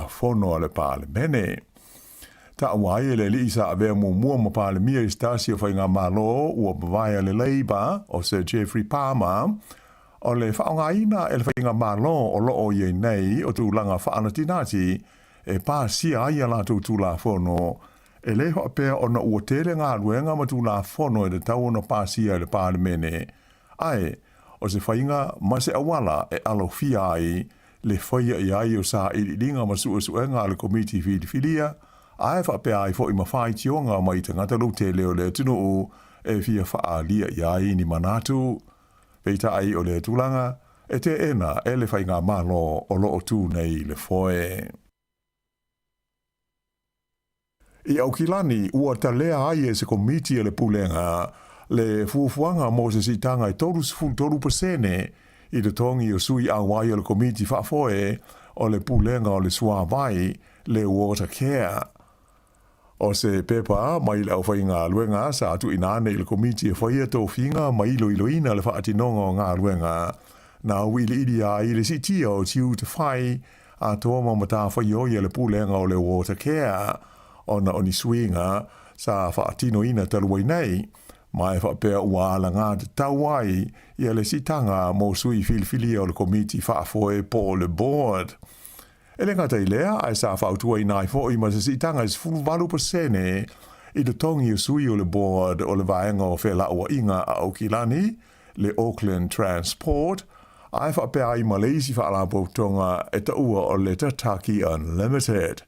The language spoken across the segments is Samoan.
Tulafono a le Palemene. Taua ai e le alii sa avea muamua ma Palemia i se tasi o faigamalo ua mavae a le Labour o Sir Geoffrey Palmer, o le faaaogaina e le faigamalo o lo o i ai nei o tulaga faanatinati e pasia ai a latou Tulafono, e le faapea ona ua tele galuega ma Tulafono e tatau ona pasia e le Palemene, ae o se faiga ma se auala e alofia ai le faia i ai o sailiiliga ma suesuega a le Komiti Filifilia, ae faapea ai foi ma faitioga mai tagata lautele o le atunuu e fia faaalia i ai ni manatu. Peitai o lea tulaga, e teena e le Faigamalo o lo o tu nei i le foe. I Aukilani, ua talea ai e se komiti a le Pulega le fuafuaga mo se siitaga e 33% i totogi o sui auai o le Komiti Faafoe o le Pulega o le Suavai, le Watercare. O se pepa mai le aufaigaluega sa tuuina ane i le Komiti e faia tofiga ma iloiloina le faatinoga o galuega na auiliilia ai le siitia o tiute fai atoa ma matafaioi a le Pulega o le Watercare ona o ni suiga sa faatinoina talu ai nei, ma e faapea ua alagatatau ai ia le siitaga mo sui filifilia o le Komiti Faafoe po o le Board. E le gata i lea, ae sa fautuaina ai foi ma se siitaga e 18% i totogi o sui o le Board o le Vaega o Felauaiga a Aukilani, le Auckland Transport, ae faapea ai ma le isi faalapotopotoga e taua o le Tataki Unlimited.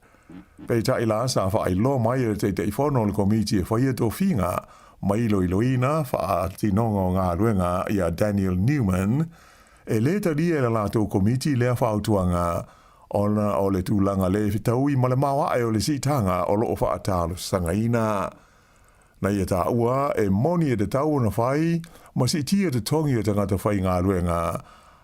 Peitai la, sa faailoa mai e le Taitaifono o le Komiti e faia tofiga ma iloiloina faatinoga o galuega ia Daniel Newman, e le talia e le latou Komiti lea fautuaga ona o le tulaga le fetaui ma le maoae o le siitaga o lo o faatalosagaina. Na ia taua, e moni e tatau ona fai ma siitia totogi o tagata faigaluega,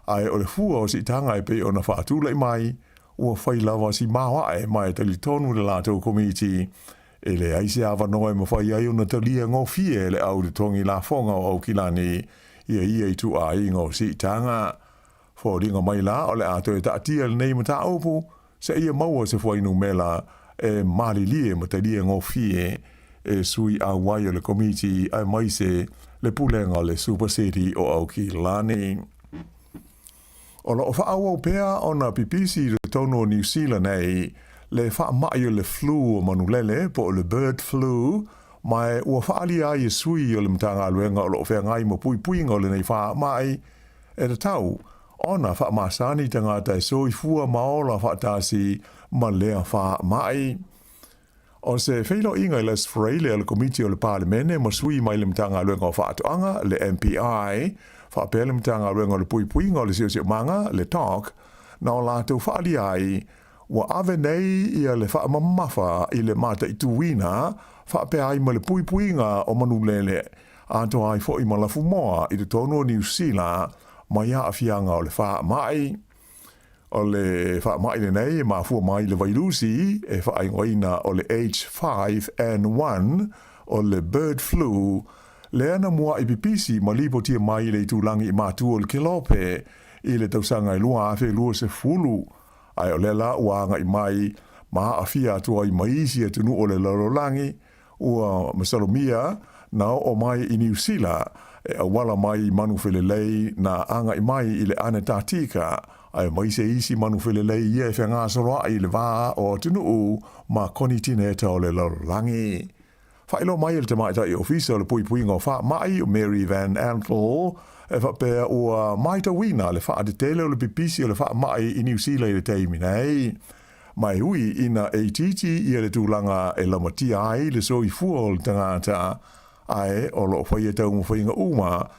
ae o le fua o siitaga e pei ona faatulai mai, ua fai lava si maoae ma e talitonu le latou komiti, e leai se avanoa e mafai ai ona talia gofie e le au totogi lafoga o Aukilani ia ia ituaiga o siitaga. Foliga mai la o le a toe taatia lenei mataupu seia maua se fuainumera e malilie ma talia gofie e sui auai o le Komiti aemaise le Pulega o le Super City o Aukilani. O lo o faaauau pea ona pipisi i totonu o Niu Sila nei le faamai o le flu o manulele po o le bird flu, ma ua faaalia ai e sui o le Matagaluega o lo o feagai ma puipuiga o lenei faamai E tatau ona faamasani tagata e soifua ma ola faatasi ma lea faamai. O se feiloaiga i le Aso Faraile a le Komiti o le Palemene ma sui mai le Matagaluega o Faatoaga, le MPI, faapea le Matagaluega o le Puipuiga o le Siosiomaga, le DOC, na o latou faaalia ai ua ave nei ia le faamamafa i le mataituina faapea ai ma le puipuiga o manulele atoa ai foi ma lafumoa i totonu o Niu Sila mai aafiaga o le faamai. O le faamai lenei e mafua mai le vailusi e faaigoaina o le H5N1 o le bird flu, lea na mua'i pipisi ma lipotia mai i le itulagi i matua o le Kelope i le tausaga e 2020, ae o lea la ua agai mai ma aafia atu ai ma isi atunuu o le lalolagi. Ua masalomia na oo mai i Niu Sila e auala mai i manu felelei na agai mai i le Anetatika, aemaise isi manu felelei ia e fegasoloai i le va o atunuu ma konitineta o le lalolagi. Faailoa mai e le tamaitai ofisa o le puipuiga o faamai o Mary Van Antel e faapea ua maitauina le faatetele o le pipisi o le faamai i Niu Sila i le taimi nei. Ma e ui ina e itiiti ia le tulaga e lamatia ai le soifua o le tagata, ae o lo o faia taumafaiga uma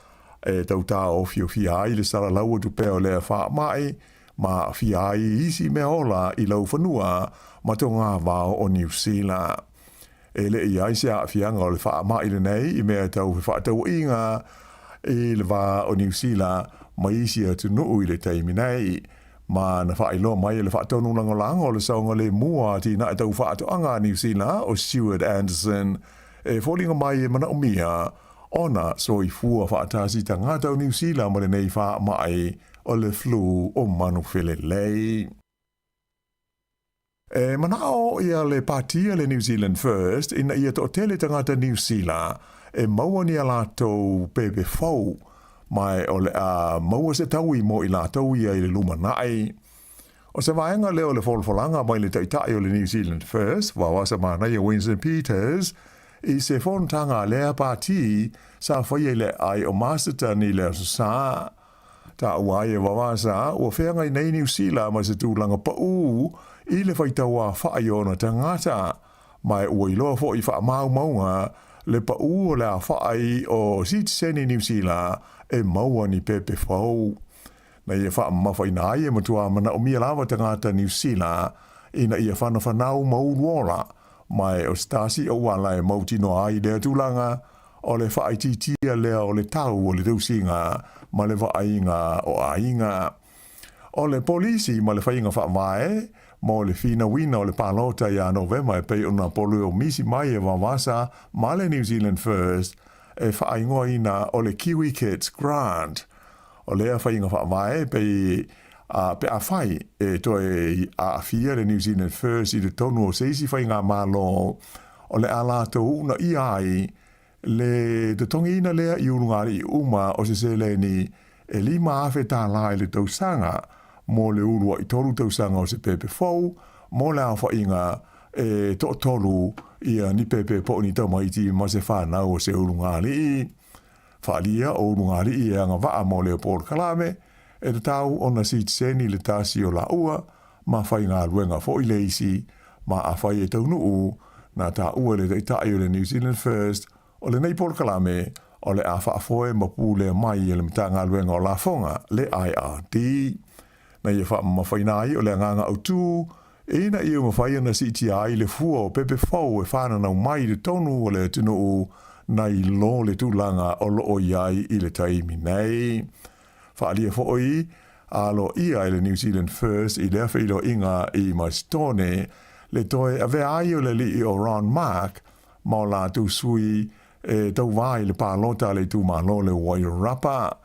e tau taofiofia ai le salalau atu pea o lea faamai ma aafia ai isi mea ola i laufanua ma togavao o Niu Sila. E le i ai se aafiaga o le faamai lenei i mea tau fefaatauaiga i le va o Niu Sila ma isi atunuu i le taimi nei, ma na faailoa mai e le faatonu lagolago o le saogalemu o atinae tau faatoaga a Niu Sila o Stuart Anderson e foliga mai e manaomia ona soifua faatasi tagata o Niu Sila ma lenei faamai o le flu o manufelelei. E manaʻo ia le pātia le New Zealand First ina ia toʻatele tagata Niu Sila e maua ni a latou pepe fou, ma o le a maua se taui mo i latou ia i le lumanaʻi. O se vaega lea o le folafolaga mai le Taitai o le New Zealand First, Vawasa Manaia Winston Peters, i se fonotaga a lea pāti sa faia i le aai o Masterton i le Aso Sa. Taua ai e Vawasa ua feagai nei Niu Sila ma se tulaga paʻū i le faitau afaʻi o ona tagata, ma ua iloa foi i faamaumauga le paʻū o le afaʻi o sitiseni Niu Sila e maua ni pepe fou. Na ia faamamafaina ai e matua manaomia lava tagata Niu Sila ina ia whanafanau ma uluola, ma e o se tasi o uala e mautinoa ai lea tulaga, o le faaitiitia lea o le tau o le tausiga ma le vaaiga o aiga. O le polisi ma le faiga faavae mo le finauina o le palota iā Novema e pei ona poloeomisi mai e Vavasa ma le New Zealand First e faaigoaina o le Kiwi Kids Grant. O lea faiga faavae e pei a pe afai e toe aafia le New Zealand First i totonu o se isi faigamalo o le a latou uunaia ai le totogiina lea i ulugalii uma o se seleni e 5,000 tālā i le tausaga mo le uluaʻi tolu tausaga o se pepe fou mo le aofaiga e toatolu ia ni pepe po o ni tamaiti ma se fanau o se ulugalii. Faaalia o ulugalii e agavaa mo lea polokalame e tatau ona sitiseni le tasi o laua ma faigaluega foi le isi ma afai e taunuu na taua e le Taitai o le New Zealand First o lenei polokalame o le a faafoe ma pulea mai e le Matagaluega o Lafoga, le IRD. Na ia faamamafaina ai o le agaga autū ina ia mafai ona siitia ai le fua o pepe fou e fananau mai i totonu o le atunuu nai lo le tulaga o loo i ai i le taimi nei. Faaalia foi aloaia e le New Zealand First i lea feiloaiga i Masitone le toe avea ai o le alii o Ron Mark ma o latou sui e tauva i le palota a le itumalo le Wairarapa.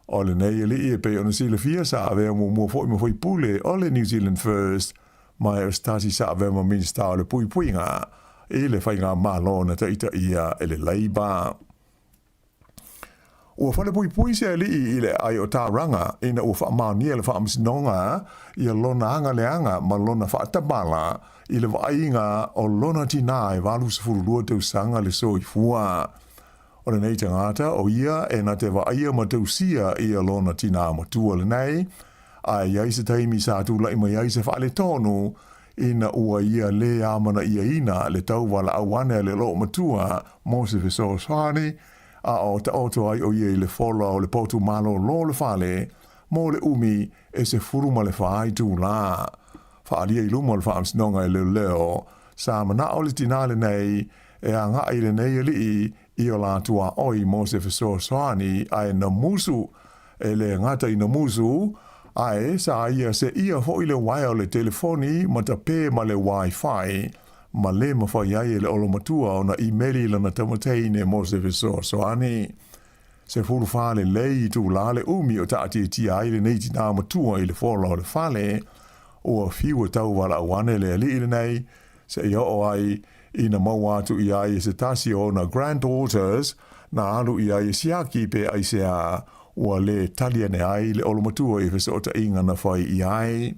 O lenei alii e pei ona silafia sa avea muamua foi ma faipule o le New Zealand First ma e o se tasi sa avea ma Minista o le Puipuiga i le Faigamalo na taitaia e le Labour. Ua falepuipui se alii i le aai o Tauranga ina ua faamaonia le faamasinoga ia lona agaleaga ma lona faatamala i le vaaiga o lona tinā e 82 tausaga le soifua. O lenei tagata o ia e na te vaaia ma tausia ia lona tinā matua lenei, a e i ai se taimi sa tulaʻi mai ai se faaletonu ina ua ia lē amanaiaina le tauvalaau ane a le loomatua mo se fesoasoani, a o taoto ai o ia i le fola o le potu malōlō o le fale mo le umi e 14 itulā. Faaalia i luma o le faamasinoga e leoleo, sa manaʻo le tinā lenei e agaʻi lenei alii i o la tuaoi mo se fesoasoani ae na musu, e le gata i na musu, ae sa ia seʻia foʻi le uaea o le telefoni ma tapē ma le Wi-Fi, ma lē mafai ai e le olomatua ona imeli i lana tamateine mo se fesoasoani. 14 lelei itulā le umi o taʻatiatia ai lenei tinā matua i le fola o le fale, ua fiu e tauvalaau ane le alii lenei, seia oo ai ina maua atu iā ia se tasi o ona granddaughters na alu iā ia siaki pe aisea ua lē tali ane ai le olomatua i fesootaiga na fai i ai.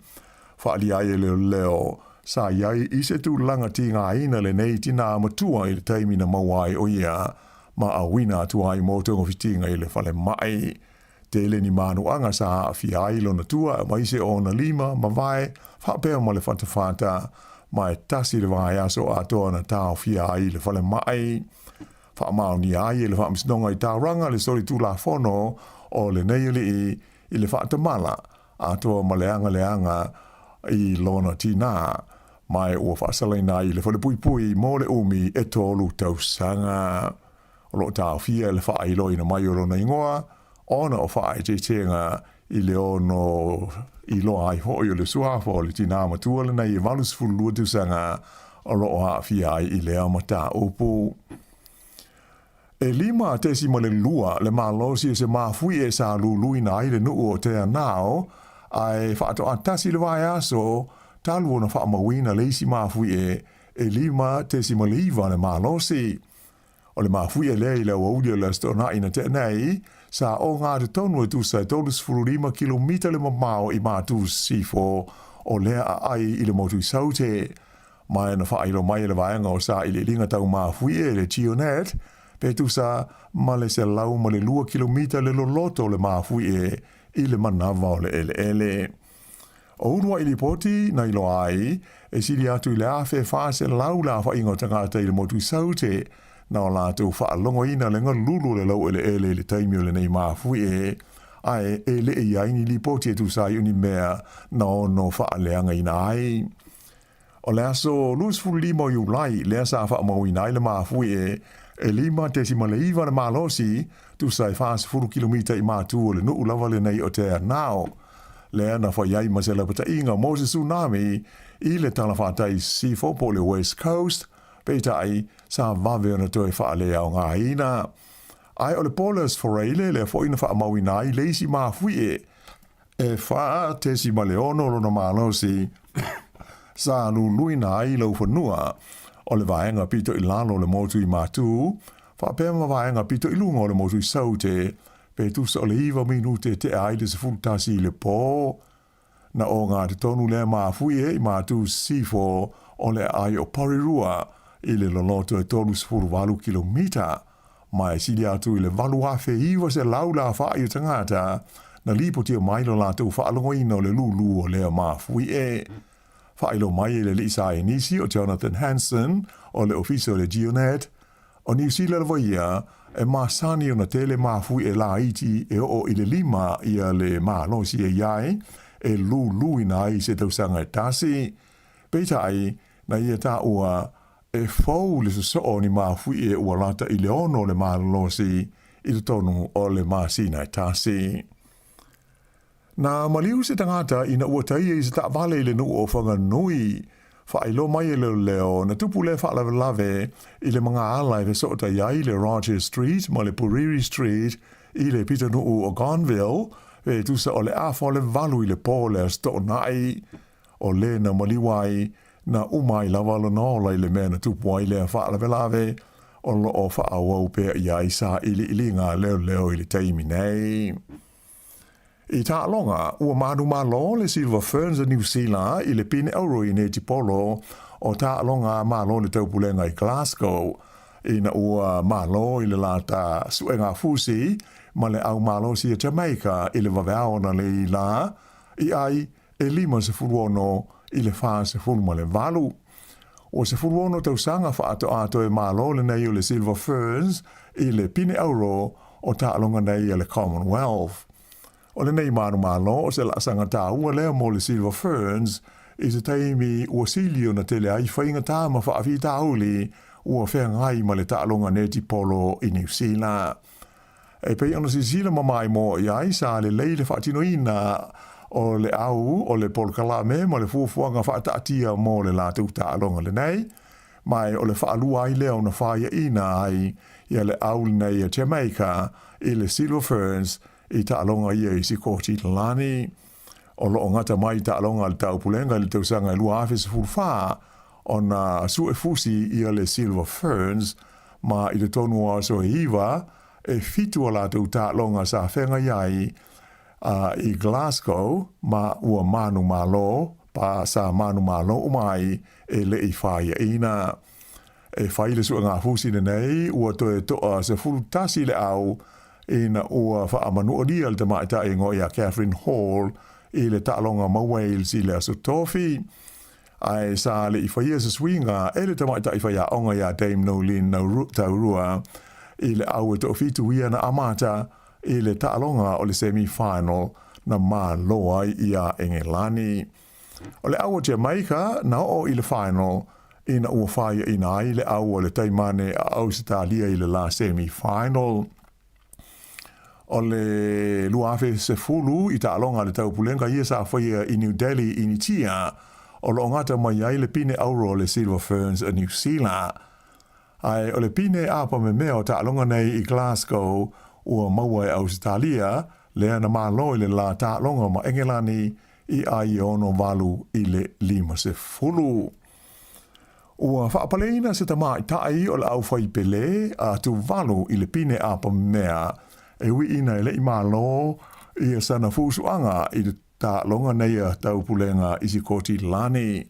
Faaalia ai e leoleo, sa i ai i se tulaga tigaina lenei tinā matua i le taimi na maua ai o ia ma auina atu ai mo togafitiga i le falemai. Tele ni manuaga sa aafia ai lona tua aemaise o ona lima ma vae faapea ma le fatafata, ma e tasi le vaiaso atoa na taofia ai i le falemai. Faamaonia ai e le Faamasinoga i Tauranga le solitulafono o lenei alii i le faatamala atoa ma le agaleaga i lona tinā, ma e ua faasalaina ai i le falepuipui mo le umi e tolu tausaga. O lo o taofia e le faailoaina mai o lona igoa ona o faaeteetega i le ono iloa ai foi o le suafa o le tinā matua lenei e 82 tausaga o lo o aafia ai i lea mataupu. E 5.2 le malosi o se mafuie sa luluina ai le nuu o Te Anau, ae faatoa tasi le vaiaso. talu ona faamauina le isi mafuie e 5.9 le malosi. O le mafuie lea i le aoauli o le Aso Toonai na tea nei, sa ogatotonu e tusa e 35 kilomita le mamao i matu sisifo o lea aai i le motu i Saute. Ma na faailoa mai e le vaega o sailiiliga tau mafuie le GeoNet, pe tusa ma le 102 kilomita le loloto o le mafuie i le manawa o le eleele. O uluai lipoti na iloa ai, e sili atu i le 1,400 le aofaiga o tagata i le motu i Saute, na o latou faalogoina le galulu o le laueleele i le taimi o lenei mafuie, ae e le i ai ni lipoti e tusa ai o ni mea na ono faaleagaina ai. O le aso 25 o Iulai lea sa faamauina ai le mafuie e 5.9 le malosi, tusa e 40 kilomita i matu o le nuu lava lenei o Te Anau. Lea na fai ai ma se lapataiga mo se tsunami i le talafatai sisifo po o le West Coast, peitai sa vave ona toe faaleaogaina. Ae o le Paulus Foreile lea foi na faamauina ai le isi mafuie e 4.6 lona malosi sa luluina ai laufanua o le vaega pito i lalo o le motu i Matu, faapea ma vaega pito i luga o le motu i Saute, pe tusa o le 9 minute e tea ai le 11 i le pō. Na ogatotonu lea mafuie i Matu Sisifo o le aai o Porirua i le loloto e 38 kilomita, ma e sili atu i le 8,900 le aofai o tagata na lipotia mai lo latou faalogoina o le lūlū o lea mafuie. Faailoa mai e le alii saienisi o Jonathan Hansen o le Ofisa o le GeoNet, o Niu Sila lava ia e masani ona tele mafuie laiti e oo i le lima ia le malosi e i ai e lūlūina ai se tausaga e tasi. Peitai, na ia taua E fou le sosoo o ni mafuie ua lata i le 6 le malolosi i totonu o le masina e tasi. Na maliu se tagata ina ua taia i se taavale i le nuu o Whanganui. Faailoa mai e leoleo, na tupu lea faalavelave i le magaala e fesootai ai le Rogers Street ma le Puriri Street i le pitonuu o Gonville, pe tusa o le afa o le 8 i le po o le Aso Toonai. O le na maliu ai, na uma ai lava lona ola i le mea na tupu ai lea faalavelave, o lo o faaauau pea i ai sailiiliga a leoleo i le taimi nei. I taaloga, ua manumalo le Silver Ferns a Niu Sila i le pine auro i netipolo o taaloga a Malo le Taupulega i Glasgow, ina ua malo i le lata suega fusi ma le au malosi a Jamaica i le vaveao ona leila i ai e 56 i le 48. Ua 16 tausaga faatoa toe malo lenei o le Silver Ferns i le pine auro o taaloga nei a le Commonwealth. O lenei manumalo o se laasaga taua lea mo le Silver Ferns i se taimi ua sili ona tele ai faigata ma faafitauli ua feagai ma le taaloga netipolo i Niu Sila. E pei ona silasila ma maimoa i ai, sa lelei le faatinoina o le au o le polokalame ma le fuafuaga faataatia mo le latou taaloga lenei, ma o le faalua ai lea ona faiaina ai ia le au lenei a Jamaica i le Silver Ferns i taaloga ia i Sikotilani. O lo o gata mai taaloga a le Taupulega i le tausaga e 2014 ona suefusi ia le Silver Ferns ma i totonu o aso e iva, e fitu a latou taaloga sa feagai ai i Glasgow ma ua manumalo pa sa manumalo uma ai e le i faiaina. E fai le suegafusi lenei ua toe toa 11 le au ina ua faamanualia le tamaitai igoa ia Catherine Hall i le taaloga ma Wales i le Aso Tofi. Ae sa le i faia se suiga e le tamaitai faiaoga iā Dame Noeline Taurua i le au e toafitu ia na amata i le taaloga o le semi-final na malo ai iā Engelani. O le au o Jamaica na oo i le final ina ua faiaina ai le au o le taimane a Ausetalia i le la semi-final. O le 2010 i taaloga a le Taupulega ia sa faia i New Delhi, Initia, o lo o gata mai ai le pine auro o le Silver Ferns a Niu Sila. Ae o le pine apamemea o taaloga nei i Glasgow ua maua e Ausetalia, lea na malo i le la taaloga ma Engelani i ai e 68 i le 50. Ua faapaleina se tamaitai o le aufaipele a Tuvalu i le pine apamea e ui ina e le i malo ia sana fu'usu'aga i le taaloga nei a Taupulega i Sikotilani.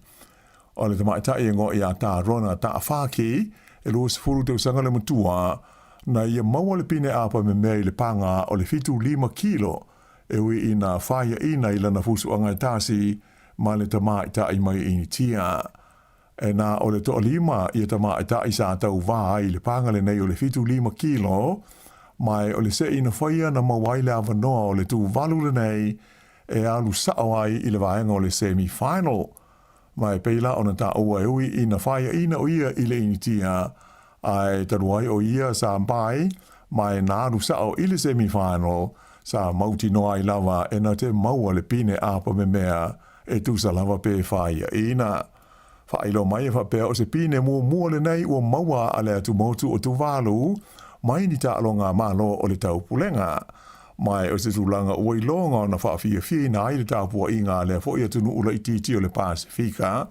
O le tamaitai e igoa ia Tarona Ta'afaki, e 20 tausaga le matua, na ia maua le pine apamemea i le paga o le 75 kilo e ui ina faiaina i lana fusuaga e tasi ma le tamaitai mai Initia. E na o le toalima ia tamaitai sa tauvā ai i le paga lenei o le 75 kilo, ma e o le seʻi na faia na maua ai le avanoa o le Tuvalu lenei e alu sao ai i le vaega o le semi final. Ma e pei la ona taua e ui ina faiaina o ia i le Initia, ae talu ai o ia sa bai ma e na alu sao i le semi final, sa mautinoa ai lava e na te maua le pine apamemea e tusa lava pe faiaina. Faailoa mai e faapea o se pine muamua lenei ua maua a le atumotu o Tuvalu mai ni taaloga Malo o le Taupulega. Ma e o se tulaga ua iloga ona faafiafiaina ai le tapuaiga a lea foi atunuu laitiiti o le Pasefika,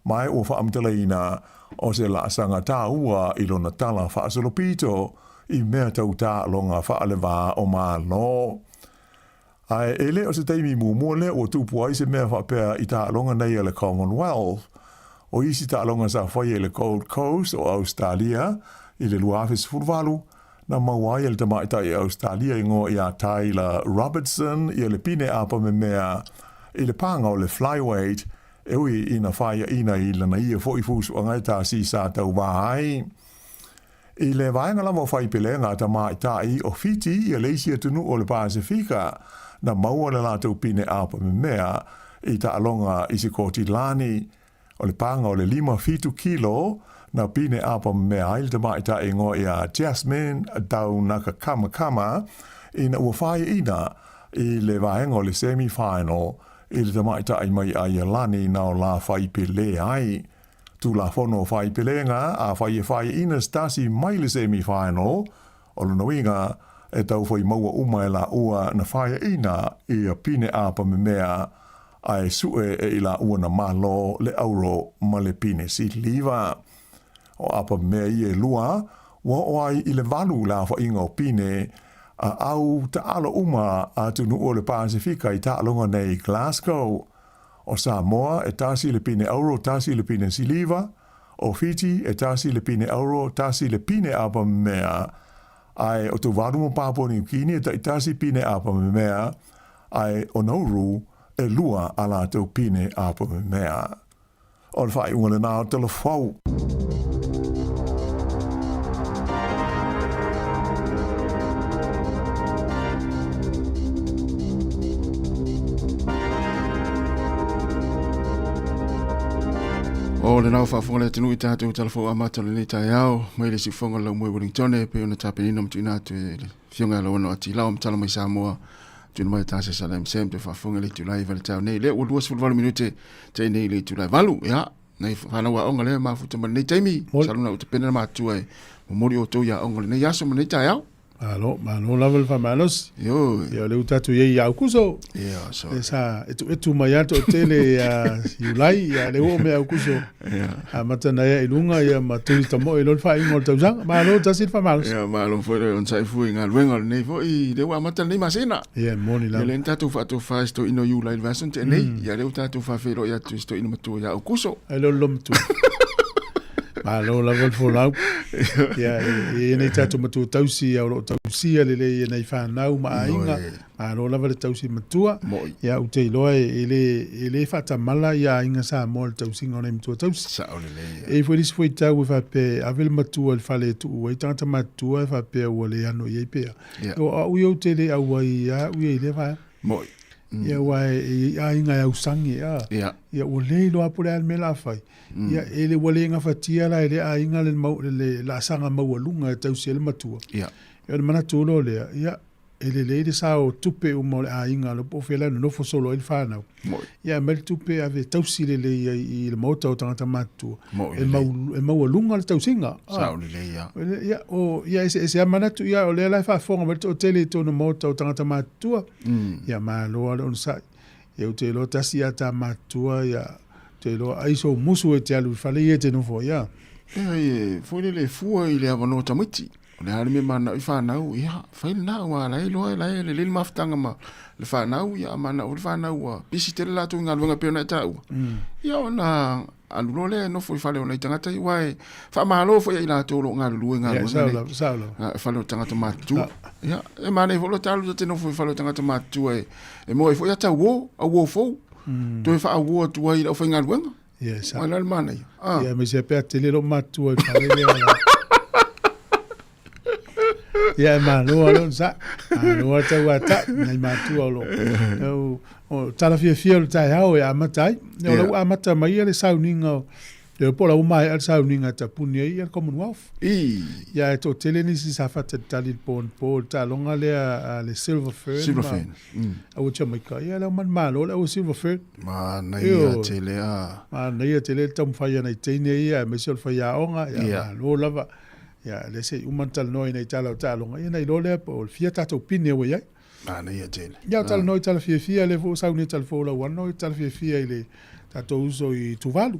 ma e ua faamatalaina o se laasaga taua i lona tala faasolopito i mea tau taaloga faalevā o Malo. Ae e le o se taimi muamua lea ua tupu ai se mea faapea i taaloga nei a le Commonwealth. O isi taaloga sa faia i le Gold Coast o Ausetalia i le 2018, na maua ai e le tamaitai Ausetalia igoa ia Tyler Robertson ia le pine apamemea i le paga o le flyweight e ui ina faiaina i lana ia foi fusuaga e tasi sa tauvā ai. I le vaega lava o faipelega a tamaitai o Fiti ia le isi atunuu o le Pasefika na maua le latou pine apamemea i taaloga i Sikotilani. O le paga o le 57 kilo na pine apamemea ai le tamaitai igoa ia Jasmine Daunakakamakama ina ua faiaina i le vaega o le semi final i le tamaitai mai Aialani na o la faipele ai. Tulafono o Faipelega, afai e faiaina se tasi mai le semi final, o lona uiga, e taufai maua uma e laua na faiaina ia pine apamemea ae sue e i laua na malo le auro ma le pine siliva. O apamemea ia e lua, ua oo ai i le valu le aofaiga o pine a au taalo uma a atunuu o le Pasefika i taaloga nei i Glasgow. O Samoa, e tasi le pine auro, tasi le pine siliva, o Fiti, e tasi le pine auro, tasi le pine apamemea, ae o Tuvalu ma Papua Niu Kini e taitasi pine apamemea, ae o Nauru, e lua a latou pine apamemea. O le faaiuga lena o le Talafou. O lena ua faafofoga le atunuu i tatou Talafou amata o lenei taeao mai le siufofoga o le Laumua i Wellington e pei ona tapenaina ma tuuina atu e le Afioga ia Lauano Atilao ma tala mai Samoa tuuina mai e tasi sala MCM te faafofoga i le itula 9 i le taeao nei lea ua 28 minute te nei i le itula 8 ia nei whanau aoga lea mafuta ma lenei taimi saluna u te pena matua e momoli outou i aoga lenei aso ma lenei taeao. Malo, malo lava le faamalosi. Ioe. Ia, o lea ua tatou i ai i Aukuso. Ia, so. E sa etuetu mai lava le toatele ia Iulai, ia lea ua oo mai Aukuso. Ia. Amata na ea i luga ia ma tuli tamoe loa le faaiuga o le tausaga. Malo tasi le faamalosi. Ia, malo foi le onosai fua i galuega o lenei foi, lea ua amata lenei masina. Ia, e moni lava. Ia, lea na tatou faatofa i si toeaina o Iulai i le vaiaso na tea nei. Ia, lea ua tatou faafeiloai atu i si toeaina matua ia Aukuso. Ai lea o le loomatua. Malo lava le folau. Ia, e i ai nai tatou matua tausi o lo o tausia lelei e nai fanau ma aiga. Malo lava le tausi matua. Moi. Ia, ou te iloa e le, e le faatamala ia aiga Samoa i le tausiga o nai matua tausi. Sao lelei. E i ai foi le isi fuaitau e faapea e ave le matua i le fale e tuu ai tagata matutua e faapea ua le ano i ai pe a. Ia. O au ia ou te le auai lava au ia i lea vaega. Moi. Ia aua e i ai aiga e ausage a. Ia. Ia ua le iloa po o le a le mea o le a fai. Ia e le ua le gafatia la e lea aiga le mau le laasaga maualuga e tausi ai le matua. Ia. Ia ona manatu loa lea, ia e lelei le sao o tupe uma o le aiga lo po o fea la e nonofo solo ai le fanau. Moi. Ia aumai le tupe ave e tausi lelei ai i le maota o tagata matutua. Moi E lelei. mau e maualuga le tausiga. Sao lelei ia. Ia, o, ia eseese lava manatu, ia o lea la e faafofoga mai le toatele i totonu o maota o tagata matutua. Ia malo lava le onosai. Ia ou te iloa tasi a ta matutua ia ou te iloa ai sou musu e te alu i fale ia e te nofo ai a. Ia e foi lele e fua i le avanoa tamaiti. O le a le mea manao i fanau, ia fai lena aua la e iloa la e lelei le mafutaga ma le fanau, ia a manao foi le fanau ua pisi tele latou i galuega e pei ona e taua. Ia ona alu loa lea e nofo i fale o nai tagata ia, aua e faamalo foi ia i latou o lo o galulue i galuega nei. Sao lava. I fale o tagata matutua. Ia, e manaia foi lo ta alu ta te nofo i fale o tagata matutua e maua ai foi ata uo, au uo fou, toe faaauo atu ai i le aufaigaluega. Ia, sao. Aua o le a le manaia. Ah. Ia, aemaise pe a tele lou matutua i le fale lea. Ia, e malo lava le onosai. Malo lava le tauatai, nai matua o lo o o tala fiafia o le taeao e amata ai. Ia, o la ua amata mai ia le sauniga o le po o la ua maea le sauniga e tapuni ai ia le Commonwealth. I. Ia, e toatele nisi sa faatalitali i le po anapo i le taaloga lea a le Silver Fern. Silver Fern. Aua Jamaica. Ia, le au manumalo le aua Silver Fern. Manaia tele a. Manaia tele le taumafai a nai teine ia, aemaise o le faiaoga. Ia, malo lava. Ia, lea se i uma ona talanoa i nai tala o taaloga, ia ona iloa lea po o le fia tatou pine ua i ai. Manaia tele. Ia, o talanoa i tala fiafia, lea foi ua sau nei tala fou Lauano, i tala fiafia i le tatou uso i Tuvalu.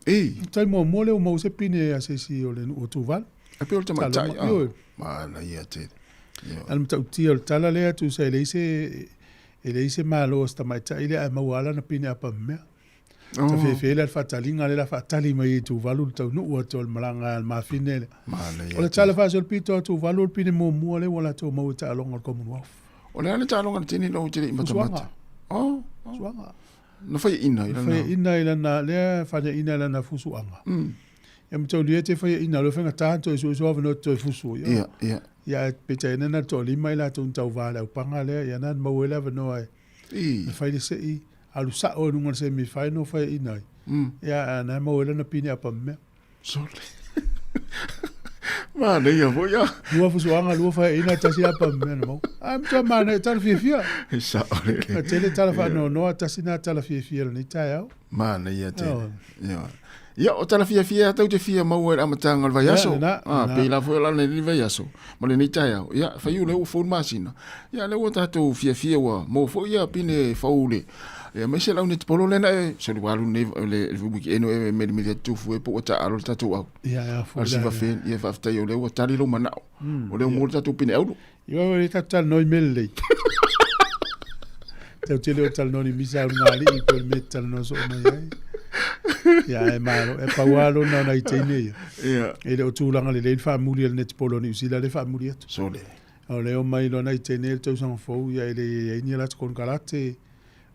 I. O le taimi muamua lea ua maua se pine a se isi o le nuu o Tuvalu. E pei o le tamaitai. Ioe. Manaia tele. A o le matautia o le tala lea, tusa e leai se, e leai se malo a se tamaitai lea ae maua lava lana pine apamemea. Ta fiafia ai la i le faataliga lea la faatali mai i Tuvalu le taunuu atu o le malaga a le mafine lea. O le tala faasolopito a Tuvalu o le pine muamua lea ua latou maua i taaloga o le Commonwealth. O le a le taaloga a le teine ina ua te le i matamata? Oh, Fusuaga. Na faiaina i lana. Faiaina i lana, lea faiaina i lana fusuaga. Ia ma taulia te faiaina, o le faigata ona toe suesue avanoa e toe fusu ai. Ia, ia. Ia, ae peitai ane na o le toalima i latou na tauva i le aupaga lea, ia na maua ai le avanoa e I. Na fai le sei, alu sao i luga o le semi final faiaina ai. Ia, a na maua ai lana pine apamemea. Sole. Manaia foi a. Lua fusuaga, lua faiaina, tasi apamemea na maua. Ae matua manaia, tala fiafia. E sao lele. A tele tala faanoanoa, tasi na tala fiafia o lenei taeao. Manaia tele. Ia. Ia, o tala fiafia tou te fia maua i le amataga o le vaiaso. Ah, pei la foi o lana lenei vaiaso ma lenei taeao. Ia, faiu lea ua fou le masina. Ia, lea ua tatou fiafia ua maua foi ia pine fou le ia aemaise le au netipolo lea na e soli ua alu nei le weekend e melimeli atu tufu e po ua taaalo le tatou au. Ia, ia, foi. Silver Fern, ia faafetai o lea ua tali lou manao. O lea ua maua le tatou pine auro. Ia o le tatou talanoa i mea lelei. Tatou te le o talanoa ni misa au ngā alii po o le mea e te talanoa soo mai ai. Ia e malo, e pau lava lona o nai teine ia. Ia. E le o tulaga lelei le faamuli a le netipolo a Niu Sila lea e faamuli atu. Sole. O lea omai loa nai teine ia i le tausaga fou, ia e le i ai ni a latou konekarate.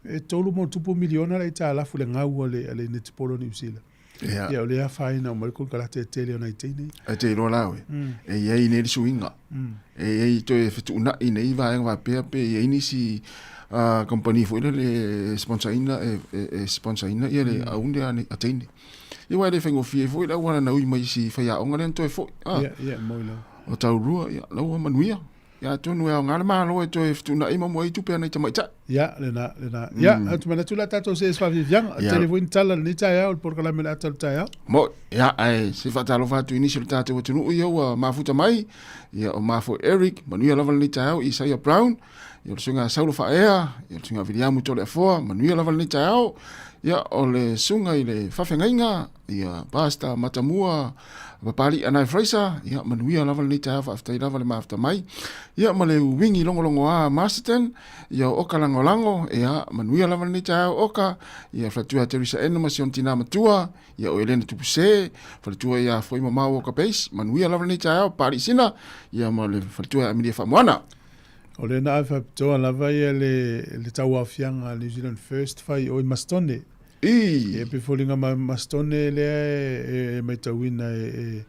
E 3 ma ona tupu miliona le aitalafu i le gau a le netipolo a Niu Sila. Ia. Ia o lea afaina uma ai le konekarate e tele o nai teine. Ae te iloa la oe, e i ai nei le suiga. E i ai toe fetuunai nei vaega faapea pe i ai nisi kamupani foi lele e sponsor ina, e sponsor ina ia le aune a teine. Ia aua e le faigofie foi le auala na ui mai i si faiaoga lea na toe foi. Ia, ia, moi lava. O taurua, ia, la ua manuia. Ia atonu e aoga le Malo e toe fetuunai ma mua ai tupe a nai tamaitai. Ia, lena, lena. Ia, ou te manatu la tatou see i se faafiafiaga. Ia. Tele foi ni tala i lenei taeao, le polokalame o le ata o le taeao. Moi, ia, ae se faatalofa atu i nisi o le tatou atunuu ia ua mafuta mai, ia o ma foi Eric, manuia lava lenei taeao, Isaia Brown, ia o le suiga Saulo Faaea, ia o le suiga Viliamu Toleafoa, manuia lava lenei taeao, ia o le suga i le faafeagaiga, Ia, Pastor Matamua, Papali'i Anae Fraser, ia, manuia lava lenei taeao, faafetai lava le mafuta mai. Ia, ma le uwingi logologoa Masterton, ia, o Oka Lagolago, ia, manuia lava lenei taeao Oka, ia, faletua Teresa Eno ma si ona tinā matua, ia, o Elena Tupuse, faletua ia Foimamao Oka Base, manuia lava lenei taeao, Papali'i Sina, ia, ma le faletua Amelia Faamoana. O lea na ave faapitoa lava ia le, le tauaofiaga a New Zealand First fai o i Mastone. I. Ia pei foliga mai Mastone lea e, e maitauina e, e,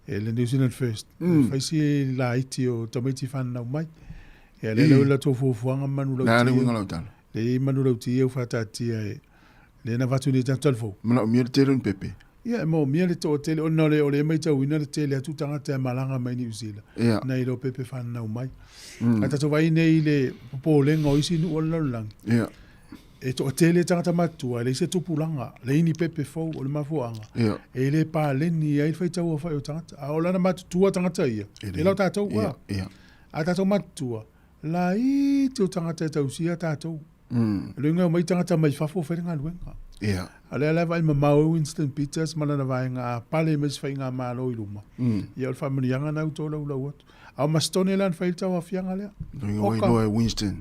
e le New Zealand First. Mm. Fai si laiti o tamaiti whanau mai. Ia lea leo la tō fuafuaga manu lau tia. Le uiga lau tala. Le i manu lau tia u whatatia e. Le na vatu ni tātou talfou. Mana o mia le tele ni pepe. Ia, e moomia le toatele, ona o le, o le maitauina le tele atu tagata e malaga mai Niu Sila, Ia. nai lo pepe fanau mai. A tatou vaai nei i le popolega o isi nuu o le lalolagi, Ia. e toatele tagata matutua, e leai se tupulaga, leai ni pepe fou, o le mafuaaga, Ia. e le paleni ai le faitauaofai o tagata. A o lana matutua tagata ia, e lau tatou, Ia. ua. Ia. A tatou matutua, laiti o tagata e tausia tatou. O le uiga e omai tagata mai fafo fai le galuega. Ia. A o lea la e vaai mamao ai Winston Peters ma lana vaega a pale mai se faigamalo i luma, ia o le faamanuiaga lena ua tolaulau atu. A o Masitone la na fai ai le tauaofiaga lea. Loiga ua iloa e Winston.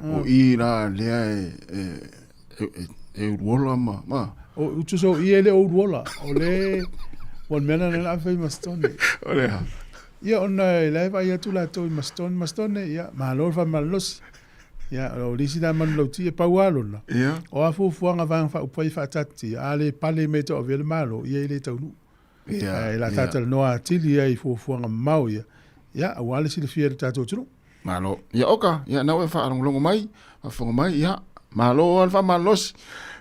O i la lea e, e, e, e uluola ma, ma. O tusa o i e le o uluola. O le, ua le mea lena na fai Masitone. O lea. Ia ona e la e vaai atu latou i Masitone, Masitone, ia malo le faamalolosi. Ia, o le isi la manulauti e pau lava lona. Ia. O a fuafuaga vaega faaupufai e faataatitia, a le pale mai e tauavea le Malo, ia e le taunuu. Ia. Ae la talatalanoa atili ai i fuafuaga mamao ia, ia, aua le silafia e le tatou atunuu. Malo. Ia oka, ia na ua faalogologo mai, faafofoga mai, ia, malo lava le faamalolosi.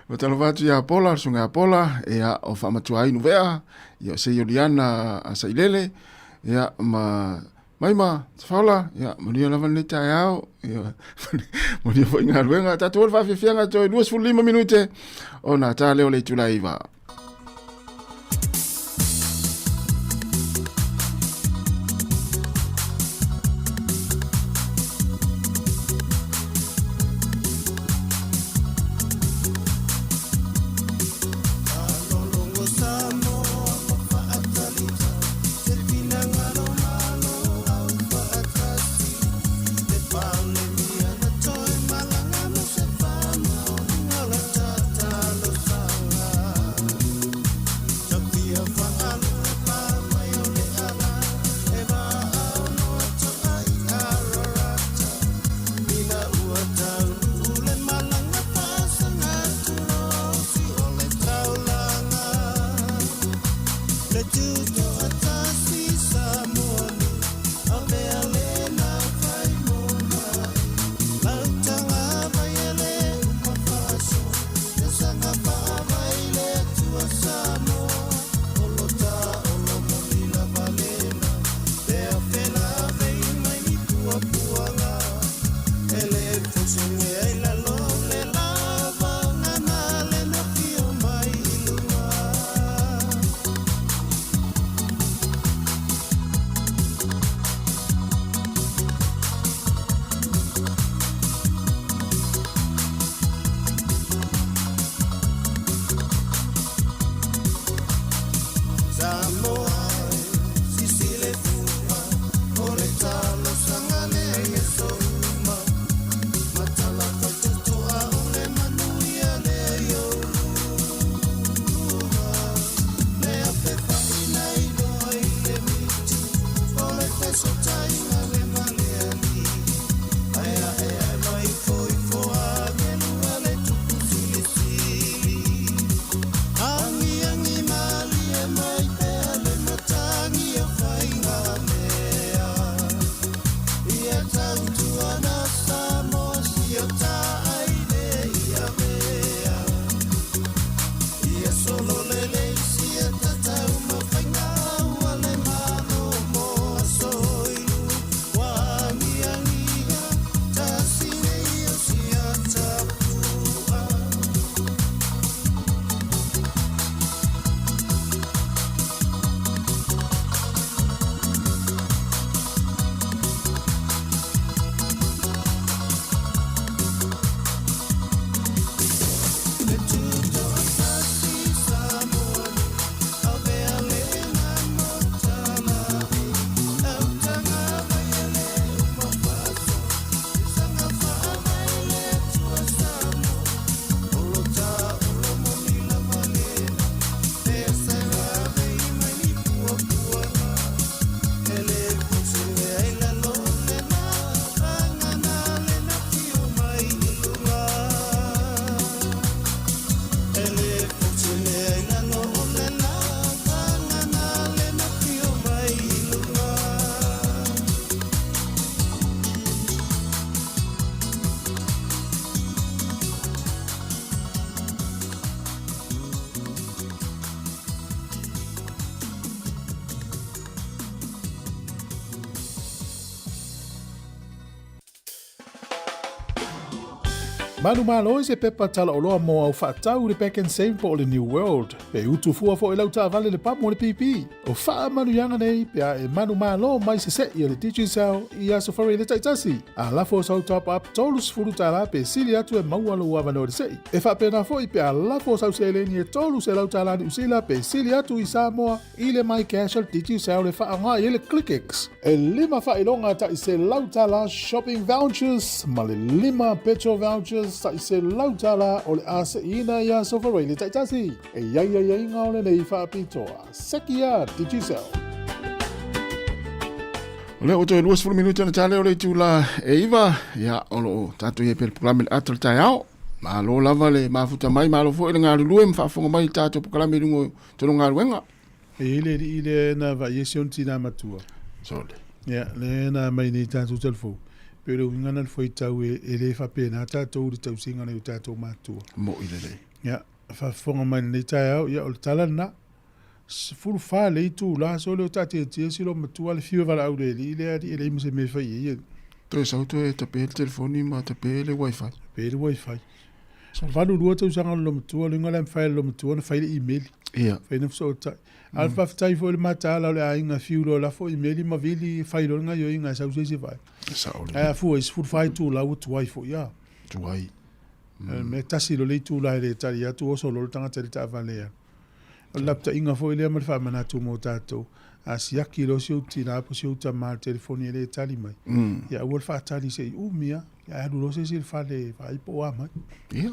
Faatalofa atu ia Pola, le susuga ia Pola, ia, o Faamatuainu Vea, ia o Seioliana Sailele, ia, ma Maima, Tafaola, ia, manuia lava lenei taeao, ia, manuia foi galuega. Tatou o le faafiafiaga toe 25 minute ona ta leo le itula e 9. Manumalo i se pepa talaoloa mo au faatau i le Pak'nSave po o le New World. E utu fua foi lau taavale le pamu o le pipi. O faamanuiaga nei pe a e manumalo mai se se'i a le Digicel i Aso Faraile taitasi. A lafo sau top up $30 pe sili atu e maua lou avanoa i le se'i. E faapena foi pe a lafo sau seleni e $300 Niu Sila pe sili atu i Samoa i le MyCash a le Digicel e faaaoga i ai le ClickX. E lima faailoga tai $100 shopping vouchers ma le lima petrol vouchers tai $100 o le a se'iina i Aso Faraile taitasi. E i ai aiaiga o lenei faapitoa. Sekia Digicel. O lea ua toe 20 minute ona tale o le itula e iva, ia, o lo o tatou i ai pea le polokalame le ata o le taeao. Malo lava le mafuta mai, malo foi le galulue ma faafofoga mai i le tatou polokalame i luga o tonu galuega. E i ai le alii lea na vaai ai si ona tinā matua. Sole. Ia, lea na aumai nei i tatou talafou. Pei o le uiga lena o le fuaitau e le faapena tatou i le tausiga o nai o tatou matua. Mo'i lelei. Ia, faafofoga mai i lenei taeao, ia o le tala lena. 14 le itula sole o taatiatia si loomatua le fiu e valaau i le alii lea alii e leai ma se mea e fai i ai. Toe sau toe tape le telefoni ma tape le wifi. Tape le wifi. 82 tausaga o le loomatua, le uiga la e mafai e le loomatua ona fai le imeli. Ia. Fai na fesootai. A o le faafetai foi i le mataala o le aiga fiu loa lafo imeli ma vili fai loa le gaioiga e sau se isi e vaai. Sao lelei. Ae a fua i 14 itula ua tuai foi a. Tuai. Mea tasi loa le itula e le tali atu oso loa le tagata i le taavale e alu. O le lapataiga foi lea ma le faamanatu mo tatou, a siaki loa si ou tina po o si ou tama i le telefoni e le tali mai, ia aua le faatali se i umi lava, ae alu loa se isi i le fale e vaai po o a mai. Ia,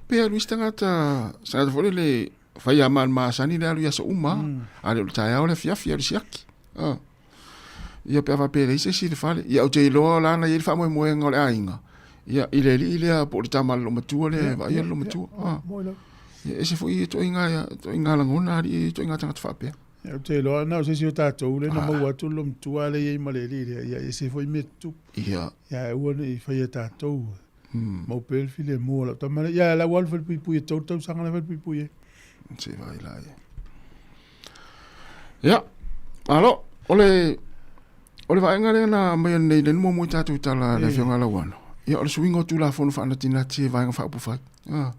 pe alu isi tagata, se tagata foi lele fai lava ma le masani le alu i aso uma, a le o le taeao le afiafi alu siaki. Ah. Ia pe a faapea e leai se isi i le fale. Ia ou te iloa o la na i ai le faamoemoega o le aiga. Ia i le alii lea po o le tama a le loomatua lea e vaaia le loomatua. Ah. Ia ese foi ia ituaiga ituaiga lagona alii ituaiga tagata faapea. Ia ou te iloa na o se isi o tatou lea na maua atu le loomatua lea e i ai ma le alii lea. Ia ese foi mea tutupu. Ia. Ia aua ne i faia e tatou. Mau pea le filemu o lau tama lea. Ia la ua alu falepuipui e 3 tausaga la falepuipui ai. Se i vaai la ia. Ia, malo, o le, o le vaega lea na aumaia nei le muamua i tatou tala le Afioga ia Lauano, ia o le suiga o Tulafono Faanatinati e Vaega Faaupufai. Ah.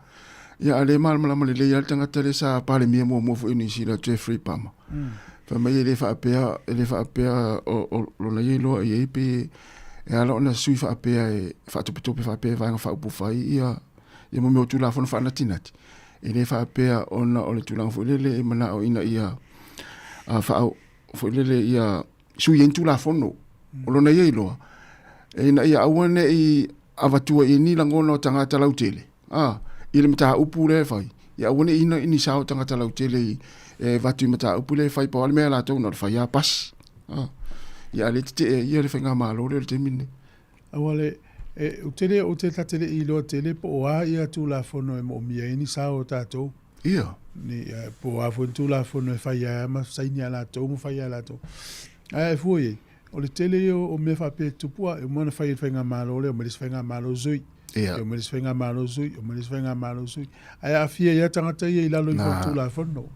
Ia, a le malamalama lelei lava le tagata lea sa Palemia muamua foi o Niu Sila, Geoffrey Palmer. Fai mai e le faapea, e le faapea o, o lona ia iloa i ai pe e ala ona sui faapea e faatopetope faapea e Vaega Faaupufai ia, ia mo mea o Tulafono Faanatinati. E le faapea ona o le tulaga foi lele e manao ina ia faa foi lele ia sui ai ni Tulafono. O lona ia iloa, ina ia aua ne i avatua i ni lagona o tagata lautele, a, i le mataupu lea e fai, ia aua ne i ina i ni sao o tagata lautele i, e avatu i mataupu lea e fai, pau lava le mea a latou na o le fai lava pasi. A, ia a o lea e tetee ai ia le faigamalo lea i le taimi lenei. Aua le, e, ou te le, ou te, ta te le i iloa tele po o a ia Tulafono e moomia ai ni sao o tatou. Ia. Ni, po o a foi ni Tulafono e fai ai ma saini a latou ma fai a latou. Ae e fua i ai, o le tele ia o mea faapea e tupu a, e uma ona fai e le faigamalo lea, omai le isi faigamalo sui. Ia. E omai le isi faigamalo sui, omai le isi faigamalo sui. Ae aafia ai lava tagata ia i lalo ifo o le Tulafono.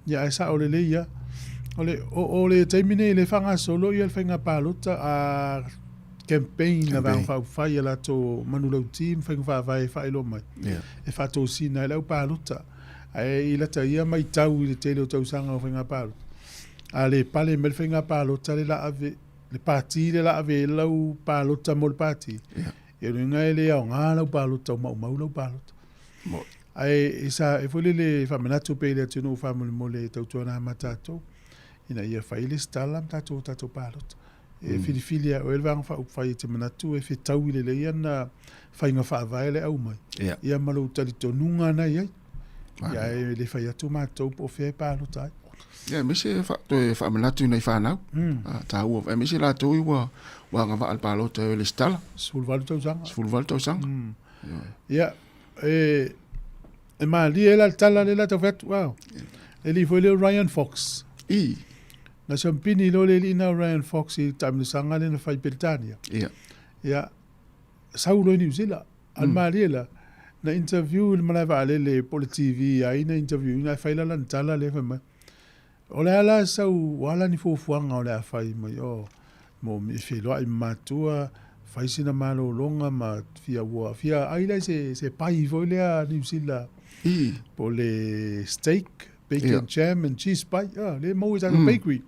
Ia, ae sao lelei ia. O le, o, o le taimi nei, le faagasolo ia le faiga palota a campaign a Vaega Faaupufai a latou manulauti ma faiga faavae e faailoa mai. Yeah. E faatosina ai le au palota. Ae i lata ia matau i le tele o tausaga o faiga palota, a le pale mai le faiga palota le la ave, le pati le la ave ai lau palota mo le pati, Yeah. ia lona uiga e le aoga lau palota o maumau lau palota. Moni. Ae e sa e foi lele faamanatu pea i le atunuu faamolemole e tautuana ma tatou ina ia fai le lesitala ma tatou tatou palota. E filifili lava e oe le Vaega Faaupufai e te manatu e fetaui lelei ana faiga faavae le aumai Ia. ia ma lou talitonuga na i ai. Ia ae le fai atu matou po o fea e palota ai. Ia, aemaise e toe faamanatu i nai fanau. Taua, aemaise latou ua ua agavaa i le palota e lesitala. 18 tausaga. 18 tausaga. Ia, e, e malie la le tala lea la tau fai atu, wow. Le alii foi lea o Ryan Fox. I. Na siampini loa le alii na o Ryan Fox i le taamilosaga lea na fai i Peretania. Ia. Ia, sau loa i Niu Sila. A le malie la, na interview i le malae vaalele po o le TV ai na interview ina, ae fai la lana tala lea fai mai, O le a la sau, o a la ni fuafuaga o le a fai mai, oh, mo e feiloai ma matua, Fai sina malologa ma fia ua fia ai la se se pai foi lea New Zealand. I. Po le steak, bacon yeah. jam and cheese pie. Ah, le maua i tatou mm. bakery.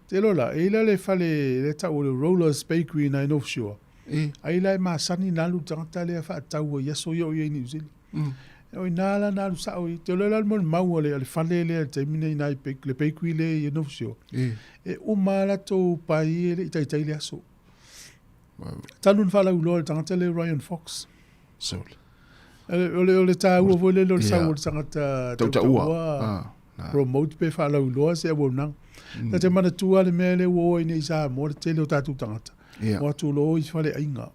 Te lola, e ila le fale le tau o le Rollers Bakery na i North Shore. I. Ai la e masani na alu tagata lea faatau i aso ia o ia i New Zealand. Mm. O i nā la na alu sao i. Te lola le mo mau o le, le fale lea le taimi nei na i le bakery le i North Shore. I. E uma latou pai e le i taitai le aso. Talu na faalauiloa e le tagata lea Ryan Fox. Sole. O le, o le taua foi lele o le sau o le tagata tautaua. Ah, promote pe faalauiloa se auaunaga. Mm. Ta te manatua le mea lea ua o ai nei i Samoa le tele o tatou tagata. Yeah. O atu loa i faleaiga.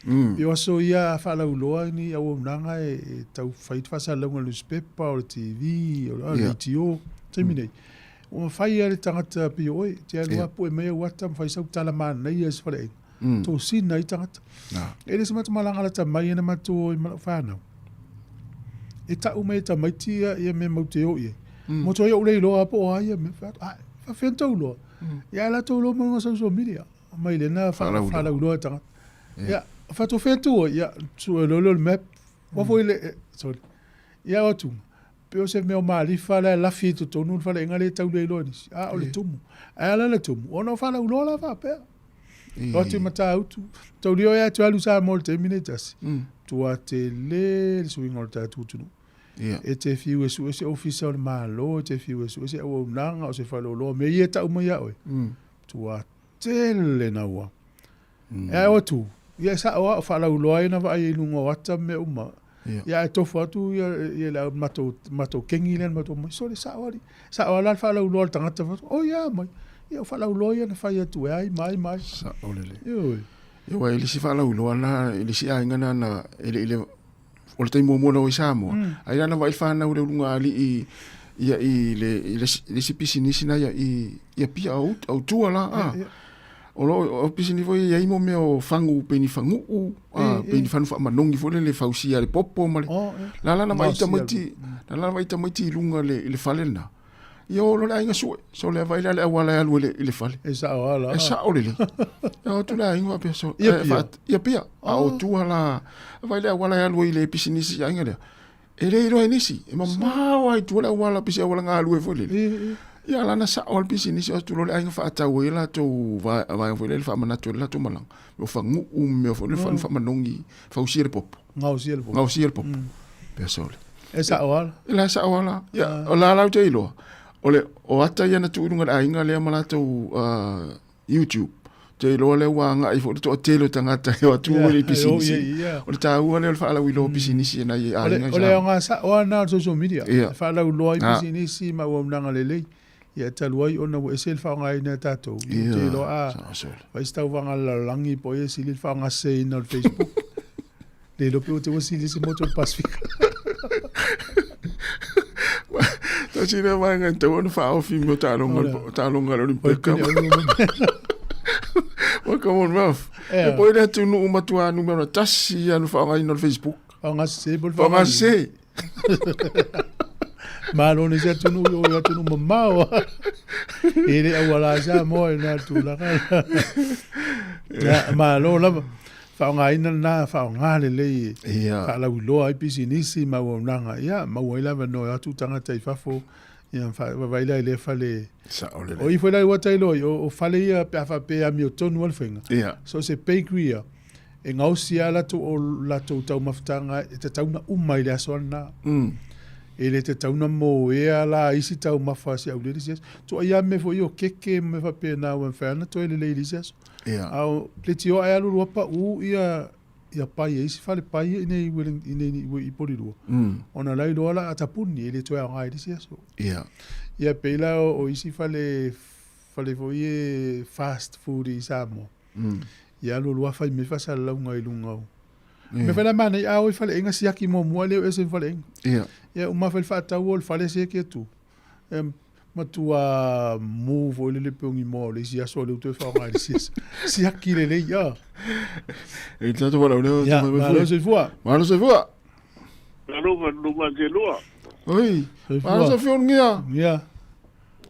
Mm. E o aso ia a faalauiloa ni auaunaga e, e tau fai te faasalalauga o le newspaper, o le TV, o le yeah. radio, taimi mm. nei. Ua mafai lava le tagata pei o oe, te alu yeah. pue mai au ata ma fai sau tala manaia i se faleaiga. Mm. Tosina ai tagata. Nah. E le se matou malaga lata mai ana matou o i ma lau whanau. E tau mai e tamaiti ia, ia mea mau te o i ai. Mm. Mo toi ou le iloa po o a ia mea. Wha, ai, wha tau loa. Mm. Ia la tau loa mo social media. Mai le na Faalauiloa. e tagata. Ia, wha whentu, ia, su e lolo le map. Wa foi le, eh, sorry. Ia o atu. Pe o se mea o maalifa la e lafi i totonu le faleaiga lea e tau le iloa e nisi. A o le tumu. Ae ala le tumu, ona o faalauiloa la faapea. O atu i Matautu. Taulia oe atu alu Samoa i le taimi nei tasi. Mm. Tua tele le suiga o le tatou atunuu. Yeah. E te fiu e sue se ofisa o le Malo, e te fiu e sue se auaunaga o se faleoloa, mea ia e tau mai ia oe. Mm. Tua tele naua. Mm. E ae o atu, ia e sao lava o faalauiloa ai na vaai ai i luga o ata ma mea uma. Yeah. Ia ae tofu atu ia, ia le matou, matou kengi lea na matou mai, sole sao alii. Sao lava la le faalauiloa a le tagata, fai atu, oi a mai. Ia o faalauiloa ia na fai atu e ai ma ai ma ai. Sao lelei. Ioe. Ia aua e le isi faalauiloa na i le isi aiga na na e le i le o le taimi muamua na o i Samoa, Mm. ai la na vaai le fanau i le uluga alii ia i le i le isi pisinisi na ia i i Apia au au tua la a. Ia, ia. O lo o pisinisi foi e i ai mo mea o fagu pe ni fagu'u a E, pe e. ni fanu faamanogi foi lele fausia e le popo ma le Oh, e. la la na vaai Gaosia le- tamaiti la la na vaai tamaiti i luga le i le fale lena. Ia o lo le aiga sue, so le vaai lea le auala e alu i le i le fale. E sao lava la. E sao lelei. E o atu le aiga faapea so I e Apia. fa i Apia. A o Ah. tua la vaai le auala e alu ai i le pisinisi i aiga lea. E le iloa e nisi, e mamao lava i tua le auala pei se auala galue foi lele. E, e. Ia lana sao le pisinisi o atu loa le aiga faatau ai latou vaega foi lele faamanatu ai le latou malaga. Mea o faguu ma mea foi lele Mm. faamanogi fausia le popo. Gaosia le popo. Gaosia le popo. Mm. Pea sole. E sao lava. E la sao lava la. Ia, Ah. o la la ou te iloa. O le o ata ia na tuu i luga i le aiga lea ma latou YouTube. Te iloa lea ua agai foi le toatele o tagata e o atu Ia, i le e o pisinisi. ia, ia. O le taua lea o le faalauiloa o pisinisi e nai O le, aiga i o le Samoa. aoga sao lava lena o le social media. Ia. E faalauiloa ai Ah. pisinisi ma auaunaga lelei. Ia talu ai ona ua ese le faaaogaina e tatou. Ia, Ia, te iloa a sao sole. fai se tauvaga a le lalolagi po o ia sili le faaaogaseseina o le Facebook. Le iloa pe ua te ua sili se motu o le Pasifika. Tasi lea vaega e tatau ona faaofi mo taaloga Ora. taaloga a le O le Olimpika pene o le ma Commonwealth. Ea. E poi le atunuu matua numera tasi ia na faaaogaina o le Facebook. Faaaogasese po o le Faaaogasese. Malo nei se atunuu i o i atunuu mamao. E le auala ai Samoa i lena tulaga. Ia, malo lava. Faaaogaina lena, faaaoga lelei e Ia. faalauiloa ai pisinisi ma auaunaga. Ia, maua ai le avanoa e o atu tagata i fafo. Ia, vaavaai la i lea fale. Sao O lelei. i foi la i ua tailoa, o fale ia pe a faapea e amiotonu lava le faiga. Ia. So se bakery ia, e gaosi lava latou o latou taumafataga e tatau ona uma i le aso lena. Mm. E le tatau ona moea la isi taumafa a si aulele isi aso. Tuai lava mea foi ia o keke ma mea faapena ua mafai lava ona toe lelei i le isi aso. Ia. A o leitioa ae alu lua pau ia ia pai e isi fale pai ia i inei i inei i Porirua. Mm. Ona la iloa la a tapuni e le toe aoga i le isi aso. Ia. Ia pei la o isi fale fale foi e fast food i Samoa. Mm. Ia alu lua fai mai faasalalauga i luga o. Ia. Mea foi la manaia, a o i faleaiga siaki muamua lea o ese ma faleaiga. Ia. Ia uma foi le faataua o le fale siaki atu. E matua mu foi lele pe o ni moa o le isi aso o lea ua toe faaaoga i le isi aso. Siaki lelei, ia. E tatou valaau lea Ia, mai malo foi. soifua. Malo soifua. Talofa luma te lua. Oi. Soifua. Malo soifua ngia. Ia.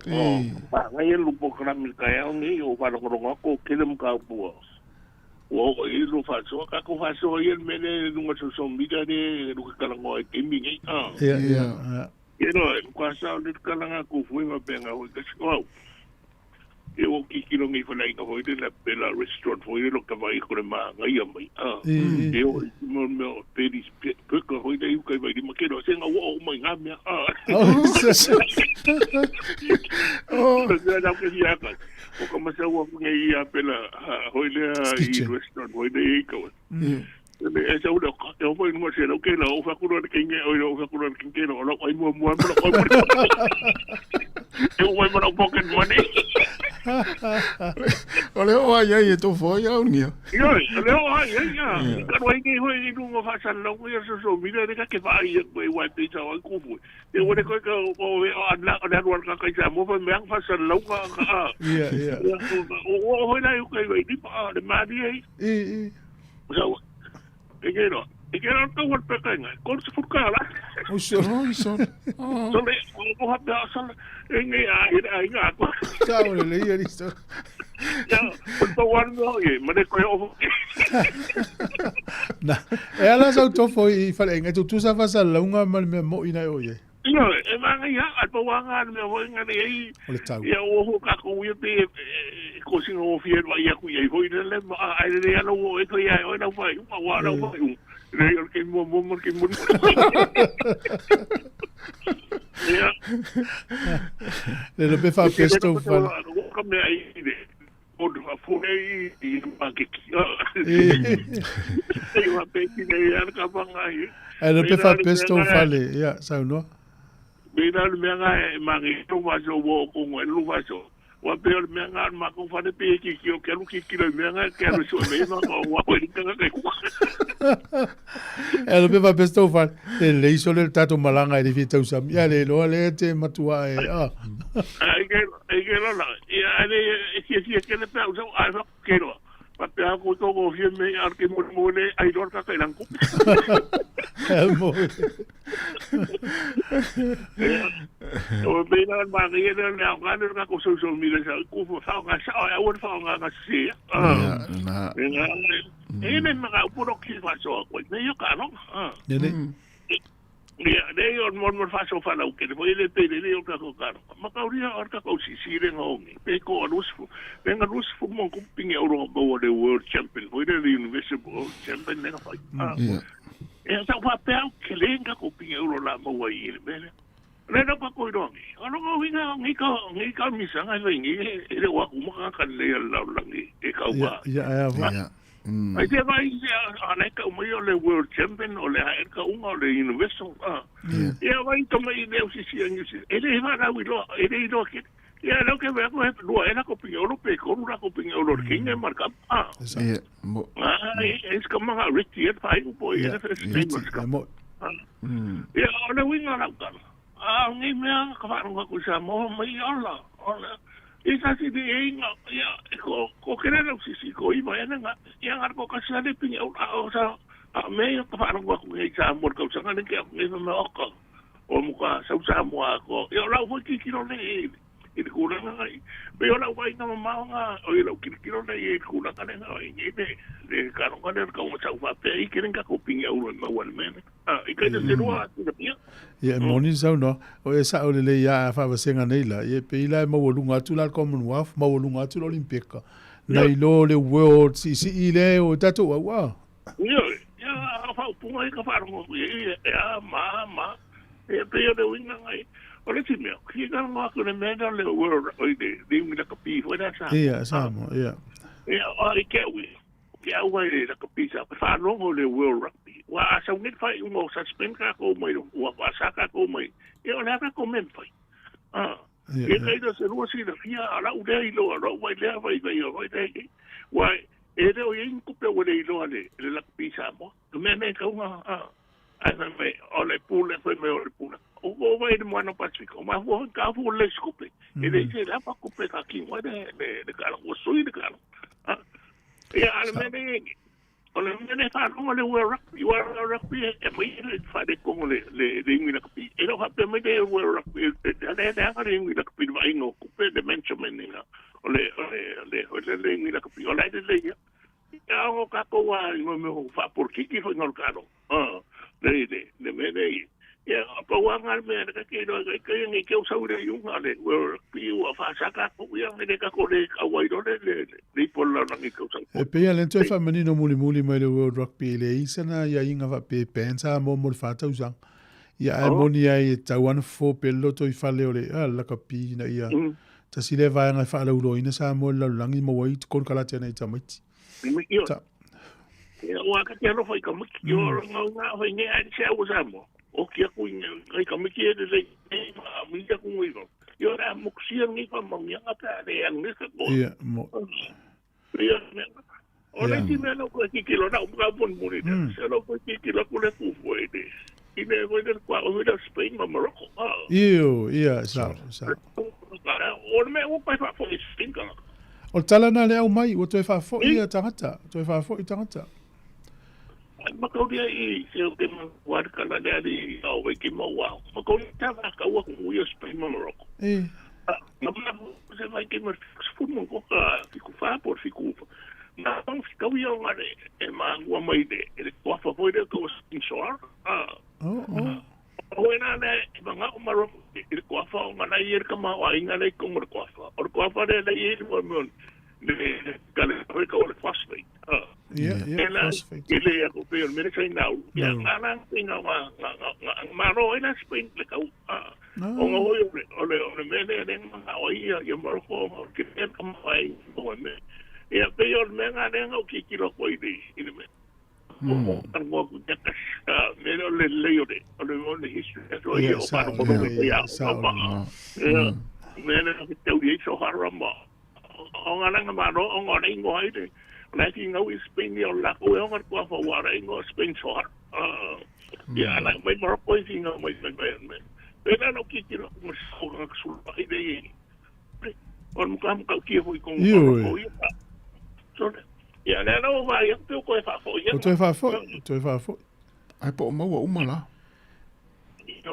E. Whangai e lupo karami kai au nei o wharongoronga ko kere mga pua. Ua oo i ai lou faasoa. Tatou faasoa ia le mea lea i luga o social media lea e luga talanoa ai i taimi nei. Ia, ia, ia. Ia no, e matua sao lea le tala atu foi faapea na foi kasi o au. Ia ua ou tilotilo nei i faleaiga foi lele pe la restaurant foi lele o tavai atu le manaia mai. E oo i mo mea o Betty's Burger foi lea i uka i Vailima ke loa se na ua oo uma i ngā mea. Oh. Mea nau ke hia kai. O ka masau aku nei ia pela hoi lea i restaurant hoi lea i kawa. Le e sau le ka te hoi numa se lau ke la o fa kulo le kinge o o fa kulo le kinge o lau ai mua mua mua mua. E ua mai mana pocket money. O le o ai ai e tō foi au nia. Ioe, o le o ai ai ia. Ka roa i hoi i lunga whasalau ia social media le ka ke wha ai koe wai pe sa ai kufu. E ua le koe ka o e o ana o le alu ka kai sa mo fa me ang whasalau ka ka. Ia, ia. O o hoi lai kai wai ni pa le mani ai. I, i. Sa e ke ro. E ke ro ka war pe kai ngai. Ko se furka la. O so. Oi, so. Oh. So le o ha pe sa e ngai a i a i nga ko. Sa o le le ia ni so. Ya, o war no e ma le koe o. Na, e ala sau tofo i faleaiga, e tutusa faasalalauga ma le mea mo'i na e oo i ai. Ioe, e manaia, a pau a ngā mea hoi ngā nei ai, O le tau. ia ua ho kākou ia pe e kosinga o fia mai aku i ai hoi le le ma ai le ala o e kai ai oi lau whai unga wa lau whai unga. Le o ke mua mua mua ke mua. Ia. Le le pe whaapesto whale. Ka mea ai le. O te whafore i i makeki. Ei wa pe ki nei ana ka whanga i. E le pe whaapesto whale. Ia, saunoa. Me nā le mea ngā e mange lo vaso wo ko ngoi lo vaso. Wa pe o le mea ngā ma ko whare pe ki ki o ke alu ki ki lo mea ngā ke alu so me ma ko wa ko ni kanga kai ku. E le pe whaapesto whale. Le leiso le tatou malanga i le fia tausami. Ia le loa le te matua e. Ah. Ai ke ai ke lola. Ia ale e sia sia ke le pe au sau ai fa ke loa. Pa pe a ko to ko fie me ar ke mo mo le ai lor ka kai lang ku. E mo. O me na ma ke le le au ka le ka ko social media sa ku fo fa ka sa ai au fa nga ka si. Ia, na. E le ma ka puro ki fa so ko me yo ka no. Nene. Ia, le o mo mo fa so fa lau ke le le pe le o ka ko ka. Ma ka uri o ka ko si si le ngo pe ko a rus fu. Pe nga rus fu mo ko pinge o ro bo le world champion. Foi le universal world champion le fa. Ia. E sa fa pe au ke le nga ko pinge o la mo wa i le mele. Le no pa ko ro ngi. O no ngi nga ngi ka ngi ka mi sa nga ngi e le wa ku ma ka le la la ngi e ka wa. Ia, ia, ia. Ia. Ai te vai se a nei ka mai o le world champion o le hae ka unga o le universal. Ia vai to mai le o si si ngi si. E le va la wi lo e le lo ke. Ia lo ke ve ko he lua e la ko pinge o pe ko la ko pinge o lo ke nge marka. Ah. Ia. Mo. Ai e ska manga riti e fai po e le Riti, e mo. Ia o le winga la ka. A ngi mea ka wharonga ku sa mo mai ola. Ola. I sa si di e inga ia ko ko kere lau si si ko i mai ana nga ia ngā ko ka sa le pinge o o sa a me ia ka wharonga ku ngi sa mo ka sa ngane ke ngi me oka. O mo ka sa sa mo a ko. Ia lau foi ki ki le i le kūlanga ngai. Me o lau vai ngā mamao ngā, o i lau kilo nei i le kūlanga nei ngā, i ngi le, le karonga le ka unga sau whapea i kere nga ko pinge uro i maua le mene. I kai te rua atu le pia. Ia, e moni saunoa, o e sao le lei ia a whaavasenga nei la, ia pe ila e maualuga atu la le Commonwealth, maualuga atu le Olympeka. Nai lo le World si si i le o tatou au a. Ia, ia, a whaupunga i ka wharongo, ia, ia, ma, ma, ia pe o le uinga ngai. O le ti mea, ki ka ngā aku le mea le World, o i le, le ungi la kapi, foi la sa. Ia, sa mo, ia. Ia, o i ke ui, ke au ai le la kapi sa, whanongo le World Rugby. Wa a sa ungi whai unga o suspend ka ko mai, ua wa sa ka ko mai. Ia o le aka ko men whai. Ah. Ia, Ia kai la se rua si la fia, a la ulea i loa, ro wai lea wai wai wai lea. Wa e le o ia kupe o le i loa le, le rugby sa mo. Ka mea nei kaunga, ah. Ai fai mai, o le pule, fai mai o le pule. O o vai le moana Pasifika, o mai fua ka fu le skupe. E le se la pa kupe ka ki wa le le le ka o sui le ka. Ah. Ia ale mea nei, o le mea nei whanonga le ua rugby, ua rugby e mai le whare kongo le le le ingi rugby. E lo hape mai le ua rugby, e le le anga le ingi rugby le vainga o kupe le management nga. O le o le le o le le ingi rugby o le le le ia. Ia o kākou a i mea o faapolokiki foi ngā karo. Le le le mea nei. Ia pau a ngā mea le kake no kai kai ngi ke usau le yunga le pi ua whaasaka ko ia ngi le kako le au ai le le le i pola na ngi ke usau. E pei a le toe faamanino mulimuli mai le World Rugby e leai sana aiaiga faapea e ban Samoa mo le 4 tausaga. Ia ae moni ai e tatau lava ona fofo pea le lotoifale o le lakapi ina ia tasi lea vaega e faalauiloaina Samoa i le lalolagi maua ai konekarate a nai tamaiti. Ta. Ia ua ka te alofa i ka miki o ngau ngā hoi nge ai se au Samoa. O ki aku i ngai ka miki e le ma mi ka ku ngi. Yo ra muksia ngi pa mangia ka le ang ne ka ko. Ia mo. Ia me. O le ti me no ko ki ki lo na ka pon muri ne. Se lo ko ki ki lo ku le ku fu e ne. I ne ko ne kwa o le Spain ma Morocco. Io, ia, sa, sa. O le mea ua pai faafoi i Spain ka. O le tala na le au mai, ua toe faafoi ia tagata, toe faafoi tagata. Ai makauria i se o te mau kala le ali au wai ki mau au. Makauria ta va ka ua ku ia Spain ma Morocco. E. Na ma se vai ki ma fu mo ko ka ki ku fa por fi ku. Na pang fi kau ia ngare e ma ua mai le e ko fa foi le ko sin soar. Ah. Oh, oh. O e nā le ma ngā o Maroko i le koafa o ngā nei e ka ma o inga nei ko ngā koafa. O le koafa le nei e mo mo le ka le ka ka o le phosphate. Ah. Ia, ia, E la phosphate. e le ako pe o mere sai nau. Ia ngā nā ngā ngā ngā ngā ngā maro e la Spain le kau. Ah. O ngā hoi o le o le o le mele le ngā o ia ia Maroko o ke te ka mai o me. Ia pe o le me ngā le ngā ki ki lo ko i le i le me. Ia, sa, ia, sa, Ioe. Ia, le ana o vai, pe ko e whaafoi. O toe faafoi, toe faafoi. Ai po o maua uma la.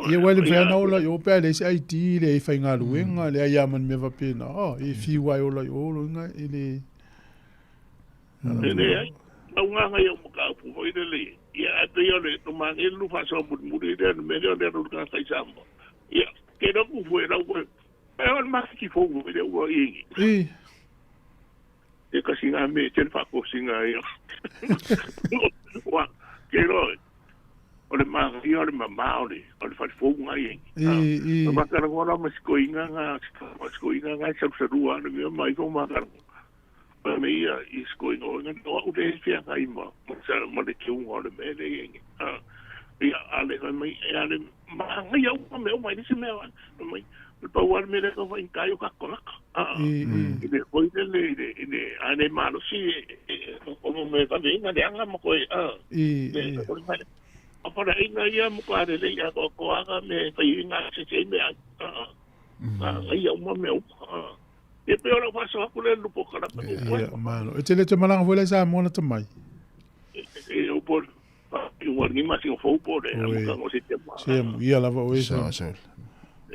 Ia ua le mafai ona ola i o pe a leai se ID, leai faigaluega, leai lava ma ni mea faapena. Oh, e fiu lava e ola i o loiga i le... E leai, lau gaga ia mataupu foi lele. Ia, ae pei o le tomagi le faasoa mulimuli lea le mea lea o le alu i le tagata i Samoa. Ia, ke lau kufu e lau koe. E o le maketi fou foi lea ua i. I. E kasi ngā me te whakosinga ia. Wa, ke roa, o le māngai o le mamā o le, o le whare fou ngai e. I, i. Ma makara ngora ma sikoinga ngā, ma sikoinga ngā sarusaru a le mea mai fo makara. Ma me ia i sikoinga o ngā o au le whia ngai ma, ma sa, ma le kiunga o le mea le e. Ia, a le mai, e a le māngai au ma mea o mai nisi mea, mai, le pau a le mea le ka whai kai o ka konaka. I, i. I le hoi le le i le i le a le malosi e o mo me vave inga le anga mo koe a I, le i. o le mai a para inga ia mo ka le le ia ko ko anga me fai inga se se me a a ia uma me uma e pe ora faso aku le lupo kala pe ko Ia, malo. E te le te malaga foi la i Samoa lata mai. e o por i ua ni ma si o fou por e mo Oi. ka ngo se te ma Se ia lava oe Sa, sa. sa.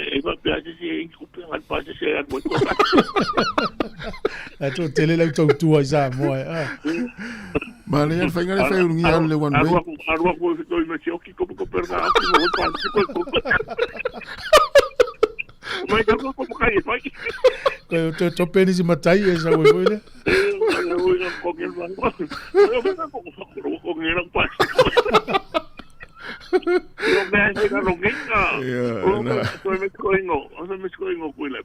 e va pe a se se ku pe ngal pa se se a mo ko A to tele lau tautua i Samoa e. Ah. Ma le ia whainga le whai urungi alu le one way. Arua arua ko toi me se oki ko ko per nga oki mo pa ko ko Mai ka ko ko kai mai. Koe te tope nisi matai e sa ue foi lea. Ko ke ma. Ko ko ko ngi ra pa. Yo me ai ka lo ngi ka. Ia, na. Ko me ko ingo, o me ko ingo ko le.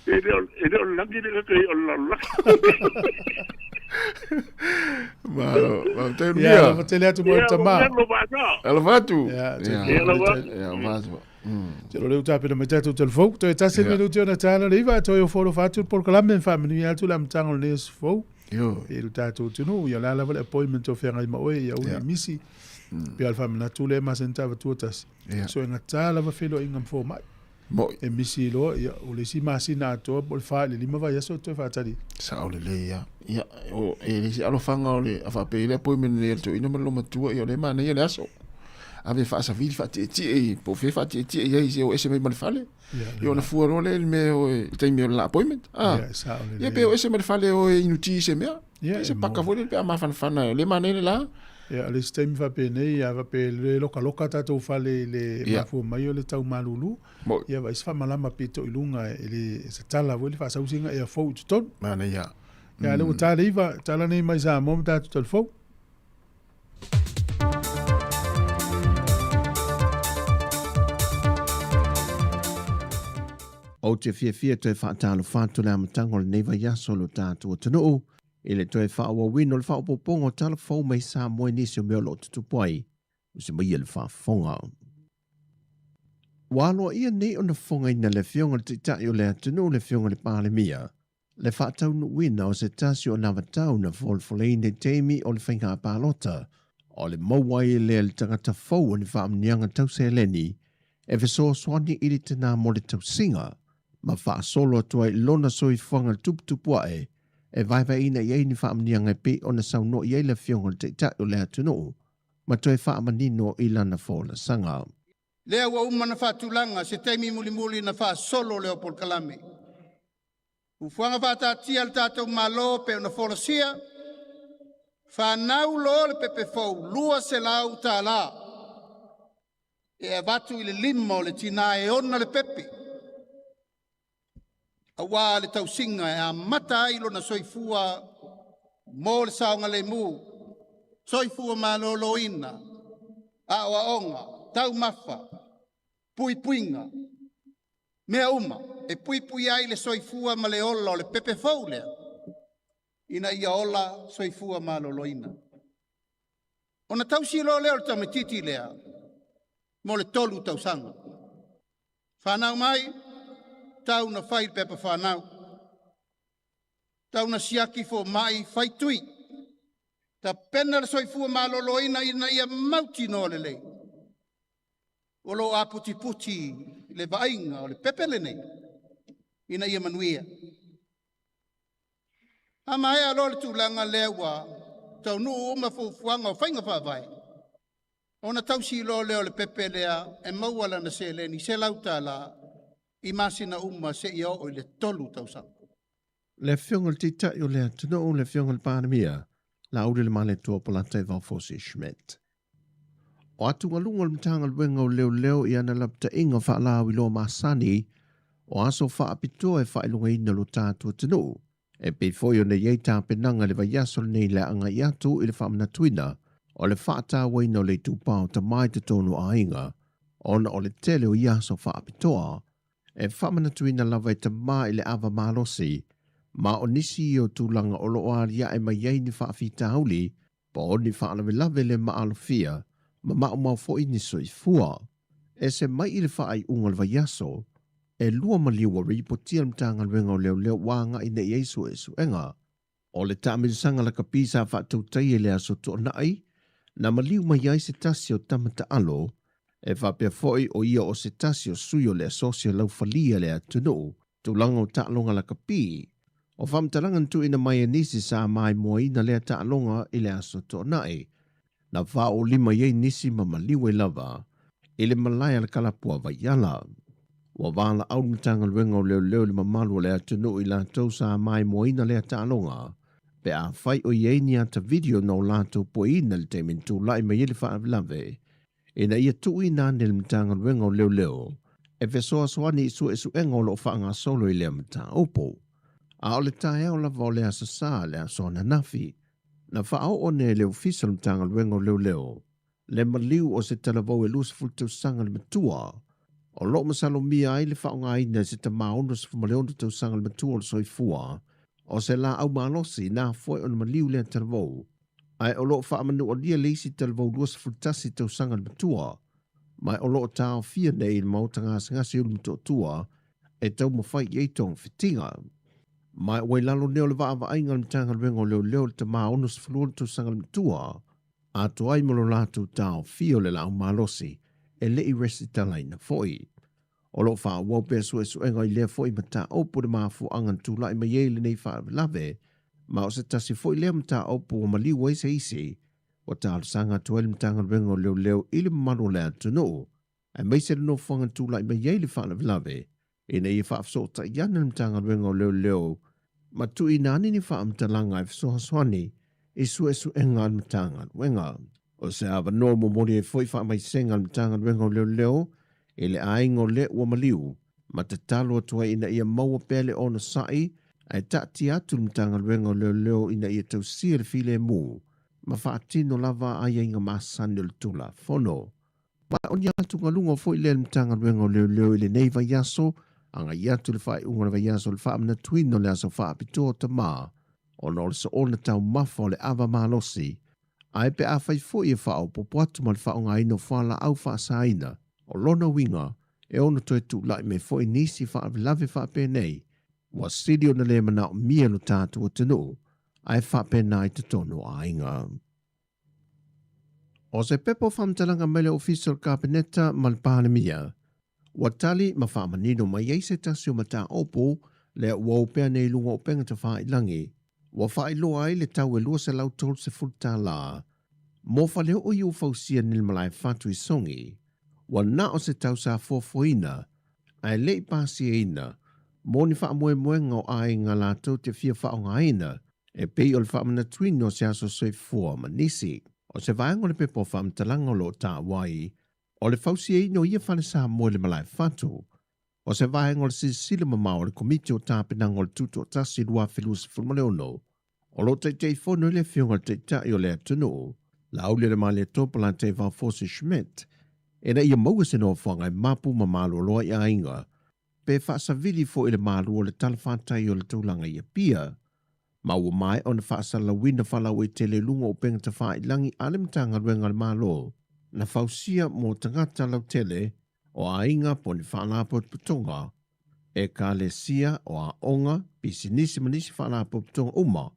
E le e le langi le ke o la la. Ma, ma te Ia, urungia. lava tele atu mo Ia, tama. lo ba sa. Alofa atu. Ia, te Ia, alofa. Ia, alofa atu. Te lo leu tapena mai tātou telefou. Toe tasi Ia. minuti ona tāna le iwa, toe o fōro whātu polokalame whaamanuia atu le amataga o lenei aso fou. Io. E le tātou tunu, ia la lava le appointment o whengai ma oe, ia uli Ia. misi. Pe al whaamanatu le masani tāvatua tasi. Ia. So e ngata lava wheloaiga ma fomai. Moi. E misi loa, ia, o le isi masina atoa po o le 4 i le 5 vaiaso toe faatali. Sao lelei ia. Ia, o, e le isi alofaga o le a faapea i le appointment nei a le toeaina ma le lomatua, ia o lea e manaia le aso. Ave faasavili faatietie i, po o fea faatietie i ai se o ese mai ma le fale. Ia, Ia ona fua loa lea i le mea o e, i le taimi o le la appointment. Ah. Ia, e sao Ia lelei. pe o ese mai le fale o e inu ti i se mea. Ia, Se paka foi lele pe a mafanafana le manaia le la. Ia, o le isi taimi faapenei, a faapea e le lokaloka tatou fale i le mafua mai o le tau malulu, ia vaai se faamalama pito i luga e le se tala foi le faasausiga ea fou i totonu. Manaia. Ia, lea ua ta le 9, tala nei mai Samoa ma tatou talafou. Ou te fiafia toe faatalofa atu le amataga o lenei vaiaso lo tatou atunuu i le toe faaauauina o le faaopoopoga o tala fou mai Samoa i nisi o mea o lo o tutupu ai o se maia le faafofoga. Ua aloaia nei ona fofogaina le Afioga i le Taitai o le atunuu le Afioga i le Palemia le faataunuuina o se tasi o anavatau na folafoleina i taimi o le faiga palota, o le maua ai lea e le tagata fou o ni faamanuiaga tau seleni e fesoasoani i le tinā mo le tausiga ma faasolo atu ai lona soifuaga tuputupuae e vaevaeina i ai ni faamanuiaga e pei ona saunoa i ai le Afioga i le Taitai o le atunuu ma toe faamanino i lana folasaga. Lea ua uma ona faatulaga se taimi mulimuli na faasolo lea o polokalame. Fuafuaga faataatia a le tatou Malo pei ona folasia, fanau loa le pepe fou $200 e avatu i le lima o le tinā e ona le pepe, auā le tausiga e amata ai lona soifua mo le saogalemu, soifua maloloina, aoaoga, taumafa, puipuiga, mea uma e puipui ai le soifua ma le ola o le pepe fou lea, ina ia ola soifua maloloina. Ona tausi loa lea o le tamaitiiti lea mo le 3 tausaga. Fanau mai, tau na fai le pepa fanau. Tau na siaki fomai fai tui. Tapena le soifua maloloina ina ia mautinoa lelei. O lo aputiputi le vaaiga o le pepe lenei ina ia manuia. A maea loa le tulaga lea ua taunuu uma fuafuaga o faiga faavae, ona tausi loa lea o le pepe lea e maua lana seleni $100 i masina uma seia oo i le 3 tausaga. Le Afioga i le Taitai o le atunuu, le Afioga i le Palemia, Laaulialemalietoa Polata Ivaofosi Schmidt. O atugaluga o le Matagaluega o Leoleo i ana lapataiga faalauiloa masani o aso faapitoa e faailogaina lo tatou atunuu, e pei foi ona i ai tapenaga i le vaiaso lenei le agai atu i le faamanatuina o le faatauaina o le itupa o tama i totonu o aiga, ona o le tele o ia aso faapitoa e faamanatuina lava e tama i le ava malosi, ma o nisi ia o tulaga o lo o aliae mai ai ni faafitauli po o ni faalavelave le maalofia ma maumau foi ni soifua. E se mai i le faaiuga o le vaiaso, e 2 maliu ua ripotia le Matagaluega o Leoleo ua agai nei ai suesuega. O le taamilosaga lakapi sa faatautai e le aso Toonai, na maliu mai ai se tasi o tama taalo, e faapea foi o ia o se tasi o sui o le asosi o laufalia le atunuu, tulaga o taaloga lakapi. O faamatalaga na tuuina mai e nisi sa maimoaina lea taaloga i le aso Toonai, na faaolima i ai nisi ma maliu ai lava i le malae a le kalapua Vaiala. Ua valaau le Matagaluega o Leoleo i le mamalu o le atunuu i latou sa maimoaina lea taaloga, pe afai o i ai ni ata video na o latou poeina i le taimi na tulai mai ai le faalavelave, ina ia tuuina ane le Matagaluega o Leoleo e fesoasoani i suesuega o lo o faagasolo i lea mataupu. A o le taeao lava o le aso Sa le aso ananafi, na faaoo ane e le Ofisa o le Matagaluega o Leoleo le maliu o se talavou e 20 tausaga le matua, o lo o masalomia ai le faaaogaina e se tama 66 tausaga le matua o le soifua, o se laau malosi na foe ona maliu lea talavou, ae o lo o faamanualia le isi talavou 21 tausaga le matua, ma o lo o taofia nei i le maota gasegase i Ulumotootua e taumafai i ai togafitiga. Ma ua i lalo nei o le vaavaaiga a le Matagaluega o Leoleo le tama 62 tausaga le matua, atoa ai ma lo latou taofia o le laau malosi e le i resitalaina foi. O lo o faaauau pea suesuega i lea foi mataupu le mafuaaga na tulai mai ai lenei faalavelave, ma o se tasi foi lea mataupu ua maliu ai se isi ua talosaga atu ai le Matagaluega o Leoleo i le mamalu o le atunuu, aemaise le nofoaga na tulai mai ai le faalavelave, ina ia faafesootai ane le Matagaluega o Leoleo ma tuuina ane ni faamatalaga e fesoasoani i suesuega a le Matagaluega. O se avanoa momoli ai foi faamaisega a le Matagaluega o Leoleo i le aiga o le ua maliu ma tatalo atu ai ina ia maua pea le onosai ae taatia atu le Matagaluega o Leoleo ina ia tausia le filemu ma faatino lava aiaiga masani o le Tulafono. Ma o ni atugaluga foi lea i le Matagaluega o Leoleo i lenei vaiaso, agai atu i le faaiuga o le vaiaso o le faamanatuina o le aso faapitoa o tama, ona o le soona taumafa o le ava malosi, ae pe afai foi e faaopoopo atu ma le faaaogaina o fualaau faasaina, o lona uiga e ono toe tulai mai foi nisi faalavelave faapenei, ua sili ona le manaomia lo tatou atunuu, ae faapena i totonu o aiga. O se pepa o faamatalaga mai le Ofisa o le Kapeneta ma le Palemia, ua tali ma faamanino mai ai se tasi o mataupu lea ua opea nei i luga o upega tafailagi, ua faailoa ai le tau e $230 mo faleoo i ua fausia nei le malae fatu i Sogi. Ua na o se tau sa fuafuaina ae le i pasiaina mo ni faamoemoega o aiga latou te fia faaaogaina e pei o le faamanatuina o se aso soifua ma nisi. O se vaega o le pepa o faamatalaga o lo o taua ai, o le fausiaina o ia fale Samoa i le malae fatu, o se vaega o le silasila mamao a le Komiti o Tapenaga o le Tutoatasi 2026, o lo o Taitaifono ai le Afioga i le Taitai o le atunuu, Laaulialemalietoa Palatei Vaofosi Schmidt, ina ia maua se nofoaga e mapu ma maloloa i aiga, pe faasavili foi i le malu o le talafatai o le tulaga i Apia, ma ua maea ona faasalalauina faalauaitele i luga o upega tafailagi a le Matagaluega a le Malo na fausia mo tagata lautele o aiga po o ni faalapotopotoga, ekalesia, o aoga, pisinisi ma nisi faalapotopotoga uma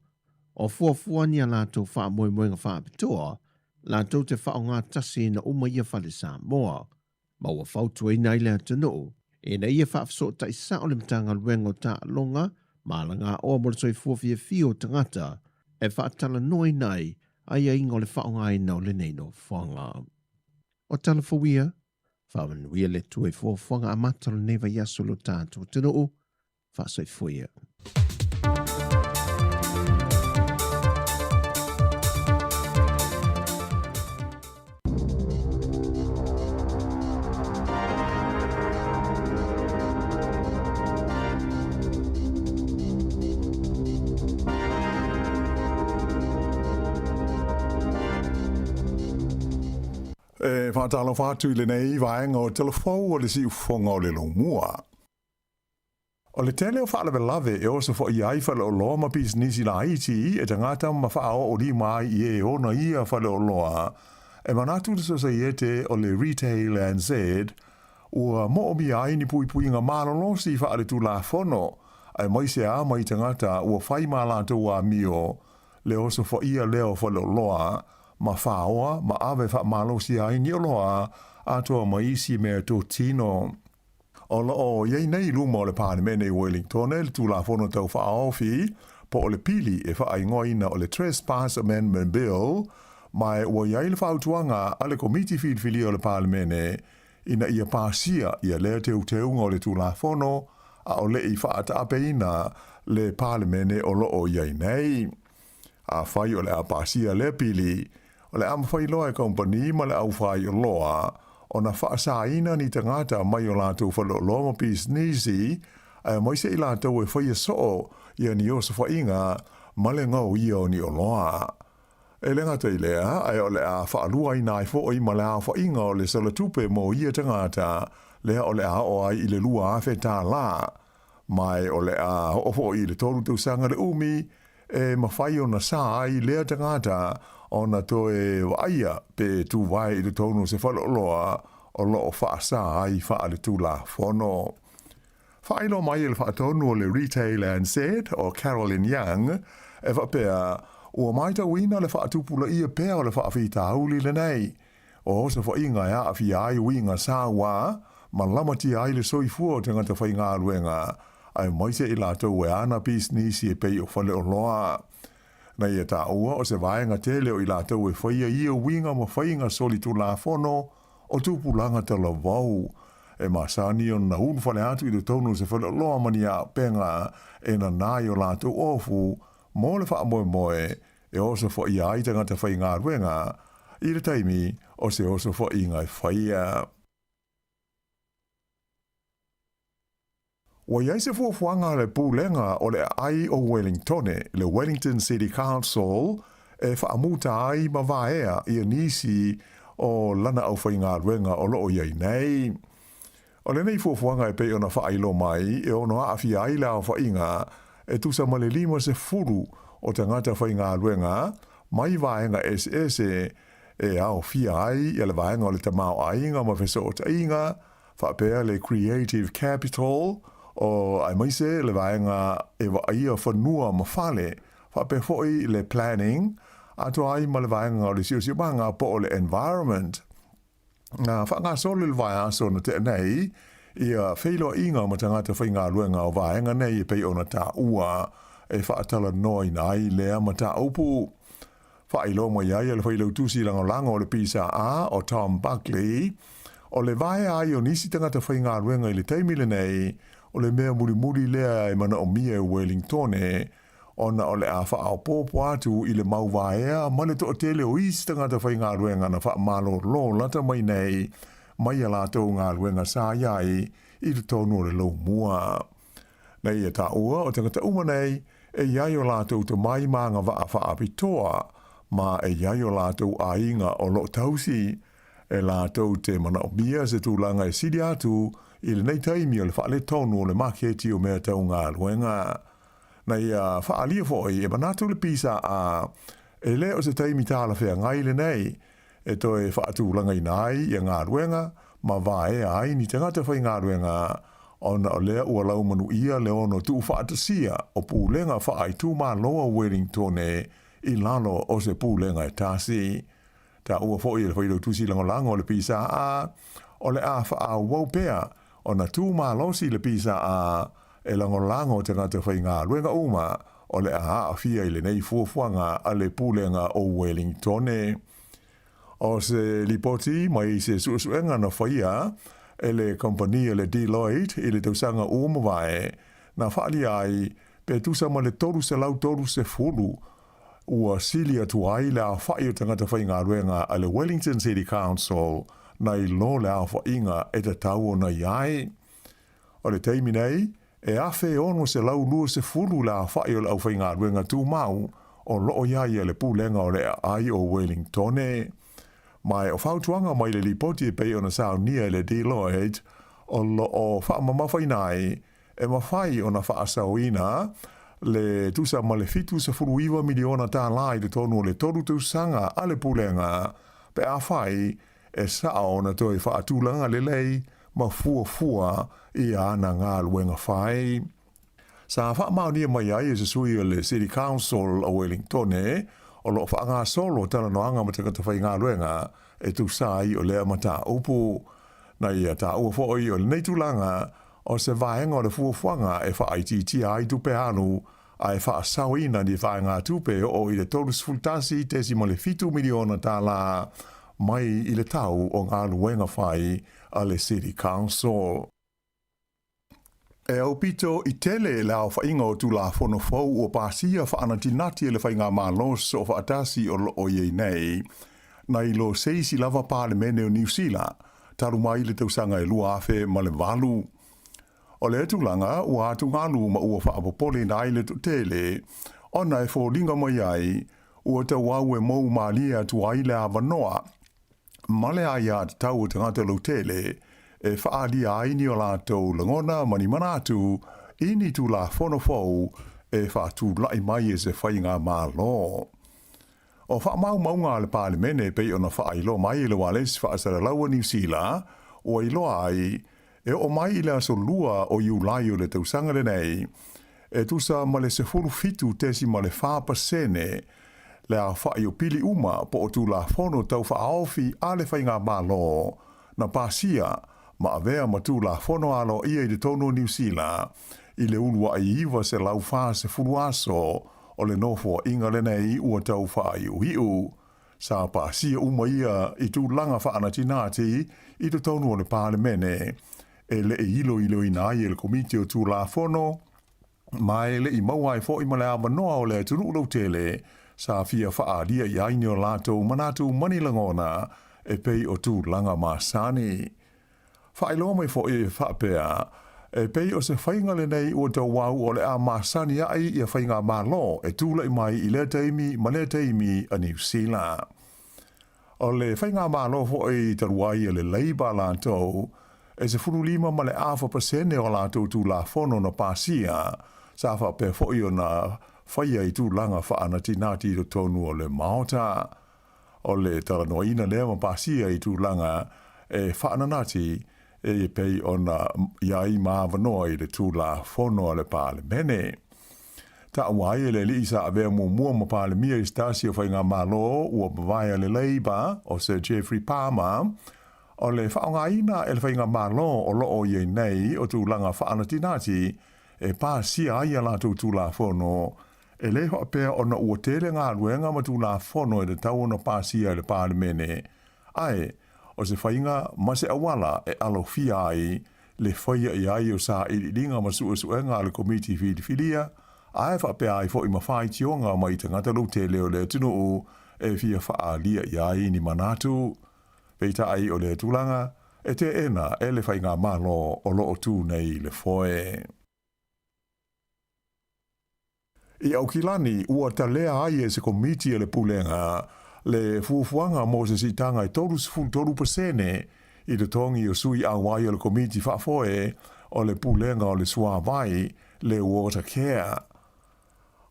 o fuafua ni a latou faamoemoega faapitoa latou te faaaogatasiina uma ia fale Samoa. Ma ua fautuaina ai le atunuu ina ia faafesootai sao le Matagaluega o Taaloga ma Alagaoa mo le Soifua Fiafia o Tagata e faatalanoaina ai aiaiga o le faaaogaina o lenei nofoaga. O tala fou ia, faamanuia le Atua i fuafuaga amata o lenei vaiaso i lo tatou atunuu, faasoifua ia. E faatalofa atu i lenei vaega o Telefou o le Siufofoga o le Lomua. O le tele o faalavelave e osofaia ai faleoloa ma pisinisi laiti e tagata ma faaoolima ai i e ona ia faleoloa, e manatu le Sosaiete o le Retail NZ ua moomia ai ni puipuiga malolosi faaletulafono aemaise a mai tagata ua fai ma latou amio le osofaia lea o faleoloa ma faoa ma ave faamalosia ai ni oloa atoa ma isi mea totino. O lo o i ai nei i luma o le Palemene i Wellingtone le Tulafono Tau Faaofi po o le pili e faaigoaina o le Trespass Amendment Bill, ma e ua i ai le fautuaga a le Komiti Filifilia o le Palemene ina ia pasia ia lea teuteuga o le Tulafono a o le i faataapeina le Palemene o lo o i ai nei. Afai o le a pasia lea pili, o le a mafai loa e kamupani ma le aufaioloa ona faasaina ni tagata mai o latou faleoloa ma pisinisi, aemaise i latou e faia soo ia ni osofaiga ma le gaoia o ni oloa. E le gata i lea, ae o le a faaluaina ai foi ma le aofaiga o le salatupe mo ia tagata lea o le a oo ai i le $2,000. Ma e o le a oo foi i le 3 tausaga le umi e mafai ona sa ai lea tagata ona toe vaaia pe tuvae i totonu o se faleoloa o lo o faasa ai faaletulafono. Faailoa mai e le faatonu o le Retail NZ o Carolyn Young e faapea ua matauina le faatupulaia pea o le faafitauli lenei o osofaiga e aafia ai uiga saua ma lamatia ai le soifua o tagata faigaluega, aemaise i latou e ana pisinisi e pei o faleoloa. Na ia taua o se vaega tele o i latou e faia ia uiga ma faiga solitulafono o tupulaga talavou. e masani ona ulufale atu i totonu o se faleoloa ma ni auupega e nanā i o latou ofu mo le faamoemoe e osofaia ai tagata faigaluega i le taimi o se osofaiga e faia. Ua i ai se fuafuaga a le Pulega o le Aai o Wellingtone, le Wellington City Council, e faamuta ai ma vaea ia nisi o lana aufaigaluega o lo o i ai nei. O lenei fuafuaga e pei ona faailoa mai e ono aafia ai le aofaiga e tusa ma le 50 o tagata faigaluega mai vaega eseese e aofia ai ia le vaega o le tamaoaiga ma fesootaiga, faapea le Creative Capital, o aemaise le vaega e vaaia fanua ma fale, faapea foi le Planning, atoa ai ma le vaega o le siosiomaga po o le Environment. Na faagasolo i le vaiaso na tea nei ia feiloaiga ma tagata faigaluega o vaega nei e pei ona taua e faatalanoaina ai lea mataupu. Faailoa mai ai e le Failautusi Lagolago o le PSA o Tom Buckley, o le vaea ai o nisi tagata faigaluega i le taimi lenei, o le mea mulimuli lea e manaomia e Wellingtone, ona o le a faaopoopo atu i le mau vaea ma le toatele o isi tagata faigaluega na faamalolo lata mai nei mai a latou galuega sa i ai i totonu o le laumua. Nei e taua o tagata uma nei e i ai o latou tomai ma agavaa faapitoa, ma e i ai o latou aiga o lo o tausi, e latou te manaomia se tulaga e sili atu i lenei taimi o le faaletonu o le maketi o mea tau galuega. Na ia faaalia foi e manatu le pisa a e le o se taimi talafeagai lenei e toe faatulagaina ai ia galuega ma vaea ai ni tagata faigaluega ona o lea ua laumanuia le ono tuufaatasia o pulega faaitumalo a Wellingtone i lalo o se pulega e tasi. Taua foi e le Failautusi Lagolago o le PSA o le a faaauau pea ona tu malosi le PSA e lagolago tagata faigaluega uma o le a aafia i lenei fuafuaga a le Pulega o Wellingtone. O se lipoti mai se suesuega na faia e le kamupani a le Deloitte i le tausaga ua mavae, na faaalia ai pe tusa ma le 330 ua sili atu ai le aofai o tagata faigaluega a le Wellington City Council nai lo le aofaiga e tatau ona i ai. O le taimi nei, e 1,620 le aofai o le aufaigaluega tumau o lo o i ai e le Pulega o le Aai o Wellingtone. Ma o fautuaga mai le lipoti e pei ona saunia e le Deloitte o lo o faamamafaina ai e mafai ona faasaoina le tusa ma le $79 miliona i totonu o le tolu tausaga a le Pulega pe afai e sao ona toe faatulaga lelei ma fuafua i ana galuega fai. Sa faamaonia mai ai e se sui o le City Council o Wellingtone o lo o faagasolo talanoaga ma tagata faigaluega e tusa ai o lea mataupu. Na ia taua foi o lenei tulaga o se vaega o le fuafuaga e faaitiitia ai tupe alu a e faasaoina ni vaegatupe e oo i le $31.7 miliona mai i le tau o galuega fai a le City Council. E aupito i tele le aofaiga o Tulafono fou ua pasia faanatinati e le Faigamalo Soofaatasi o lo o i ai nei, nai lo se isi lava Palemene o Niu Sila, talu mai le tausaga e 2008. O lea tulaga ua atugalu ma ua faapopoleina ai le toatele, ona e foliga mai ai ua tauau e mou malie atu ai le avanoa ma le aiatatau o tagata lautele e faaalia ai ni o latou lagona ma ni manatu i ni Tulafono fou e faatulai mai e se faigamalo. O faamaumauga a le Palemene e pei ona faailoa mai e le Ualesi Faasalalau a Niu Sila, ua iloa ai, e oo mai i le aso 2 o Iulai o le tausaga lenei, e tusa ma le 17.4% le aofai o pili uma po o Tulafono Tau Faaofi a le Faigamalo na pasia ma avea ma Tulafono aloaia i totonu o Niu Sila i le uluai 940 aso o le nofoaiga lenei ua tau faaiuiu. Sa pasia uma ia i tulaga faanatinati i totonu o le Palemene. e le i iloiloina ai e le Komiti o Tulafono, ma e le i maua ai foi ma le avanoa o le atunuu lautele sa fia faaalia i ai ni o latou manatu ma ni lagona e pei o tulaga masani. Faailoa mai foi e faapea, e pei o se faiga lenei ua tauau o le a masani ai ia faigamalo e tulai mai i lea taimi ma lea taimi a Niu Sila. O le faigamalo foi talu ai a le Labour latou, e 15.5% o a latou Tulafono na pasia, sa faapea foi ona faia i tulaga faanatinati i totonu o le Maota. O le talanoaina lea ma pasia i tulaga e faananati e pei ona i ai ma avanoa i le Tulafono a le Palemene. Taua ai e le alii sa avea muamua ma Palemia i se tasi o faigamalo ua mavae a le Labour, o Sir Geoffrey Palmer, o le faaaogaina e le faigamalo o lo o i ai nei o tulaga faanatinati e pasia ai a latou Tulafono, e le faapea ona ua tele galuega ma Tulafono e tatau ona pasia e le Palemene, ae o se faiga ma se auala e alofia ai le faia i ai o sailiiliga ma suesuega a le Komiti Filifilia, ae faapea ai foi ma faitioga mai tagata lautele o le atunuu e fia faaalia i ai ni manatu. Peitai o lea tulaga, e teena e le Faigamalo o lo o tu nei le foe. I Aukilani, ua talea ai e se komiti a le Pulega le fuafuaga mo se siitaga e 33% i totogi o sui auai o le Komiti Faafoe o le Pulega o le Suavai, le Watercare.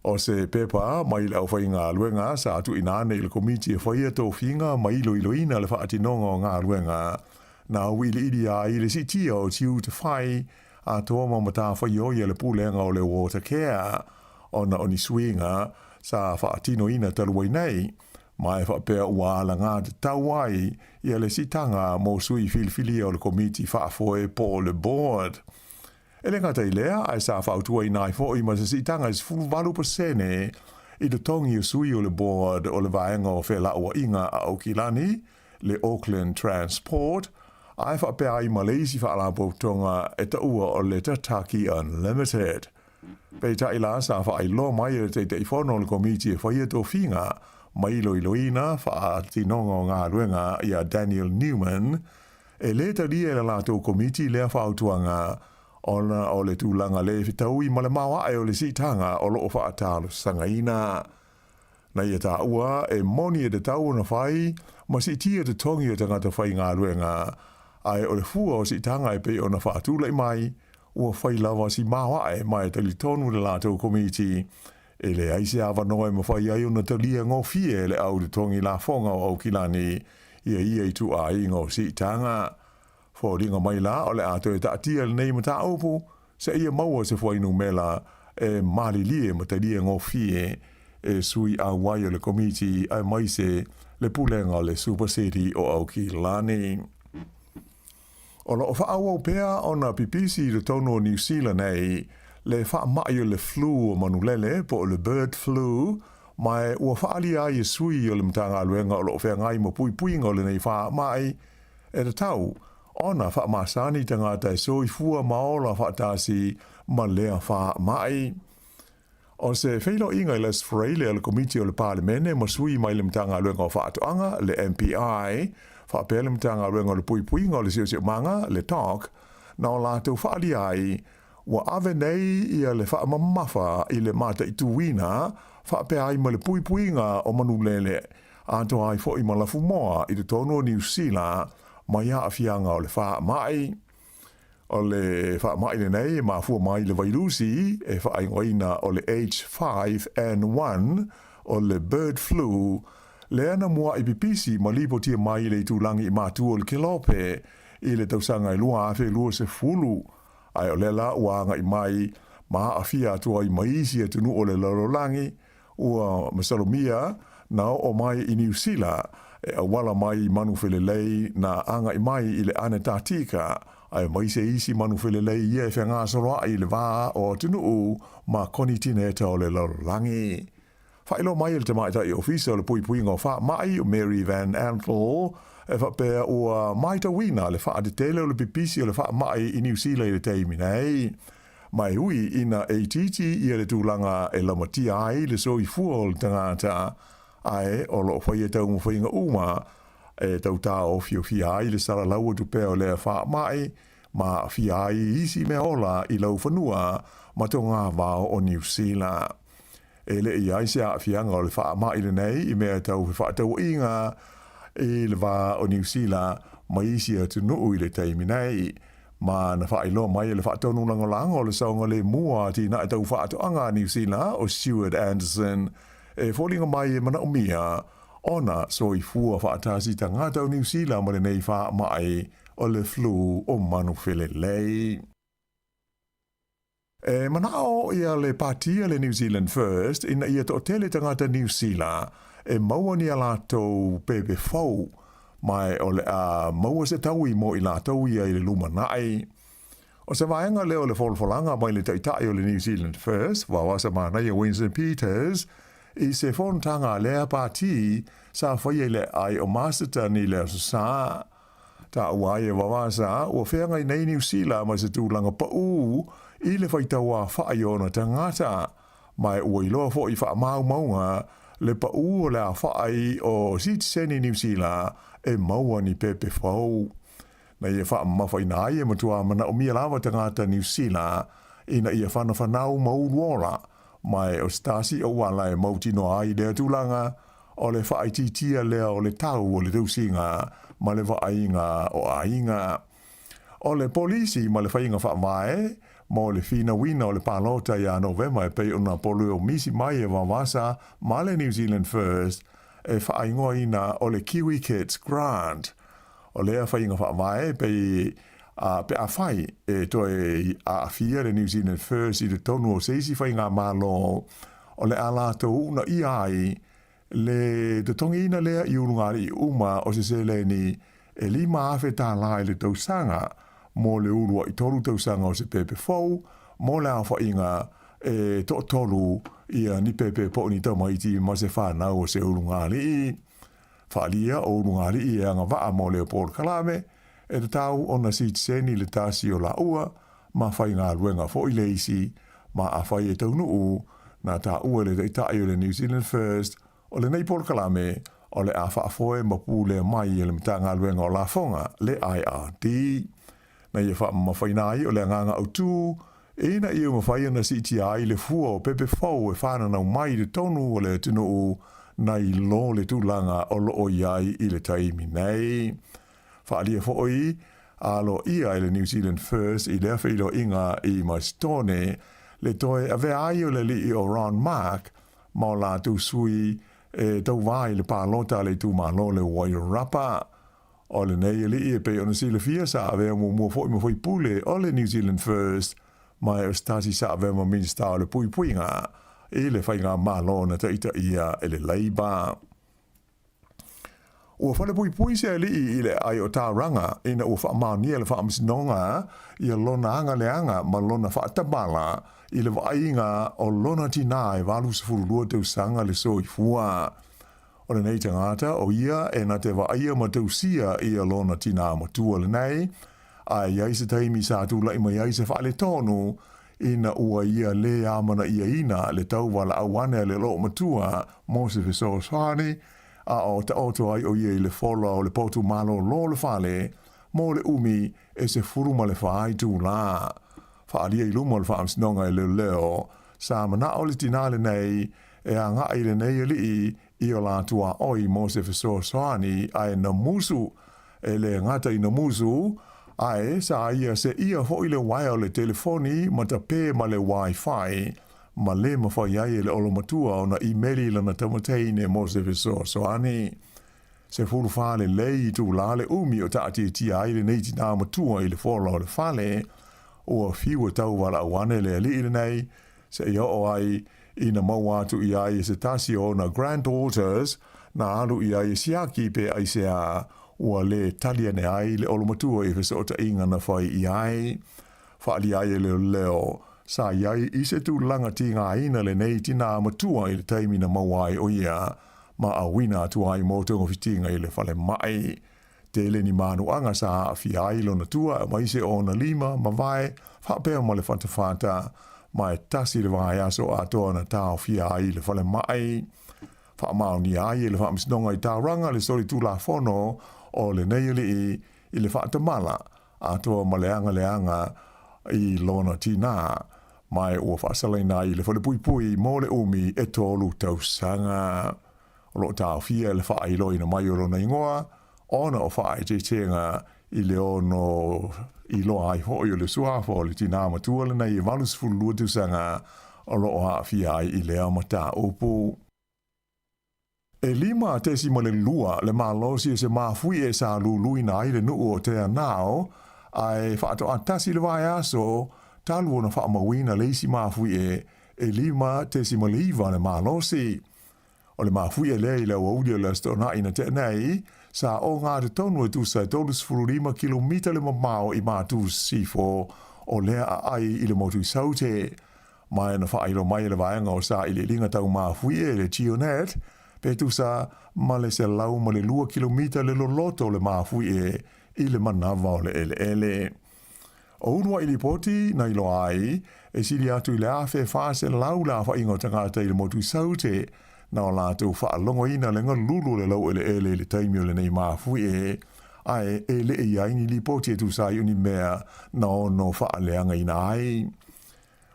O se pepa mai le aufaigaluega sa tuuina ane i le Komiti e faia tofiga ma iloiloina le faatinoga o galuega na auiliilia ai le siitia o tiute fai atoa ma matafaioi a le Pulega o le Watercare ona o ni suiga sa faatinoina talu ai nei, ma e faapea ua alagatatau ai ia le siitaga mo sui filifilia o le Komiti Faafoe po o le Board. E le gata i lea, ae sa fautuaina ai foi ma se siitaga e 18% i totogi o sui o le Board o le Vaega o Felauaiga a Aukilani, le Auckland Transport, ae faapea ai ma le isi faalapotopotoga e taua o le Tataki Unlimited. Peitai la, sa faailoa mai e le Taitaifono o le Komiti e faia tofiga ma iloiloina faatinoga o galuega ia Daniel Newman, e le talia e le latou Komiti lea fautuaga ona o le tulaga le fetaui ma le maoae o le siitaga o lo o faatalosagaina. Na ia taua, e moni e tatau ona fai ma siitia totogi o tagata faigaluega, ae o le fua o siitaga e pei ona faatulai mai, ua fai lava si maoae ma e talitonu le latou komiti, e leai se avanoa e mafai ai ona talia gofie e le au totogi lafoga o Aukilani ia ia ituaiga o siitaga. Foliga mai la o le a toe taatia lenei mataupu seia maua se fuainumera e malilie ma talia gofie e sui auai o le Komiti aemaise le Pulega o le Super City o Aukilani. O lo o faaauau pea ona pipisi i totonu o Niu Sila nei le faamai o le flu o manulele po o le bird flu, ma ua faaalia ai e sui o le Matagaluega o lo o feagai ma puipuiga o lenei faamai E tatau ona faamasani tagata e soifua ma ola faatasi ma lea faamai. O se feiloaiga i le Aso Faraile a le Komiti o le Palemene ma sui mai le Matagaluega o Faatoaga, le MPI, faapea le Matagaluega o le Puipuiga o le Siosiomaga, le DOC, na o latou faaalia ai ua ave nei ia le faamamafa i le mataituina faapea ai ma le puipuiga o manulele atoa ai foi ma lafumoa i totonu o Niu Sila mai aafiaga o le faamai. O le faamai lenei e mafua mai le vailusi e faaigoaina o le H5N1 o le bird flu, lea na mua'i pipisi ma lipotia mai i le itulagi i matua o le Kelope i le tausaga e 2020, ae o lea la ua agai mai ma aafia atu ai ma isi atunuu o le lalolagi Ua masalomia na oo mai i Niu Sila e auala mai i manu felelei na agai mai i le Anetatika, aemaise isi manu felelei ia e fegasoloai i le va o atunuu ma konitineta o le lalolagi. Faailoa mai e le tamaitai ofisa o le puipuiga o faamai o Mary Van Antel, E faapea ua matauina le faatetele o le pipisi o le faamai i Niu Sila i le taimi nei, ma e ui ina e itiiti ia le tulaga e lamatia ai le soifua o le tagata, ae o lo o faia taumafaiga uma e tau taofiofia ai le salalau atu pea o lea faamai ma aafia ai isi mea ola i laufanua ma togavao o Niu Sila. E le i ai se aafiaga o le faamai lenei i mea tau fefaatauaiga i le va o Niu Sila ma isi atunuu i le taimi nei, ma na faailoa mai e le Faatonu Lagolago o le Saogalemu o Atinae Tau Faatoaga a Niu Sila o Stuart Anderson e foliga mai e manaomia ona soifua faatasi tagata o Niu Sila ma lenei faamai o le flu o manufelelei. E manao ia le pati a le New Zealand First ina ia toatele tagata Niu Sila e maua ni a latou pepe fou, ma o le a maua se taui mo i latou ia i le lumanai. O se vaega lea o le folafolaga mai le Taitai o le New Zealand First, Vavasa Manaia Winston Peters, i se fonotaga a lea pati sa faia i le aai o Masterton i le Aso Sa. Taua ai e Vavasa ua feagai nei Niu Sila ma se tulaga paū i le faitauafaʻi o ona tagata, ma ua iloa foi i faamaumauga le paū o le afaʻi o sitiseni Niu Sila e maua ni pepe fou. Na ia faamamafaina ai e matua manaomia lava tagata Niu Sila ina ia whanafanau ma uluola, ma o se tasi o uala e mautinoa ai lea tulaga, o le faaitiitia lea o le tau o le tausiga ma le vaaiga o aiga. O le polisi ma le faiga faavae mo le finauina o le palota iā Novema e pei ona poloeomisi mai e Vavasa ma le New Zealand First e faaigoaina o le Kiwi Kids Grant. O lea faiga faavae e pei a pe afai e toe aafia le New Zealand First i totonu o se isi faigamalo o le a latou uunaia ai le totogiina lea i ulugalii uma o se seleni e $5,000 i le tausaga mo le uluai tolu tausaga o se pepe fou mo le aofaiga e toatolu ia ni pepe po o ni tamaiti ma se fanau o se ulugalii. Faaalia o ulugalii e agavaa mo lea polokalame e tatau ona sitiseni le tasi o laua ma faigaluega foi le isi, ma afai e taunuu, na taua e le Taitai o le New Zealand First o lenei polokalame o le a faafoe ma pulea mai e le Matagaluega o Lafoga, le IRD. Na ia faamamafaina ai o le agaga autu ina ia mafai ona siitia ai le fua o pepe fou e fananau mai i totonu o le atunuu nai lo le tulaga o lo o i ai i le taimi nei. Faaalia foi a aloaia e le New Zealand First i lea feiloaiga i Masitone le toe avea ai o le alii o Ron Mark ma o latou sui e tauva i le palota a le itumalo le Wairarapa. O lenei alii e pei ona silafia sa avea muamua foi ma faipule o le New Zealand First ma e o se tasi sa avea ma Minista o le Puipuiga i le Faigamalo na taitaia e le Labour. Ua falepuipui se alii i le aai o Tauranga ina ua faamaonia le faamasinoga ia lona agaleaga ma lona faatamala i le vaaiga o lona tinā e 82 tausaga le soifua. O lenei tagata o ia e na te vaaia ma tausia ia lona tinā matua lenei, a e i ai se taimi sa tulai mai ai se faaletonu ina ua ia lē amanaiaina le tauwalaau ane a le loomatua mo se fesoasoani, a o taoto ai o ia i le fola o le potu malōlō o le fale mo le umi e 14 itulā. Faaalia i luma o le faamasinoga e leoleo, sa manao le tinā lenei e agaʻi lenei alii i o la tuaoi mo se fesoasoani ae na musu E le gata ina musu, ae sa ia seʻia foi le uaea o le telefoni ma tapē ma le Wi-Fi, ma lē mafai ai e le olomatua ona imeli i lana taumateine mo se fesoasoani. 14 lelei itulā le umi o taʻatiatia ai lenei tinā matua i le fola o le fale, ua fiu e tauwalaʻau ane le aliʻi lenei, seia oo ai ina maua atu i ai e se tasi o ona granddaughters na alu i ai e siaki pe aisea ua lē tali ane ai le olomatua i fesootaiga na fai i ai. Faaalia ai e leoleo, sa i ai i se tulaga tigaina lenei tinā matua i le taimi na maua ai o ia ma auina atu ai mo togafitiga i le falemai. Tele ni manuaga sa aafia ai lona tua aemaise o ona lima ma vae faapea ma le fatafata, ma e tasi le vaiaso atoa na taofia ai i le falemai. Faamaonia ai e le Faamasinoga i Tauranga le solitulafono o lenei alii i le faatamala atoa ma le agaleaga i lona tinā, ma e ua faasalaina ai i le falepuipui mo le umi e tolu tausaga. O lo o taofia e le faailoaina mai o lona igoa ona o faaeteetega i le ono iloa ai foi o le suafa o le tinā matua lenei e 82 tausaga o lo o aafia ai i lea mataupu. E 5.2 le malosi o se mafuie sa luluina ai le nuu o Te Anau, ae faatoa tasi le vaiaso talu ona faamauina le isi mafuie e 5.9 le malosi. O le mafuie lea i le aoauli o le Aso Toonai na tea nei, sa oga totonu e tusa e 35 kilomita le mamao i Matu Sisifo o lea aai i le motu i Saute. Ma na faailoa mai e le vaega o sailiiliga tau mafuie le GeoNet, pe tusa ma le 102 kilomita le loloto o le mafuie i le manawa o le eleele. O uluai lipoti na iloa ai, e sili atu i le 1,400 le aofaiga o tagata i le motu i Saute, na o latou faalogoina le galulu o le laueleele i le taimi o lenei mafuie, ae e le i ai ni lipoti e tusa ai o ni mea na ono faaleagaina ai.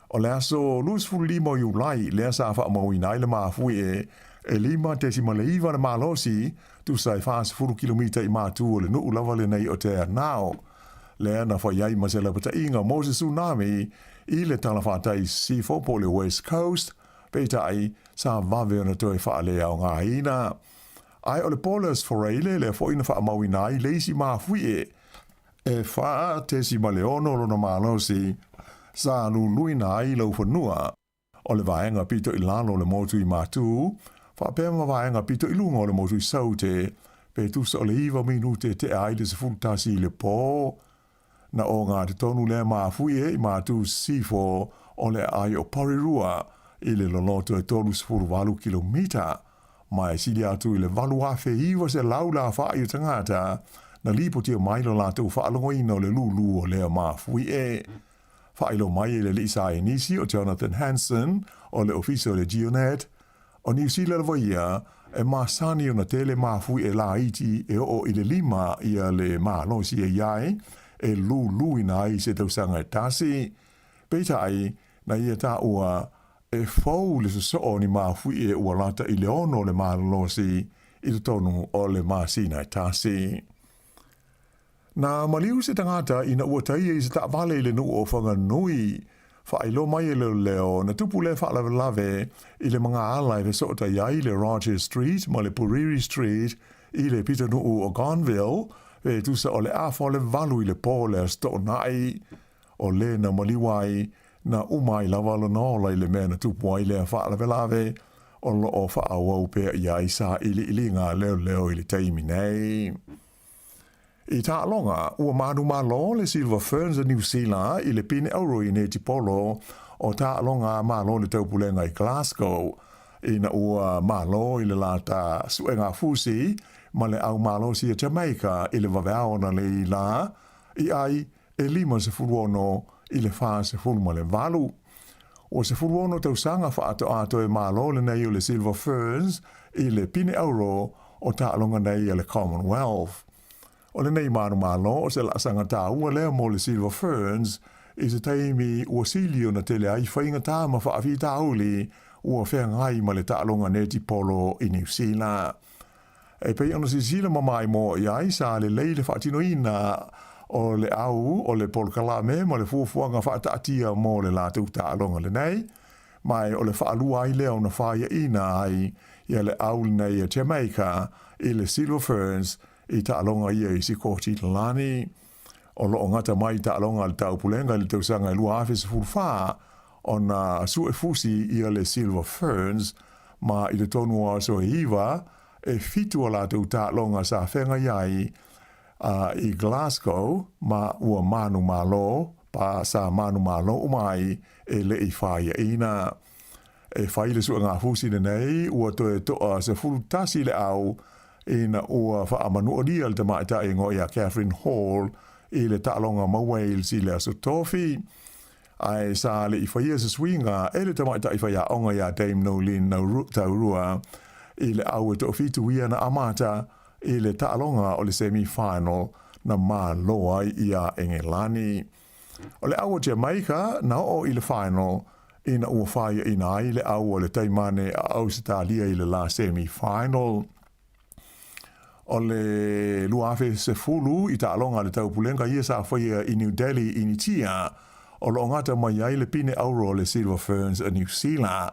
O le aso 25 o Iulai lea sa faamauina ai le mafuie e 5.9 le malosi, tusa e 40 kilomita i matu o le nuu lava lenei o Te Anau. Lea na fai ai ma se lapataiga mo se tsunami i le talafatai sisifo po o le West Coast, peitai, sa vave ona toe faaleaogaina. Ae o le Paulus Foreile lea foi na faamauina ai le isi mafuie e 4.6 lona malosi sa luluina ai laufanua o le vaega pito i lalo o le motu i Matu, faapea ma vaega pito i luga o le motu i Saute, pe tusa o le 9 minute tea ai le 11 i le pō. Na oga totonu lea mafuie i Matu Sisifo o le aai o Porirua i le loloto e 38 kilomita, ma e sili atu i le 8,900 le aofai o tagata na lipotia mai lo latou faalogoina o le lūlū o lea mafuie. Faailoa mai e le alii saienisi o Jonathan Hansen o le Ofisa o le GeoNet, o Niu Sila lava ia e masani ona tele mafuie laiti e oo i le lima ia le malosi e i ai e lūlūina ai se tausaga e tasi. Peitai, na ia taua E fou le sosoo o ni mafuie ua lata i le ono o le malolosi i totonu o le masina e tasi. Na maliu se tagata ina ua taia i se taavale i le nuu o Whanganui. Faailoa mai e leoleo, na tupu lea faalavelave i le magaala e fesootai ai le Rogers Street ma le Puriri Street i le pitonuu o Gonville, pe tusa o le afa o le valu i le po o le Aso Toonai. O le na maliu ai, na uma ai lava lona ola i le mea na tupu ai lea faalavelave, o lo o faaauau pea i ai sailiiliga a leoleo i le taimi nei. I taaloga, ua manumalo le Silver Ferns a Niu Sila i le pine auro i netipolo o taaloga a Malo le Taupulega i Glasgow, ina ua malo i le lata suega fusi ma le au malosi a Jamaica i le vaveao analeila i ai e 56 i le 48. Ua 16 tausaga faatoa toe malo lenei o le Silver Ferns i le pine auro o taaloga nei a le Commonwealth. O lenei manumalo o se laasaga taua lea mo le Silver Ferns i se taimi ua sili ona tele ai faigata ma faafitauli ua feagai ma le taaloga netipolo i Niu Sila. E pei ona silasila ma maimoa i ai, sa lelei le faatinoina o le au o le polokalame ma le fuafuaga faataatia mo le latou taaloga lenei, ma o le faalua ai lea ona faiaina ai ia le au lenei a Jamaica i le Silver Ferns i taaloga ia i Sikotilani. O lo o gata mai i taaloga a le Taupulega i le tausaga e 2014 ona suefusi ia le Silver Ferns ma i totonu o aso e iwa, e fitu a latou taaloga sa feagai ai i Glasgow ma ua manumalo pa sa manumalo uma ai e le i faiaina. E fai le suegafusi lenei ua toe toa 11 le au. ina ua faamanualia le tamaitai e igoa ia Catherine Hall i le taaloga ma Wales i le Aso Tofi. Ae sa le i faia se suiga e le tamaitai faiaoga ia Dame Noeline Taurua i le au e toafitu ia na amata i le taaloga o le semi-final na malo ai iā Engelani. O le au o Jamaica na oo i le final ina ua faiaina ai le au o le taimane a Ausetalia i le la semi-final. O le 2010 i taaloga a le Taupulega ia sa faia i New Delhi, Initia, o lo o gata mai ai le pine auro o le Silver Ferns a Niu Sila.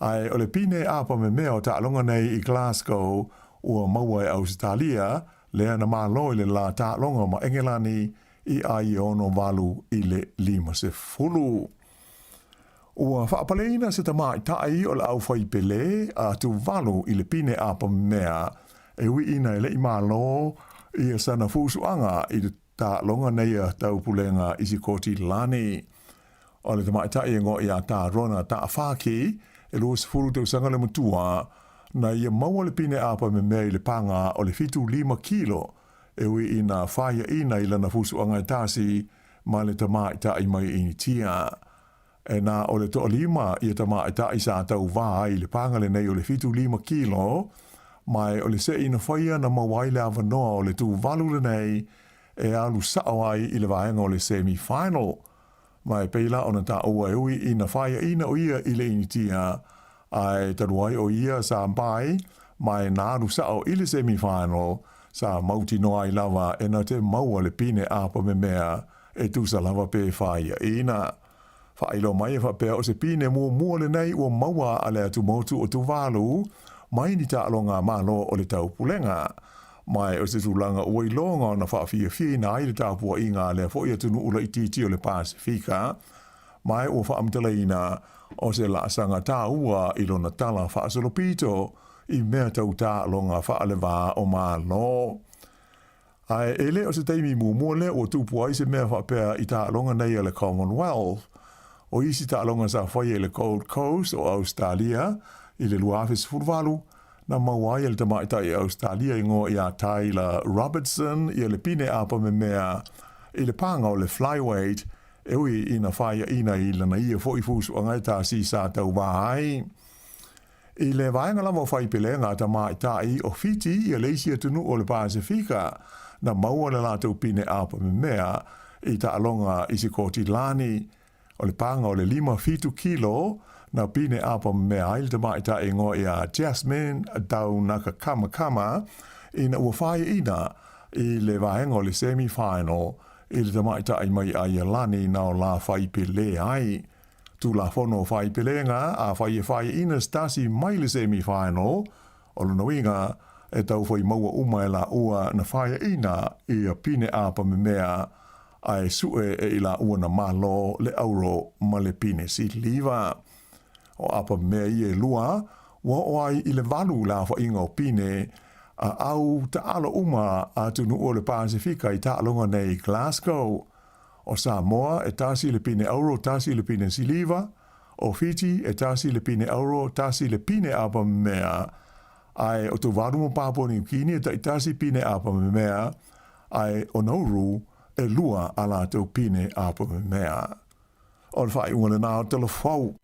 Ae o le pine āpamemea o taaloga nei i Glasgow ua maua e Ausetalia, lea na malo i le la taaloga ma Engelani i ai e 68 i le 50. Ua faapaleina se tamaitai o le auwhai pele a Tuvalu i le pine āpamemea e ui ina e le i malo ia sana fusuaga i le taaloga nei a Taupulega i Sikotilani. O le tamaitai e igoa ia Tarona Taafaki, e 20 tausaga le matua, na ia maua le pine āpamemea i le pāga o le 75 kilo e ui ina faiaina i lana fusuaga e tasi ma le tamaitai mai Initia. E na o le toalima ia tamaitai sa tauvā ai i le pāga lenei o le 75 kilo, ma e o le seʻi na faia na maua ai le avanoa o le Tuvalu lenei e alu sao ai i le vaega o le semi-final. Ma e pei la ona taua e ui ina faiaina o ia i le Initia, ae talu ai o ia sa bai ma e na alu sao i le semi-final, sa mautinoa ai lava e na te maua le pine āpamemea e tusa lava pe faiaina. Faailoa mai e faapea o se pine muamua lenei ua maua a le atumotu o Tuvalu mai ni taaloga Malo o le Taupulega. Ma e o se tulaga ua iloga ona faafiafiaina ai le tapuaiga a lea foi atunuu laitiiti o le Pasefika, ma e ua faamatalaina o se laasaga taua i lona tala faasolopito i mea tau taaloga faalevā o Malo. Ae e le o se taimi muamua lea ua tupu ai se mea faapea i taaloga nei a le Commonwealth. O isi taaloga sa faia i le Gold Coast o Ausetalia i le 2018, na maua ai e le tamaitai Ausetalia igoa ia Tyler Robertson ia le pine apamemea i le paga o le flyweight e ui ina faiaina i lana ia foi fusuaga e tasi sa tauvā ai. I le vaega lava o faipelega a tamaitai o Fiti ia le isi atunuu o le Pasefika na maua le latou pine apamemea i taaloga i Sikotilani. O le paga o le 57 kilo na pine apamemea ai le tamaitai igoa ia Jasmine Daunakakamakama ina ua faiaina i le vaega o le semi-final i le tamaitai mai Aialani na o la faipele ai. Tulafono Faipelega, afai e faiaina se tasi mai le semi-final, o lona uiga, e tau fai maua uma e laua na faiaina ia pine apamemea, ae sue e i laua na malo le auro ma le pine siliva. O apamemea ia e lua, ua oo ai i le valu le aofaiga o pine a au taalo uma a atunuu o le Pasefika i taaloga nei i Glasgow. O Samoa, e tasi le pine auro, tasi le pine siliva, o Fiti, e tasi le pine auro, tasi le pine apamemea, ae o Tuvalu ma Papua Niu Kini e taitasi pine apamemea, ae o Nauru, e lua a latou pine apamemea. O le faaiuga lena o le Talafou.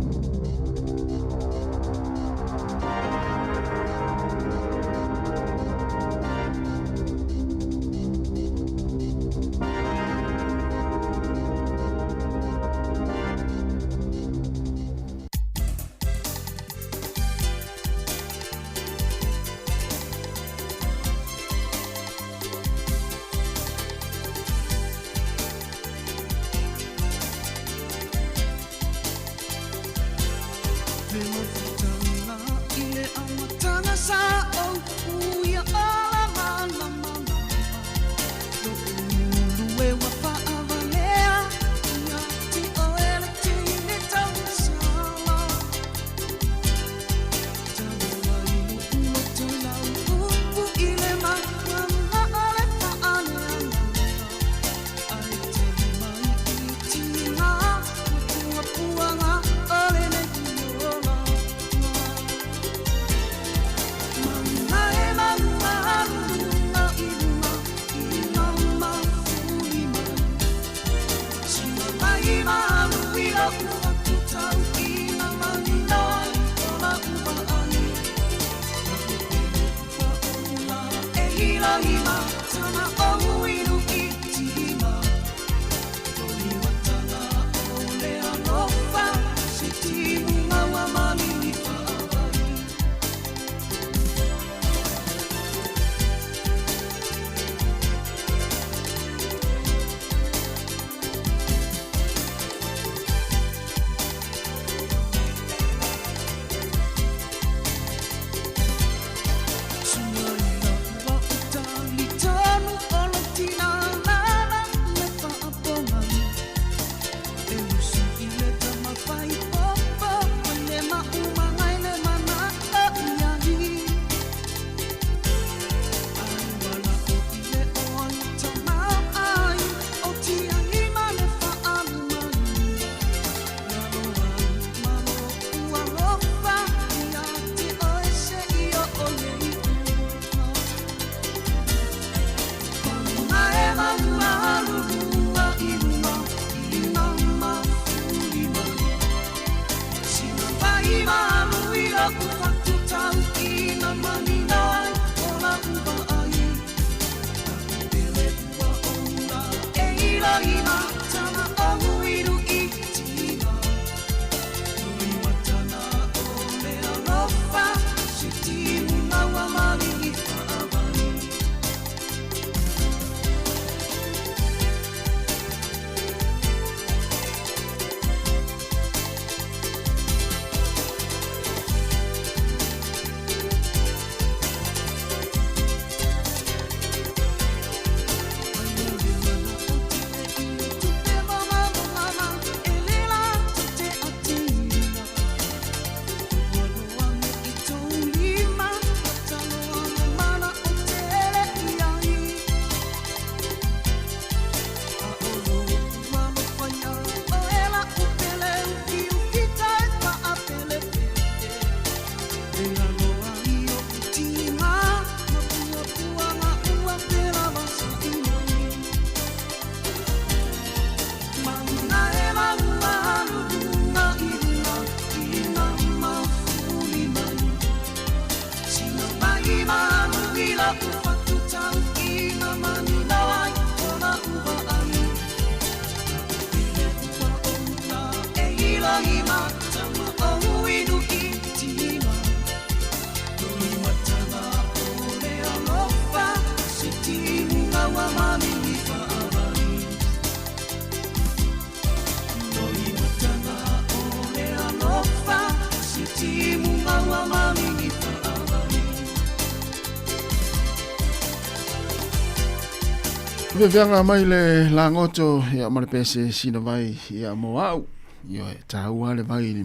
Feafeaga mai le lagoto ia ma le pese sina vai ia mo au. Ia e tāua le vai i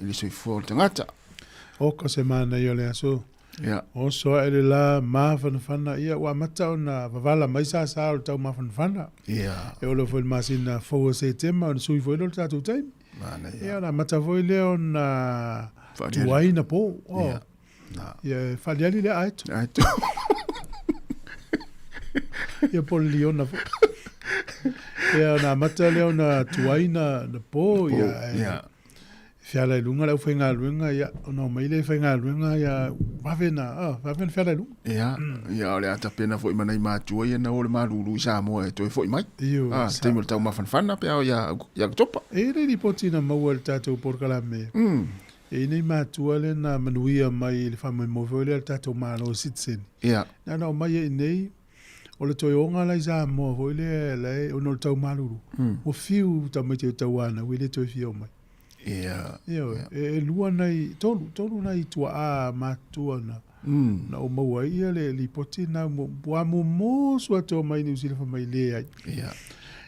le soifua o le tagata. Oka se manaia o le aso. Ia. Oso ae le la mafanafana ia ua amata ona wavala mai sasa o le tau mafanafana. Ia. E olo foi le masina fou o Setema ona sui foi lea o le tatou taimi. Manaia. Ia ona amata foi lea ona Faaliali. tuai na po. Oh. Ia. Na. Ia e faaliali lea aeto. Aeto. Ia po o le liona foi. Ia ona amata lea ona tuai na, na po, ia, e, Ia. feala i luga le aufaigaluega, ia, ona omai lea i faigaluega, ia, vave na, ah, vave na feala i luga. Ia, ia o le a tapena foi ma nai matua ia na o le malulu i Samoa e toe foi mai. Io, Ah, sa- taimi o le taumafanafana pe ao ia ia Oketopa. E i le lipoti na maua i le tatou polokalame, e i nei matua lea na manuia mai i le faamoemoe foi lea a le tatou Malo sitiseni. Ia, Na ona omai ai i nei, o le toe oga la i Samoa foi lea la e, ona o le tau malulu. Ua fiu tamaiti o tauanau e le toe fia omai. ia, Ioe, e lua nai, tolu, tolu nai tuaa matutua na, na ou maua ai ia le lipoti na ua momosu atu o mai Niu Sila fai mai leai. Ia.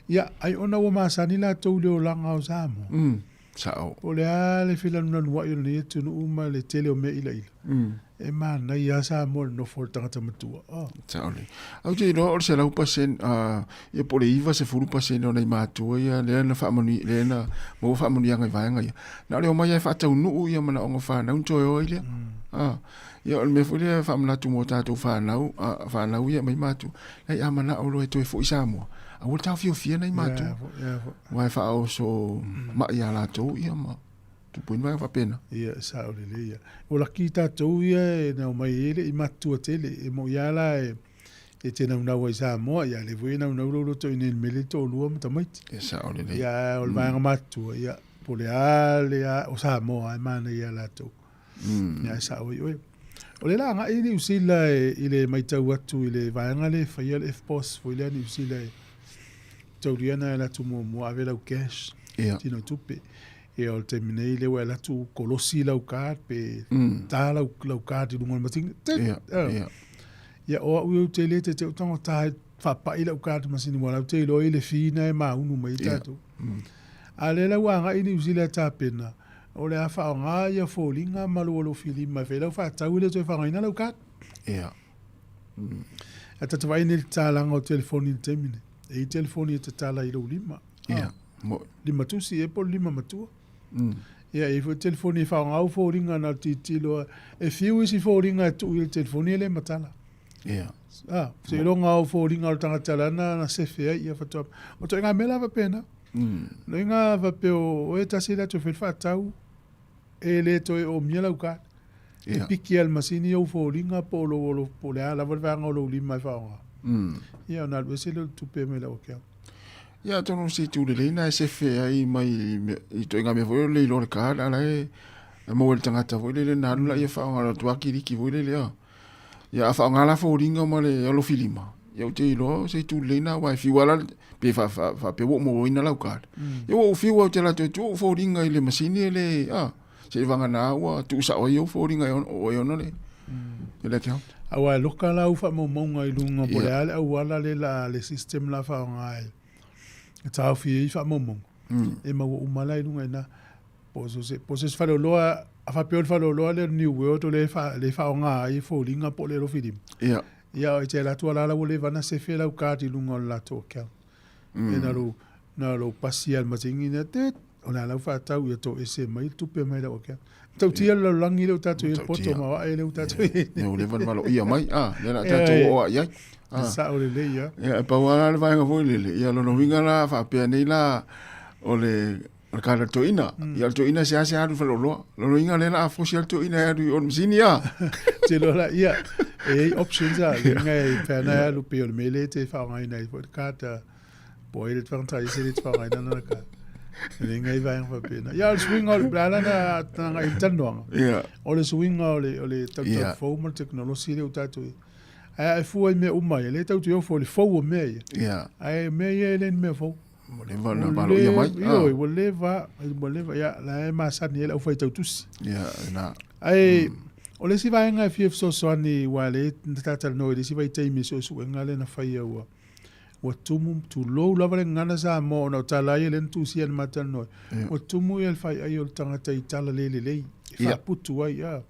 Ia, ai ona ua masani latou i le olaga o Samoa. Sao. Po o le a le filanunanuai o lenei atunuu ma le tele o mea ilaila. E manaia lava Samoa i le nofo o le tagata matua. Oh. Sao lelei. Ae ou te iloa o le 100%, ia po o le 90% o nai matua ia lea na faamanui, lea na maua faamanuiaga i vaega ia, na o le omai lava e faataunuu ia manaoga o fanau ona toe o ai lea. Ia o le mea foi lea e faamanatu mo tatou fanau, fanau ia mai matua, leai a manao loa e toe foi i Samoa, aua le taofiofia nai matua. Aua e faaoso mai ia latou ia ma tupuina vaega faapena. Ia, e sao lelei ia. Ua laki tatou ia e na omai ai le i matutua tele, e moi lava la e e te naunau ai i Samoa, ia lea foi e naunau lou loto i inei i le mea lea e toalua ma tamaiti. E sao lelei. Ia, o le vaega matutua, ia, po o le a le a, o Samoa lava e manaia ia latou. Ia, e sao ai oe. O lea la agai Niu Sila i le matau atu i le vaega lea e faia le FPOS foi lea a Niu Sila e taulia na e alu atu muamua ave lau cash, tino tupe. Ia o le taimi nei lea ua e alu atu kolosi lau card pe ta lau, lau card i luga o le masini. Ia o au ia ou te le te te o tago ta e faapai lau card i masini aua o la ou te iloa i le fee na e maunu mai ai tatou. A lea la ua agai Niu Sila e tapena, o le a faaaoga ia foliga ma lou alofilima e fai lau faatau e le toe faaaogaina lau card. Ae ta te vaai nei i le tatalaga o telefoni i le taimi nei. E i ai telefoni e tatala i lou lima. Lima tusi ea po o le lima matua. Ia, e i ai foi telefoni e faaaoga au foliga na o le tilotilo e fiu isi foliga e tuu i le telefoni e le matala. Seiloga o foliga o le tagata lana na sefe ai ia faatoa. O ituaiga mea la faapena. Loiga faapea o oe tasi lea toe fai le faatau e le toe omia lau card. E piki lava e le masini ou foliga po o lou olo, po o le a lava le vaega o lou lima e faaaoga. Ia ona alu ese lea o le tupe mai lau account. Ia atonu o se itu lelei na e sefe ai mai i ituaiga mea foi o le iloa le card a la e maua e le tagata foi lele na alu laia faaaoga atu lava kiliki foi lele a. Ia a faaaoga la foliga ma le alofilima, ia ou te iloa o se itu lelei na aua e fiu lava la pe faapea ua ou mauaina lau card. Ia ua ou fiu lava ou te alu atu e tuu ou foliga i le masini e le a. Seiavagana ua tuusao ai ou foliga e o e ona le le account. Aua e loka la au faamaumauga i luga po o le a le auala le la le system la faaaoga e e taofi ai faamaumauga. E maua uma la i luga i ina. Po o se po o se isi faleoloa a faapea o le faleoloa lea o le New World o lea e faaaoga ai foliga po o le alofilima. Ia. Ia e te alu atu lava la ua leva ona sefe lau card i luga o le latou account. Mm. E na lou, na lou pasi al masini na tet, o le lau whaatau ia tō ese mai tupe mai lau account. Tautia le lalolagi lea ua tatou i ai le poto ma o ae lea ua tatou i ai. Ia ua leva ona valoia mai, a, lea la tatou oo i ai. E sao lelei a. Ia e pau lava la le vaega foi lele, ia lona uiga la faapea nei la o le o le kala toeaina. Ia o le toeaina e seasea alu i faleoloa. Lona uiga lea la a fosi lava le toeaina e alu i o i le masini a. Te iloa la, ia, e i ai options a, uiga e pei ona e alu pei o le mea lea e te faaaogaina ai foi le card a. Po ai le tagata ese le te faaaogaina lana card. E le ngai vaega faapena. Ia, o le suiga o le, le ala na agai i le talanoaga. Ia. O le suiga o le, o le tautau fou ma le tekonolosi lea ua tatou i ai. Ae a e fua i mea uma ia, lea tatou te ofo i le fou o mea ia. Ia. Ae o mea ia e le ni mea fou. Ua leva ona valoia mai. Ioe, ua leva, ua leva, ia, la e masani ai le aufaitau tusi. Ia, na. Ae, o le isi vaega e fia fesoasoani, aua lea na ta talanoa i le isi vaitaimi i suesuega lea na faia ua, ua tumu, tulou lava le gagana Samoa ona o tala ia lea na tusia na ma talanoa ai. Ua tumu ia le faiai o le tagata i tala le lelei, e faaputu ai, a.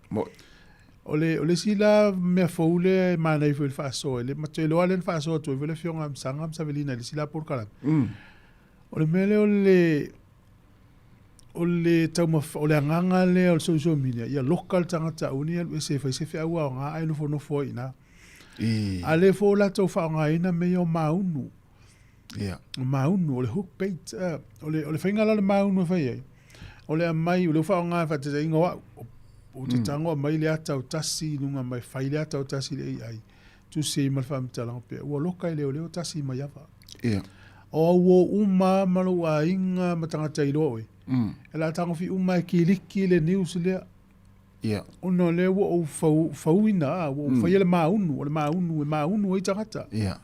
O le, o le isi la mea fou lea e manaia foi i le faasoa, i le, ma te iloa lea na faasoa atu ai foi le Afioga ia Masaga ma Savelina i le isi la polokalame. O le mea lea o le, o le taumafa, o le agaga lea o le social media, ia loka le tagata aua ne i alu ese e fai se feau aoga ae nofonofo ai i ina. A lea foi ua latou faaaogaina mea ia o maunu. Ia. O maunu, o le hook bait. O le, o le faiga la o le maunu e fai ai, o le aumai, o lea ua faaaoga e faataitaiga o au, ou te tago aumai le ata o tasi i luga mai, fai le ata o tasi i le AI, tusi ai ma le faamatalaga pea, ua loka e leoleo tasi mai ava. Ia. O au uo uma ma lou aiga ma tagata iloa oe, e la tagofi uma e kiliki le news lea. Ia. Ona o lea ua ou fau, fauina, ua ou faia le maunu, o le maunu e maunu ai tagata. Ia.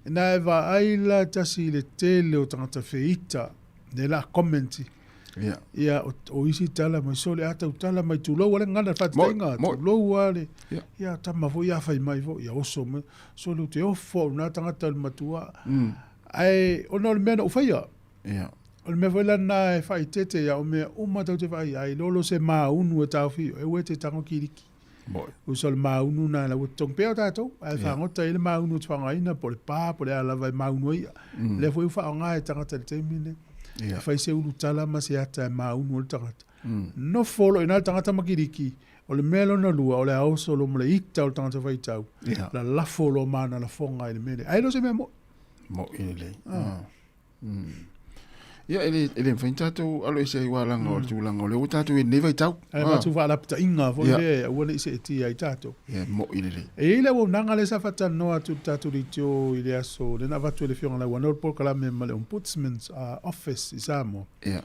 Na e vaai la tasi i le tele o tagata feita, lea la comment. Ia. Ia, o, o isi tala mai, sole a tautala mai, tulou a le gagana faataitaiga, tulou a le, Ia. ia, tama foi a fai mai foi, ia oso mai, sole ou te ofo au na tagata o le matua. Ae, ona o le mea na ou faia. Ia. O le mea foi la lena e faaeteete ia o mea uma tatou te vaai ai, lolo se maunu e taofi e aua e te tago kiliki. Moi. Usa o le maunu na la ua totogi pea o tatou, ae fagota ai le maunu e te faaaogaina po o le pa po o le a lava e maunu ai ia. Lea foi ua faaaoga e tagata i le taimi lenei. Ia. E fai se ulutala ma se ata e maunu ai le tagata. Nofo loa i ina le tagata ma kiliki, o le mea lona lua, o le a oso loa ma le ita o le tagata faitau, Ia. lalafo loa ma ana lafoga i le mea lea. Ae le o se mea moi. Moi lelei. Ia, e le, e le mafai ona tatou alo ese ai aua leaga o le tulaga o lea ua tatou i ai i lenei vaitau. Ae matou faalapataiga foi lea e aua ne i seetia ai tatou. Ia, e moi lelei. E i ai le auaunaga lea sa faatalanoa atu i le tatou leitio i le aso lea na avatu e le Afioga Lauano le polokalame ma le Ombudsman's Office i Samoa. Ia.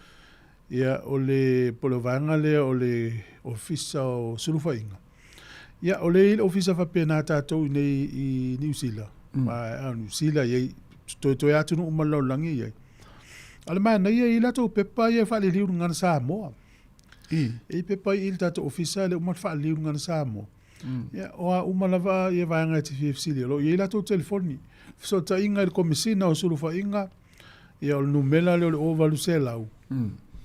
Ia, o le, po o le vaega lea o le Ofisa o Sulufaiga. Ia, o lea e i ai le ofisa faapena a tatou i nei i Niu Sila. A o Niu Sila e i ai, toetoe lava atunuu uma o le lalolagi e i ai. A o le manaia e i ai latou pepa ia e faaliliu i le gagana Samoa. I. E i ai pepa i i le tatou ofisa lea uma ona faaliliu i le gagana Samoa. Ia, o a uma lava ia vaega e te fia fesili ai, o lo o i ai latou telefoni. Fesootaiga i le Komesina o Sulufaiga, Ia, o le numera lea o le 0800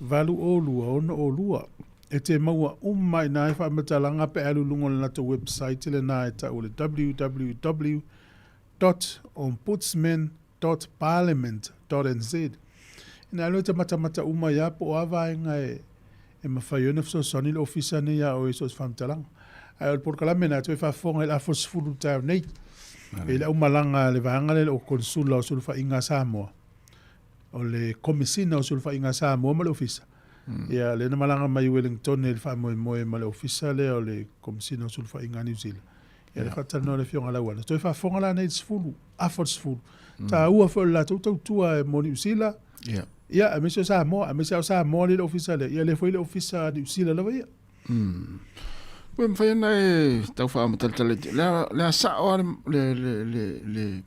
802 62. E te maua uma i nā i faamatalaga pe alu i luga o le latou website lena e tau o le www.ombudsman.parliament.nz. Ina alu e te matamata uma ia po o a vaega e e mafai ai ona fesoasoani le ofisa nei iā oe i so o se faamatalaga. Ae o le polokalame lena e toe faafofoga i le afa 10 i le taeao nei. E i le aumalaga a le vaega lea o Konesula o Sulufaiga a Samoa, o le Komesina o Sulufaiga a Samoa ma le Ofisa. Ia, lea na malaga mai i Wellington i le faamoemoe ma le ofisa lea o le Komesina o Sulufaiga a Niu Sila. Ia, le faatalanoa le Afioga Lauana. Toe faafofoga la nei i le 10, afa o le 10. Taua foi o le latou tautua mo Niu Sila. Ia. Ia, aemaise o Samoa, aemaise lava o Samoa lea i le ofisa lea. Ia, lea foi i le ofisa a Niu Sila lava ia. Ua mafai ona e tau faamatalitali atu. Le a, le a sao lava le, le, le, le,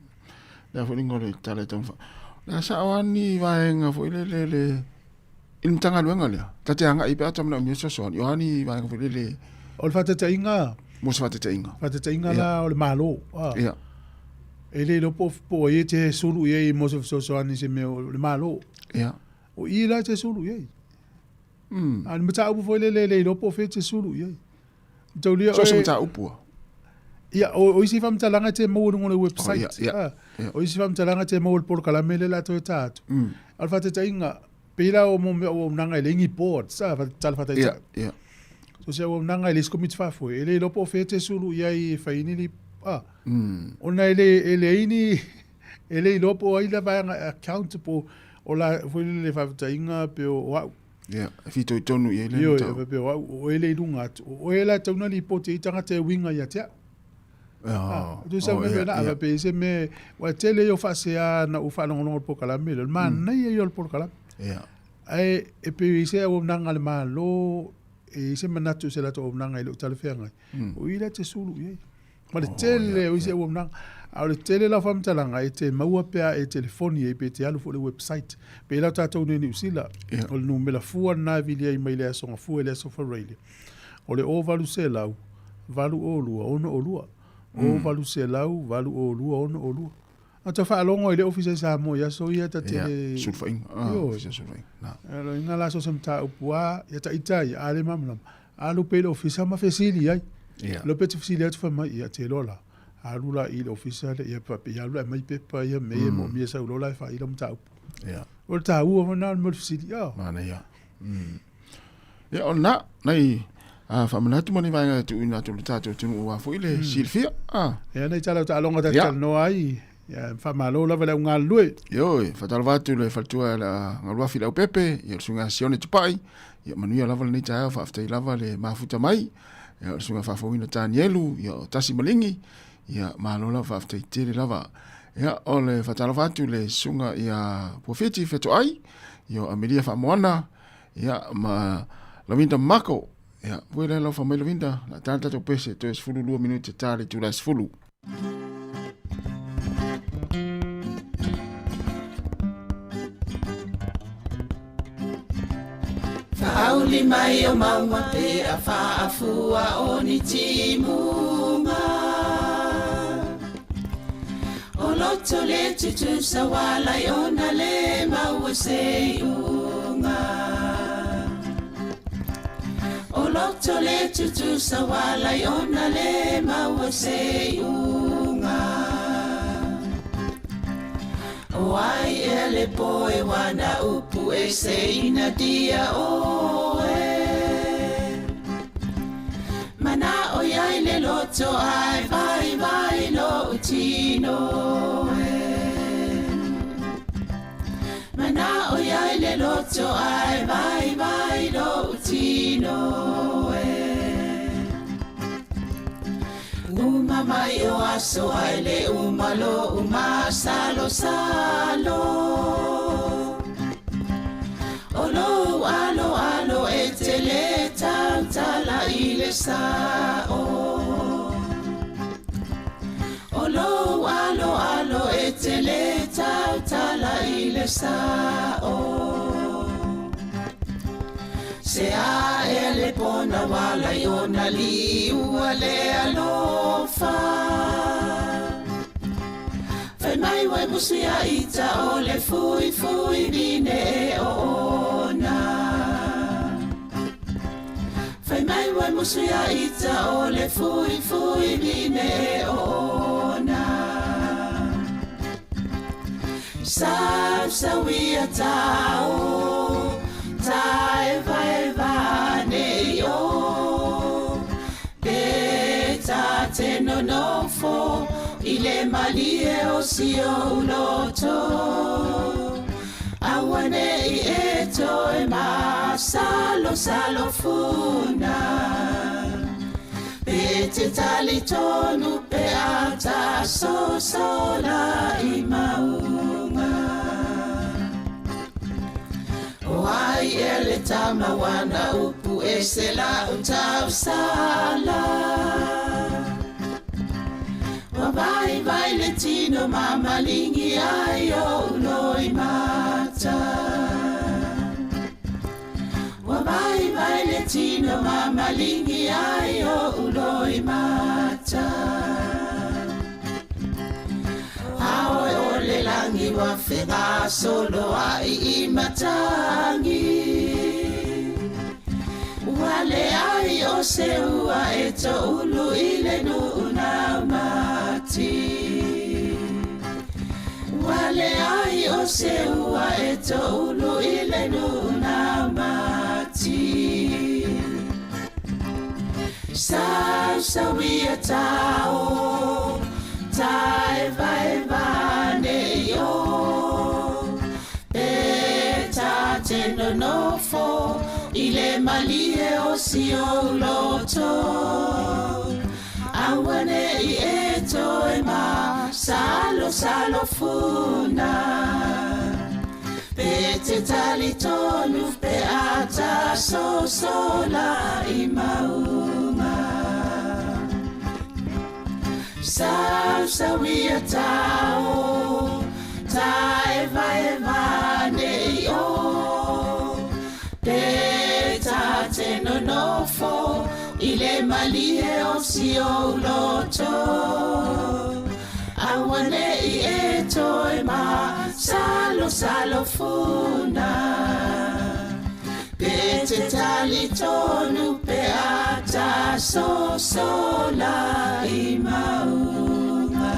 le a foi le igoa o le tala e tau fa. Le a sao lava ni vaega foi le, le, le, i le Matagaluega lea. Ta te agai pe a ta manaomia fesoasoani. O a ni vaega foi lele. O le faataitaiga. Mo se faataitaiga. Faataitaiga la o le Malo. Ah. Ia. E le iloa po o ai e te sulu i ai mo se fesoasoani i se mea o le Malo. Ia. O i la e te sulu i ai. A o ni mataupu foi lele e le iloa po o fea e te sulu i ai. Taulia So se mataupu a? Ia, o isi faamatalaga e te maua i luga o le website. Oh, ia, ia, ia. O isi faamatalaga e te maua i le polokalame lea o le a toe ta atu. A o le faataitaiga, pei la o mo mea o auaunaga e leai ni boards, a, tala faataitai. Ia, ia. So se auaunaga e leai se komiti faafoe, e le iloa po o fea e te sulu i ai e fai ai ni, a. Ona e le, e leai ni, e le iloa po o ai la vaega e accountable o la, foi lele faafetaiga pe o au. Ia, e fitoitonu i ai le Ioe, e faapea o au, o oe le i luga atu, o oe la e tatau ona lipoti ai tagata e uiga ia te au. Oh, tu sa mea na ava pe se me wa tele yo faasea na u faalogologo le polokalame lea. O le manaia ia o le polokalame. Ia. Ae e pei se auaunaga a le Malo, e i ai se manatu i se latou auaunaga e le o talafeagai, o i la e te sulu i ai. Ma le tele o isi auaunaga. A o le tele la o faamatalaga e te maua pe a e telefoni ai pe te alu foi i le website. Pei la o tatou nei i Niu Sila, o le numera fua lena e vili ai mai le Aso Gafua i le Aso Faraile. O le 0800 802 602. 0800 802 602. A ta faalogo ai le ofisa i Samoa i aso ia ta te le... Sulufaiga. Ioe. Aloina la so se mataupu a, ia ta ita ia, a le malamalama. Alu pea i le ofisa ma fesili ai. Ia. Lo pe te fesili atu fai mai, ia te iloa la. Alu la i le ofisa le, ia pa, ia alu la e aumai pepa ia me ia moomia sau loa la e faaila mataupu. Ia. O le taua foi na o le mea o le fesili, ah. Manaia. Ia, o lena, nai faamanatu ma ni vaega e tuuina atu i le tatou atunuu aua foi le silafia. Ah. Ia, nai tala o taaloga ta te talanoa ai, ia, faamalo lava le au galulue. Ioe, faatalofa atu i le faletua ia Galuafi Leaupepe, ia le susuga Sione Tupai, ia manuia lava lenei taeao, faafetai lava le mafuta mai, ia le susuga faafouina Tanielu, ia o Tasi Maligi, ia malo lava, faafetai tele lava. Ia, o le faatalofa atu i le susuga ia Puafiti Fetoai, ia o Amelia Faamoana, ia ma Lavinda Mako, ia, voi lea lau mai Lavinda, la tala tatou pese, toe 12 minute ta le itula e 10. Faauli mai o mauga pe a faafua o ni timuga. O loto le tutusa walai ona le maua se iuga. O loto le tutusa walai ona le maua se iuga. O ai ea le poe wana upu e se ina dia oe. Mana o iai le loto ai vai vai lo utino e. Mana o iai le loto ai vai vai lo utino e. Uma mai o aso ai le uma lo uma salo salo. O lou alo alo e te le tautala i le sao. O lou alo alo e te le tautala i le sao. Se a ea le pona wala i ona liua le alofa. Fai mai wai musi a ita o le fui fui vine e o ona. Fai mai wai musi a ita o le fui fui vine e o ona. Sau sau ia tau, tae vae vane i o. Pe ta te nonofo i le malie o si ou loto. Auane'i e toe masalosalo funa. Pe te talitonu pe a tasosola i mauga. O ai ea le tama ua na upu ese la'u tausala. Ua vaivai le tino ma maligi ai o'u loimata. Ua vaivai le tino ma maligi ai o'u loimata. A oe o le lagi ua fegasoloa'i i matagi. Ua leai o se ua e to'ulu i le nu'u naumati. Ua leai o se ua e to'ulu i le nu'u naumati. Sausauia tao, taevaeva nei o. Pe ta te nonofo i le malie o si ou loto. Auane'i e toe masalosalo funa. Pe te talitonu pe a tasosola i mauga. Sausauia tao, taevaeva nei o. Pe ta te nonofo i le malie o si ou loto. Auane'i e toe masalosalo funa. Pe te talitonu pe a tasosola i mauga.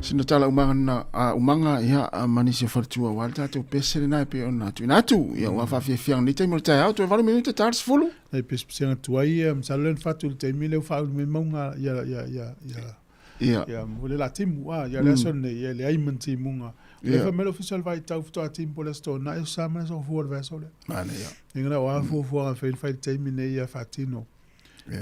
Sina tala umaga na a umaga ia a manisi o faletua aua le tatou pese lena e pei ona tuuina atu ia ua faafiafiaga nei taimi o le taeao toe 8 minute ta le 10. Nai pesepesega tuai ia masalo lea na fatu i le taimi lea ua faaulu mai mauga ia ia ia ia Ia. Ia mo le la timu a ia le aso lenei ia e leai ma ni timuga. O lea fai mai le Ofisa o le Vaitau faatoa timu po o le Aso Toonai, Aso Sa ma le Aso Gafua o le vaiaso lea. Manaia. Inga na o a fuafuaga e fai na fai i le taimi nei ia faatino.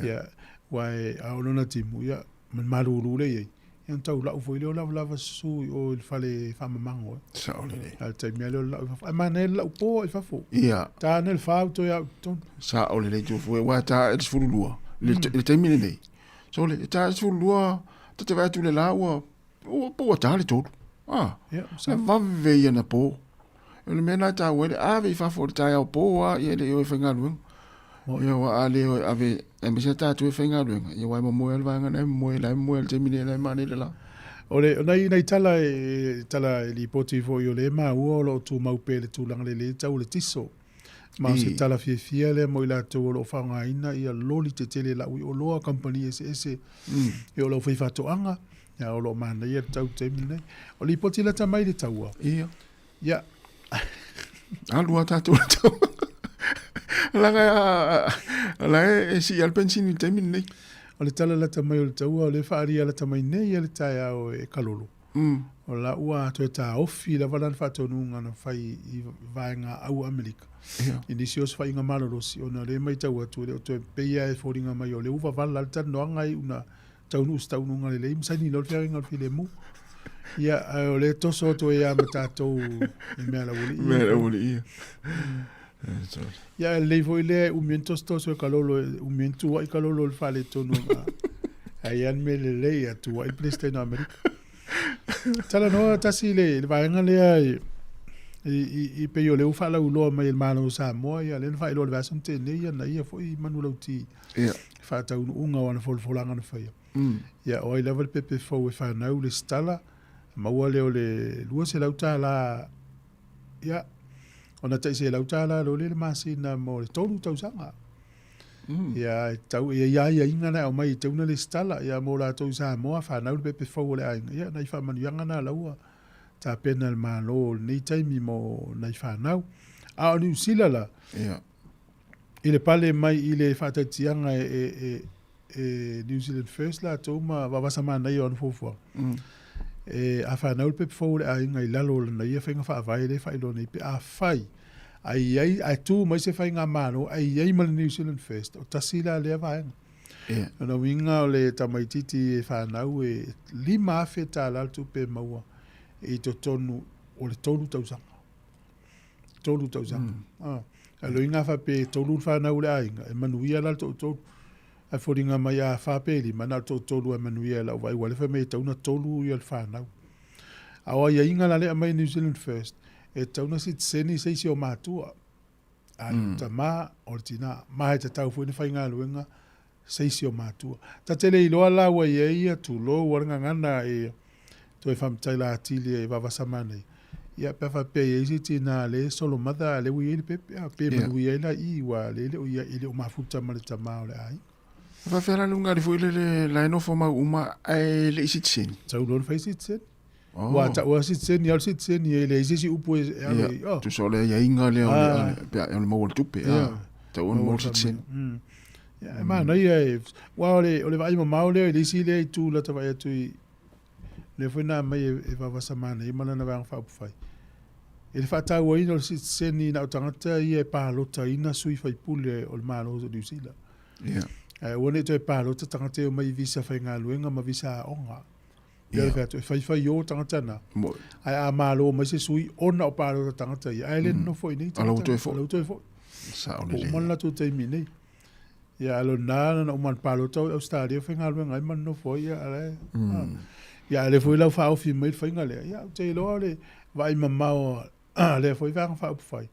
Ia aua e a oo loa ina timu ia ma le malulu lea e i ai, ia ona tau lau foi lea o lavalava susu i o i le fale faamamago. Sao lelei. A o le taimi lava lea o le lau i fafo. Ae manaia le lau po i fafo. Ia. Ta ane le fa ua toe au i totonu. Sao lelei Tuafue, aua e ta i le 12 i le taimi lenei. Sole, e ta i le 12, ta te vaai atu i le la ua, ua, po ua ta le tolu. Ah, Ia, e vave ia na po. O le mea lena e taua ai le ave i fafo i le taeao po lava, ia e le i o e faigaluega. Ia aua a le o e ave, aemaise lava tatou e faigaluega, ia aua e momoe lava le vaega lena e momoe, la e momoe lava i le taimi nei, la e manaia le la. O le, o nai, nai tala e, tala e lipoti foi o lea e maua o lo o tumau pea i le tulaga lelei le tau o le tiso. Ma o se tala fiafia lea mo i latou o lo o faaaogaina ia loli tetele lau i oloa kamupani eseese e o lau faifaatoaga, ia o lo o manaia le tau i le taimi lenei. O lipoti lata mai le taua. Ia. Ia. Alu a tatou le taua. Laga la e sii lava le penisini i le taimi lenei. O le tala lata mai o le taua, o lea e faaalia lata mai nei lava le taeao e Kalolo. O la ua toe taofi lava lana faatonuga na fai i vaega au Amerika i nisi o osofaiga malolosi ona o lea e matau atu e le o toe pei lava e foliga mai o lea ua vavala le talanoaga i una taunuu se taunuuga lelei ma saini loa le feagaiga o le filemu. Ia, ae o lea e toso atu ai lava ma tatou i mea laualii. Mea laualii ia. Ia, e lelei foi lea e umi ai ona tosotoso e Kalolo, e umi ai ona tuuai Kalolo i le faaletonu. Ae i ai lava le mea lelei, a tuuai le Peresetene o Amerika. Talanoa tasi le, le vaega lea i, i, i, i pei o lea ua faalauiloa mai e le Malo o Samoa, ia lea na faailoa i le vaiaso na tea nei, ia na ia foi manulauti Ia. faataunuuga o ana folafolaga na faia. Ia, o ai lava le pepe fou e fanau lesitala, maua lea o le $200, ia, ona tai $100 loa lea i le masina mo le tolu tausaga. Ia, e tau, e i ai aiaiga na e aumai e tatau ona lesitala, ia, mo latou i Samoa, fanau le pepe fou o le aiga, ia, nai faamanuiaga na la ua tapena e le Malo i lenei taimi mo nai fanau. A o Niu Sila la, Ia. i le pale mai i le faataititiaga e, e, e, e New Zealand First latou ma vavasa manaia o ana fuafuaga. E, a fanau le pepe fou o le aiga i lalo o lana ia faiga faavae lea e faailoa nei, pe afai ae i ai, ae tu mai se faigamalo ae i ai ma le New Zealand First, o tasi la lea vaega. Ia. O lona uiga o le tamaitiiti e fanau e $5,000 le tupe e maua i totonu o le 3 tausaga. 3 tausaga. Mm. Ah. A loiga a faapea e 3 le fanau o le aiga, e manuia la le toatolu. Ae foliga mai a 4 pe 5, na o le toatolu e manuia e lau vaai, ua le fai mai e tatau ona 3 ia le fanau. A o aiaiga la lea e aumai e New Zealand First, e tatau ona sitiseni se isi o matua. A le tama o le tina. Ma e tatau foi ona faigaluega se isi o matua. Ta te le iloa la ua i ai ia tulou ua le gagana e toe faamataila atili e vavasa manaia. Ia pe a faapea e i ai se tina lea e solo mother a lea ua i ai le pepe a pe manuia ai la i ua lea e le o i ai e le o mafuta ma le tama o le aiga. E faafefea la le uga foi lele la e nofo mau uma ae le i sitiseni. Sau loa ona fai sitiseni. Ua tau lava sitiseni, alu sitiseni e leai se isi upu e alu ai. Oh. Tusa o le aiaiga lea o le, pe o le maua o le tupe. Yeah. Tau ona maua le sitiseni. Yeah, e manaia e, aua o le, o le vaai mamao lea i le isi lea itu lata vaai atu i, lea foi na aumai e, e Vavasa Manaia ma lana Vaega Faaupufai. I le faatauaina o le sitiseni na o tagata ia e palotaina sui faipule o le Malo o Niu Sila. Yeah. Ae aua ne i toe palota tagata e omai i visa faigaluega ma visa aoga. Pei ona fai atu, e faifai o tagata na. Ae a malo mai se sui ona o palota tagata ia, ae le nonofo i nei tagata. A la ua toe foi. A la ua toe foi. Sao lelei. Ua uma le latou taimi i nei. Ia, a lona na uma i le palota o i Ausetalia faigaluega ai ma nonofo ai, ia, a la e. Ia, a lea foi la ua faaofi mai le faiga lea, ia, ou te iloa o le vaai mamao a lea foi Vaega Faaupufai,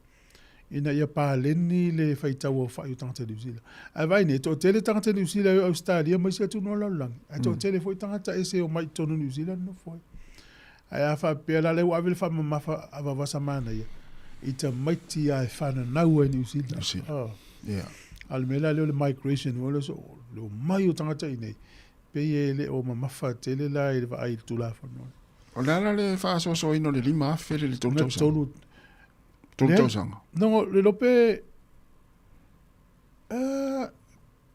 ina ia paleni le faitau aofai o tagata Niu Sila. Ae vaai nei, e toatele tagata Niu Sila e o i Ausetalia ma isi atunuu o le lalolagi, ae toatele foi tagata ese e omai i totonu o Niu Sila nonofo ai. Ae a faapea la lea ua ave le faamamafa a Vavasa Manaia i tamaiti lava e fananau ai i Niu Sila. Niu Sila. Oh. Yeah. A o le mea la lea o le migration, o le omai o tagata i inei, pei e le o mamafa tele la i le vaai i le Tulafono. O le a la le faasoasoaina o le 5,000 i le 3 tausaga? 3 tausaga. No, le iloa pe, uh,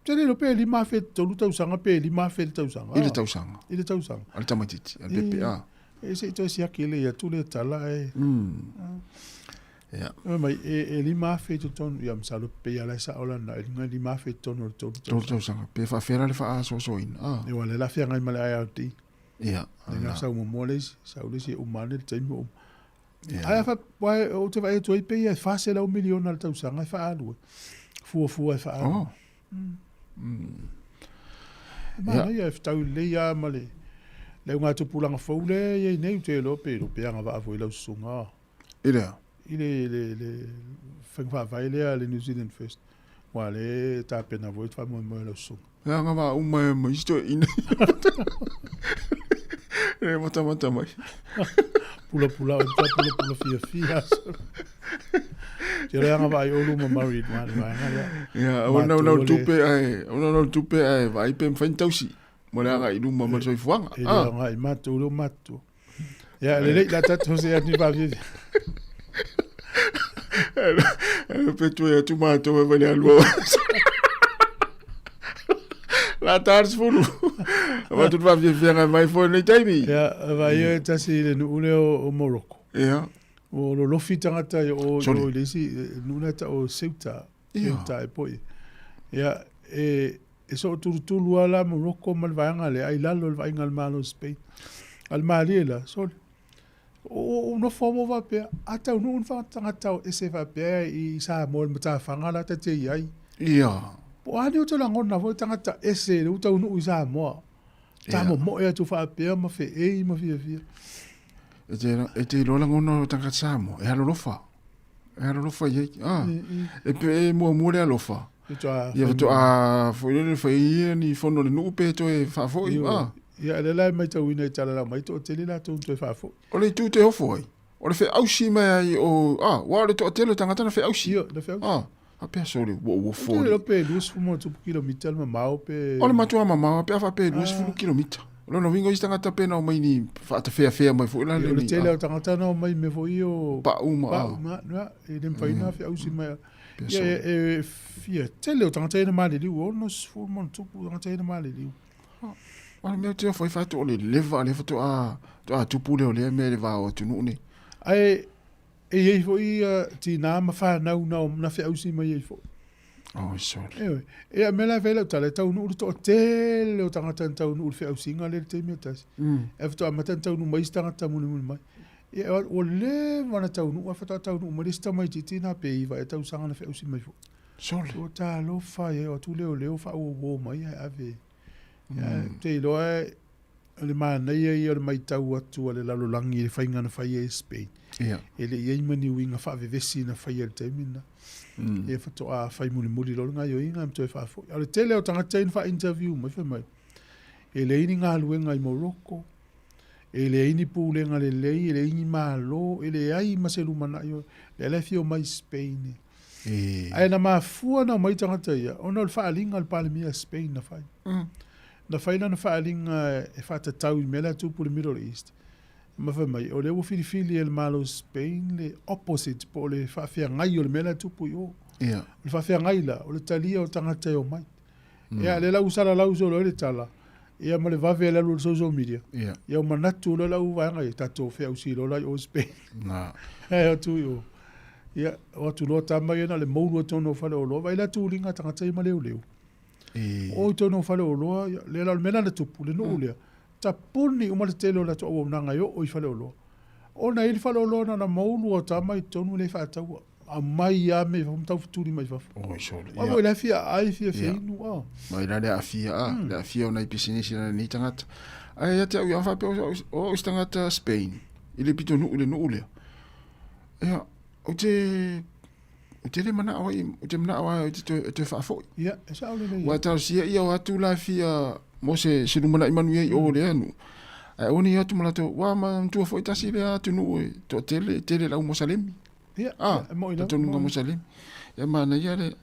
te le iloa pe 5,000 3 tausaga pe 5,000 le tausaga. I le tausaga. I le tausaga. A le tamaitiiti, a le pepe, a. E se i toe siaki lelei atu le tala e. Ia. Fai mai, e 5,000 i totonu, ia masalo pei lava la e sao lana, e luga i 5,000 i totonu o le 3 tausaga. 3 tausaga, pe faafefea la le faasoasoaina, a. Aua o lea o le a feagai ma le IRD. Ia. Lea na sau muamua le isi, sau le isi e uma ane le taimi ua uma. Ae a faapea, ou te vaai atu ai pei e 400 miliona le tausaga e faaalu ai. Fuafua e faaalu. Oh. E manaia e fetau lelei lava ma le le augatupulaga fou lea e i ai nei, ou te iloa pe iloa pe agavaa foi i lau susuga. I le a? I le, le, le faiga faavae lea a le New Zealand First. Aua o lea e tapena foi le faamoemoe o lau susuga. E agavaa uma e ma isi toeaiina. Le matamata mai. Pulapula o ta pulapula fiafia. Te iloa e agavaa i Olu ma Murray i le vaega lea. Ia, aua naunau tupe ae, aua naunau tupe ae vaai pe mafai ona tausi mo le agai i luma ma le soifuaga. E le agai matou leo matutua. Ia, lelei, la tatou see atu i faafiafia. Pe toe atu matou e vai le alua. La ta le sefulu. Avatu le faafiafiaga e mai foi lenei taimi. Ia, vaai e tasi i le nuu lea o Morocco. Ia. O lolofi tagata i o i le isi nuu lea tau o Ceuta. Ceuta e poi. Ia, e, E sootulutulu lava la Morocco ma le vaega lea, ae i lalo o le vaaiga a le Malo o Spain. A o le malie la, sole, ua ou nofo lava ma ou faapea, a taunuu ni tagata o ese faapea i Samoa i le matafaga la ta te i ai. Ia. Po o a ni outou lagona foi tagata ese lea ua taunuu i Samoa. Ta momoe atu faapea ma feei ma fiafia. E te, e te iloa lagona o tagata Samoa, e alolofa. E alolofa i ai. Ah, e pe e muamua le alofa. Ia faatoa foi lele fai ia ni fono le nuu pe toe faafoi. Ah. Ia, lea la e matauina i tala lau mai, toatele latou na toe faafoi. O le itu te ofo ai. O le feausi mai ai o, ah, ua o le toatele o tagata na feausi. Ia, na feausi. Ah, a pea sole, ua ua fo. Ou te iloa pe 20 ma tupu kilomita le mamao pe... O le matua mamao, pe a faapea e 20 kilomita. O lona uiga o isi tagata pe na omai ni faatafeafea mai foi la le. O le tele o tagata na omai mea foi o pau ma pau ma na e le mafai na feausi mai. Ia e fia tele o tagata ia na maliliu 60 ma ona tupu tagata ia na maliliu. O le mea te ofo i whātu o le leva le faatoa toa tupu lea o lea mea le vā o atunuu nei. Ae e i ai foi ia tinā ma fanau na, na feausi mai ai foi. Oh, sorry. Ioe. Ia, mea la e fai lau tala, e taunuu le toatele o tagata na taunuu i le feausiga lea i le taimi e tasi. E faatoa amata ona taunuu mai isi tagata mulimuli mai. Ia, ua leva ona taunuu, ae faatoa taunuu mai le isi tamaitiiti na pe iva ea tausaga na feausi mai foi. Sole. Ua talofa i ai, o atu leoleo faauouo mai ae ave. Ia, ou te iloa o le manaia ia o le matau atu a le lalolagi i le faiga na fai ai e Spain. Ia. E le i ai ma ni uiga faavevesi na faia i le taimi lena. Ia faatoa fai mulimuli loa le gaoioiga ma toe faafoi. A o le tele o tagata ia na faa-interview mai fai mai, e leai ni galuega i Morocco, e leai ni pulega lelei, e leai ni Malo, e leai ma se lumanai, o lea la e fia omai i Spain. E. Ae na mafua ona omai tagata ia, ona o le faaaliga a le Palemia a Spain na fai. Na fai lana faaaliga e faatatau i le mea la e tupu i le Middle East, ma fai mai, o lea ua filifili e le Malo o Spain le opposite po o le faafeagai o le mea la e tupu i o. Ia. O le faafeagai la, o le talia o tagata e omai. Ia, lea la ua salalau solo ai le tala, ia ma le vave e le alu o le social media. Ia. Ia ua manatu loa lau vaega ia, tatou feausi loa la i o i Spain. Na. Ae atu i o. Ia, o atu loa tama ia na o le moulu i totonu o faleoloa. Vaai la tuliga a tagata ia ma leoleo. E. O i totonu o faleoloa, ia, lea la o le mea la na tupu, le nuu lea, tapuni uma le tele o latou auaunaga e oo i faleoloa. Ona e i ai le faleoloa na ona moulu o tama i totonu e le faataua. Aumai lava mea i fafo ma taufetuli mai fafo. Oi sole. Aua foi la e fia aai, fia feinu, a. Mai la le aafia, a, le aafia o nai pisinisi na lenei tagata. Ae ia te au ia faapea o au se tagata Spain, i le pitonuu i le nuu lea. Ia, ou te, ou te le manao ai, ou te manao ai ou te toe, toe faafoi. Ia, e sao lelei. Ua talosia ia o atu la fia mo se, se lumanai manuia i o lea nuu. Ae aua ne i o atu ma latou, ua manatua foi tasi lea atunuu e toatele, tele le au Mosalemi. Ia, Ah, e moi lava. talitonuga Mosalemi. Ia manaia le,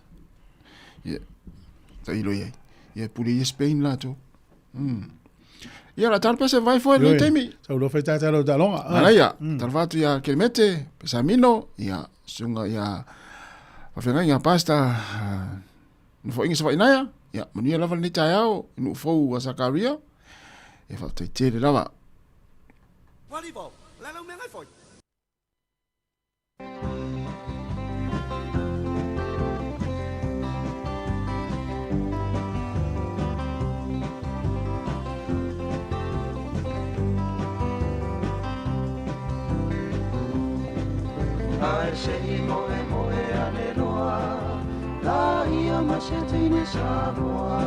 ia, tailo i ai. Ia pule ia Spain latou. Ia, la talo pea se vai foi lenei taimi. Sau loa fai tātā lau taaloga. Ah. Manaia, talofa atu ia Kelemete, Pesamino, ia susuga ia Faafeagaiga Pastor Nofoaiga Savainaia, ia manuia lava lenei taeao i nuu fou a Sakaria. Ia faafetai tele lava. Ae se i moemoe ane loa la ia ma se teine Samoa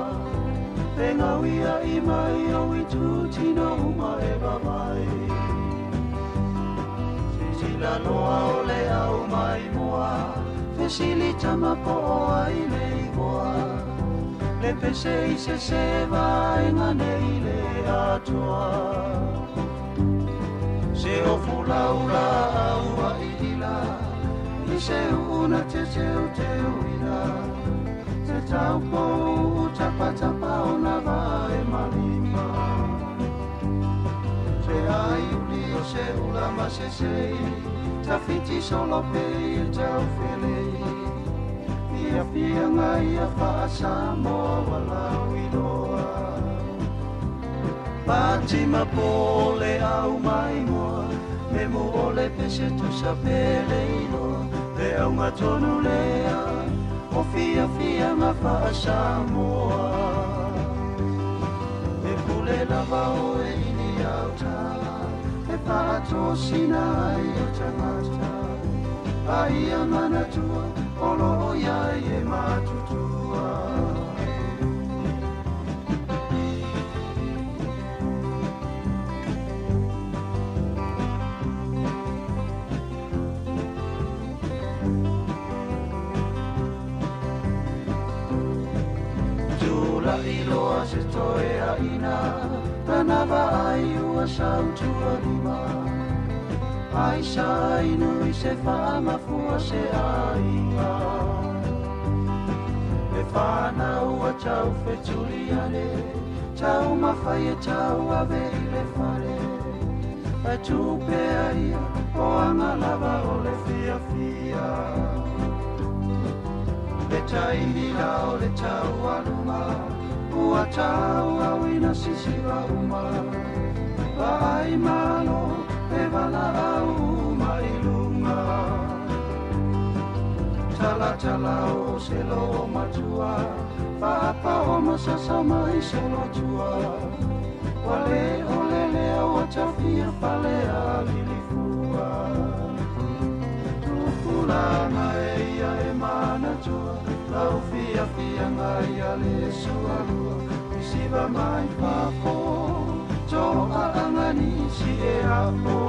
E ngauia i mai o i tūtino uma e vavae Sisila loa o le au mai moa Fesili tama po o ai le igoa Le pese i se se vaenga nei le atoa Se o fulaula au a ila I se una te teu teu ila Te taupo tapatapa o na vae malima Se ai uli o se ula ma se sei Tawhiti solo pe i tau felei Ia fianga ia whaasamoa wa lau iloa Fatima po le au mai moa Me mo o le pese tusa pele iloa Le aunga tonu lea O fia fianga whaasamoa E pule lava oe i ni auta E whaatosina ai o tangata A ia manatua o loo iai e matutua. Tula'i loa se toeaina Tana vaai ua sautualima Ai sa inu i se faamafua se aiga E whanau a tau whetuli ane Tau mawhai e tau ave i le whare E tupea ia o anga lava o le fia fia Le taimi la o le tau aluma Ua tau au ina sisiva uma. Vaai malo e valaau uma i luga. Talatala o se loo matua, faapao ma sasa mai solotua. Ua le ole lea ua tafia fale a lilifua. Tupulaga e ia e manatua, lau fiafiaga ia le sualua. Isiva mai fafo, toaaga nisi e apo.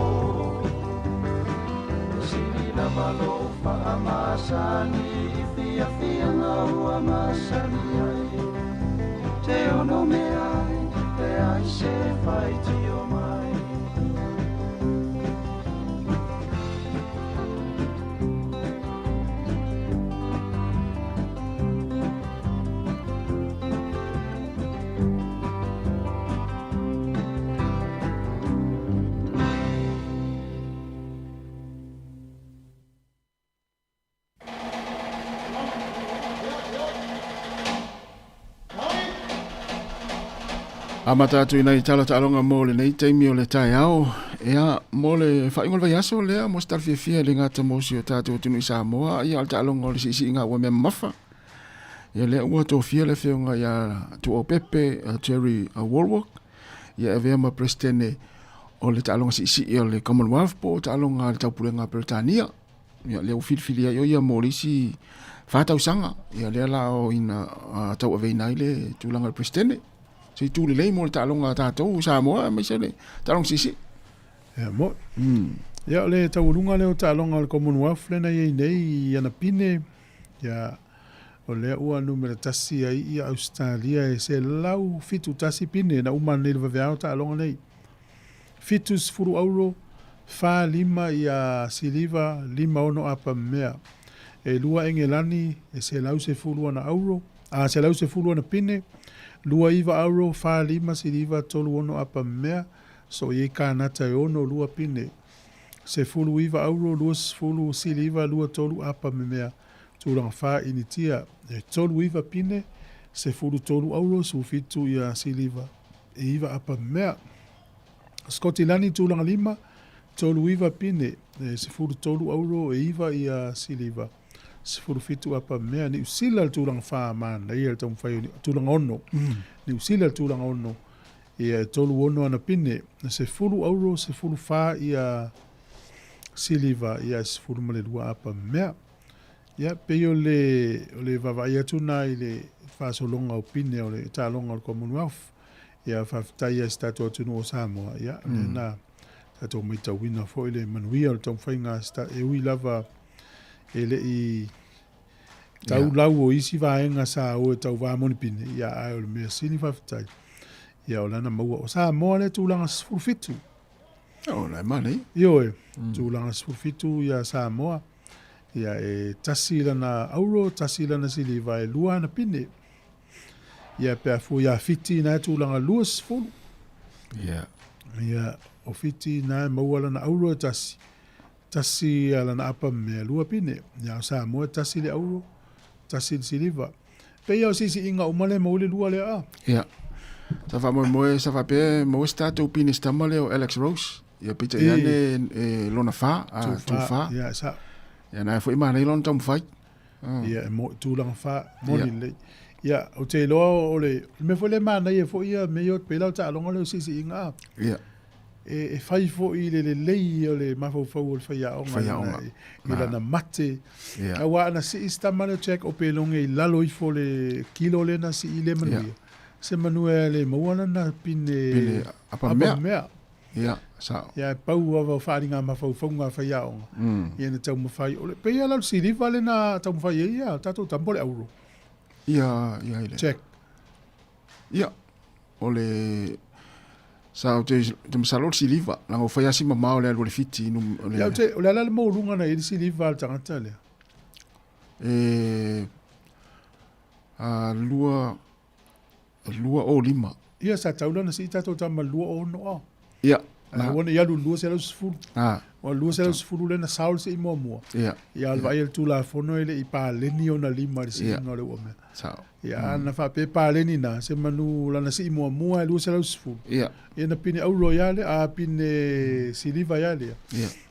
Sili lava lou faamasani i fiafiaga ua masani ai. Te ono mea ai, leai se faitio mai. Amata atu i nai tala taaloga mo lenei taimi o le taeao. Ea, mo le faaiuga o le vaiaso lea, mo se tala fiafia e le gata mo si o tatou atunuu i Samoa, ia o le taaloga o le siisiiga ua mea mamafa. Ia lea ua tofia le afioga ia Tuuaupepe Jerry Wallwork, ia e avea ma Peresetene o le taaloga siisii o le Commonwealth po o taaloga a le Taupulega a Peretania. Ia lea ua filifili ai o ia mo le isi 4 tausaga. Ia lea la o ina tauaveina ai le tulaga o le Peresetene. Se itu lelei mo le taaloga a tatou Samoa aemaise le taaloga siisii. Ia mo'i. Ia o le taualuga lea o taaloga o le Commonwealth lea na i ai nei i ana pine. Ia o lea ua numera 1 ai ia Ausetalia e 171 pine na uma nei le vaveao taaloga nei. 70 auro, 45 ia siliva, 56 apa mea. E 2 Engelani e 110 ana auro, a 110 ana pine, 29 auro, 45 siliva, 36 apa mea, so i ai Kanata e 62 pine. 19 auro, 20 siliva, 23 apa mea. Tulaga 4 Initia e 39 pine, 13 auro, 17 ia siliva, e 9 apa mea. Skotilani tulaga 5, 39 pine, e 13 auro, e 9 ia siliva, 17 apa mea. Niu Sila le tulaga 4 manaia le taumafai o tulaga 6. Niu Sila le tulaga 6, ia e 36 ana pine, 10 auro, 14 ia siliva, ia 12 apa mea. Ia, pei o le, o le vaavaai atu na i le faasologa o pine o le taaloga o le Commonwealth. Ia, faafetai ai si tatou atunuu o Samoa. Ia, lea na tatou matauina foi le manuia o le taumafaiga e ui lava e le i tau lau o isi vaega sa o e tauva mo ni pine. Ia, ae o le mea sili faafetai. Ia, o lana maua o Samoa le tulaga 17. O la e manaia. Ioe, tulaga 17 ia Samoa. Ia e 1 lana auro, 1 lana siliva, e 2 ana pine. Ia pe a fua ia Fiti na e tulaga 20. Ia o Fiti na e maua lana auro e 1. 1 lana apa mea 2 pine. Ia o Samoa e 1 le auro, 1 le siliva. Pe ia o sisi inga uma le maua le 2 lea a. Ia. Sa faamoemoe sa faapea e maua se tatou pine se tama lea o Alex Rose. Ia peitai ane e lona 4, a tu 4. Ia sa. Ia na foi manaia lona taumafai. Ia e mo tulaga 4 moni lelei. Ia o te iloa o le mea foi le manaia foi ia me ia pei la o taaloga lea o siisiiga a. Ia. E fai foi i le lelei o le mafaufau o le faiaoga i lana mate. Aua ana sii se tama lea o Jack Opeloge i lalo ifo le kilo lea na sii le manuia. Se manuia le maua lana pine, pine apa mea. Ia, sao. Ia, e pau lava o faaaliga mafaufauga a faiaoga. Ia na taumafai. O le, pei lava la o le siliva lea na taumafai ai ia tatou tama po o le auro. Ia, ia ile. Jack. Ia, o le sa o te te masalo o le siliva, leaga ua fai lava si mamao le alu a le Fiti nu o le Ia, o te, o le a la le maualuga na i ai le siliva a le tagata lea? E a 2 2 o 5. Ia, sa tau la ona sii tatou tama 2 o 6 a. Ia. Ae aua ne i alu i le 210. Aua o le 210 lea na sao le sii muamua. Ia, o le vaai a le Tulafono e le i paleni ona lima i le siiga o le uamea. Ia, a na faapea e paleni na, semanu lana sii muamua e 210. Ia na pine auro ai lava lea, a pine siliva ai lava lea.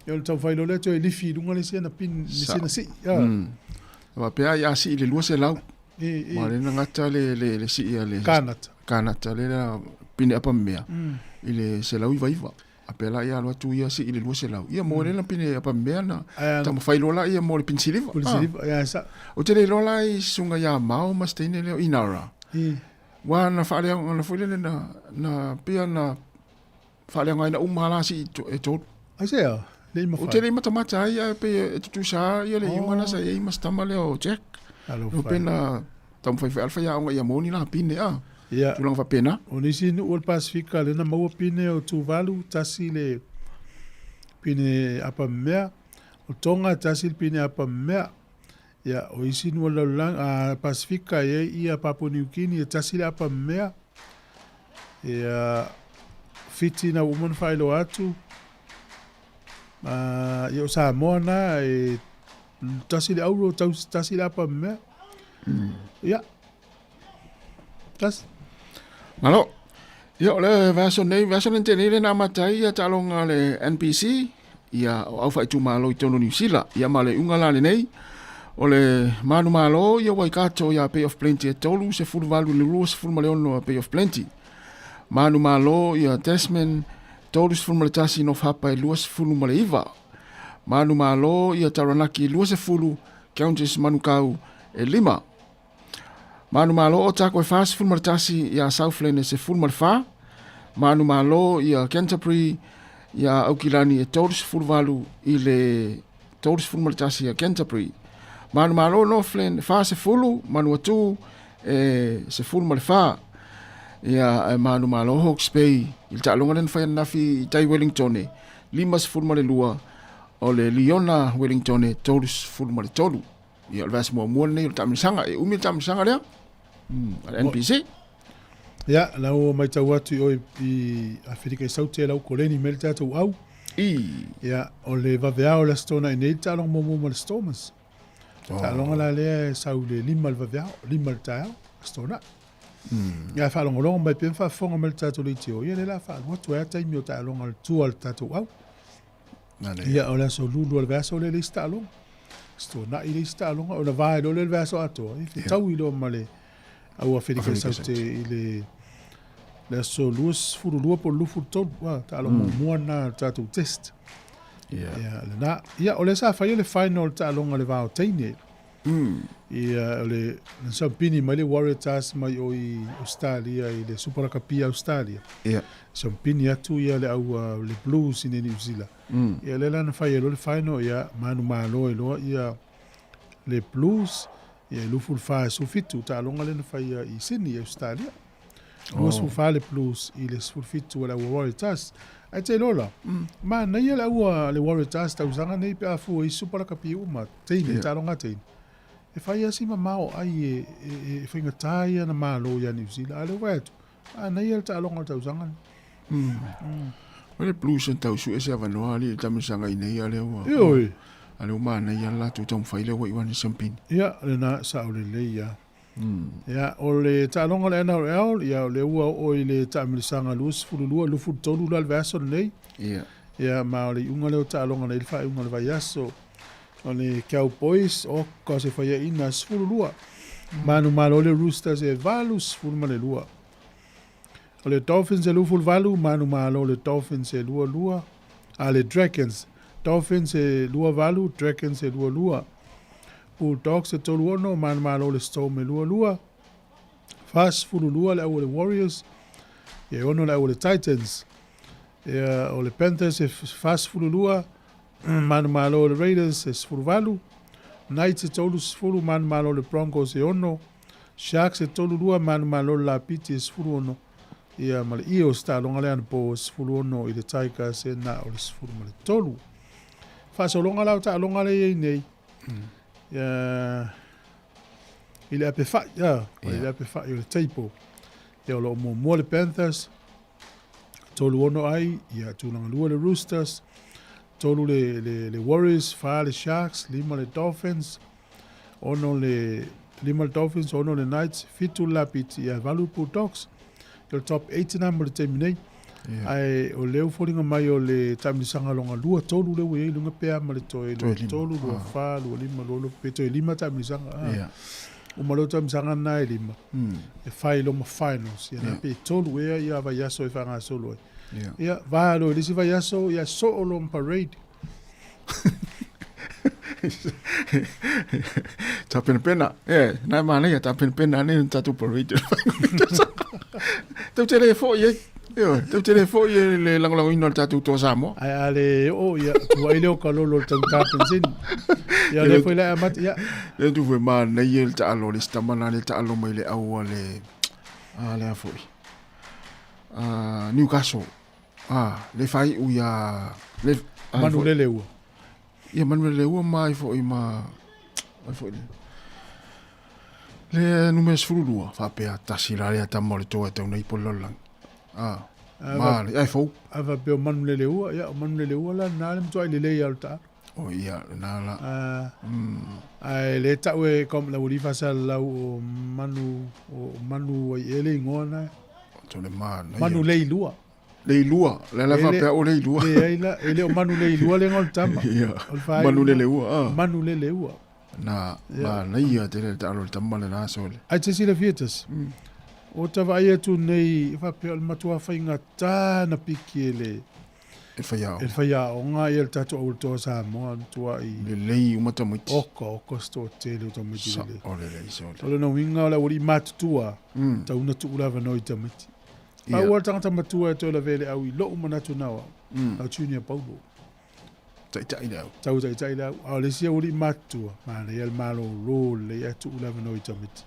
Ia o le taumafai loa lea toe lifi i luga le isi ana pine, le isi ana sii. E faapea ai a sii i le 200, Aua o lea na gata le, le, le sii a le Kanata. Kanata lea la pine apa mea i le 199. A pēlā ia alu atu ia sii i le 200. Ia mo lea la pine apa mea na taumafai loa la ia mo le pine siliva. Pine siliva, ia e sao. Ou te le iloa la i susuga ia Mao ma se teine lea o Inara. Ua na faaleaoga foi lele na, na pei na faaleaogaina uma lava la sii e tolu. Aisea? Le i mafai. Ou te le i matamata ai, ae pei e tutusa lava ia le iuga lena sa i ai ma si tama lea o Jack. Talofa. Pe na taumafai foi lava le faiaoga ia maua ni la pine a. Ia. Tulaga faapena. O nisi nuu o le Pasefika lea na maua pine o Tuvalu, tasi le pine apa mea. O Tonga, tasi le pine apa mea. Ia, o isi nuu o le lalolagi, a Pasefika e i ai ia Papua New Guinea, e tasi le apa mea. Ia, Fiti na ua uma ona faailoa atu. Ia o Samoa na e tasi le auro, tasi le apa mea. Ia, tasi. Malo. Ia, o le vaiaso nei, vaiaso nei tea nei lea na amata ai ia taaloga a le NPC, ia o au faaitumalo i totonu o Niu Sila. Ia ma le iuga la lenei, o le manumalo ia Waikato ia Bay of Plenty e 38 i le 26 a Bay of Plenty. Manumalo ia Tasman 31 North Harbour e 29. Manumalo ia Taranaki 20, Counties Manukau e 5. Manumalo o Otago e 41 ia Southland e 14. Manumalo ia Canterbury ia Aukilani e 38 i le 31 ia Canterbury. Manumalo Northland 40, Manuatu e 14. Ia e manumalo Hawke's Bay i le taaloga lea na fai ananafi i tai Wellington e 52 o le Liona Wellington e 33. Ia, o le vaiaso muamua lenei o le taamilosaga. E umi le taamilosaga lea a le NPC. Ia, la ua matau atu i oe i Aferika i Saute lau koleni mai le tatou au. I. Ia, o le vaveao o le Aso Toonai nei le taaloga muamua ma le Stormers. Oh. Taaloga la lea e sau i le 5 le vaveao, 5 le taeao, Aso Toonai. Ia, faalogologo mai pea ma faafofoga mai le tatou leitio. Ia, lea la faalu atu ai lava taimi o taaloga o le tua o le tatou au. Ia, o le aso lulu o le vaiaso lea le isi taaloga. Aso Toonai le isi taaloga, ona vae loa lea o le vaiaso atoa, ia fetaui loa ma le au Aferika i Saute i le le aso 22 po o le 23, a, taaloga muamua lena o le tatou test. Ia, lena. Ia, o lea sa faia le final o le taaloga o le va o teine. Ia, o le, na sampini mai le Waratahs mai o i Australia i le Super Rakapi Australia. Sampini atu ia le au le Blues i Niu Zila. Ia, lea la na fai ai loa le final, ia, manumalo ai loa ia le Blues, ia, e 24 e 17, taaloga lea na faia i Sydney, Australia. 24 le Blues i le 17 o le au Waratahs. Ae te iloa la, manaia le au a le Waratahs tausaga nei pe a fua i Super Rakapi uma, teine, taaloga a teine. E fai lava si mamao ai e, e, e faigata ia na malo ia Niu Sila. A o lea ua vaai atu, manaia le taaloga o le tausaga lenei. O le Blues e tau sue se avanoa alii le taamilosaga i nei a lea ua Ioe. a lea ua manaia le latou taumafai lea ua iu ane siampini. Ia, lena sao lelei lava. Ia, o le taaloga o le NRL, ia, o lea ua oo i le taamilosaga 22, 23 la le vaiaso lenei. Ia. Ia, ma o le iuga lea o taaloga nei i le faaiuga o le vaiaso. O le Cowboys, oka o se faiaina 12. Manumalo le Roosters e 82. O le Dolphins e 28, manumalo le Dolphins e 22. A le Dragons, Dolphins e 28, Dragons e 22. Bulldogs e 36, manumalo le Storm e 22. 42 le au o le Warriors, ia e 6 le au o le Titans. Ia, o le Panthers e 42, manumalo le Raiders e 18. Knights e 30, manumalo le Broncos e 6. Sharks e 32, manumalo le Lapiti e 16. Ia, ma le Eels taaloga lea anapo e 16 i le Tigers e na o le 13. Faasologa la o taaloga lea e i ai nei. Ia, i le ape fai, ia, i le ape fai o le table. Ia, o lo o muamua le Panthers, 3-6 ai, ia, tulaga lua le Roosters, 3 le, le, le Warriors, 4 le Sharks, 5 le Dolphins, 6 le, 5 le Dolphins, 6 le Knights, 7 le Lapiti, ia, 8 le Bulldogs. Ia, o le top 8 na mo le taimi nei. Yeah. Ae o lea ua foliga mai o le taamilosaga longa 2 3 lea ua i ai i luga pe a ma le toe 2 3 2 4 2 5 2 6 pe toe 5 taamilosaga. Ah. Yeah. Uma loa taamilosaga na e 5. E fai loma finals. Ia yeah. pe 3 ea ia vaiaso e faagasolo ai. Yeah. Ia va loa i le isi vaiaso ia soo loa ma parade. Tapenapena, e, nai manaia tapenapena nei na tatou parade. Tau te le foi ai. Ioe, tau te le foi e le lagolagoina o le tatou Toa Samoa. Ae a le oo, ia, tuuai lea o ka lolo o le taugata penseni. Ia, lea foi le amata, ia. Lea tu foi manaia le taalo le isi tama na le taalo mai le au a le, a le a foi. A, Newcastle. A, le faaiu ia, le, a, Manulele ua. Ia, Manulele ua ma ai foi ma, ai foi le, le numera 12, faapea tasi la lea tama o le toa e tau nei po le lalolagi. A, ma le, ai fou. A faapea o Manulele ua, ia, o Manulele ua la na le matuai lelei lava o le taalo. O ia, lena la. A, ae le tau e kom la uli fasalalau o Manu, o Manu ai e le igoa na. O le mana. Manu Leilua. Leilua, le la faapea o Leilua. Leai la, e le o Manu Leilua le igoa o le tama. Ia, Manu Leleua. Ah. Manu Leleua. Na, manaia tele le taalo o le tama lena sole. Ae te silafia tasi, o ta vaai atu nei, faapea o le matua faigata na piki e le, E whaiaoga. E whaiaoga ia le tatou aualatoa Samoa, matuai. Lelei uma tamaiti. Oka, oka se toatele o tamaiti lelei. Sa, o lelei sole. O lona uiga o le aualii matutua, tau na tuu le avanoa i tamaiti. Pau lava le tagata matua e toe lavea i le au i lou manatu na o au, na o Junior Paulo. Taitai le au. Tau taitai le au. A o le isi aualii matutua, manaia le malolo lelei ae tuu le avanoa i tamaiti.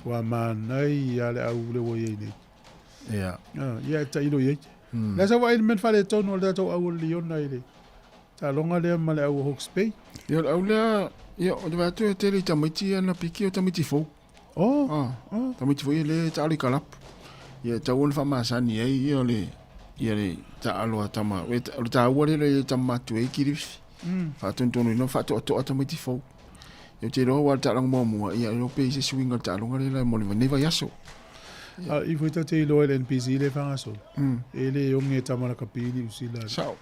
Ua manaia le au lea ua i ai nei. Ia. Ia e tailo i ai. Le sa vaai le mea na faaletonu o le tatou au o le liona i le taaloga lea ma le au o Hawke's Bay. Ia o le au lea, ia o te vaai atu e tele i tamaiti ia na piki o tamaiti fou. Oh, ah, oh. Tamaiti foi ia le taalo i kalapu. Ia e tatau ona faamasani ai ia o le ia le taalo a tama. O le taua lea le tama matutua ai kilifi. Faatonutonuina ma faatoatoa tamaiti fou. Ia ou te iloa aua o le taaloga muamua, ia e iloa pe i ai se suiga o le taaloga lea mo lenei vaiaso. A i foi tate iloa i le NPC lea e faagasolo, e le oge e tama lakapi i Niu Sila. Sao.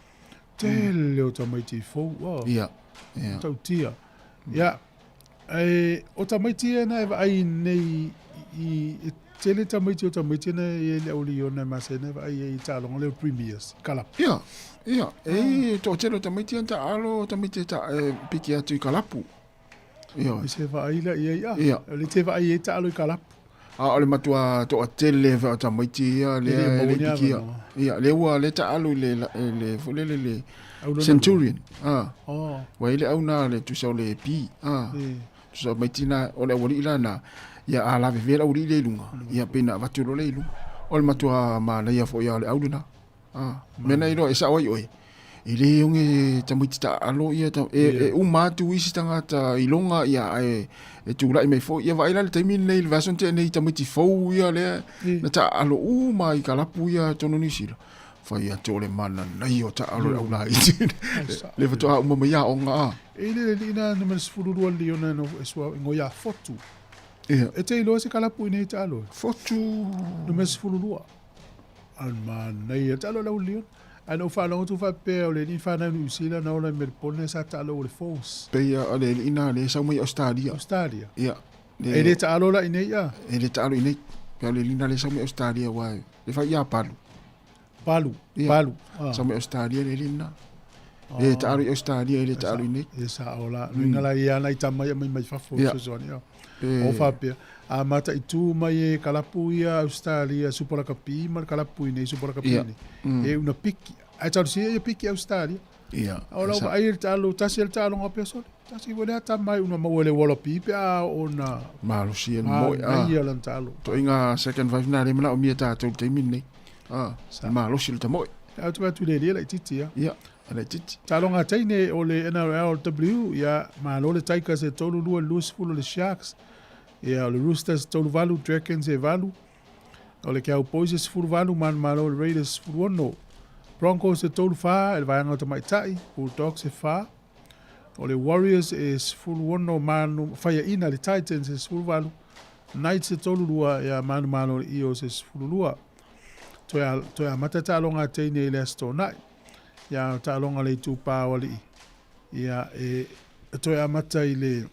Tele o tamaiti fou, oh. Ia, ia. Tautia. Ia, e, o tamaiti ia na e vaai nei i, e tele tamaiti o tamaiti na e le au liona e masena e vaai ai i taaloga lea o Premiers, kalapu. Ia, ia, e toatele o tamaiti ia na taalo tamaiti e, ta, e piki atu i kalapu. Ia. I se vaai la i ai, ah, ia. O le te vaai ai taalo i kalapu. A o le matua toatele foi o tamaiti ia lea e le pikia. Ia, lea ua le taalo i le, le, foi lele le Centurion. Ah. Oh. Ua i le au na le tusa o le P. Ah. Tusa o tamaiti na, o le aualii la na, ia a lavevea le aualii lea i luga, ia pei na avatu loa lea i luga. O le matua manaia foi ia o le au lena. Ah, mea na iloa e sao ai oe. E le oge tamaiti taalo ia ta, e, yeah. e uma atu isi tagata i loga ia ae e tulai mai foi. Ia vaai la le taimi lenei le vaiaso na tea nei tamaiti fou ia lea yeah. na taalo uma i kalapu ia tonu Niu Sila. Fai atu o le mana nei o taalo le au laiti. Le faatoa uma mai aoga a. E le le ina numera 12 liona no e sua ingoia fotu. Ia. E te iloa se kalapu i nei taalo. Fotu. Numera 12. A o le manaia, taalo i le au liona. Ae na ou faalogo atu faapea o le alii fanau Niu Sila na ola i Melbourne sa taalo i le Falls. Pei o le alii na lea e sau mai Australia. Australia. Ia. Le, e le taalo la i nei a? E le taalo i nei. Pei o le alii na lea e sau mai Australia aua le fai ia Palu. Palu, Ia. Palu. Ah. Sau mai Australia le alii na. E le taalo i Australia, e le taalo i nei. E sao la. Luiga la ia nai tama ia mai mai fafo Ia. fesoasoani. Ia. E, O faapea, a mataitu mai e kalapu ia Australia Super Lakapi ma le kalapu i nei Super Lakapi Ia. nei. E una piki. Ae talosia ia piki Australia. Ia. O lau Sa- vaai le taalo, tasi le taaloga pea sole. Tasi foi lea tama i una maua e le Wallaby pe a ona Malosi e le moe. manaia Ah. lana taalo. Toaiga second five na le manaomia tatou i le taimi lenei. Ah, Sa- malosi le tamoe. Au te atu le lia laitiiti ia. Ia, a laitiiti. Taaloga a teine o le NRLW, ia, malo le Tigers e 3 2 i le 20 o le Sharks. Ia, o le Roosters 3 8, Dragons e 8. O le Cowboys e 18 manumalo, o le Raiders 16. Broncos e 3-4 i le vaega o tamaitai, Bulldogs e 4. O le Warriors e 16 manu, faiaina le Titans e 18, Knights e 32, ia manumalo le Eels e 12. Toe, toe amata taaloga a teine i le Aso Toonai. Ia taaloga le itupa o alii. Ia e, toe amata i le,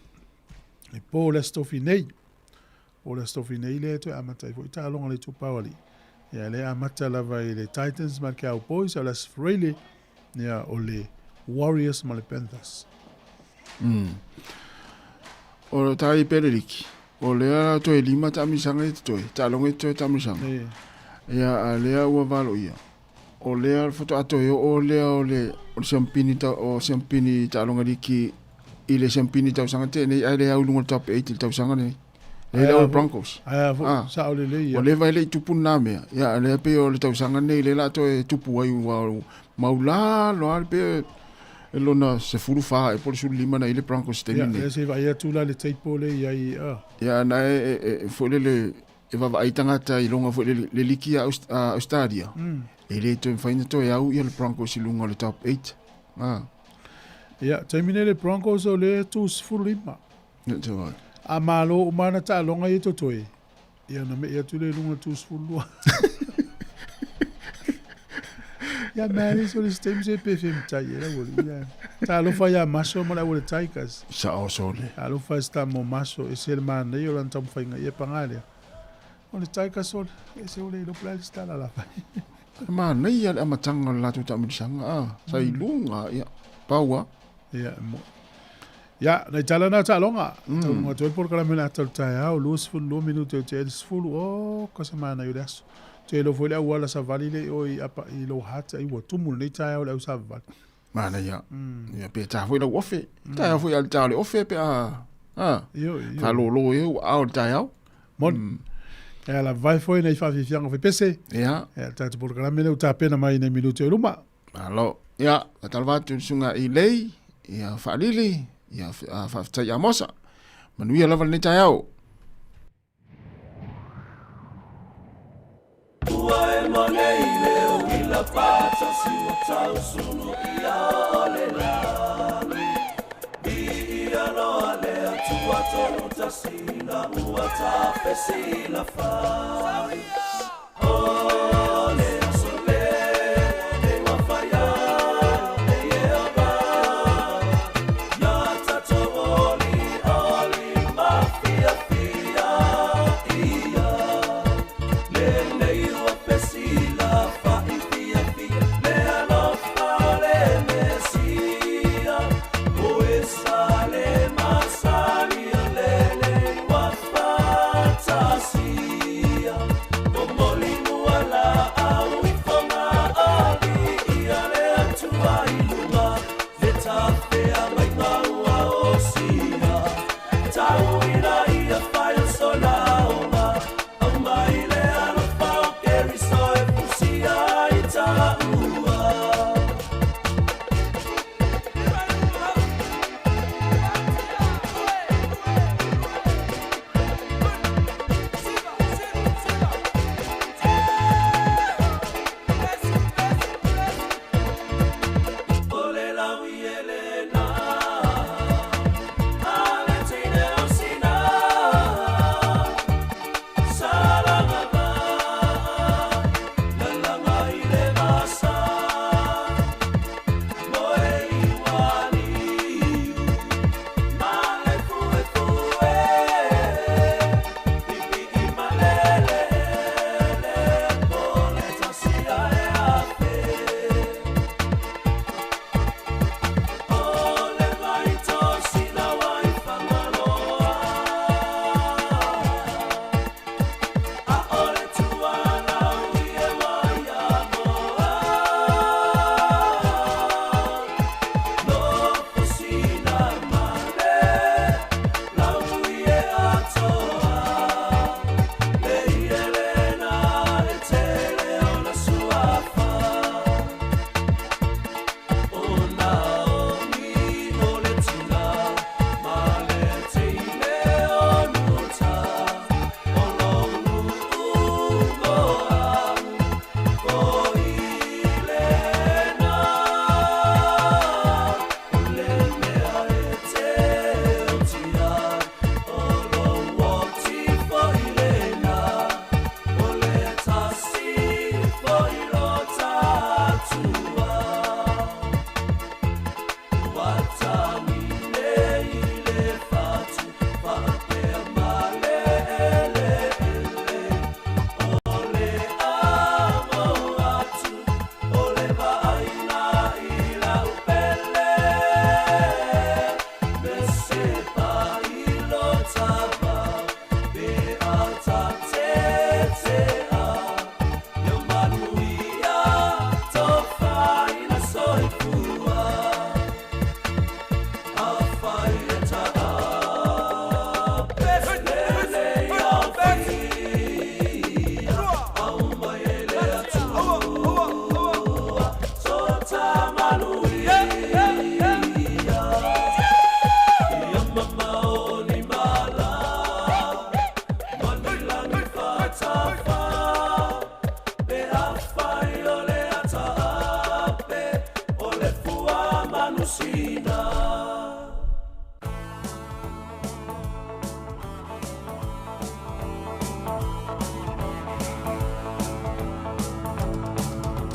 le po le Aso Tofi nei. O le Aso Tofi nei lea e toe amata ai foi taaloga le itupa o alii. Ia lea amata lava i le Titans ma le Cowboys, o le Aso Faraile, ia o le Warriors ma le Panthers. O le tai Pereriki, o lea toe lima taamisaga i totoe, taaloga i totoe taamisaga. E. Ia, a lea ua valo ia. O lea faatoa toe oo lea o le, o le siampini, ta, o siampini taaloga liki i le siampini tausaga tenei ae le au i luga o le top 8 i le tausaga lenei. Lea le Broncos. Ae foi, ah. sao lelei ia. Ua leva e le i tupu lena mea. Ia, lea pei o le tausaga lenei lea la toe tupu ai ua maulalo lava pei e lona 14 e po o le 15 na i le Broncos taimi nei. Ia, se vaai atu la le table le i ai. Ah. Ia, na e, e, e foi lele e vaavaai tagata i luga foi le, le liki a Australia. E le toe mafai ona toe au ia le Broncos i luga o le top 8. Ah. Ia, taimi nei le Broncos o le tu 15. A malo uma ana taaloga ia totoe, ia ona me'i atu lea i luga tu 12. Ia mea so le stem se pe fe mtai e la woli. Ia. Talofa ia maso mo la woli Tigers. Sa o sole. Talofa sta mo maso e se le mana ia lan tam fainga ia pangalia. O le Tigers o e se ole lo pla sta la la. Manaia le amataga o le latou taamilosaga, a, sa i luga, ia, pau a. Ia, mo. Ia, nai tala na taaloga. Mm. Taunga atu ai le polokalame le ata o le taeao, 22 minute o te ai le 10. O, ka se manaia o le aso. Te iloa foi le auala savali le i o i apa i Lower Hutt, ai ua tumu lenei taeao le au savavali. Manaia. Mm. Ia, pe tā foi lau ofe. Mm. Taeao foi a le tā o le ofe pe a, a, Io, io. whalōlō e ua ao le taeao. Moni. Mm. E ala vai foi nei whawhiwhianga whai pese. Ia. E ala tātou polokalame le u tāpena mai nei minute o luma. Malo. Ia, faatalofa atu i le susuga i Lei, ia Faalili, ia faafetai ia Mosa. Manuia lava lenei taeao. Ua e ma nei leo i la patasi ua tausulu ia o le lagi. I ia loa le atua tonu tasi na ua tafesi la fai.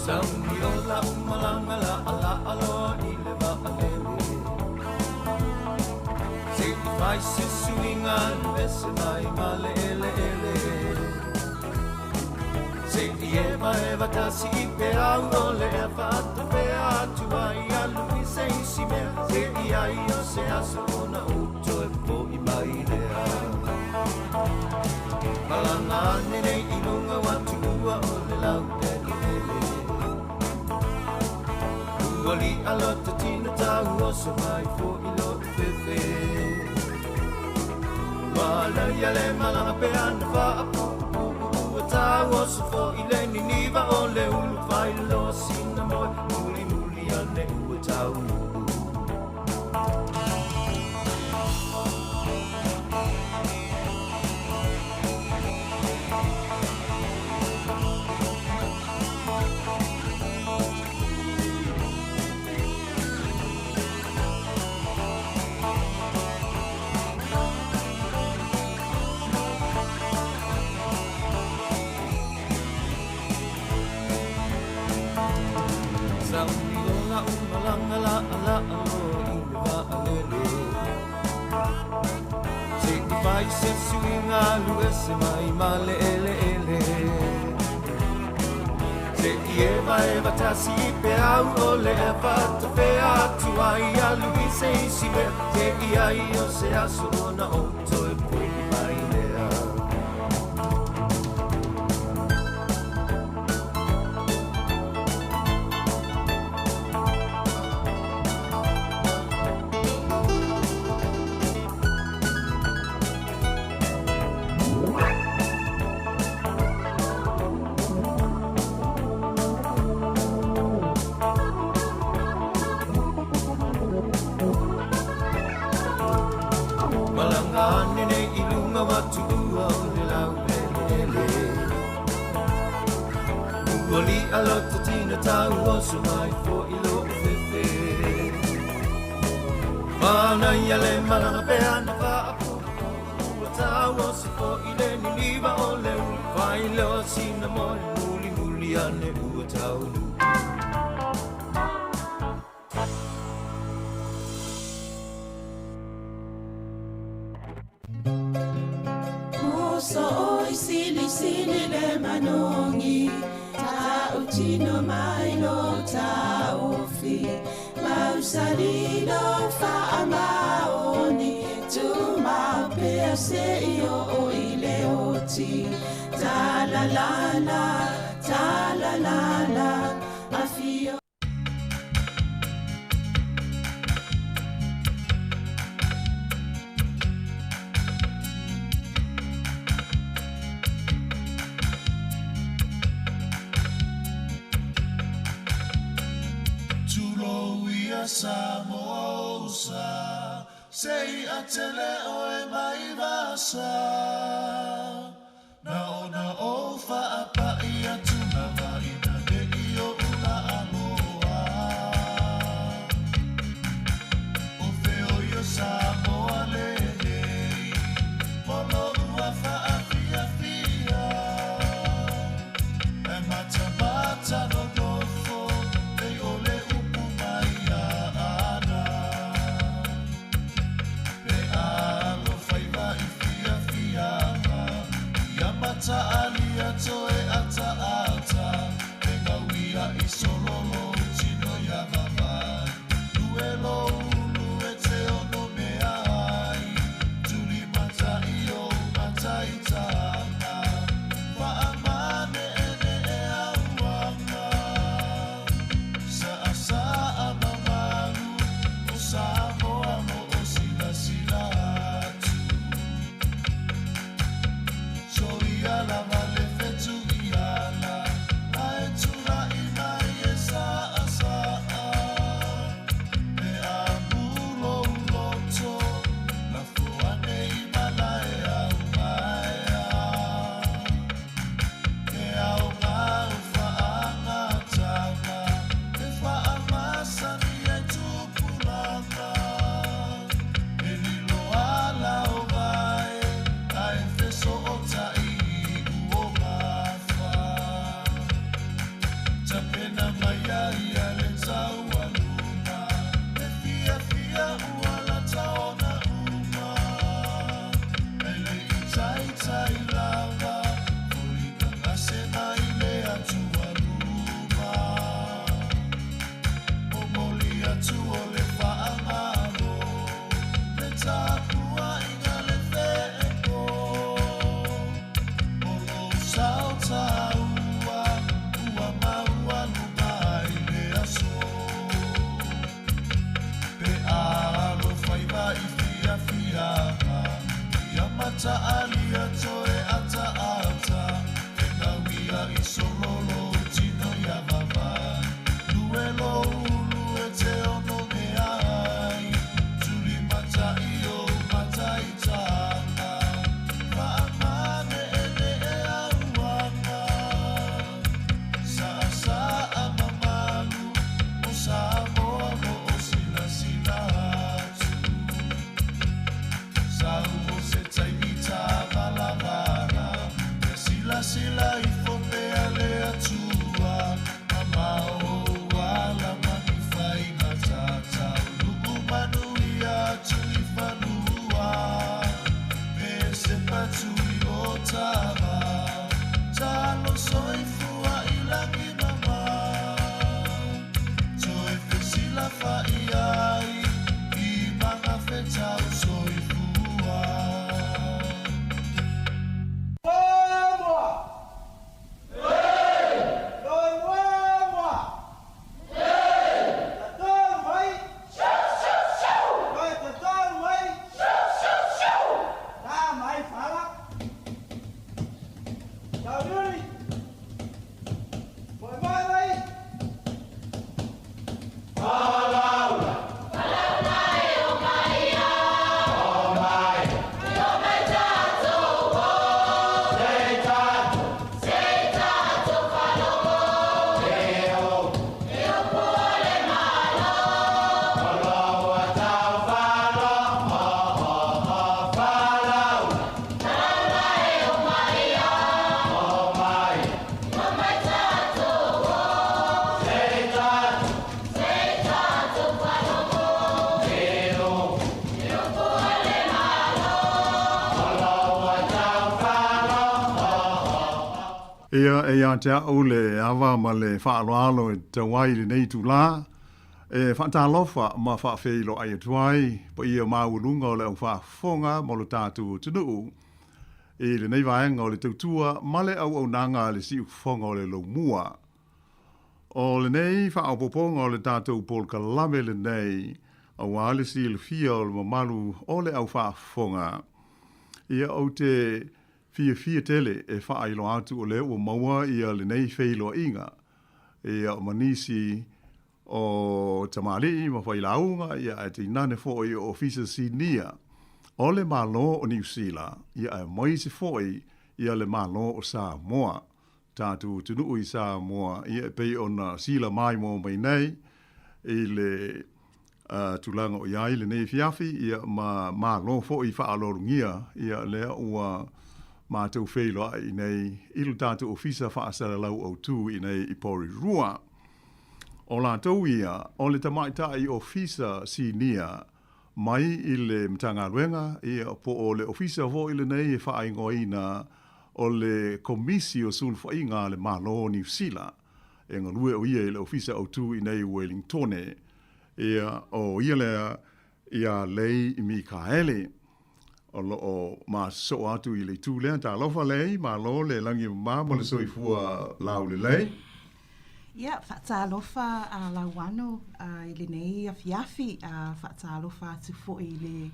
Sauni o lau malaga laʻalaʻaloa i le vaalele Se i fai se suiga alu ese mai ma le eleele Se i evaeva tasi i peau o le ea faatafea atu ai alu i se isi mea Se i ai o se aso ona ou toe foʻi mai lea Malaga ane nei i luga ua tuua o le laueleele Ua liʻa lota tino tauoso mai foʻi loʻu fefe Manaia le malaga pea na faapuupuu Ua tauoso foʻi le niniva o le ulu failoa sina moe Mulimuli ane ua taunuu Sauni o lau malaga laʻalaʻaloa i le vaalele Se i fai se suiga alu ese mai ma le eleele Se i evaeva tasi i peau o le ea faatafea atu ai alu i se isi mea Se i ai o se aso ona ou toe foʻi mai lea. Malaga ane nei i luga ua tuua o le laueleele Ua liʻa lota tino tauoso mai foʻi loʻu fefe Manaia le malaga pea na faapuupuu Ua tauoso foʻi le niniva o le ulu Failoa sina moe mulimuli ane ua taunuu. Muso oi sili sili le manogi Tautino mai lo taofi Mausali lo faamaoni Tumau pea se i oo i le oti Ta-la-la-la, ta-la-la-la Afio Tulou ia Samoa usa, se i'a tele oe mai vasa. Na ona ou faapa'i atu lava ina ne'i o'u laaloa. O feoi o Samoa lenei, mo lo'u a faafiafia. E matamata nonofo, nei o le upu mai ia ana. Pe alofaiva i fiafiaga, ia mataalia toe ataata, pe gauia i sololo tino ia vavae. Lue lou lue te ono mea ai, tuli mata i ou mataitaga, faamane'ene'e auaga. Saasaa mamalu o Samoa mo o silasila atu. Soia lava le fetu i ala. Ia, e ia te au le ava ma le faaaloalo e tatau ai i lenei itulā, e faatalofa ma faafeiloai atu ai paia maualuga o le au faafofoga ma lo tatou atunuu i lenei vaega o le tautua ma le auaunaga a le siufofoga o le Laumua. O lenei faaopoopoga o le tatou polokalame lenei aua le silafia o le mamalu o le au faafofoga. Ia, ou te Fiafia tele e faailoa atu o lea ua maua ia lenei feiloaiga ia ma nisi o tamalii ma failauga ia ae tainane foi o Ofisa Sinia o le Malo o Niu Sila ia aemaise foi ia le Malo o Samoa. Tatou atunuu i Samoa ia e pei ona sila maimoa mai nei i le tulaga o i ai lenei afiafi, ia ma malo foi faaaloalogia ia lea ua matou feiloai i nei i lo tatou Ofisa Faasalalau Autu i nei i Porirua. O latou ia o le Tamaitai Ofisa Sinia mai i le Matagaluega, ia, po o le Ofisa foi lenei e faaigoaina o le Komisi o Sulufaiga a le Malo o Niu Sila, e galue o ia i le Ofisa Autu i nei i Uelingtone. Ia, o ia lea ia Lei Mikaele, o lo o masosoo atu i le itu lea. Talofa Lei, malo le lagi e mama ma le soifua laulelei. Ia, faatalofa a Lauano i lenei afiafi, faatalofa atu foi i le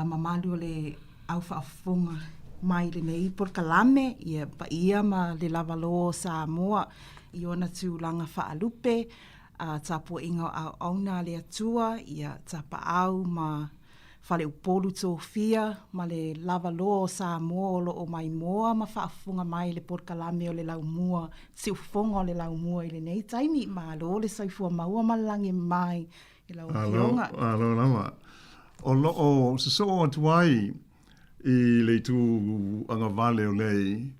mamalu o le au faafofoga mai lenei polokalame, ia paia ma le lavaloa o Samoa i ona tulaga faalupe, tapuaiga o auauna a le Atua, ia tapaau ma Faleupolu Tofia ma le lavaloa o Samoa o lo o maimoa ma faafofoga mai i le polokalame o le Laumua, Siufofoga o le Laumua i lenei taimi. Malo le soifua maua ma le lagi e mama i lau Afioga. Malo, malo lava. O lo o sosoo atu ai i le itu agavale o Lei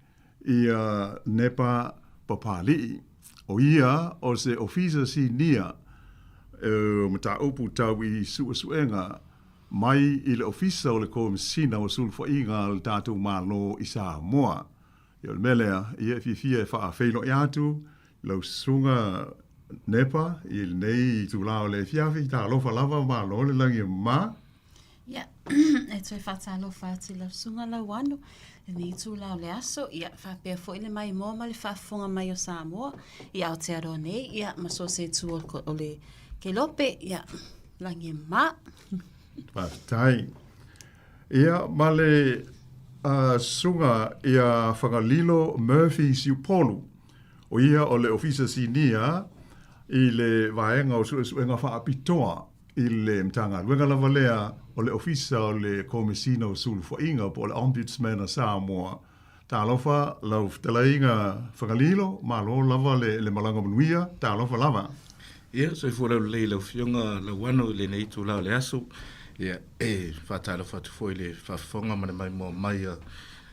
ia Nepa Papali'i. O ia o se Ofisa Sinia o Mataupu Tau i Suesuega mai i le Ofisa o le Komesina o Sulufaiga a le tatou Malo i Samoa. Ia o le mea lea, ia e fiafia e faafeiloai atu i lau susuga Nepa i lenei itulā o le afiafi. Talofa lava, malo le lagi e mama. Ia, e toe faatalofa atu i lau susuga Lauano, lenei itula o le aso, ia, faapea foi le maimoa ma le faafofoga mai o Samoa i Aotearoa nei, ia, ma so o se itu o le kelope, ia, lagi e mama. Faafetai. Ia, ma le susuga ia Fagalilo Murphy Siupolu, o ia o le Ofisa Sinia i le Vaega o Suesuega Faapitoa i le Matagaluega lava lea o le Ofisa o le Komesina o Sulufaiga po o le Ombudsman a Samoa. Talofa lau fetalaiga Fagalilo, malo lava le malaga manuia, talofa lava. Ia, soifua laulelei i lau Afioga Lauano i lenei itula o le aso. Ia, e faatalofa atu foi i le faafofoga ma le maimoa mai a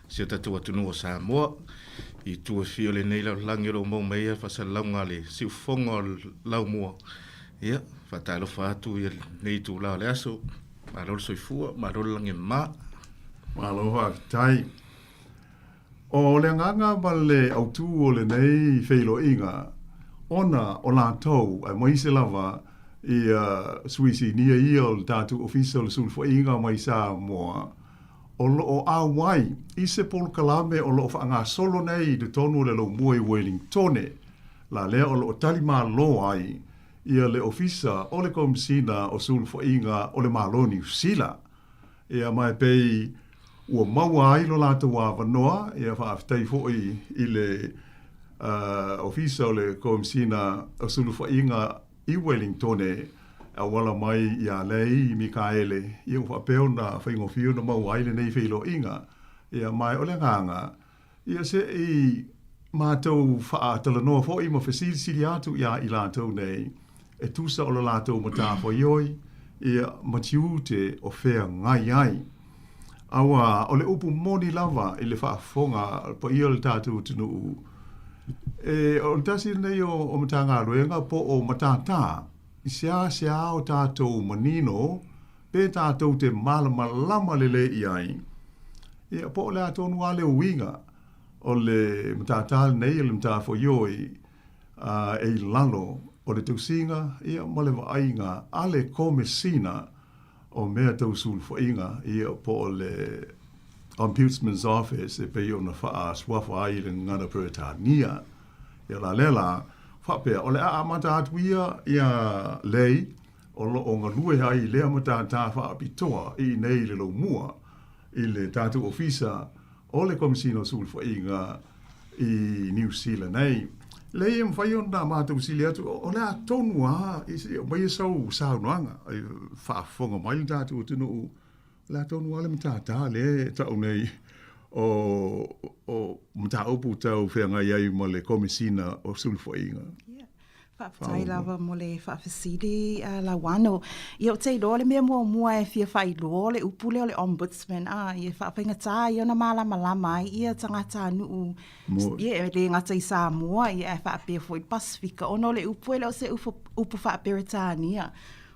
si o tatou atunuu o Samoa i itu e fia o lenei lalolagi o lo o maua mai ai faasalalauga a le siufofoga o le Laumua. Ia, faatalofa atu i lenei itula o le aso. Malo le soifua, malo le lagi e mama. Malo faafetai. O le agaga ma le autū o lenei feiloaiga, ona o latou, aemaise lava ia sui sinia ia o le tatou Ofisa o le Sulufaiga mai Samoa, o lo o auai i se polokalame o lo o faagasolo nei i totonu o le Laumua i Uelingtone, la lea o lo o tali malo ai ia le Ofisa o le Komesina o Sulufaiga o le Malo o Niu Sila. Ia ma e pei ua maua ai lo latou avanoa, ia faafetai foi i le Ofisa o le Komesina o Sulufaiga i Uelingtone e auala mai ia Lei Mikaele, ia ua faapea ona faigofie ona maua ai lenei feiloaiga. Ia ma o le agaga, ia se i matou faatalanoa foi ma fesilisili atu iā i latou nei e tusa o le latou matafaioi, ia, ma tiute o feagai ai. Auā, o le upu moni lava i le faafofoga a le paia o le tatou atunuu, e, o le tasi lenei o, o Matagaluega po o matātā i seasea o tatou manino pe tatou te malamalama lelei i ai, ia, po o le a tonu lava le uiga. O le matata lenei o le matafoioi e i lalo o le tausiga ia ma le vaaiga a le Komesina o Mea Tau Sulufaiga ia po o le Ombudsman's Office e pei ona faasuafa ai i le gagana Peretania. Ia la lea la, faapea o le a amata atu ia iā Lei o lo o galue ai i lea matata faapitoa i inei i le Laumua i le tatou Ofisa o le Komesina o Sulufaiga i Niu Sila nei. Leai e mafai ona matou fesili atu, o le a tonu lava, se i aumaia sau saunoaga, e faafofoga mai le tatou atunuu, o le a tonu lava le matata lea e tau nei o, o mataupu tau feagai ai ma le Komesina o Sulufaiga. Yeah. Faafetai lava mo le faafesili uh, Lauano. Ia ou te iloa le mea muamua e fia faailoa o le upu lea o le ombudsman, a ia faafaigatā ia ona malamalama ai ia tagatanuu ia e le gata i Samoa ia ae faapea foi le Pasifika ona o le upu e le o se upu, upu faa-Peretania.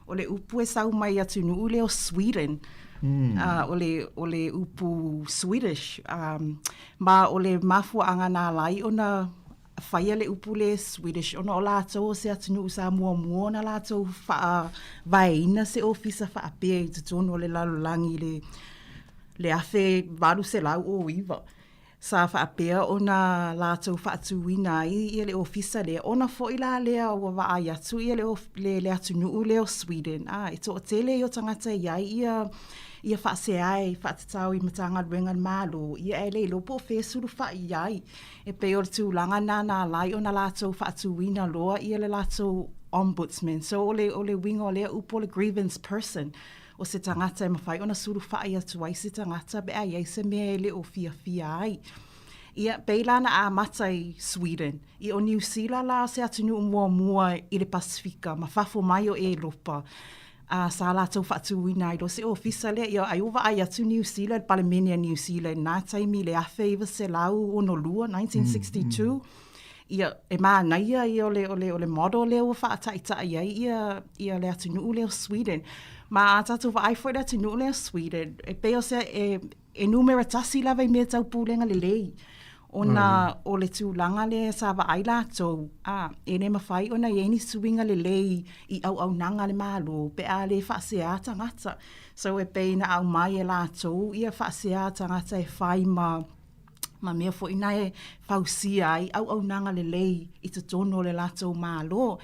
O le upu e sau mai atunuu lea o Sweden. Mm. Uh, o, le, o le upu Swedish. Um, ma o le mafuaaga na ala ai ona faia le upu lea Swedish ona o latou o se atunuu sa muamua ona latou faavaeina se ofisa faapea i totonu o le lalolagi i le le 1809. Sa faapea ona latou faatuina ai ia le ofisa lea, ona foi la lea ua vaai atu ia le le, le atunuu lea o Sweden, a, e toatele ia o tagata e i ai ia ia faaseae faatatau i Matagaluega a le Malo, ia ae le iloa po o fea e sulufai i ai. E pei o le tulaga lena na ala ai ona latou faatuina loa ia le latou Ombudsman. So o le, o le uiga o lea upu o le grievance person, o se tagata e mafai ona sulufai atu ai se tagata pe a i ai se mea e le o fiafia ai. Ia, pei la na amata i Sweden. Ia o Niu Sila la o se atunuu muamua i le Pasifika ma fafo mai o Elopa a sa latou faatuina ai loa se ofisa lea, ia ai ua vaai atu Niu Sila i le Palemene a Niu Sila i lena taimi i le 1962, 1962, ia e manaia ia o le, o le, o le model lea ua faataitai ai ia, ia le atunuu lea o Sweden. Ma a tatou vaai foi i le atunuu lea o Sweden, e pei o se, e, e numera tasi lava i mea tau pulega lelei, ona o le tulaga lea sa vaai latou, a, e le mafai ona i ai ni suiga lelei i auaunaga a le Malo pe a le faasea tagata. So e pei na aumai e latou ia faasea tagata e fai ma ma mea foi na e fausia ai auaunaga lelei i totonu o le latou Malo.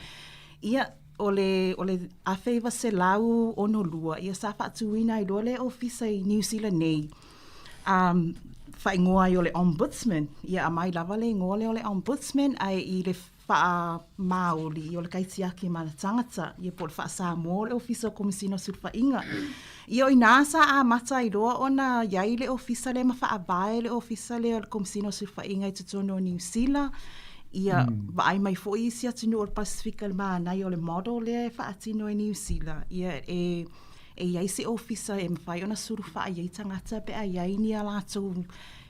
Ia, o le, o le 1962, ia sa faatuina ai loa le ofisa i Niu Sila nei, um, faaigoa ai o le Ombudsman. Ia aumai lava le igoa lea o le Ombudsman, ae i le faa-Māori, o le kaitiaki ma ana tagata, ia po o le faa-Samoa o le Ofisa o Komesina o Sulufaiga. Ia o i ina sa amata ai loa ona i ai le ofisa lea ma faavae le ofisa lea o le Komesina o Sulufaiga i totonu o Niu Sila, ia vaai mai foi isi atunuu o le Pasifika i le manaia o le model lea e faatino e Niu Sila, ia e e i ai se ofisa e mafai ona sulufai ai tagata pe a i ai ni a latou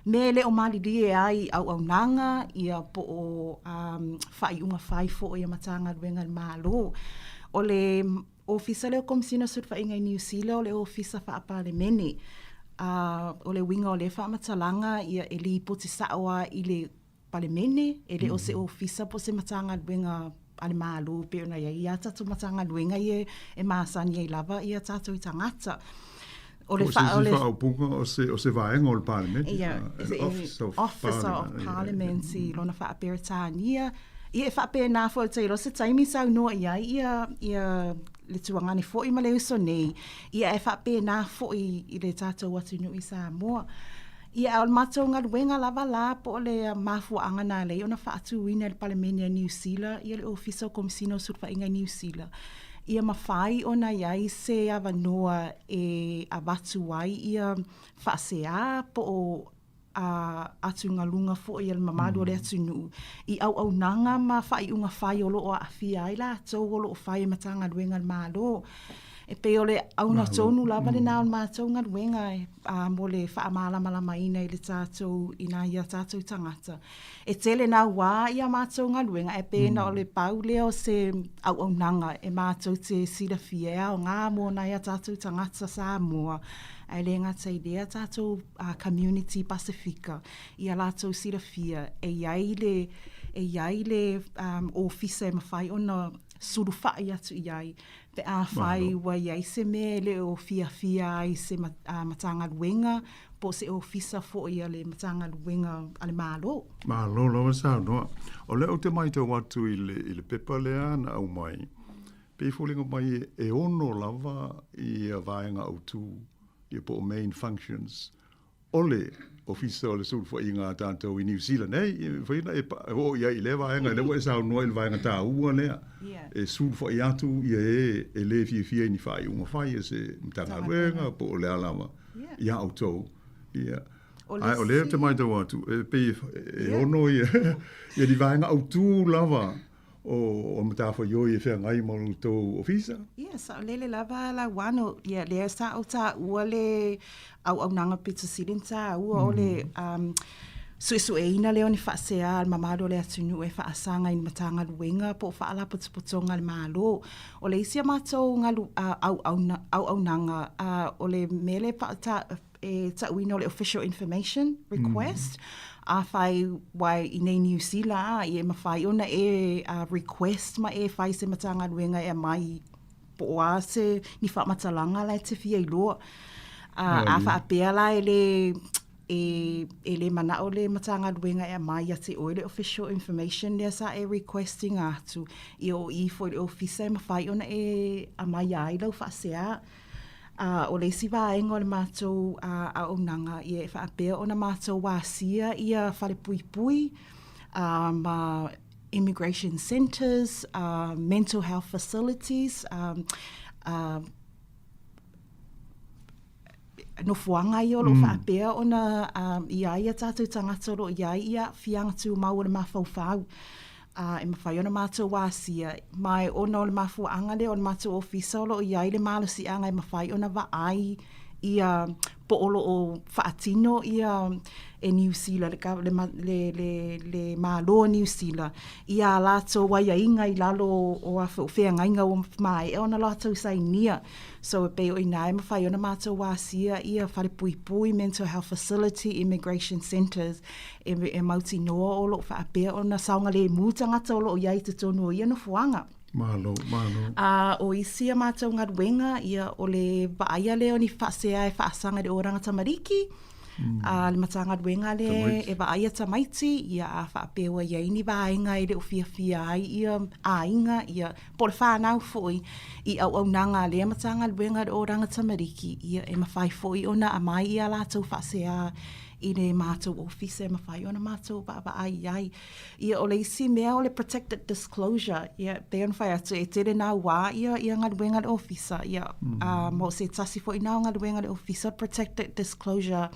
mea e le o malilie ai i auaunaga, ia po o um, faaiuga fai foi a Matagaluega a le Malo. O le Ofisa lea o Komesina o Sulufaiga i Niu Sila o le Ofisa Faa-Palemene. Uh, o le uiga o lea faamatalaga ia e lipoti sao lava i le Palemene, e le o se ofisa po o se Matagaluega a le Malo e pei ona i ai ia tatou Matagaluega ia e masani ai lava ia tatou tagata. O le fa, o le faaupuga o se, o se vaega o le Palemene. Ia, uh, Office of Officer of Parliament i lona faa-Peretania. Ia e faapena foi ou te iloa se taimi saunoa i ai ia, ia le tuagane foi ma le uso nei, ia e faapena foi i le tatou atunuu i Samoa. Ia, o le matou galuega lava la po o le mafuaaga na ala ai ona faatuina e le Palemene a Niu Sila ia le Ofisa o Komesina o Sulufaiga i Niu Sila, ia mafai ona i ai se avanoa e avatu ai ia faasea po o a atugaluga foi a le mamalu o le atunuu i auaunaga ma faaiuga fai o lo o aafia ai latou o lo o fai e Matagaluega a le Malo. E pei o le auga tonu lava lena o le matou galuega e a, mo le faamalamalamaina i le tatou, i nai a tatou tagata. E tele naua ia matou galuega, ae pei na o le pau lea o se auaunaga e matou te silafia e aoga mo nai a tatou tagata Samoa. Ae le gata i lea tatou community Pasifika ia latou silafia e i ai le e i ai le ofisa e mafai ona sulufai atu i ai pe afai ua i ai se mea e le o fiafia ai se Matagaluega po o se ofisa foi a le Matagaluega a le Malo. Malo lava saunoa. O lea ou te matau atu i le, i le pepa lea na aumai, pei e foliga mai e ono lava ia vaega autu, ia po o main functions o le Ofisa o le Sulufaiga a tatou i Niu Sila nei, e mafai ona e oo i ai i lea vaega, lea ua e saunoa i le vaega taua lea, e sulufai atu ia e e le fiafia i ni faaiuga fai a se Matagaluega po o le a lava ia outou. Ia. Ae o lea ou te matau atu, e pei e ono ia, ia ni vaega autu lava o matafaioi e feagai ma lo outou ofisa? Ia, saolele lava Lauano. Ia, lea sa ou taua le auaunaga pito sili ona taua o le um, suesueina lea o ni faasea a le mamalu o le atunuu e faasaga i ni Matagaluega po o Faalapotopotoga a le Malo. O le isi a matou galu, uh, auauna, auaunaga, uh, o le mea lea e e tauina o le official information request. Afai ua i nei Niu Sila a, ia e mafai ona e request ma e fai se Matagaluega e aumai po o a se ni faamatalaga la e te fia iloa. A faapea la e le e, e le manao le Matagaluega e aumai ia te oe le official information lea sa e request ina atu, ia o i foi i le ofisa e mafai ona e aumai ai lau faasea. A o le isi vaega o le matou auaunaga, ia e faapea ona matou asia ia falepuipui ma immigration centres, mental health facilities, nofoaga ia o lo o faapea ona i ai a tatou tagata o lo o i ai ia aafiaga tumau o le mafaufau. Ā, e mafai ona matou asia, ma e ona o le mafuaaga lea o le matou ofisa o lo o i ai le malosiaga e mafai ona vaai ia po o lo o faatino ia e Niu Sila, le, le, le, le, le Malo o Niu Sila, i ā latou aiaiga i lalo o a o feagaiga ua maea ona latou sainia. So e pei o i ina e mafai ona matou asia ia falepuipui, mental health facility, immigration centres, e, e mautinoa o lo o faapea ona saogalemu tagata o lo o i ai i totonu o ia nofoaga. Malo, malo. A o isi a mātou galuega, ia, o le vaaia lea o ni faasea e faasaga i le oranga tamariki, mm. a le Matagaluega le e vaaia tamaiti, ia a faapea ua i ai ni vaega e le o fiafia ai ia aiga, ia, po o le whānau foi, i auaunaga a lea Matagaluega i le oranga tamariki, ia, e mawhai foi ona aumai i a latou faasea i le matou ofisa e mafai ona matou vaavaai i ai. Ia, o le isi mea o le protected disclosure, ia, pei ona fai atu, e tele nā wā ia, ia galuega a le ofisa, ia, mm. ma o se tasi foi nā o galuega a le ofisa, Protected Disclosure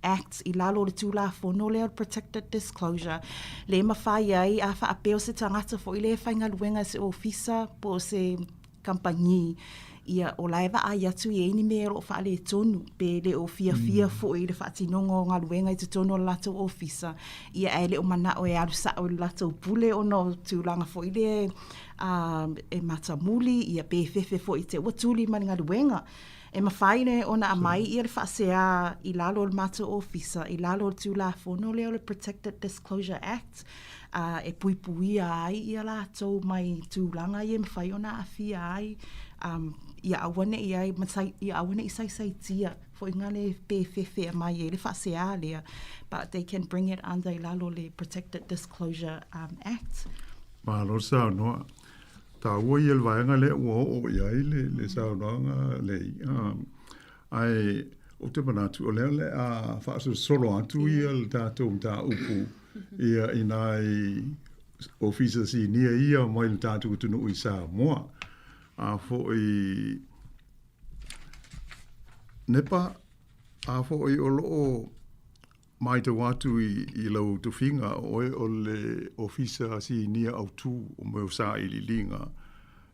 Act i lalo o le Tulafono lea o le Protected Disclosure, le mafai ai a faapea o se tagata foi lea e faigaluega i se ofisa po o se kamupani, ia, o la e vaai atu i ai ni mea o lo o faaletonu, pe le o fiafia foi i le faatinoga o galuega i totonu o le latou ofisa, ia, ae le o manao e alu sao i le latou pule ona o tulaga foi lea e matamuli, ia, pe fefe foi i te ua tuli ma le galuega. E mafai le ona aumai ia le faasea i lalo o le matou ofisa, i lalo o le Tulafono lea o le Protected Disclosure Act, ā, e puipuia ai ia latou mai tulaga ia e mafai ona aafia ai, ā, ia aua ne i ai, ia aua ne i saisaitia foi ngā le pe fefe mai ai le faasea lea, but they can bring it under i lalo o le Protected Disclosure um, Act. Malo le saunoa. Taua ia le vaega lea ua oo i ai le, le saunoaga lei. Um, ae ou te manatu, o lea o le a faasolosolo atu ia le tatou mataupu ia i nai ofisa sinia ia mai le tatou atunuu i Samoa. A foi Nepa, a foi o loo Matau atu i lau tofiga, o oe o le Ofisa Sinia Autu o mea o Sailiiliga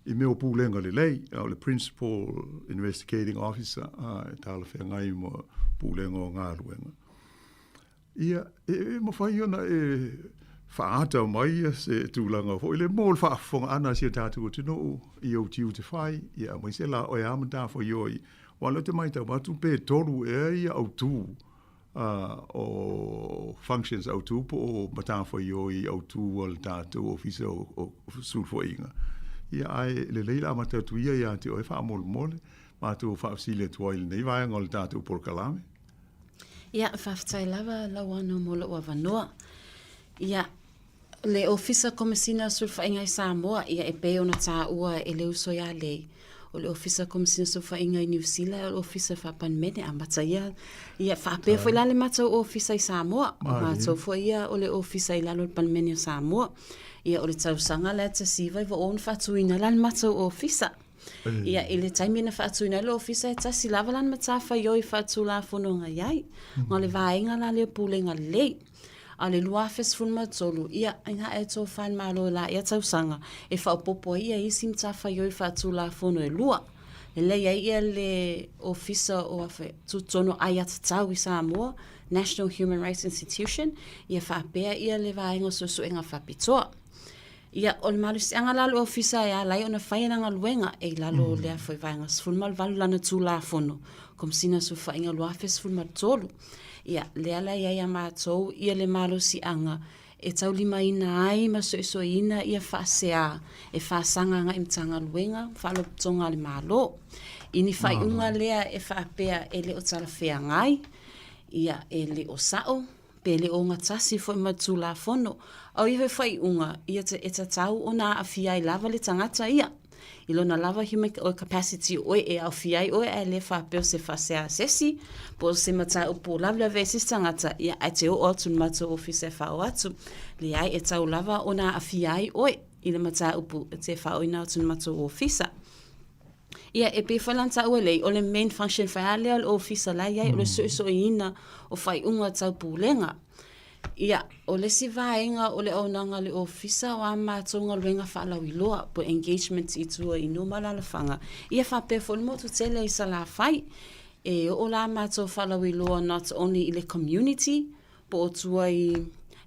i mea o Pulega Lelei, a o le Principal Investigating Officer e talafeagai ma Pulega o Galuega. Ia, e mafai ona e faaata mai se tulaga foi lea mo le faafofoga ʻana a si o tatou atunuu i ou tiute fai, ia aemaise la oe a matafaioi. Aua o lea ou te matau atu pe tolu ea ia autū o functions autū po o matafaioi autū a le tatou Ofisa o Sulufaiga. Ia ae lelei le amata atu ia ia te oe faamolemole, matou faafesili atu ai i lenei vaega o le tatou polokalame. Ia, faafetai lava Lauano mo lou avanoa. Ia, Le Ofisa Komesina o Sulufaiga i Samoa, ia e pei ona taua e le uso ia Lei, o le Ofisa Komesina o Sulufaiga i Niu Sila, o le Ofisa Faa-Palemene, amata ia, ia faapea foi la le matou Ofisa i Samoa, o matou foi ia o le Ofisa i lalo o le Palemene o Samoa. Ia o le tausaga lea 1990 na faatuina ai la le matou Ofisa. Ia, i le taimi na faatuina ai le Ofisa, e tasi lava lana matafaioi faatulafono na i ai, ma o le vaega la lea o Pulega Lelei. A o le 2013, ia, ina e tofa le Malo i la ia tausaga e faaopoopo ai ia isi matafaioi faatulafono e lua. Lelei ai ia le Ofisa o afe, Tutotonu Aiatatau i Samoa, National Human Rights Institution, ia faapea ia le vaega o suesuega faapitoa. Ia, o le malosiaga la o le Ofisa e ala ai ona fai ana galuega e i lalo o lea foi Vaega 18 lana Tulafono, Komesina o Sulufaiga 2013. Ia, lea la e i ai a matou ia le malosiaga e taulimaina ai ma suesueina ia faasea e faasaga agai i Matagaluega ma Faalapotopotoga a le Malo. I ni faaiuga lea e faapea e le o talafeagai, ia, e le o sao, pe le o ogatasi foi ma le Tulafono. A o ia foi faaiuga, ia e tatau ona aafia ai lava le tagata ia i lona lava human capacity o oe e aofia ai oe ae le faapea o se faasea a se isi po o se mataupu lavelave ai se isi tagata, ia ae te oo atu i le matou ofisa e faaoo atu. Leai, e tatau lava ona aafia ai oe i le mataupu e te faaooina atu i le matou ofisa. Ia, e pei foi la ona taua lelei, o le main function foi lava lea o le ofisa la e i ai, o le suesueina o faaiuga tau pulega. Ia, o le isi vaega o le auaunaga a le ofisa o a matou galuega faalauiloa po o engagement i tua i nuu ma alaalafaga, ia faapea foi le motu tele i Salafai. E oo la a matou faalauiloa not only i le community, po o tua i,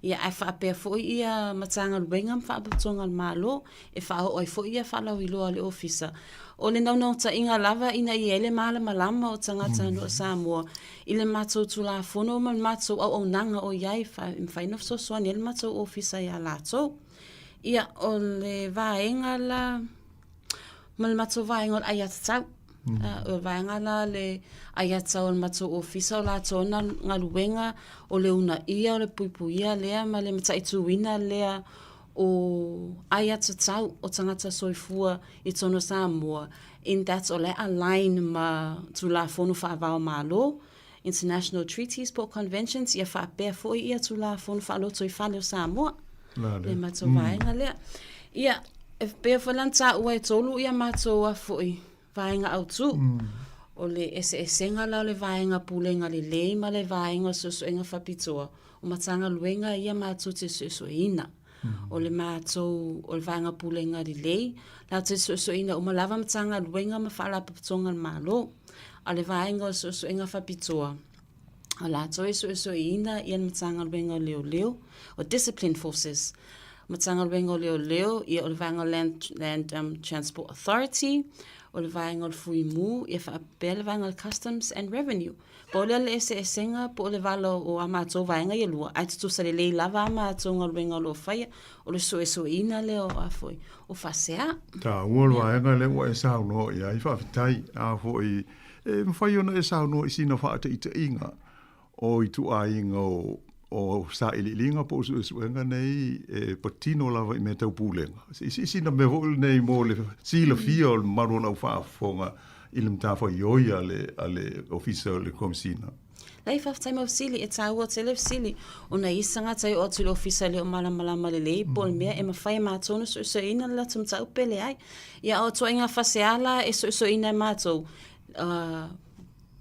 ia ae faapea foi ia Matagaluega ma Faalapotopotoga a le Malo e faaoo ai foi ia faalauiloa a le Ofisa. O le naunautaiga lava ina ia i ai le malamalama o tagatanuu o Samoa i le matou Tulafono ma le matou auaunaga o i ai e mafai ona fesoasoani ai le matou Ofisa ia latou. Ia, o le vaega la, ma le matou vaega o le aiatatau. O le vaega la le aiatatau a le matou ofisa o latou ana galuega o le uunaia o le puipuia lea ma le mataituina lea o aiatatau o tagata soifua i totonu o Samoa in that o la e align ma Tulafono Faava o Malo, International Treaties po o Conventions ia faapea foi ia Tulafono Faalotoifale o Samoa. Le matou vaega lea. Ia, e pei foi la ona taua e tolu ia matou a foi vaega autu. O le eseesega la o le vaega pulega lelei ma le vaega o suesuega faapitoa, o Matagaluega ia matou te suesueina. O le matou, o le vaega pulega lelei, latou te suesueina uma lava Matagaluega ma Faalapotopotoga a le Malo. A o le vaega o suesuega faapitoa, o latou e suesueina ia le Matagaluega o Leoleo, o Discipline Forces, Matagaluega o Leoleo, ia o le vaega o Land, Land um, Transport Authority, o le vaega o le Fuimu, ia faapea le vaega o le Customs and Revenue. Pau lea le eseesega po o le vala o a matou vaega ia e lua, ae tutusa lelei lava a matou galuega o lo o faia, o le suesueina lea o a foi, o faasea. Taua le vaega lea ua e saunoa i ai, faafetai. A foi, e mafai ona e saunoa i sina faataitaiga o ituaiga o, o sailiiliga po o suesuega nei e patino lava i mea tau pulega. I sina mea foi lenei mo le silafia o le mamalu o lau faafofoga i le matafaioi a le, a le Ofisa o le Komesina. Leai, faafetai mo fesili, e taua tele fesili, ona e i ai se tagata e oo atu i le ofisa e le o malamalama lelei po o le mea e mafai e matou ona suesueina le latou mataupu pe leai. Ia, o ituaiga faseala e suesueina e matou,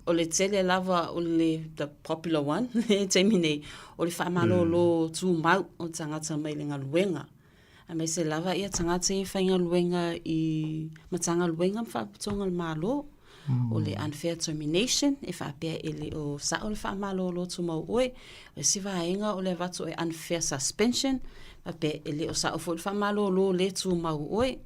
o le tele lava o le the popular one i le taimi nei, o le faamalolo tumau o tagata mai le galuega. Aemaise lava ia tagata ia e faigaluega i Matagaluega ma Faalapotopotoga a le Malo. O le unfair termination, e faapea e le o sao le faamalolo tumau oe. O le isi vaega o le avatu o le unfair suspension, faapea e le o sao foi le faamalolo le tumau oe.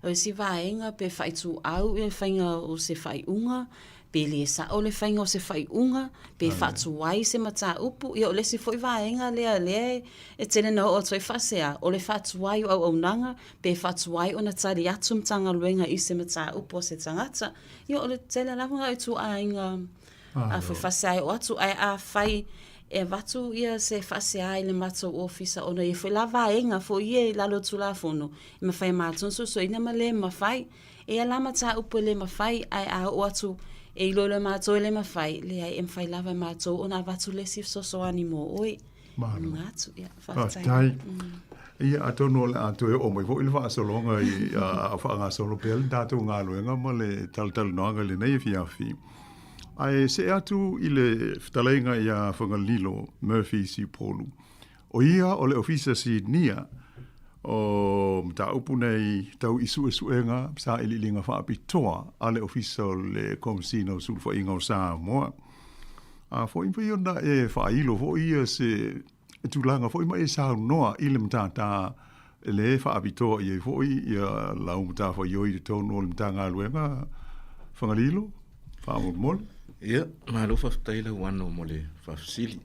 O le isi vaega pe faaituau le faiga o se faaiuga, Pe le sao le faiga o se faaiuga, pe faatuai se mataupu, ia o le isi foi vaega lea lea e tele na oo atu ai faasea, o le faatuai o auaunaga, pe faatuai ona tali atu Matagaluega i se mataupu a se tagata. Ia o le tele lava o ituaiga a foi faasea e oo atu, ae afai e avatu ia se faasea i le matou ofisa ona e i ai foi la vaega foi ia i lalo o le Tulafono e mafai e matou ona suesueina ma le mafai. E i ai la mataupu e le mafai, ae a oo atu e iloilo e matou e le mafai, leai, e mafai lava e matou ona avatu le isi fesoasoani mo oe. Malo. Luga atu, ia, faafetai. Faafetai. Ia, atonu o le a toe oo mai foi le faasologa i a o faagasolo pea le tatou galuega ma le talatalanoaga i lenei afiafi. Ae see atu i le fetalaiga iā Fagalilo Murphy Siupolu. O ia o le Ofisa Sinia o mataupu nei tau i suesuega sailiiliga faapitoa a le Ofisa o le Komesina o Sulufaiga o Samoa. A foi mafai ona e faailo foi ia se tulaga foi ma e saunoa i le matata le faapitoa i ai foi ia lau matafaioi i totonu o le Matagaluega Fagalilo, faamolemole. Ia, malo faafetai Lauano mo le faafesili.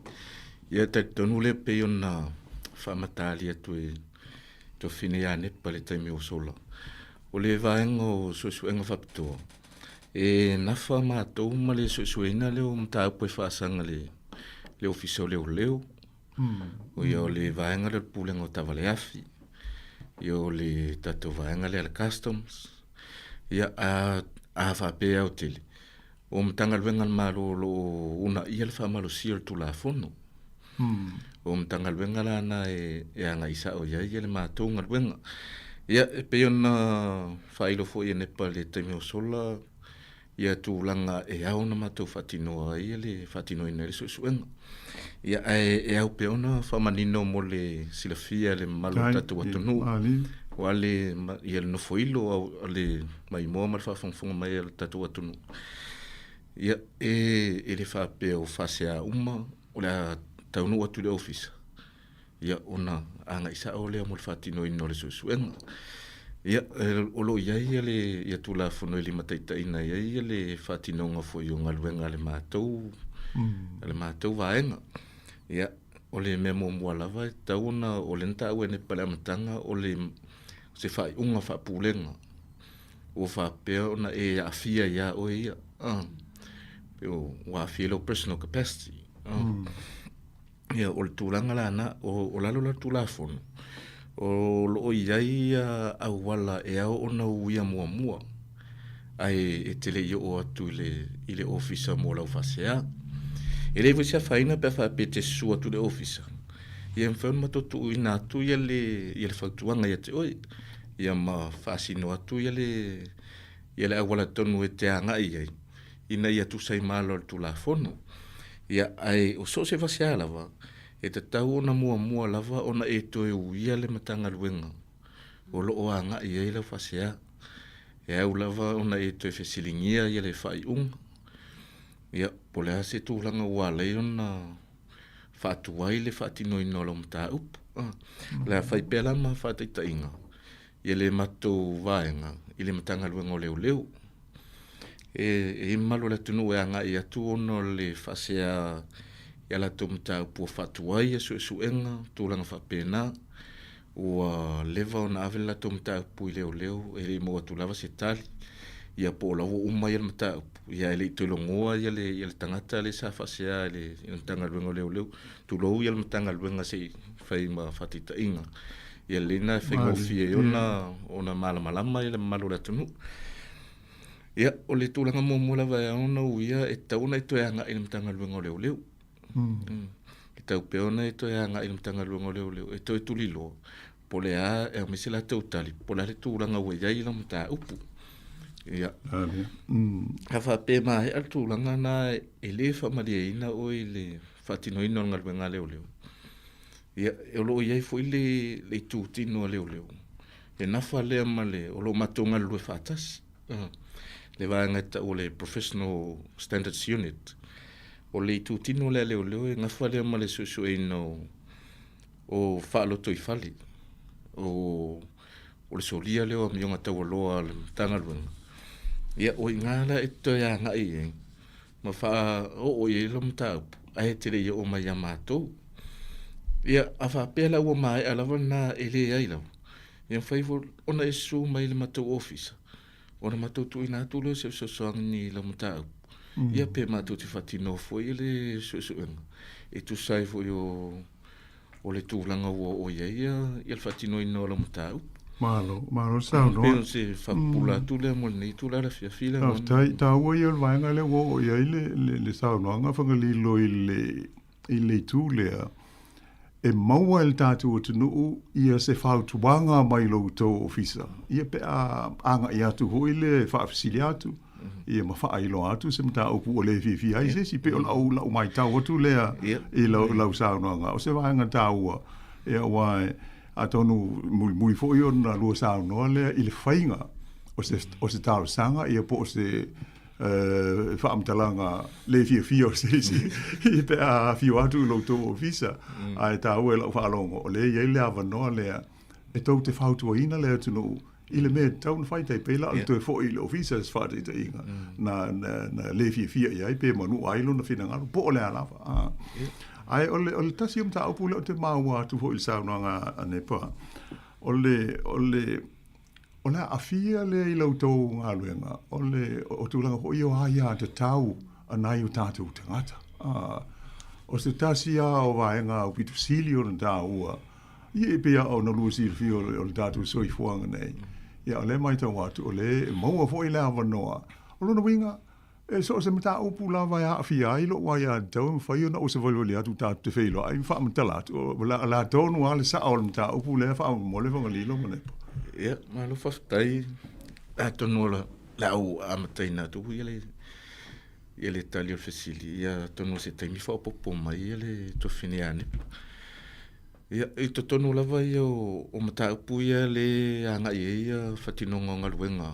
Ia, e talitonu lea pei ona faamatali atu e Tofine ia Nepa i le taimi ua sola. O le vaega o suesuega faapitoa, e nafa matou ma le suesueina lea o mataupu e faasaga i le Ofisa o Leoleo, o ia o le vaega lea o le Pulega o Taavale Afi, ia o le tatou vaega lea a le Customs, ia a faapea e aotele, o Matagaluega a le Malo o lo o uunaia le faamalosia o le Tulafono. O Matagaluega la na e agai sao i ai le matou galuega. Ia, e pei ona faailo foi e Nepa i le taimi ua sola ia tulaga e ao ona matou faatinoa ai le faatinoina ai le suesuega. Ia, ae e ao pea ona faamanino mo le silafia e le mamalu o le tatou atunuu, aua le, ia le nofoilo a le maimoa ma le faafogafoga mai a le tatou atunuu. Ia, e, e le faapea o faasea uma o le a taunuu atu i le ofisa, ia ona agai sao lea mo le faatinoina o le suesuega. Ia, o lo o i ai le ia Tulafono e limataitaiina ai le faatinoga foi o galuega a le matou, a le matou vaega. Ia, o le mea muamua lava e tatau ona, o lea na taua e Nepa i le amataga, o le se faaiuga faapulega ua faapea ona e aafia ia oe ia. Pe ua aafia i lou personal capacity. Ia, o le tulaga la na, o lalo la o le Tulafono, o lo o i ai auala e ao ona uia muamua, ae e te le i oo atu i le, i le ofisa mo lau faasea. E leai foi se afaina pe a faapea e te susu atu i le ofisa, ia e mafai ona matou tuuina atu ia le, ia le fautuaga ia te oe, ia ma faasino atu ia le, ia le auala tonu e te agai i ai, ina ia tusa ai ma ala o le Tulafono. Ia, ae o so o se vasea lava, e tatau ona muamua lava ona e toe uia le Matagaluega o lo o agai i ai lau faasea. E au lava ona e toe fesiligia ia le faaiuga, ia, po o le a se tulaga ua ala ai ona faatuai le faatinoina o lau mataupu. O le a fai pea la ma faataitaiga ia le matou vaega i le Matagaluega o Leoleo. E i ai mamalu o le atunuu e agai atu ona o le faasea i a latou mataupu ua faatuai ia suesuega, tulaga faapena. Ua leva ona ave le latou mataupu i leoleo e le i maua atu lava se tali. Ia po o la ua uma ia le mataupu, ia ae le i toe logoa ia le, ia le tagata lea sa faasea i le, i le Matagaluega o Leoleo. Tulou ia le Matagaluega se i fai ma faataitaiga. Ia lelei na e faigofie ai ona, ona malamalama ia le mamalu o le atunuu. Ia, o le tulaga muamua lava e ao ona uia, e tatau ona e toe agai i le Matagaluega o Leoleo. Mm. E tatau pea ona e toe agai i le Matagaluega o Leoleo e toe tuliloa po o le a, e aumai se latou tali, po o le a le tulaga ua i ai lau mataupu. Ia. A faapea e maea le tulaga na e le faamalieina oe i le faatinoina o le galuega a leoleo, ia, o lo o i ai foi le, le itutino a leoleo e nafa lea ma le, o lo o matou galulue faatasi, le vaega e tau o le Professional Standards Unit. O le itutino lea a leoleo e nafa lea ma le suesueina o, o faalotoifale, o, o le solia lea o amioga taualoa a le Matagaluega. Ia, o i ina la e toe agai i ai. ma faaoo i ai lau mataupu, ae te le i oo mai ia matou. Ia, a faapea la ua maea lava lena e leai lava, ia mafai foi ona e susu mai i le matou ofisa, ona matou tuuina atu lea o se fesoasoani i lau mataupu, ia pe matou te faatinoa foi le suesuega e tusa ai foi o o le tulaga ua oo i ai ia le faatinoina o lau mataupu. Malo, malo saunoa. Pei o se faapupula atu lea mo lenei itula le afiafi lea. Faafetai, taua ia o le vaega lea ua oo i ai le, le, le saunoaga Fagalilo i le, i le itu lea, e maua e le tatou atunuu ia se fautuaga mai lo outou ofisa, ia pe a agai atu foi lea e faafesili atu, ia ma faailoa atu se mataupu ua le fiafia ai se isi, pei o lau, lau matau atu lea i lau, lau saunoaga. O se vaega taua, ia aua e, atonu mulimuli foi ona lua saunoa lea i le faiga o se, o se talosaga ia po o se uh, faamatalaga le fiafia o se isi pe a afio atu i lo outou ofisa. Ae taua i lau faalogo, o lea e i ai le avanoa lea e tou te fautuaina le atunuu i le mea e tatau ona fai, tai pei la o le toe foi i le ofisa se faataitaiga na, na, na le fiafia i ai pe manua ai lona finagalo po o le a lava. Ah. Ae o le, o le tasi o mataupu lea ou te maua atu foi i le saunoaga a Nepa, o le, o le, o le aafia lea i la outou galuega, o le, o tulaga foi ia o aiatatau a nai o tatou tagata. Ah, o se tasi lava o vaega aupito sili ona taua Ia e pei lava ona lua silafia o le, o le tatou soifuaga nei. Ia o lea e matau atu, o lea e maua foi le avanoa. O lona uiga, e so o se mataupu lava e aafia ai lou aiatatau e mafai ona ou savalivali atu tatou te feiloai ma faamatala atu. O le a tonu lava le sao o le mataupu lea faamolemole Fagalilo ma Nepa. Ia, malo faafetai. Atonu o le a ou amataina atu ia le ia le tali o le fesili, ia atonu o se taimi faaopoopo mai ia le tuafafine ia Nepa. Ia, i totonu lava ia o, o mataupu ia le agai ai ia faatinoga o galuega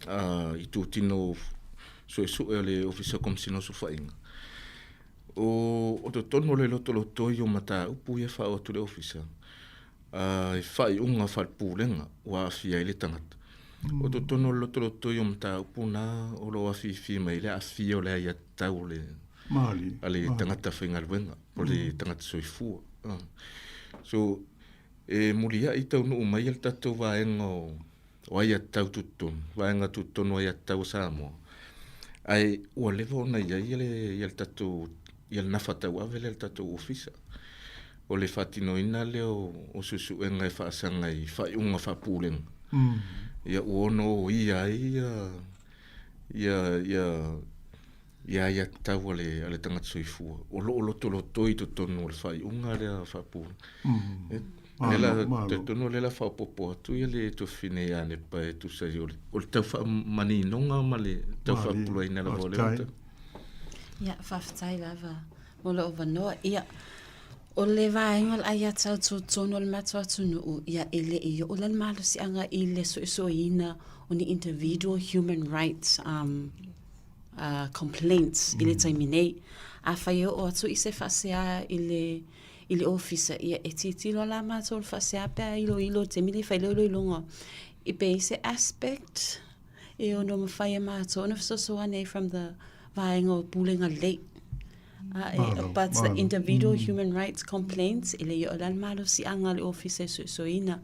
a itutino suesue a le Ofisa o Komesina o Sulufaiga. O, o totonu o le lotolotoi o mataupu ia faaoo atu i le Ofisa, a i faaiuga faale-Pulega ua aafia ai le tagata. O totonu o le lotolotoi o mataupu na o lo o afifi mai ai le aafia o le aiatatau o le, a le tagata faigaluega po o le tagata soifua. So, e muliai taunuu mai le tatou vaega o, o aiatatau tutotonu, vaega tutotonu o aiatatau a Samoa, ae ua leva ona i ai le, ia le tatou, ia le nafa tauave lea a le tatou ofisa. O le faatinoina lea o, o suesuega e faasaga i faaiuga faapulega. Ia ua ono oia ai ia, ia, ia, ia aiatatau a le, a le tagata soifua o lo o lotolotoi i totonu o le faaiuga lea faapulega. Mm. Lea la, talitonu o lea la faaopoopo atu ia le tuafafine ia Nepa e tusa ai o le, o le tau faamaninoga ma le tau faapupulaina lava o lea mataupu. Ia, faafetai lava mo lou avanoa. Ia, o le vaega o le aiatatau tutotonu o le matou atunuu, ia e le i oo la le malosiaga i le suesueina o ni individual human rights um, uh, complaints i le taimi nei. Afai e oo atu i se faasea i le i le ofisa, ia e tilotilo la matou i le faasea pe a iloilo i le taimi lea e fai le iloiloga i pe i ai se aspect e ono mafai e matou ona fesoasoani ai from the vaega o pulega lelei. Uh, but the individual human rights complaints, e le i oo la le malosiaga a le ofisa e suesueina.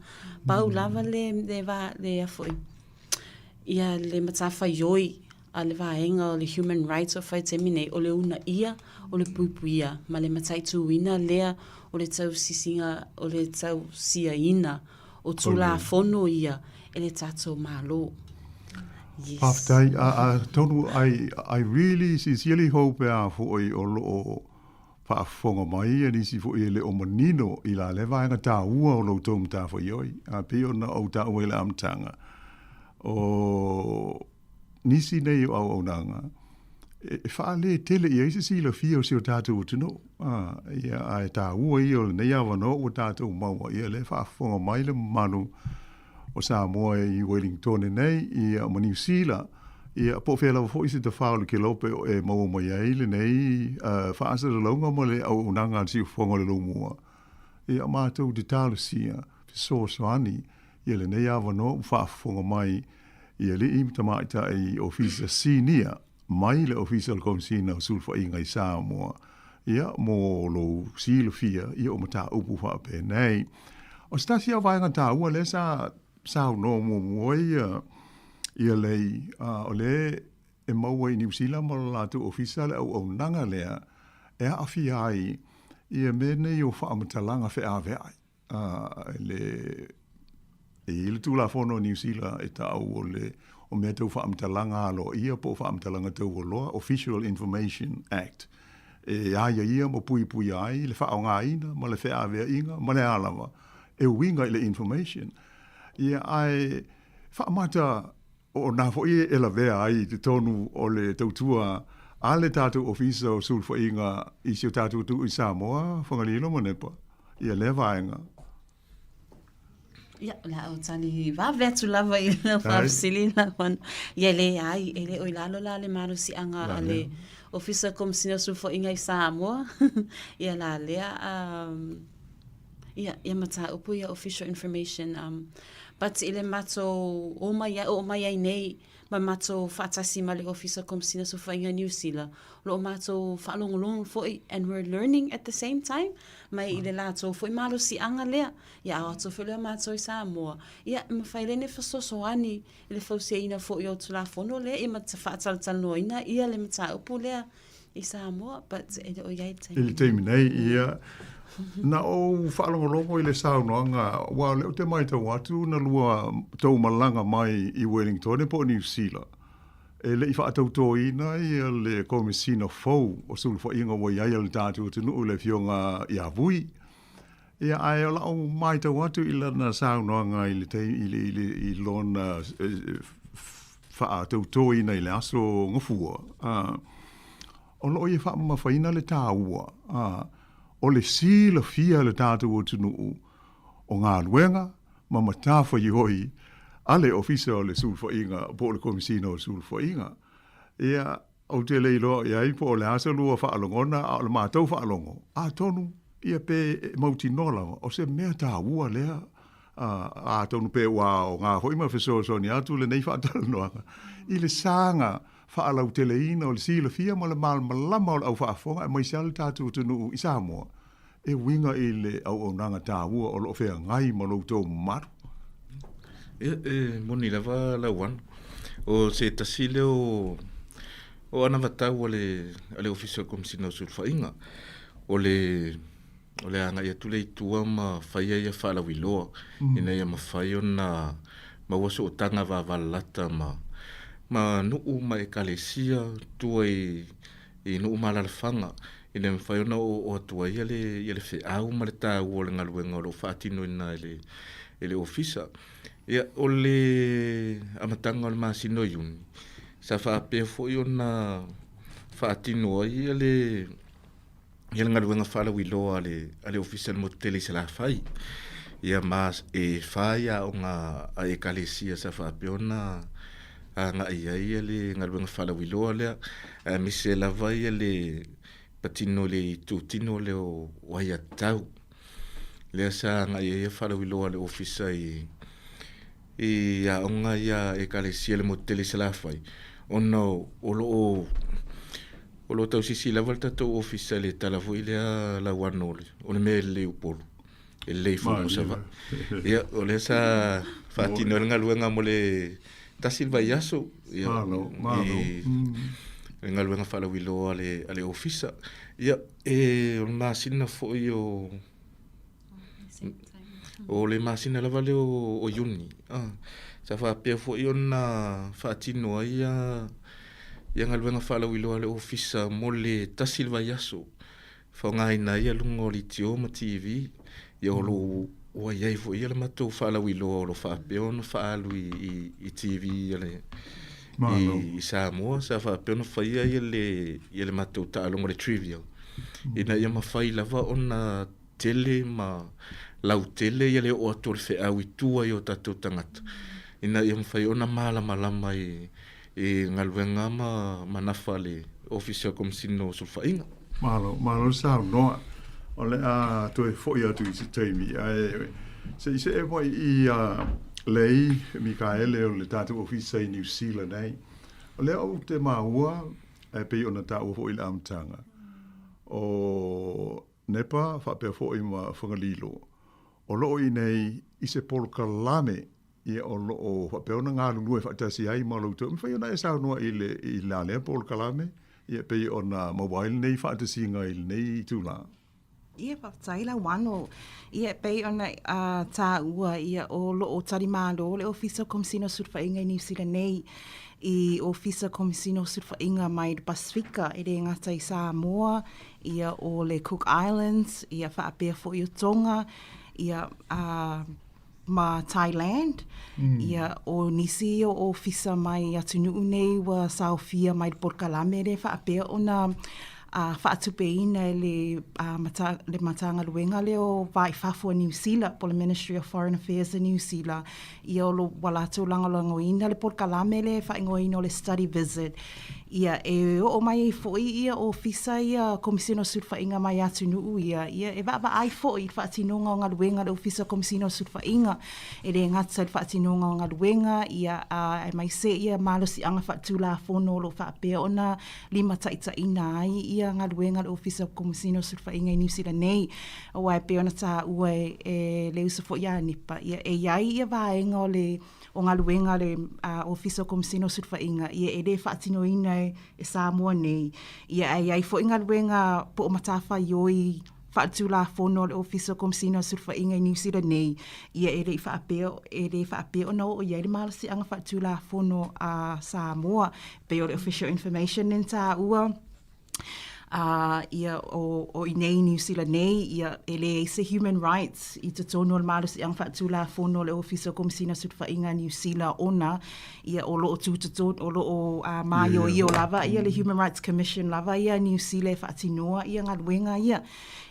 Pau lava le, le, va, le a foi, ia le matafaioi a le vaega o le Human Rights o fai taimi nei, o le uunaia, o le puipuia, ma le mataituina lea o le tausisiga, o le tausiaina o Tulafono ia e le tatou Malo. Yes. Faafetai. Atonu, I, I really sincerely hope e a foi o lo o faafofoga mai ia nisi foi e le o manino i la lea vaega taua o lo outou matafaioi. A pei ona ou taua i le amataga, o nisi nei o auaunaga e faalē tele i ai se silafia o si o tatou atunuu. A, ia, ae taua ia o lenei avanoa ua tatou maua, ia lea e faafofoga mai le mamalu o Samoa i Wellingtone nei, ia, ma Niu Sila, ia, po o fea lava foi se tafā o le kelope o e maua mai ai lenei uh, faasalalauga ma le auaunaga a le siufofoga o le Lomua. Ia, matou te talosia fesoasoani ia lenei avanoa ua faafofoga mai i alii ma tamaitai ofisa sinia. mai le Ofisa o le Komesina o Sulufaiga i Samoa, ia, mo lou silafia, ia, o mataupu faapenei. O se tasi lava o vaega taua lea sa saunoa muamua ai ia, ia Lei, a, o lea e maua i Niu Sila ma lo latou ofisa le auaunaga lea e aafia ai ia mea nei o faamatalaga feaveai. A, le, e i ai le Tulafono a Niu Sila e ta'u o le o mea tau faamatalaga aloaia po o faamatalaga taualoa, Official Information Act, e aiaia ma puipuia ai le faaaogaina ma le feaveaiga ma le a lava e uiga i le information. Ia, ae faamata o nā foi e lavea ai i totonu o le tautua a le tatou Ofisa o Sulufaiga i si o tatou atunuu i Samoa, Fagalilo ma Nepa, ia lea vaega. Ia, o le a ou tali vave atu lava i lau faafesili lau Ana. Ia, e leai, e le o i lalo la le malosiaga a le Ofisa o Komesina o Sulufaiga i Samoa. Ia la lea, um, ia, ia mataupu ia official information. Um, but i le matou o mai ai, oo mai ai nei ma matou faatasi ma le Ofisa o Komesina o Sulufaiga i Niu Sila, o lo o matou faalogologo foi and we're learning at the same time mai i le latou foi malosiaga lea. Ia ao atu foi lea o matou i Samoa, ia e mafai lea ona fesoasoani i le fausiaina foi o Tulafono lea ia ma faatalatalanoaina ia le mataupu lea i Samoa, but e le o i ai i le taimi I le taimi nei, ia. Na ou faalogologo i le saunoaga, aua o lea ou te matau atu na lua tou malaga mai i Wellington po o Niu Sila, e le i faatautoina ia le Komesina fou o Sulufaiga ua i ai a le tatou atunuu le Afioga ia Vui. Ia, ae o lau matau atu i lana saunoaga i le taimi, i le, i le, i lona faatautoina i le aso Gafua, o lo o ia faamamafaina le taua o le silafia e le tatou atunuu o galuega ma matafaioi a le Ofisa o le Sulufaiga po o le Komesina o le Sulufaiga. Ia, ou te le iloa i ai po o le a sa lua faalogona, a o le matou faalogo, atonu ia pe e mautinoa lava, o se mea taua lea, atonu pe ua aoga foi ma fesoasoani atu lenei faatalanoaga i le saga faalauteleina o le silafia ma le malamalama o le au faafofoga aemaise lava le tatou atunuu i Samoa e uiga i le auaunaga taua o lo o feagai ma lo outou mamalu. Ia, e moni lava lau Ana. O se tasi lea o, o anavatau a le, a le Ofisa o le Komesina o Sulufaiga, o le, o le agai atu lea i tua ma faia ia faalauiloa ina ia mafai ona maua sootaga vavalalata ma, ma nuu ma ekalesia tua i, i nuu ma alaalafaga ina ia mafai ona oooo atu ai le, ia le feau ma le taua o le galuega o lo o faatinoina e le, e le Ofisa. Ia, o le amataga o le masina o Iuni, sa faapea foi ona faatino ai le, ia le galuega faalauiloa a le, a le Ofisa i le motu tele i Salafai. Ia ma e fā ia aoga a Ekalesia sa faapea ona agai ai le galuega faalauiloa lea, aemaise lava ia le patino i le itutino lea o aiatatau. Lea sa agai ai faalauiloa a le Ofisa i i aoga ia a Ekalesia i le motu tele i Salafai, ona o lo o o lo o tausisi lava le tatou Ofisa i le tala foi lea lauano o le mea e lelei i Upolu. E lelei foi mo Savaii. Ia, o lea sa faatino ai le galuega mo le tasi le vaiaso. Ia, Malo, malo. I le galuega faalauiloa a le, a le Ofisa. Ia, e, o le masina foi o, o le masina lava lea o, o Iuni. Ah, sa faapea foi ona faatino ai ia, ia galuega faalauiloa a le Ofisa mo le tasi le vaiaso. Faaaogaina ai luga o leitio ma TV, ia o lo o ua i ai foi ia le matou faalauiloa o lo o faapea ona faaalu i TV a le i Samoa, sa faapea ona faia ia le ia le matou taaloga le trivia ina ia mafai lava ona tele ma lautele ia le oo atu o le feau i tua i o tatou tagata ina ia mafai ona malamalama i i galuega ma ma nafa a le Ofisa o Komesina o Sulufaiga. Malo, malo le saunoa. O le a toe foi atu i se taimi, ae se i see mai i Lei Mikaele o le tatou ofisa i Niu Sila nei. O lea ou te maua, e pei ona taua foi i le amataga, o Nepa faapea foi ma Fagalilo, o lo o i inei i se polokalame ia o lo o faapea ona galulue faatasi ai ma lo outou. E mafai ona e saunoa i le i la lea polokalame, ia pei ona maua ai lenei faatasiga i lenei itula. Ia, faafetai Lauano. Ia, e pei ona taua, ia, o lo o talimalo le Ofisa o Komesina o Sulufaiga i Niu Sila nei i Ofisa Komesina o Sulufaiga mai le Pasefika, e le gata i Samoa, ia, o le Cook Islands, ia, faapea foi o Tonga, ia, a, ma Thailand, ia, o nisi ia o ofisa mai atunuu nei ua saofia mai le polokalame lea faapea ona faatupeina e le, mata, le Matagaluega lea o Va i Fafo a Niu Sila, po o le Ministry of Foreign Affairs a Niu Sila, ia o lo, ua latou lagolagoina le polokalame lea e faaigoaina o le study visit. Ia, e oo mai ai foi ia ofisa ia Komesina o Sulufaiga mai atunuu ia, ia e vaavaai foi i le faatinoga o galuega a le Ofisa o Komesina o Sulufaiga. E le gata i le faatinoga o galuega, ia, aemaise ia malosiaga faaletulafono o lo o faapea ona limataitaiina ai ia galuega a le Ofisa o Komesina o Sulufaiga i Niu Sila nei. Aua e pei ona taua e le uso foi ia Nepa, ia e i ai ia vaega o le o galuega a le Ofisa o Komesina o Sulufaiga, ia e le faatinoina e Samoa nei. Ia ae i ai foi galuega po o matafaioi faaletulafono a le Ofisa o Komesina o Sulufaiga i Niu Sila nei, ia e le i faapea, e le faapea ona oo i ai le malosiaga faaletulafono a Samoa. E pei o le Official Information lea na taua, Ā, ia, o, o i inei i Niu Sila nei, ia, e leai se human rights i totonu o le malosiaga faatulafono o le Ofisa o Komesina o Sulufaiga a Niu Sila ona, ia, o lo o tutotonu, o lo o uh, māioio lava ia le Human Rights Commission lava ia a Niu Sila e faatinoa ia galuega ia.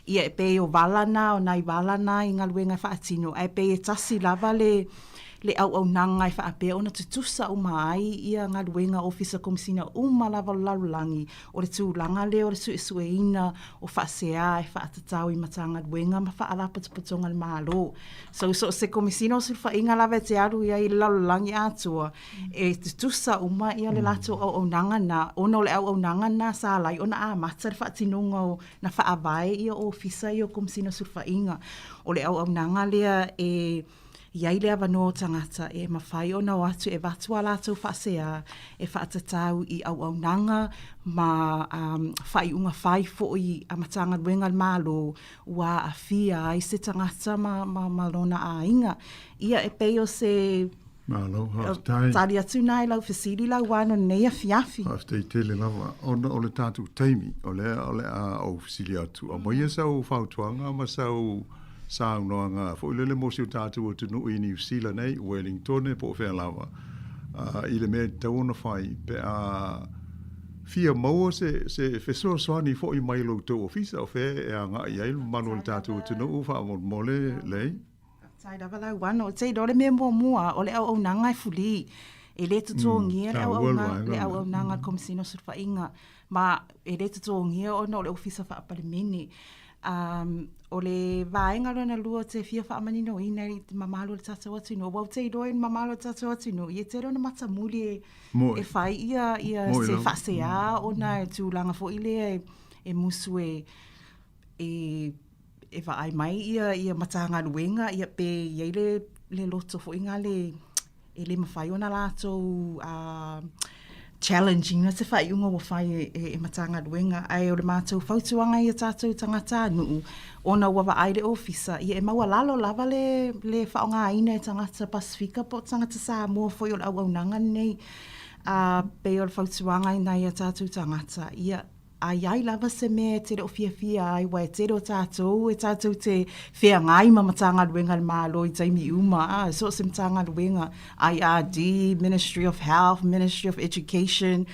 Ia, e pei o vala na, o nai vala na i galuega e faatino, ae pei e tasi lava le, le auaunaga e faapea ona tutusa uma ai ia galuega Ofisa Komesina uma lava o le lalolagi, o le tulaga lea o le suesueina o faasea e faatatau i Matagaluega ma Faalapotopotoga a le Malo. So, so o se Komesina o Sulufaiga lava e te alu i ai i le lalolagi atoa, e tutusa uma ia le latou auaunaga na, ona o le auaunaga na sa ala ai ona amata le faatinoga o na faavae ia Ofisa ia o Komesina o Sulufaiga. O le auaunaga lea e I ai le avanoa o tagata e mafai ona o atu e avatu a latou faasea e faatatau i auaunaga ma faaiuga fai foi a Matagaluega a le Malo ua aafia ai se tagata ma lona aiga. Ia, e pei o se Malo, faafetai. Tali atu na i lau fesili Lauano i lenei afiafi. Faafetai tele lava, ona o le tatou taimi, o lea o le a ou fesili atu, aumaia sau fautuaga ma sau saunoaga foi lele mo si o tatou atunuu i Niu Sila nei, Wellingtone po o fea lava, i le mea e tatau ona fai pe a fia maua se, se fesoasoani foi mai lo outou ofisa, o fea e agai ai le mamalu o le tatou atunuu faamolemole, Lei? Faafetai lava Lauano. Ou te iloa o le mea muamua, o le auaunaga e fulī. E le totogia le auauna, le auaunaga a le Komesina o Sulufaiga, ma e le totogia ona o le Ofisa Faa-Palemene. Um, o le vaega lona lua ou te fia faamaninoina i te mamalu o le tatou atunuu, aua ou te iloa i le mamalu o le tatou atunuu, ia e tele ona matamuli e, e fai ia, ia se faasea ona e tulaga foi lea e, e musu e, e, e vaai mai ia, ia Matagaluega, ia pe i ai le, le loto foi ngā le, e le mafai ona latou uh, challenge ina se faaiuga ua fai e, e, e Matagaluega. Ae o le matou fautuaga ia tatou tagata nuu, ona ua vaai le ofisa, ia e maualalo lava le, le faaaogaina e tagata Pasifika po o tagata Samoa foi o le auaunaga lenei. Uh, pei o le fautuaga ina ia tatou tagata, ia A i ai lava se mea e te le o fiafia ai, aua e tele o tatou e tatou te feagai ma Matagaluega a le Malo i taimi uma, a, so o se Matagaluega, IRD, Ministry of Health, Ministry of Education,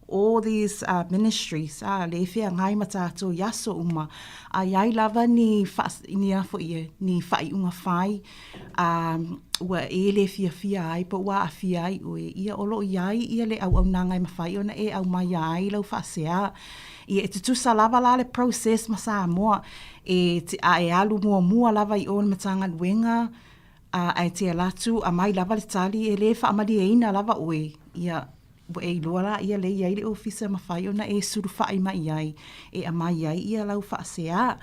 all these uh, ministries, a, le feagai ma tatou i aso uma. A i ai lava ni, wha, ni, a foi e, ni whaiunga whai, a, ua e le fiafia ai po ua aafia ai ʻoe, ia o lo o i ai ia le auaunaga e mafai ona e aumaia ai lau faasea. Ia e tutusa lava la le process ma Samoa, e te, a e alu muamua lava i o i le Matagaluega, a, ae te alu atu aumai lava le tali, e le faamalieina lava ʻoe, ia. Ua e iloa laia lea e i ai le ofisa e mafai ona e sulufai mai i ai e aumai ai ia lau faasea.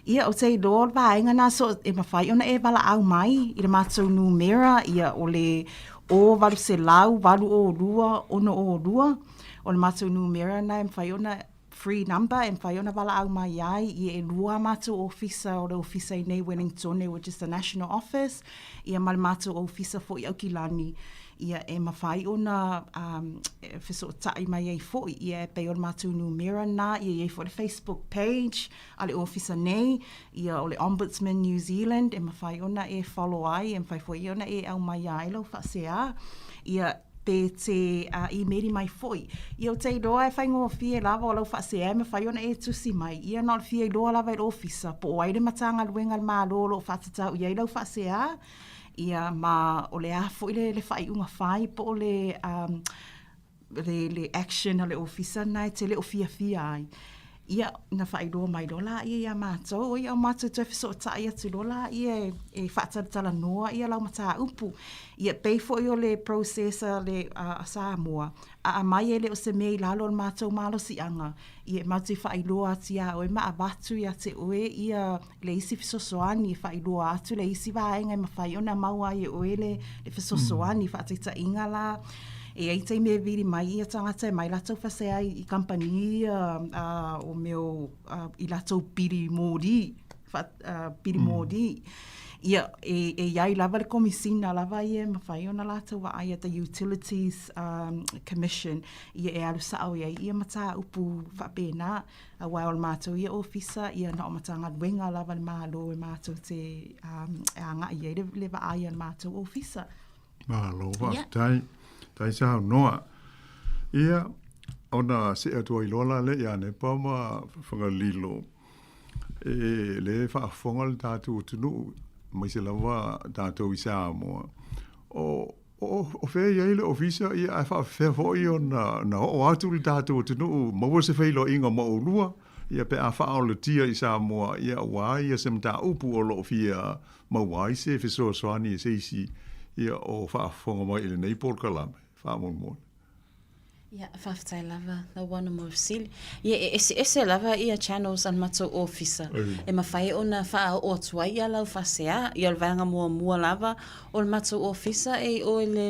Ia, ou te iloa o le vaega lena so e mafai ona e valaau mai i le matou numera, ia o le 0800 802 602. O le matou numera lena e mafai ona free number e mafai ona valaau mai ai, ia e lua a matou ofisa, o le ofisa i nei Wellingtone which is the national office, ia ma le matou ofisa foi i Aukilani, ia e mafai ona um, e fesootai mai ai foi, ia e pei o le matou numera lena, ia e i ai foi le Facebook page a le ofisa nei, ia o le Ombudsman New Zealand e mafai ona e follow ai, e mafai foi ona e aumaia ai lau faasea, ia pe te īmeli mai foi. Ia ou te iloa e faigofie lava o lau faasea e mafai ona e tusi mai, ia na o le fia iloa lava i le ofisa po o ai le Matagaluega a le Malo o lo o faatatau i ai lau faasea, ia ma o le a foi le, le faaiuga fai po o le, um, le, le action a le ofisa lena e te le o fiafia ai. Ia, na faailoa mai loa laia iā mātou, oi a matou toe fesootai atu loa laia e, e faatalatalanoa ia lau mataupu. Ia, pei foi o le process a le a, a Samoa, a aumai e le o se mea i lalo o le matou malosiaga, ia e matou te faailoa atu iā oe ma avatu ia te oe ia le isi fesoasoani e faailoa atu le isi vaega e mafai ona maua ai e oe le, le fesoasoani, faataitaiga la, e i ai taimi e vili mai ia tagata e mai latou fasea i, i kamupani ia uh, o mea o, uh, i latou pili moli, fa, uh, pili moli. Ia, e, e i ai lava le komisina lava ia e mafai ona latou vaaia the Utilities um, Commission, ia e alu sa'o i ai ia mataupu faapena. Aua o le matou ia ofisa, ia na o Matagaluega lava a le Malo e matou te um, e agai i ai le, le vaai a le matou ofisa. Malo, faafetai. Tai saunoa. Ia, ona see atu ai loa la lea ia Nepa ma Fagalilo, e le faafofoga le tatou atunuu, aemaise lava tatou i Samoa. O, O, o fea i ai le ofisa, ia, ae faafefea foi ona na oo atu le tatou atunuu, maua se feiloaiga ma oulua, ia, pe a faaolatia i Samoa, ia, aua ia se mataupu o lo o fia maua ai se fesoasoani e se isi, ia, o faafofoga mai i lenei polokalame, faamolemole. Ia, faafetai lava Lauano mo le fesili. Ia, e eseese lava ia channels a le matou ofisa e mafai ona faaoo atu ai ia lau faasea. Ia, o le vaega muamua lava o le matou ofisa e i o i le,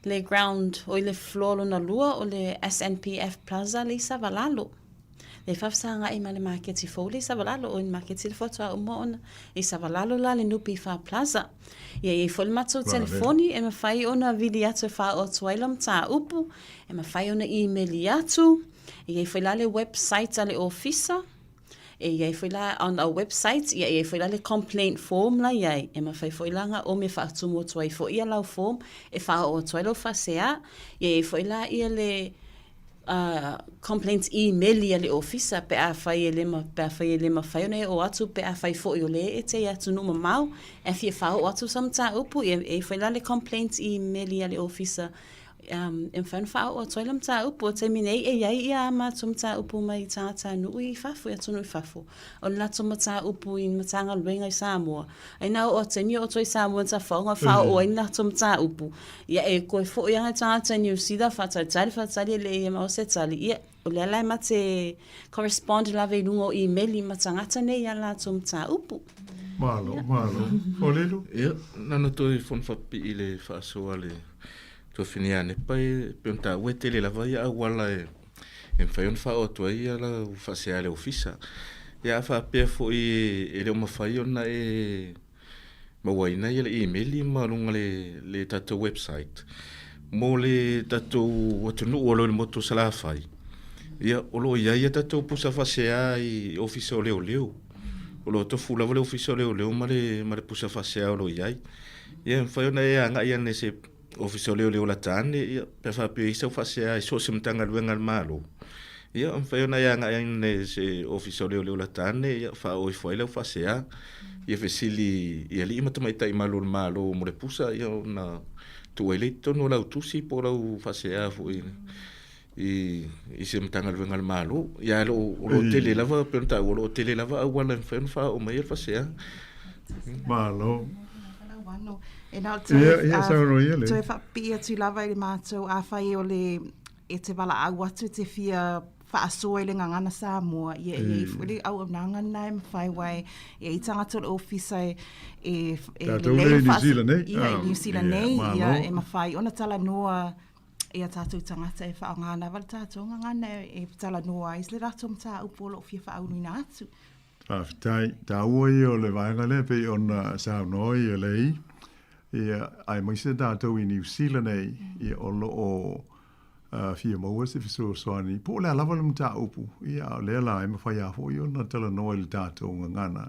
le ground, o i le floor lona lua o le SNPF Plaza le i Savalalo. Le faafesagai ma le maketi fou le i Savalalo, o le maketi le faatoa uma ona i Savalalo la le NPF Plaza. Ia i ai foi le matou telefoni e mafai ona vili atu e faaoo atu ai lau mataupu, e mafai ona imeli atu, e i ai foi la le website a le ofisa, e i ai foi la on our website, ia e i ai foi la le complaint form la i ai, e mafai foi la ona ome faatumu atu ai foi ia lau form e faaoo atu ai lau faasea. Ia i ai foi la ia le complaints imeli a le ofisa pe afai e le pe afai e le mafai ona e oo atu pe afai foi o lea e te i atunuu mamao e fia faaoo atu sa mataupu ia e i ai foi la le complaints imeli a le ofisa um, e mafai ona faaoo atu ai la mataupu. O le taimi nei e i ai ia a matou mataupu mai tagatanuu i fafo, i atunuu i fafo. O le latou mataupu i Matagaluega i Samoa, ai na oo atu taimi oo atu ai Samoa i tafaoga faaoo ai le latou mataupu. Ia e koe foi lava le tagata i Niu Sila faatalitali faatalitali e le i maua se tali, ia o lea la e ma te correspond lava i luga o imeli ma tagata nei i a latou mataupu. Malo, malo. Olelo? Ia, na ona toe fono faapipii i le faasoa a le tuafafine ia Nepa e pei ona taua e tele lava ia auala e e mafai ona faaoo atu ai ia lau faasea i le ofisa. Ia a faapea foi e le o mafai ona e mauaina ia le imeli ma luga le, le tatou website, mo le tatou atunuu o lo o i le motu o Salafai, ia o lo o i ai ia tatou pusa faasea i ofisa o leoleo. O lo o tofu lava le ofisa o leoleo ma le, ma le pusa faasea o lo o i ai. Ia e mafai ona e agai ane i se Ofisa o Leoleo lata ane, ia, pe a faapea e i ai sau faasea i so o se Matagaluega a le Malo, ia, e mafai ona e agai ane i se Ofisa o Leoleo lata ane, ia, faaoo ifo ai lau faasea. Ia fesili i alii ma tamaitai malu o le Malo mo le pusa, ia, ona tuu ai lea i totonu o lau tusi po o lau faasea foi i, i se Matagaluega a le Malo. Ia, ae o lo o tele lava, pei ona taua, o lo o tele lava auala e mafai ona faaoo mai ai le faasea. Malo. E na o toe, ia, ia, saunoa ia le. Toe faapipii atu lava i le matou, afai o le e te valaau atu e te fia faasoa i le gagana Samoa, ia e i ai foi le auaunaga lena e mafai aua e i ai tagata o le ofisa e e e Tatou lea i New Zealand nei. Ia, i New Zealand nei, ia e mafai ona talanoa i a tatou tagata e faaaoga lava le tatou gagana e talanoa ai le latou mataupu o lo o fia faauluina atu. Faafetai. Taua ia o le vaega lea pei ona saunoa ia Lei, ia, aemaise tatou i Niu Sila nei, ia, o lo o fia maua se fesoasoani, po o le a lava le mataupu, ia, a o lea la e mafai lava foi ona talanoa i le tatou gagana,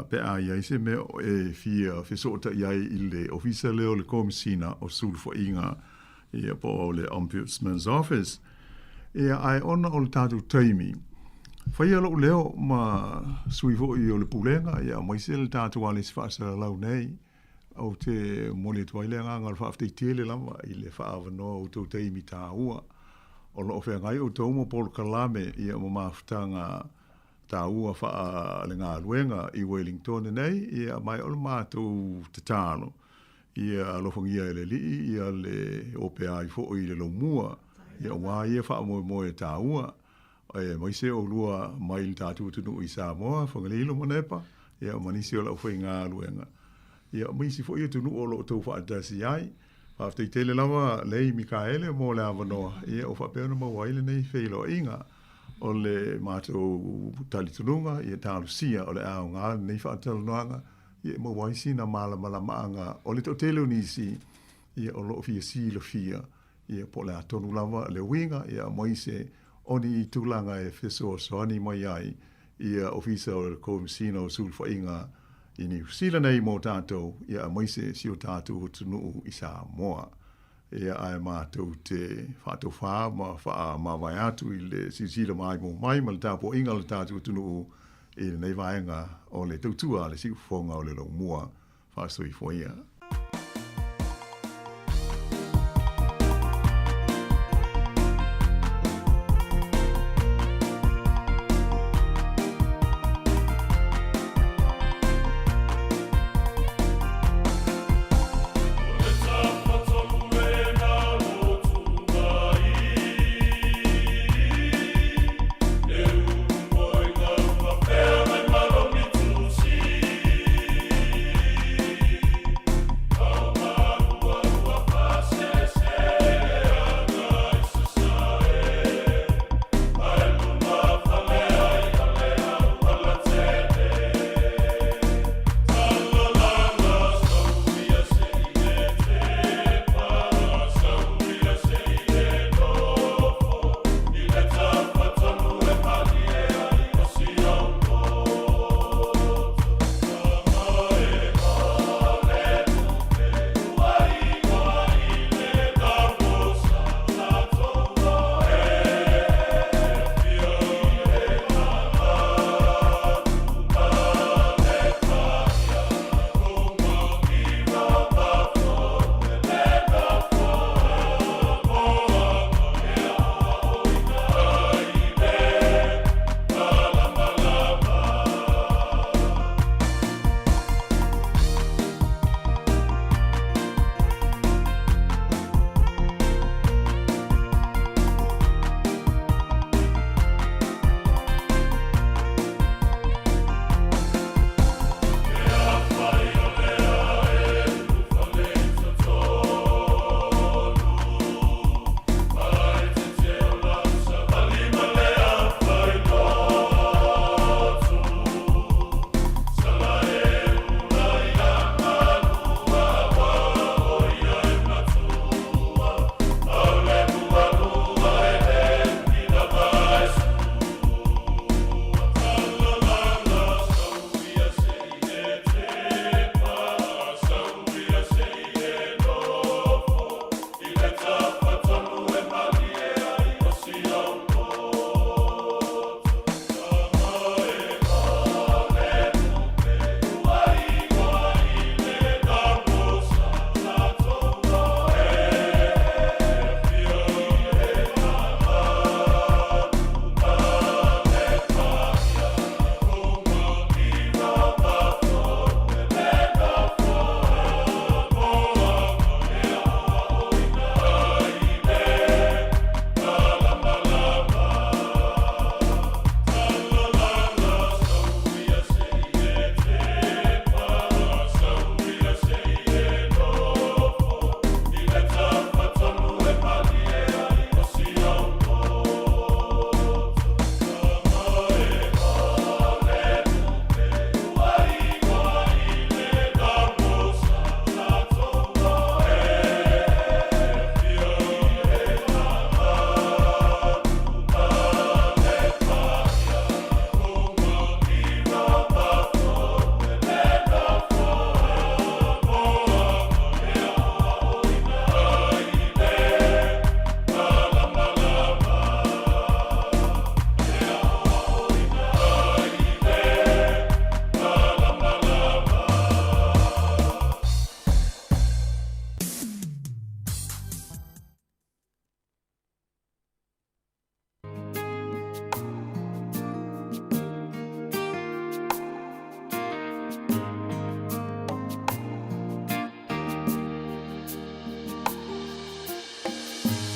pe a i ai se mea e fia fesootai ai i le Ofisa lea o le Komesina o Sulufaiga, ia, po o le Ombudsman's Office. Ia, ae ona o le tatou taimi, faia lou leo ma sui foi o le Pulega, ia, aemaise le tatou alesi faasalalau nei, ou te momoli atu ai le agaga o le faafetai tele lava i le faaavanoa o outou taimi taua. O lo o feagai outou ma polokalame ia ma mafutaga taua faalegaluega i Wellington nei, ia ma o le matou tatalo ia alofagia e le Alii ia le opea ai foi i le laumua, ia aua ia faamoemoe taua. Aemaise oulua mai le tatou atunuu i Samoa, Fagalilo ma Nepa, ia ma nisi o le aufaigaluega, ia ma isi foi atunuu o lo o outou faatasi ai. Faafetai tele lava Lei Mikaele mo le avanoa, ia ua faapea ona maua ai lenei feiloaiga. O le matou talitonuga, ia talosia o le aoga lenei faatalanoaga, ia e maua ai sina malamalamaaga o le toatele o nisi, ia o lo o fia silafia Ia, po o le a tonu lava le uiga, ia, aemaise o ni tulaga e fesoasoani mai ai ia Ofisa o le Komesina o Sulufaiga i Niu Sila nei mo tatou, ia, aemaise si o tatou atunuu i Samoa. Ia, ae matou te faatofā ma faamavae atu i le silasila maimoa mai ma le tapuaiga a le tatou atunuu i lenei vaega o le tautua a le Siufofoga o le Laumua. Faasoifua ia.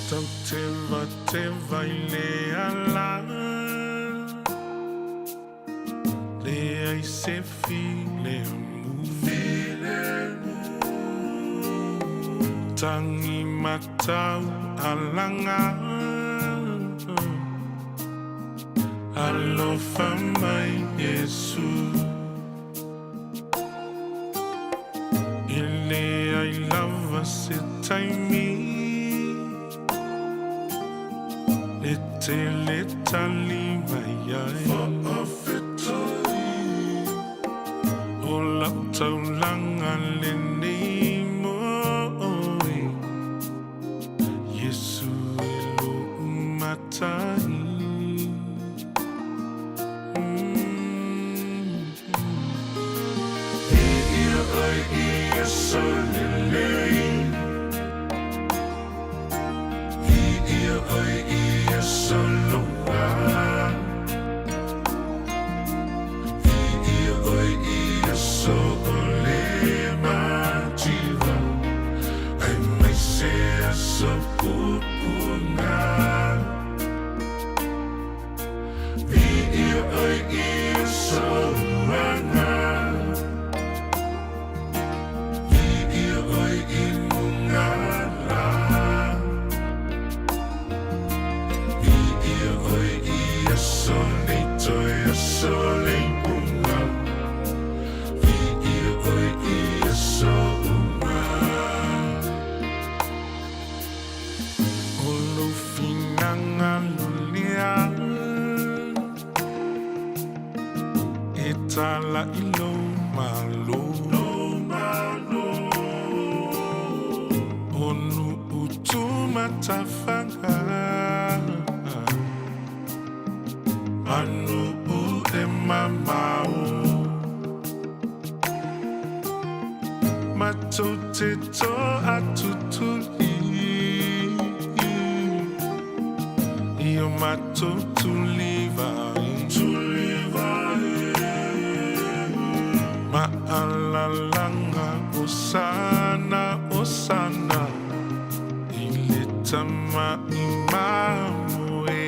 Tau tevateva i le ala Leai se filemu Tangi matau alanga Alofa mai Iesu E leai lava se taimi E tele tali mai ai Faafetai O lau taulaga lenei mo oe Iesu e lou matai O lou finagalo lea E tala i lou malo O nuu tumatafaga Ma nuu e mamao Matou te toatutuli I o matou tulivai Maalalaga Osana, Osana I le Tama i Mamoe.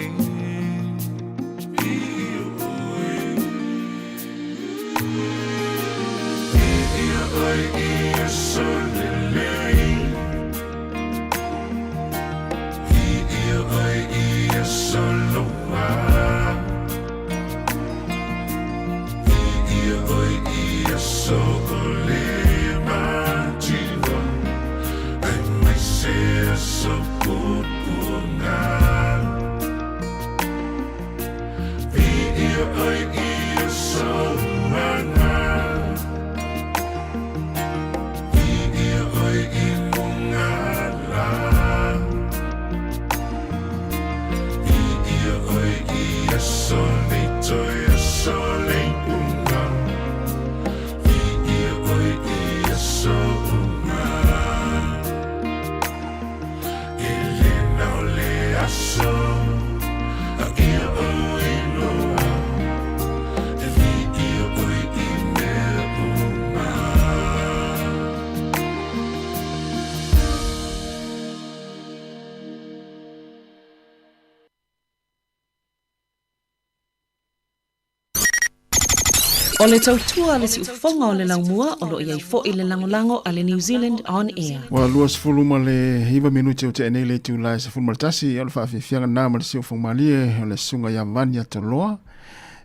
O le tautua a le siufofoga o le laumua o lo o i ai foi le lagolago a le New Zealand On Air. Ua 29 minute o tea nei le itula e 11, o le faafiafiaga lena ma le siufofoga malie o le susuga ia Vania Toloa,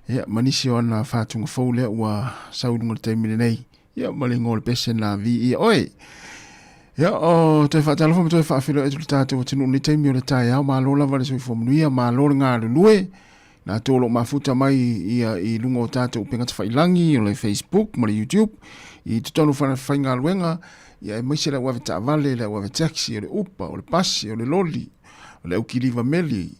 ia, ma nisi o ana faatuga fou lea ua sau i luga o le taimi lenei, ia, ma le igoa o le pese lena viia oe. Ia, o toe faatalofa ma toe faafeiloai atu i le tatou atunuu i lenei taimi o le taeao, malo lava le soifua manuia, malo le galulue, latou o lo o mafuta mai ia i luga o tatou upega tafailagi, o le Facebook ma le YouTube, i totonu o faigaluega, ia aemaise le au avetaavale, le au avetaxi, o le Uber, o le pasi, o le loli, o le aukiliva meli,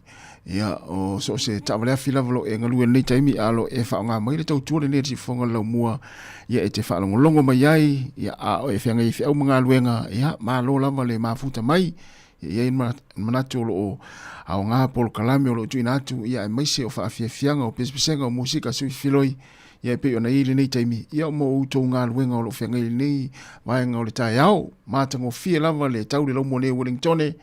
ia o so o se taavale afi lava o lo o e galue i lenei taimi, a o lo o e faaaoga mai le tautua lenei a le siufofoga o le laumua, ia e te faalogologo mai ai, ia a o e feagai ai feau ma galuega, ia malo lava le mafuta mai, Ia i ai le manatu o lo o aoga polokalame o lo o tuuina atu, ia aemaise o faafiafiaga, o pesepesega, o musika suifiloi, ia e pei ona i ai lenei taimi, ia mo outou galuega o lo o feagai i lenei vaega o le taeao. Matagofie lava le tau le laumua nei o Wellingtone.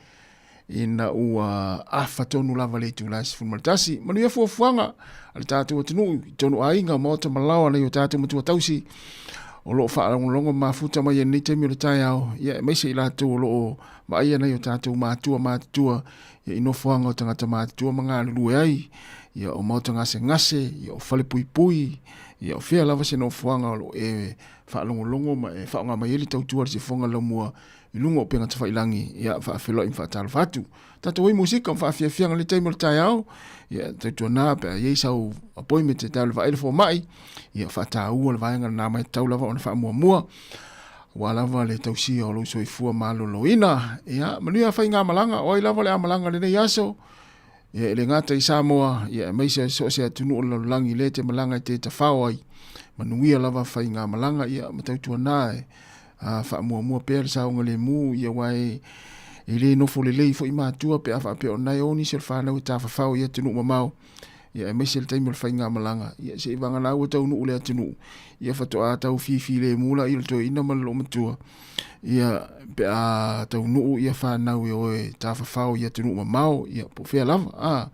ina ua afa tonu lava le itula e 11. Manuia fuafuaga a le tatou atunuu i tonu aiga, maota ma laoa nai o tatou matua tausi o lo o faalogologo mafuta mai i lenei taimi o le taeao, ia aemaise i latou o lo o vaaia nai o tatou matua matutua ia i nofoaga o tagata matutua ma galulue ai, ia o maota gasegase, ia o falepuipui, ia o fea lava se nofoaga o lo o e faalogologo ma e faaaoga mai ai le tautua a le sifofoga laumua i luga o upega tafailangi, ia faafeiloai ma faatalofa atu. Tatou ai musika ma faafiafiaga i le taimi o le taeao, ia tautuana pe a i ai sau appointment e tau le vaai le fomai, ia faataua le vaega lena ma e tatau lava ona faamuamua aua lava le tausia o lou soifua maloloina. Ia, manuia faigamalaga, o ai lava le a malaga i lenei aso, ia e le gata i Samoa, ia aemaise so o se atunuu o le lalolagi lea e te malaga e te tafao ai. Manuia lava faigamalaga, ia ma tautuana e faamuamua pea le saogalemu, ia aua e le nofo lelei foi matua pe a faapea o lena e o nisi o le fanau e tafafao i atunuu mamao, ia aemaise le taimi o le faigamalaga, ia se i vagana ua taunuu le atunuu, ia faatoa tau fifilemu laia o le toeaina ma le loomatua, ia pe a taunuu ia fanau e o e tafafao i atunuu mamao, ia po o fea lava, a,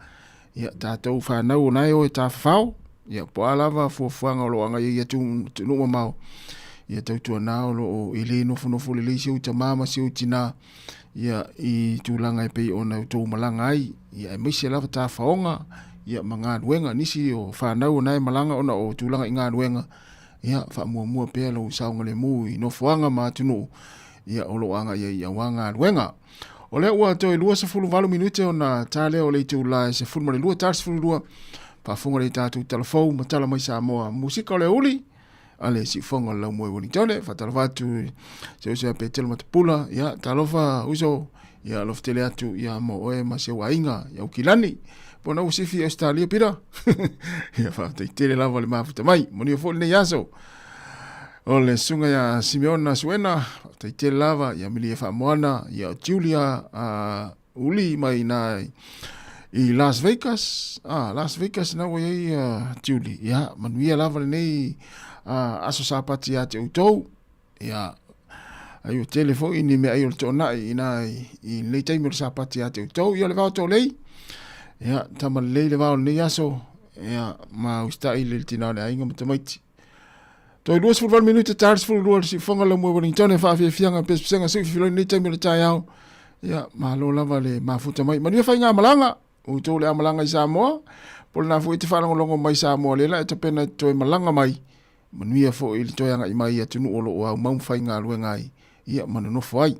ia tatou fanau o lena e o e tafafao, ia po o a lava fuafuaga o lo o agai ai i atunuu mamao, ia tautuana o lo o e le nofonofo lelei si ou tama ma si ou tina, ia i tulaga e pei ona outou malaga ai, ia aemaise lava tafaoga ia ma galuega. Nisi o fanau o na e malaga ona o tulaga i galuega, ia faamuamua pea lou saogalemu i nofoaga ma atunuu ia o lo o agai ai aua galuega. O lea ua toe 28 minute ona ta lea o le itula e 12, ta le 12, faafofoga le tatou talafou ma tala mai Samoa. Musika o le uli, a le siufoga o le laumoe Wellingtone. Faatalofa atu i se uso ia Petelo Matapula, ia talofa uso, ia alofa tele atu ia mo oe ma si ou aiga i Aukilani. Po na ua sifi i Australia pira. Ia faafetai tele lava le mafuta mai. Manuia foi lenei aso. O le susuga ia Simeona Suena, faafetai tele lava ia Milia Faamoana, ia Julia Uli mai na i Las Vegas. Ah, Las Vegas na ua iai Julie. Ia, manuia lava lenei aso Sapati ia te outou. Ia, ai ua tele foi ni meaai o le toonai ina i lenei taimi o le Sapati ia te outou. Ia, le vao tolei. Ia, tama lelei le vao lenei aso. Ia, ma usitai le tina o le aiga ma tamaiti. Toe 28 minute ta le 12 le siufoga lau moe Wellington e faafiafiaga pesepesega sui fifiloi lenei taimi o le taeao. Ia, malo lava le mafuta mai. Manuia faigamalaga, outou le a malaga i Samoa, po o lena foi e te faalogologo mai Samoa lea la e tapena e te toe malaga mai. Manuia foi le toe agai mai i atunuu o lo o aumau ma faigaluega ai, ia ma nonofo ai.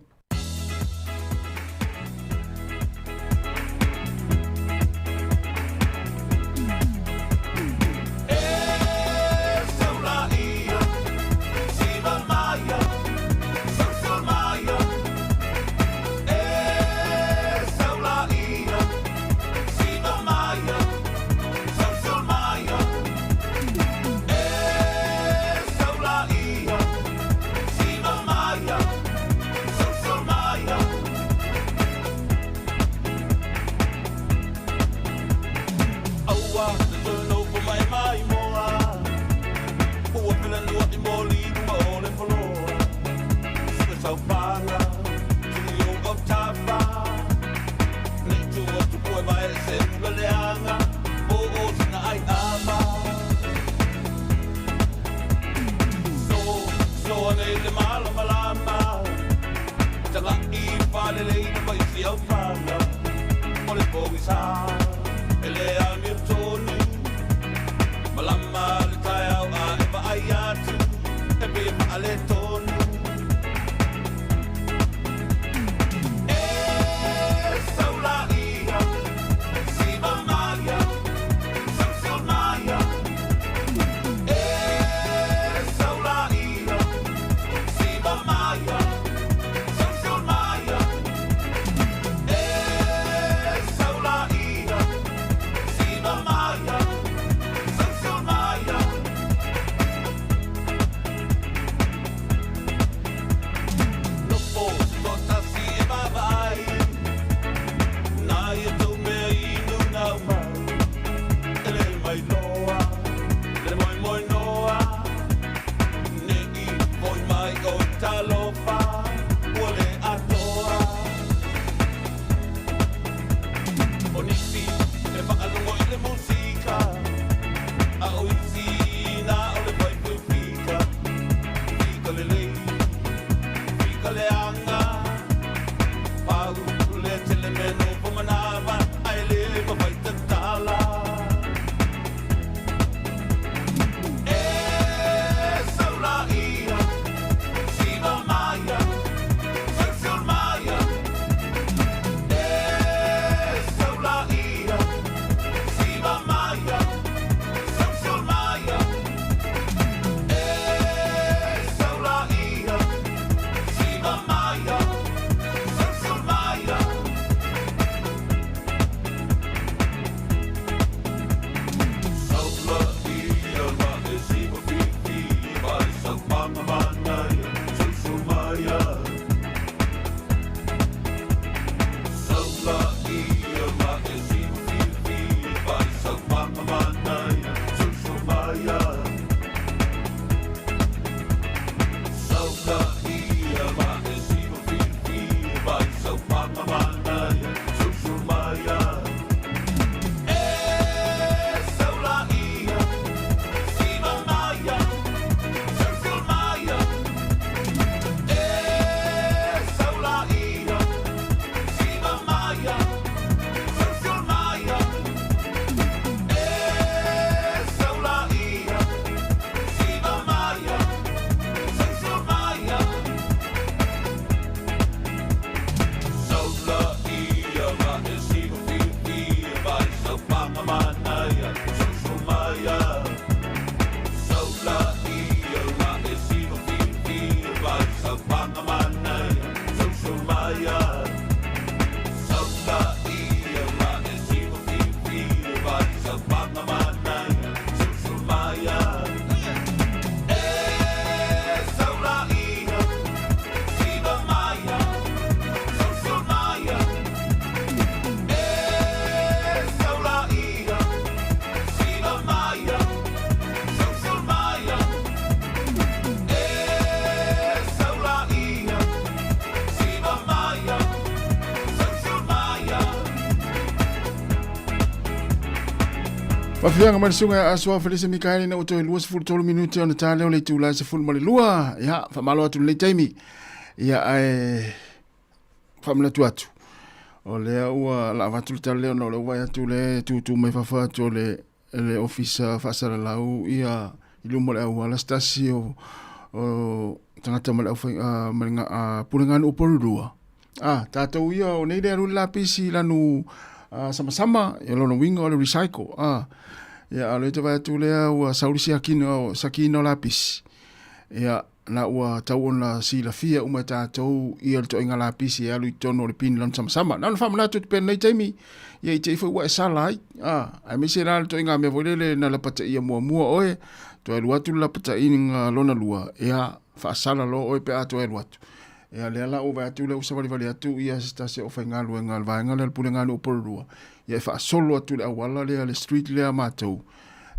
Mafiaga mai le susuga ia Asoa Felise Mikaele ina ua toe 23 minute ona ta lea o le itula e 12. Ia, faamalo atu i lenei taimi. Ia, ae faamanatu atu, o lea ua la avatu le tala lea ona o lea ua vaai atu le tutu mai fafo atu o le le ofisa faasalalau ia i luma o le auala se tasi o o tagata ma le aufai ma le pulega nuu Porirua. Ah, tatou ia o nei le alu le lapisi i lanu samasama, ia lona uiga o le recycle. Ah, ia a o lea te vaai atu lea ua sau le siakina o sakiina o lapisi. Ia na ua tau ona silafia uma e tatou ia le toaiga lapisi e alu i totonu o le pini lanu samasama. Na ona faamanatu atu pea i lenei taimi, ia i te i foi ua e sala ai. Ah, aemaise la le toaiga mea foi lele na lapataia muamua oe, toe alu atu le lapataiga lona lua, ia faasala loa oe pe a toe alu atu. Ia lea la ua vaai atu lea ua savalivali atu ia se tasi o faigaluega a le vaega lea o le Pulega Nuu Porirua, ia e faasolo atu le auala lea le street lea a matou.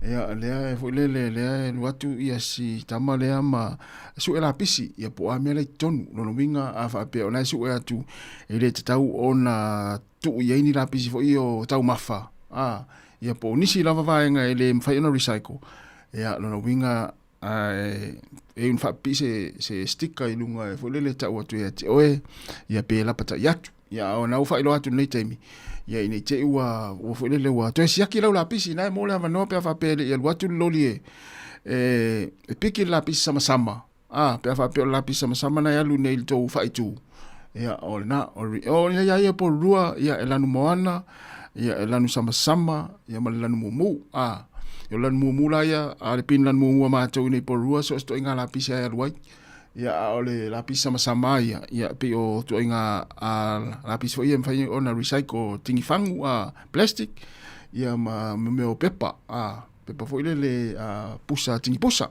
Ia lea e foi lele lea e alu atu ia si tama lea ma sue lapisi ia po o a mea la i totonu. Lona uiga a faapea o la e sue atu e le tatau ona tuu i ai ni lapisi foi o taumafa a ia po o nisi lava vaega e le mafai ona recycle. Ia lona uiga ae e ona faapipii se, se sticker i luga e foi lele tau atu ia te oe, ia pe lapatai atu. Ia a ona ua faailoa atu i lenei taimi, ia ina i te i ua, ua foi lele ua toe siaki lau lapisi, na e mo le avanoa pe a faapea e le i alu atu le loli e, e, e piki le lapisi samasama, a, pe a faapea o le lapisi samasama na e alu nei i le tou faaitu. Ia, o lena, o, o ia ia Porirua, ia e lanu moana, ia e lanu samasama, ia ma le lanu mumu. A, o le lanu mumu la ia, a le pin lanu mumu a matou i nei Porirua, so o se toaiga lapisi e alu ai. Ia, a o le lapisi samasama ia, ia pei o toaiga a, lapisi foi ia e mafai ona recycle tingi fagu, a, plastic, ia ma mea o pepa, a, pepa foi lele, a, pusa, tingi pusa.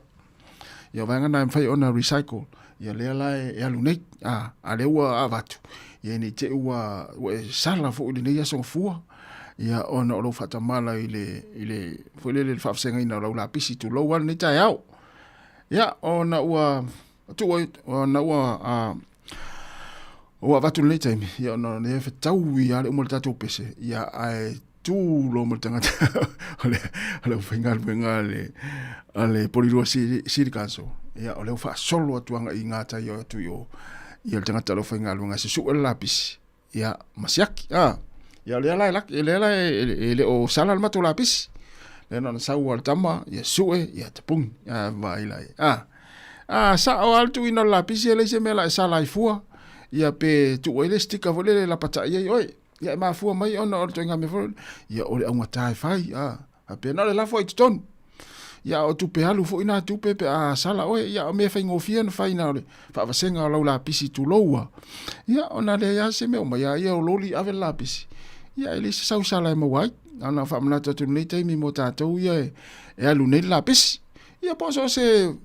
Ia o vaega na e mafai ona recycle, ia lea la e alu nei, a, a lea ua avatu, ia nei te i ua, ua e sala foi i lenei aso gafua, ia ona o lou faatamala i le, i le, foi lele le faavasegaina o lau lapisi tulou lava lenei taeao. Ia, ona ua tuu ai, ona ua, a, ua avatu i lenei taimi, ia ona o lea e fetaui lava le uma o le tatou pese, ia ae tu loa ma le tagata o le, o le aufaigaluega a le, a le Porirua City, City Council. Ia, o lea ua faasolo atu agai i gatai atu i o, ia le tagata o le aufaigaluega e susue le lapisi, ia, ma siaki. Ah, ia, o lea la e laki, lea la e, e le o sala le matou lapisi. Lea na ona sau lava le tama, ia sue, ia tapuni, ah, vaai la i. Ah, ah, sao lava le tuuina o le lapisi, e leai se mea la e sala ai fua, ia pe tuu ai le sticker foi lele e lapatai ai oe. Ia e mafua mai ona o le ituaiga mea foi lele, ia o le augata e fai, a, faapea na o le lafo ai i totonu. Ia o tupe alu foi na tupe pe a sala oe, ia o mea faigofie ona fai na o le faavasega o lau lapisi tulou a. Ia ona leai lava se mea o mai a ia o loli ave le lapisi. Ia e leai se sau sala e maua ai. Na ona faamanatu atu i lenei taimi mo tatou ia e, e alu nei le lapisi. Ia po o so o se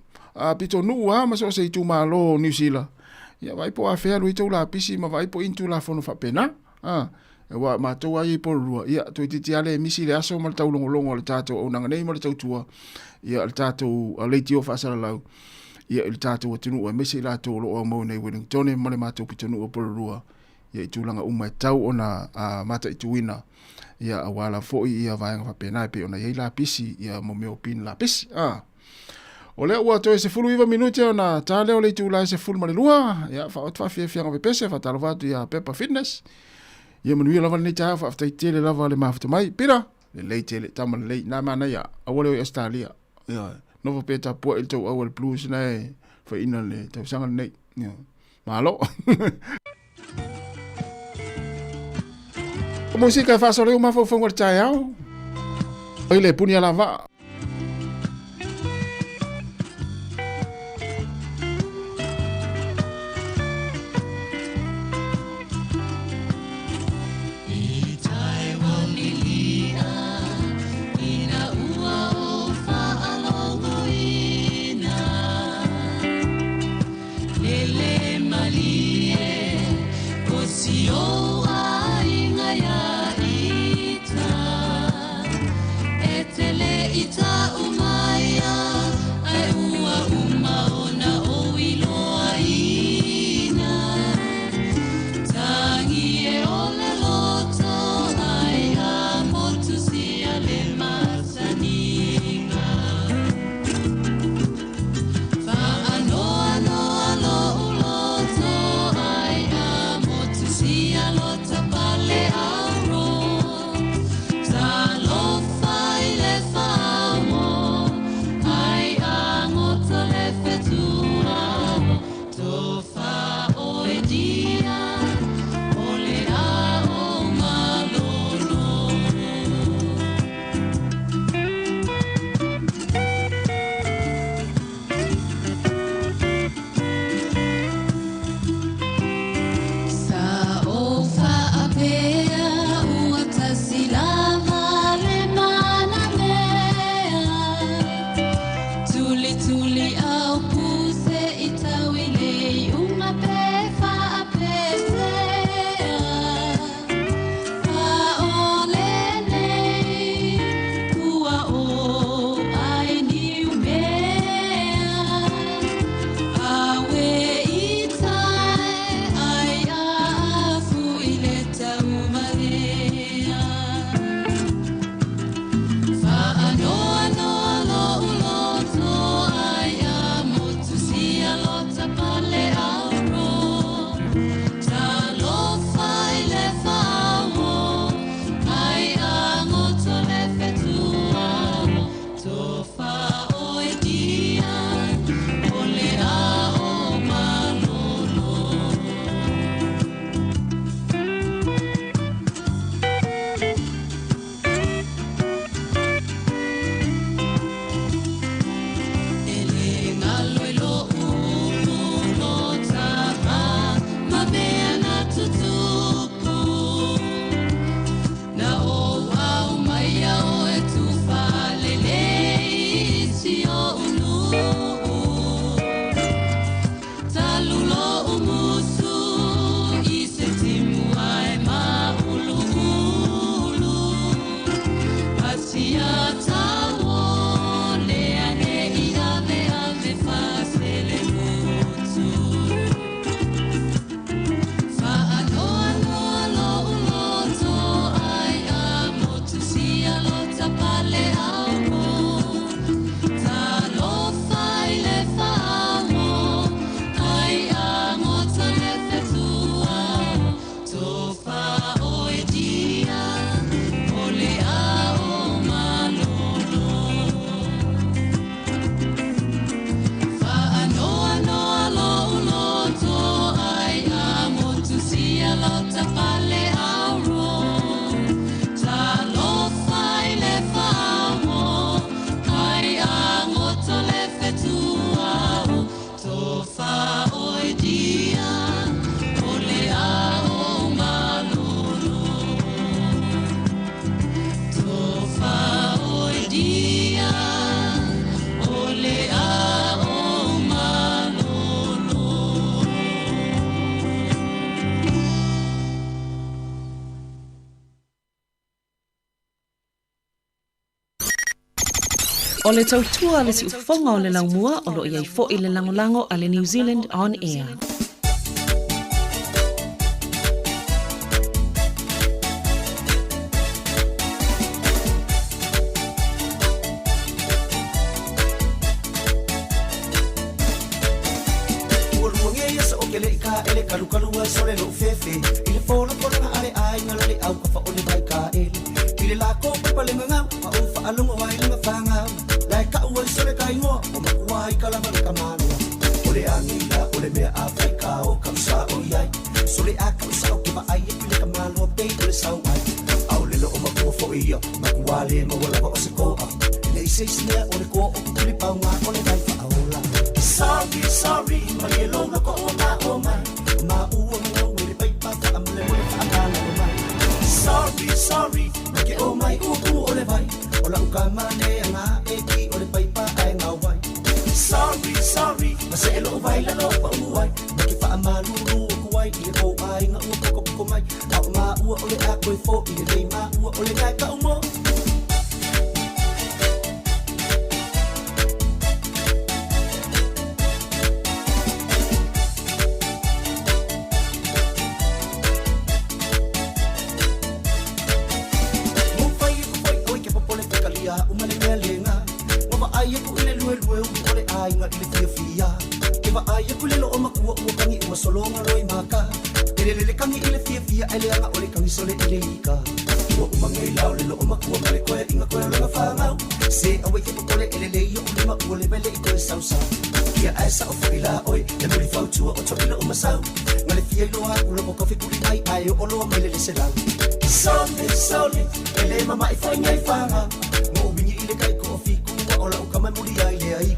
pitonuu lava ma so o se itumalo o Niu Sila, ia vaai po o afea alu ai tou lapisi ma vaai po o i ni Tulafono faapena. A, aua matou lava ia i Porirua, ia toeitiiti lava le misi le aso ma le taulogologo a le tatou auaunaga nei ma le tautua, ia le tatou leitio faasalalau, ia i le tatou atunuu aemaise i latou o lo o aumau nei i Wellingtone ma le matou pitonuu o Porirua, ia i tulaga uma e tatau ona mataituina, ia aua lava foi ia vaega faapena e pei ona i ai lapisi, ia mo mea o pin lapisi. A. O lea ua toe 19 minute ona ta lea o le itula e 12, ia faaoto faafiafiaga pepese, faatalofa atu ia Peppa Fitness. Ia manuia lava lenei taeao, faafetai tele lava le mafuta mai. Pira, lelei tele, tama lelei, na manaia, aua le o i Australia. Ia, nofo pea tapuai i le tou auala blues na e faiina le tausaga lenei. Ia, malo. Musika e faasolo ai o mafaufauga o le taeao. I le puni alavaa. O le tautua a le siufofoga o le laumua o lo o i ai foi le lagolago a le New Zealand On Air. Ua luagia ia sa o ke leʻi kaʻele Kalukalu ai sole loʻu fefe I le folafolaga a le aiga la le au kafa o le vai kaʻele I le lako paipa le gagau Ma ou faalogo ai le mafagau La e kaʻu ai sole ka igoa Ua makua ai ka lava le kamaloa O le agila o le mea a fai ka o kaʻu sao i ai Sole a kaʻu sao ke vaai aku i le kamaloa Pei o le sau ai ʻAʻole loʻo makua foʻi ia Makua le maua lava o se koa E leai se isi mea o le koa o kukuli pauga o le vai faaola Sorry, sorry, malie lou loko ua mao mai O maua gagau e le paipa faamolemole faamalalo mai Sorry, sorry, mai ke o mai ua kumu o le vai O lau kama le aga e ki o le paipa ae gao ai Sorry, sorry, ma seʻe loʻu vai lalo paʻu ai Ma ke faamalulu aku ai i le kou aiga ua pokopoko mai A o maua o le a koe foʻi lelei maua o le gae kaʻu mo Ua fai aku foi ʻoe ke popole pekalia uma le mea lena Ua vaai aku i le luelue ulu o le aiga i le fiafia Ke vaai aku i le loo makua ua kagi ua sologa loi maka E le lele kagi i le fiafia ae leaga o le kagi sole i le ika Ua uma nei la o le loo makua ma le koe inga koe o lana fanau Se aua i ke popole e lelei oʻu lima ua lewa le i toe sausau Ia ae sao foi la oe le muli fautua o toʻila uma sau Ma le fia iloa aku loko ka fekuli ai ae oo loa mai le le selau Sole, sole, e le mamaʻi foi nei faga Mo wingi i le kai ko o fiku ua o lau kama muli ai le ai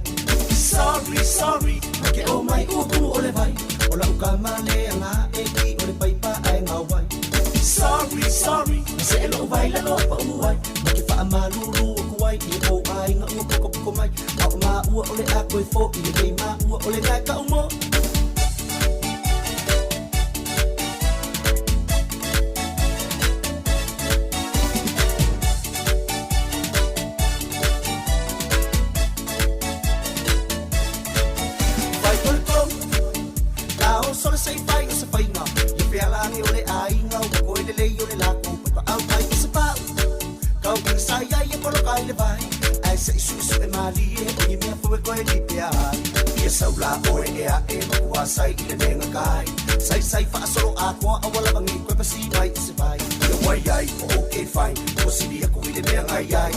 Sorry, sorry, mai ke o mai ua kumu o le vai O lau kama le aga e ki o le paipa ae gao ai Sorry, sorry, ma seʻe loʻu vai lalo paʻu ai Ma ke faamalulu aku ai i le kou aiga ua pokopoko mai A o maua o le a koe foʻi lelei maua o le gae kaʻu mo Fai o le tolu, la o sole se i fai o se faiga Ia fealagi o le aiga ua koe lelei o le lako Paipaau mai i se pau, kau i sai ai e poloka i le vai Ae se i suʻesuʻe malie o ni mea fou e koe lipea ai Ia sau la oe e aʻe makua sai i le lega kai Saisai faasolo atoa aua lava nei koe pasi mai i se vai Ia wai ai o okay fine ua sili aku i le mea ngai ai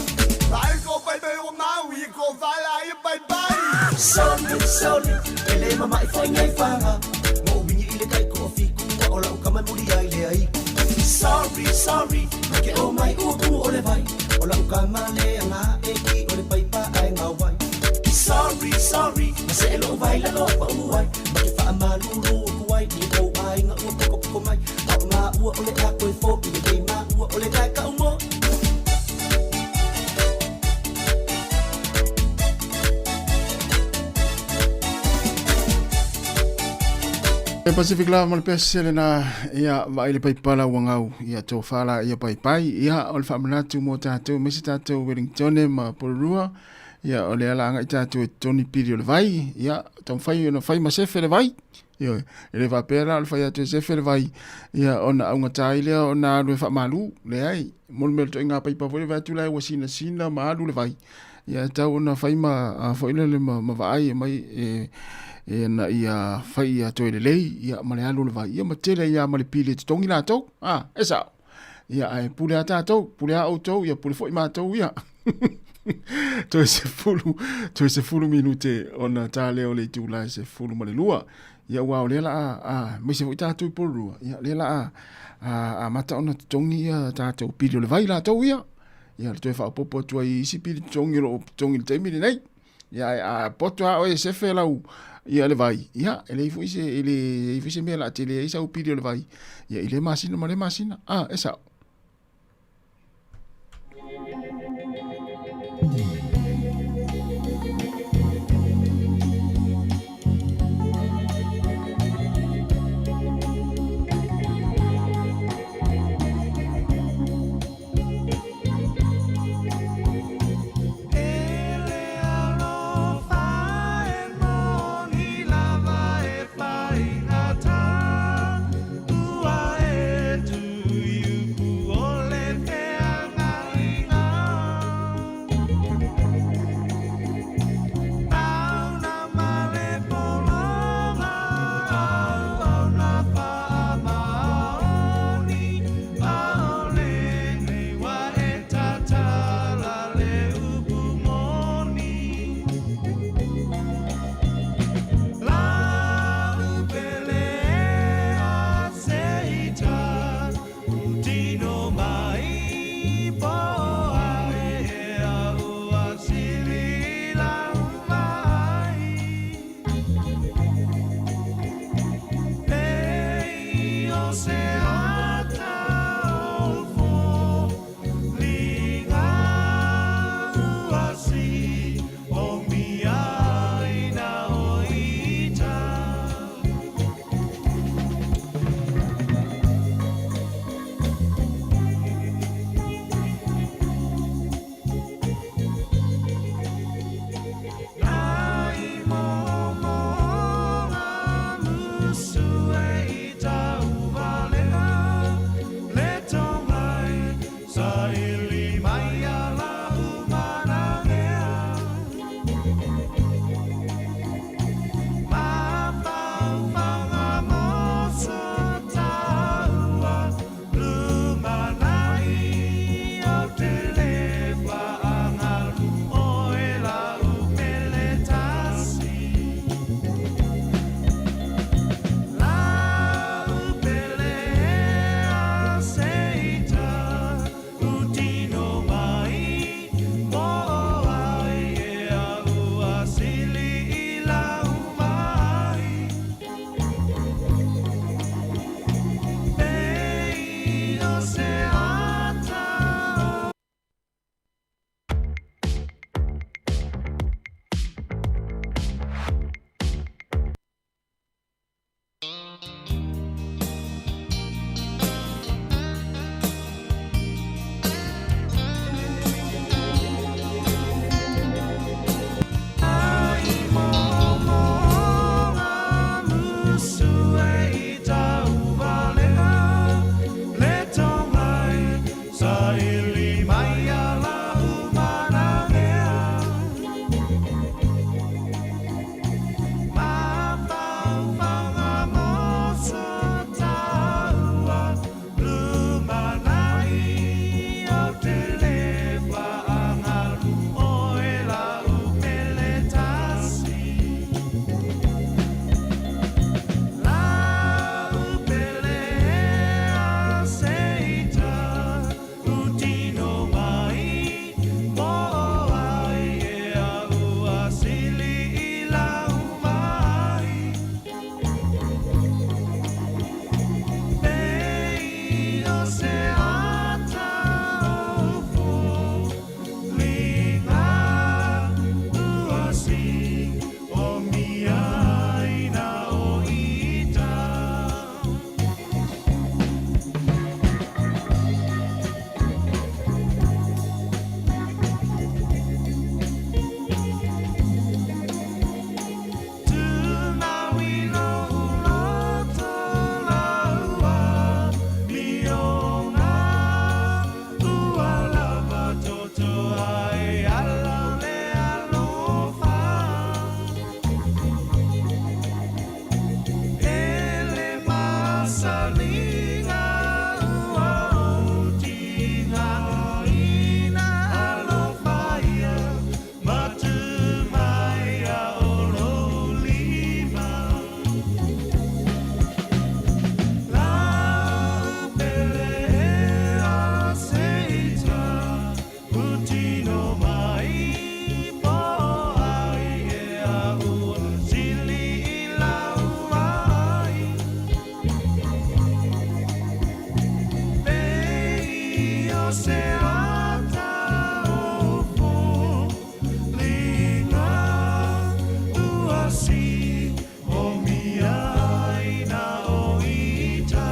Ai ko baby o maui ko vala ai bye bye Sole sole e le mamaʻi foi nei faga Mo wingi i le kai ko o fiku ua o lau kama muli ai le ai Sorry sorry mai ke o mai ua kumu o le vai O lau kama le aga e ki o le paipa ae gao ai Sorry sorry ma seʻe loʻu vai lalo paʻu ai Ma ke faamalulu aku ai i le kou aiga ua pokopoko mai A o maua o le a koe foʻi lelei maua o le gae kaʻu mo Pacific Love ma le pese lena ia vaai le paipala ua gau ia tofa la ia paipai ia o le faamanatu mo tatou aemaise tatou Wellingtone ma Porirua ia o lea la agai tatou e totogi pili o le vai ia taumafai ona fai ma sefe le vai Ioe, e le faapea la o le fai atu e sefe le vai, ia ona augata ai lea ona alu e faamalu, leai, mo le mea o le ituaiga paipa foi lea vae atu la ua sinasina ma alu le vai, ia e tatau ona fai ma a foi lele ma, ma vaai e mai e, e na ia fai ia toe lelei, ia ma le alu o le vai, ia ma tele ai lava ma le pili e totogi latou, a, e sao. Ia, ae pule a tatou, pule a outou, ia pule foi matou ia. Toe 10, toe 10 minute ona tā lea o le itula e 12. Ia ua o lea la a, a aemaise foi tatou i Porirua, ia lea la a, a, amata ona totogi ia tatou pili o le vai latou ia. Ia le toe faaopoopo atu ai i isi pili totogi o lo o totogi i le taimi lenei. Ia ae a poto lava oe e sefe lau ia le vai, ia e leai foi se e leai foi se mea o le a tele ai sau pili o le vai ia i lea masina ma lea masina. A, e sao. se ata o foliga ua si o mia ai na o ita.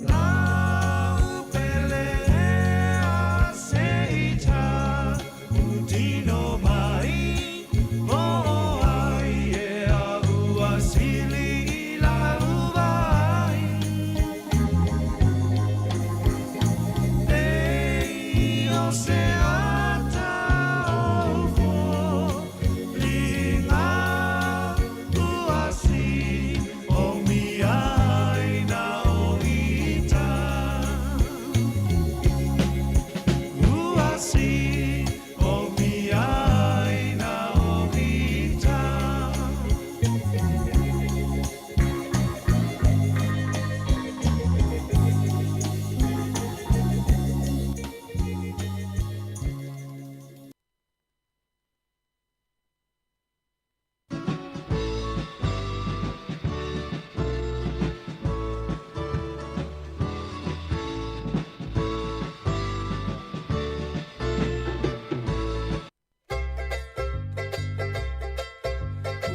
Lau pele a se ita utino mai o ai e a ua sili i lau vai. E o se ata o foliga ua si o mia ai na o ita. Ua si o mia ai na o ita.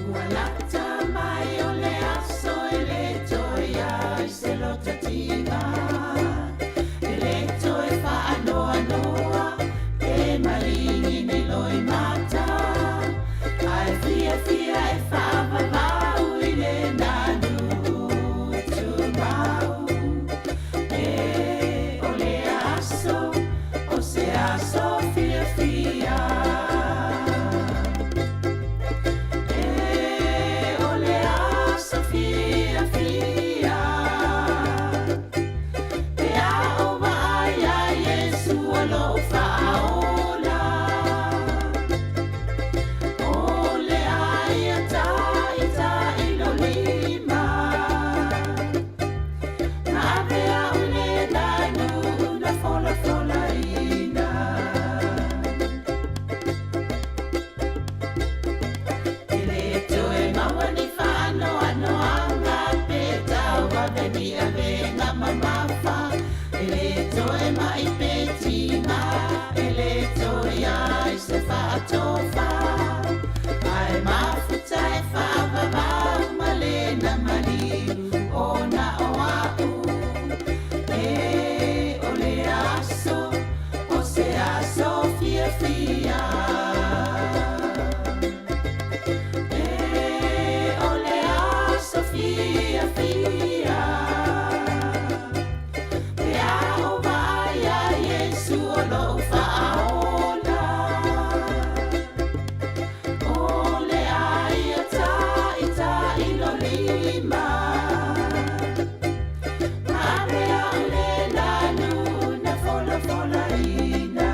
Ua lata mai o le aso e le toe ai se lototiga, e le toe faanoanoa pe maligi ni loimata, ae fiafia e faavavau i le nanu tumau. E o le aso o se aso fiafia. E o le aso fiafia. Pe a o vaai ia Iesu o loo faaola. O le ai a taʻitaʻi lou lima. Ma ave au i le nanu na folafolaina. E le toe maua ni faanoanoaga pe tauave ni avega mamafa. E le toe maʻi pe tiga, e le toe i ai se faatofa. Ae mafuta e faavavau ma lena maliu ona o a'u. E o le aso o se aso fiafia. E o le aso fiafia. Pe a o vaai ia Iesu o loo faaola. O le ai a taʻitaʻi lou lima. Ma ave au i le nanu na folafolaina.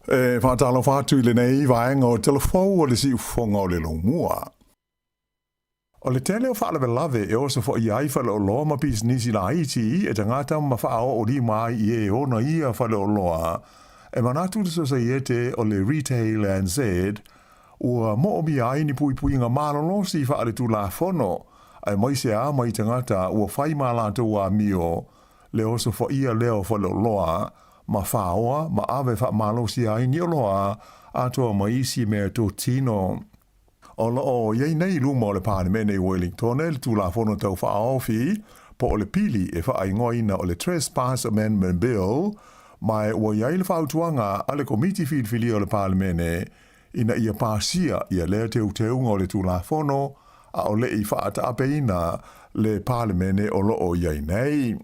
E faatalofa atu i lenei vaega o Telefou o le Siufofoga o le Lomua. O le tele o faalavelave e osofaia ai faleoloa ma pisinisi laiti e tagata ma faaoolima ai i e ona ia faleoloa, e manatu le Sosaiete o le Retail NZ ua moomia ai ni puipuiga malolosi faaletulafono aemaise a mai tagata ua fai ma latou amio le osofaia lea o faleoloa ma faoa ma ave faamalosia ai ni oloa atoa ma isi mea totino. O lo o i ai nei i luma o le Palemene i Wellingtone le Tulafono Tau Faaofi po o le pili e faaigoaina o le Trespass Amendment Bill, ma ua i ai le fautuaga a le Komiti Filifilia o le Palemene ina ia pasia ia lea teuteuga o le Tulafono a o le i faataapeina le Palemene o lo o i ai nei.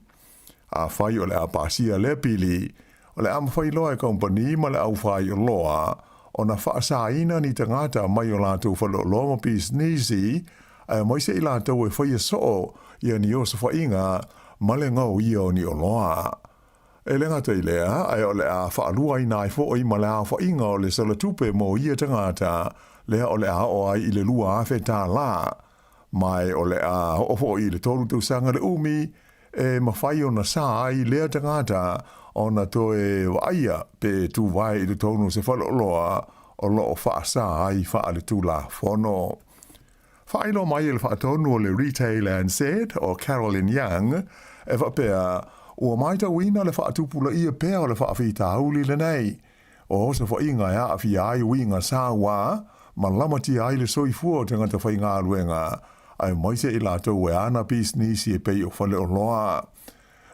Afai o le a pasia lea pili, o le a mafai loa e kamupani ma le aufaioloa ona faasaina ni tagata mai o latou faleoloa ma pisinisi, aemaise i latou e faia soo ia ni osofaiga ma le gaoia o ni oloa. E le gata i lea, ae o le a faaluaina ai foi ma le aofaiga o le salatupe mo ia tagata lea o le a oo ai i le $2,000, ma o le a oo foi i le 3 tausaga le umi e mafai ona sa ai lea tagata ona toe vaaia pe tuvae i totonu o se faleoloa o lo o faasa ai faaletulafono. Faailoa mai e le faatonu o le Retail NZ o Carolyn Young e faapea ua matauina le faatupulaia pea o le faafitauli lenei o osofaiga e aafia ai uiga saua ma lamatia ai le soifua o tagata faigaluega aemaise i latou e ana pisinisi e pei o faleoloa.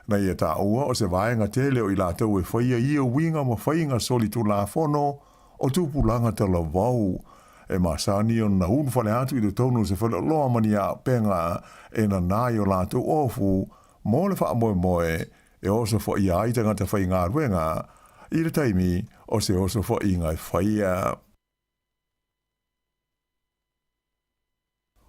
Na ia taua o se vaega tele o i latou e faia ia uiga ma faiga solitulafono o tupulaga talavou e masani ona ulufale atu i totonu o se faleoloa ma ni auupega e nanā i o latou ofu mo le faamoemoe e osofaia ai tagata faigaluega i le taimi o se osofaiga e faia.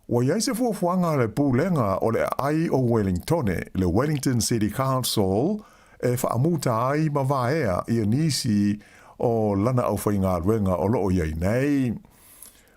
Ua i ai se fuafuaga a le Pulega o le Aai o Wellingtone, le Wellington City Council, e faamuta ai ma vaea ia nisi o lana aufaigaluega o lo o i ai nei.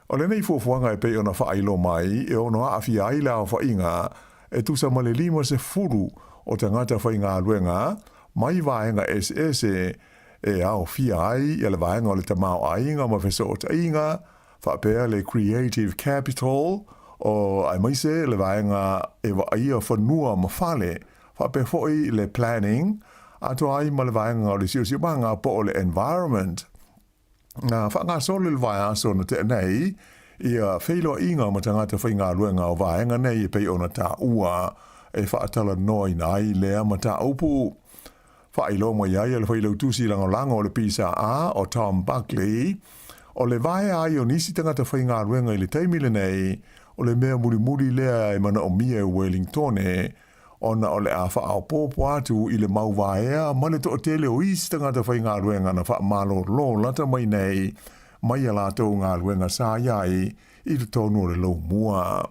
O lenei fuafuaga e pei ona faailoa mai e ono aafia ai le aofaiga e tusa ma le 50 o tagata faigaluega mai vaega eseese e aofia ai ia le vaega o le tamaoaiga ma fesootaiga, faapea le Creative Capital, o aemaise le vaega e vaaia fanua ma fale, faapea foi le Planning, atoa ai ma le vaega o le siosiomaga po o le Environment. Na faagasolo i le vaiaso na tea nei ia feiloaiga ma tagata faigaluega o vaega nei e pei ona taua e faatalanoaina ai lea mataupu. Faailoa mai ai e le Failautusi Lagolago o le PSA o Tom Buckley, o le vaea ai o nisi tagata faigaluega i le taimi lenei, o le mea mulimuli lea e manaomia e Wellingtone, ona o le a faaopoopo atu i le mau vaea ma le toatele o isi tagata faigaluega na faamalolo lata mai nei mai a latou galuega sa i ai i totonu o le lomua.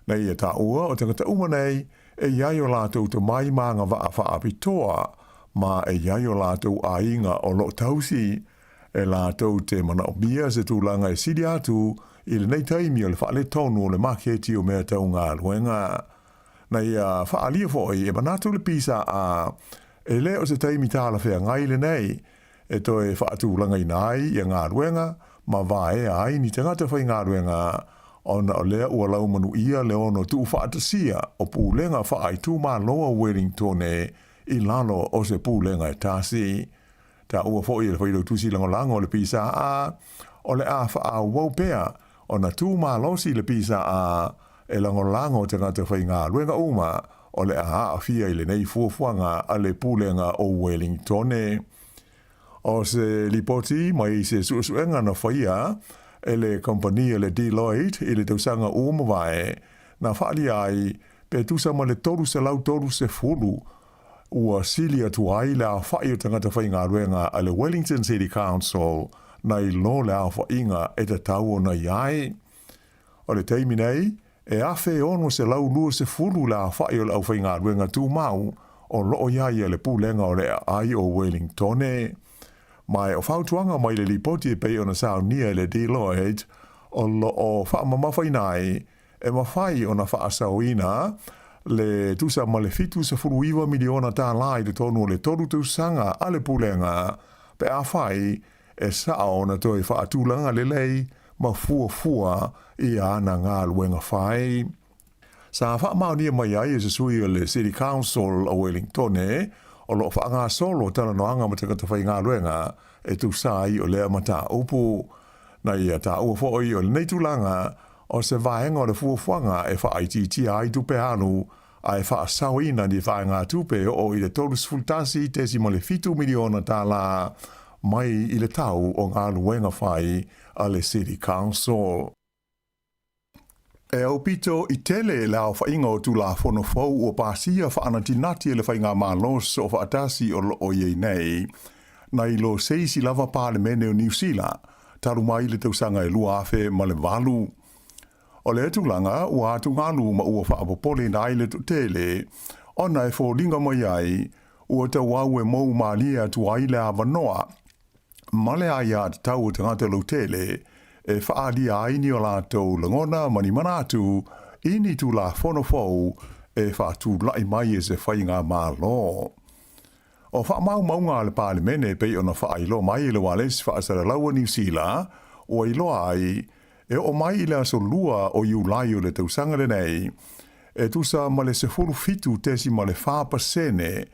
Na ia taua o tagata uma nei e i ai o latou tomai ma agavaa faapitoa, ma e i ai o latou aiga o lo o tausi, e latou te manaomia se tulaga e sili atu i lenei taimi o le faaletonu o le maketi o mea tau galuega. Na ia faaalia foi e manatu le PSA e le o se taimi talafeagai lenei e toe faatulagaina ai ia galuega ma vaea ai ni tagata faigaluega ona o lea ua laumanuia le ono tuufaatasia o pulega faaitumalo a Wellingtone i lalo o se pulega e tasi. Taua foi e le Failautusi Lagolago o le PSA o le a faaauau pea ona tu malosi le PSA e lagolago tagata faigaluega uma o le a aafia i lenei fuafuaga a le Pulega o Wellingtone. O se lipoti mai se suesuega na faia e le kamupani a le Deloitte i le tausaga ua mavae, na faaalia ai pe tusa ma le 330 ua sili atu ai le aofai o tagata faigaluega a le Wellington City Council nai lo le aofaiga e tatau ona i ai. O le taimi nei, e 1,620 le aofai o le aufaigaluega tumau o lo o i ai a le Pulega o le Aai o Wellingtone. Ma o fautuaga mai le lipoti e pei ona saunia e le Deloitte, o lo o faamamafaina ai e mafai ona faasaoina le tusa ma le $79 miliona tālā i totonu o le tolu tausaga a le Pulega pe afai e sao ona toe faatulaga lelei ma fuafua i ana galuega fai. Sa faamaonia mai ai e se sui o le City Council o Wellingtone o lo o faagasolo talanoaga ma tagata faigaluega e tusa ai o lea mataupu. Na ia taua foi o lenei tulaga o se vaega o le fuafuaga e faaitiitia ai tupe alu ae faasaoina ni vaegatupe e oo i le $31.7 miliona tālā mai i le tau o galuega fai a le City Council. E aupito i tele le aofaiga o Tulafono fou ua pasia faanatinati e le Faigamalo Soofaatasi o lo o i ai nei, nai lo se isi lava Palemene o Niu Sila, talu mai le tausaga e 2008. O lea tulaga ua atugalu ma ua faapopoleina ai le toatele, ona e foliga mai ai ua tauau e mou malie atu ai le avanoa ma le aiatatau o tagata lautele e faaalia ai ni o latou lagona ma ni manatu i ni Tulafono fou e faatulai mai e se faigamalo. O faamaumauga a le Palemene e pei ona faailoa mai e le Ualesi Faasalalau a Niu Sila, ua iloa ai, e oo mai i le aso 2 o Iulai o le tausaga lenei, e tusa ma le 17.4%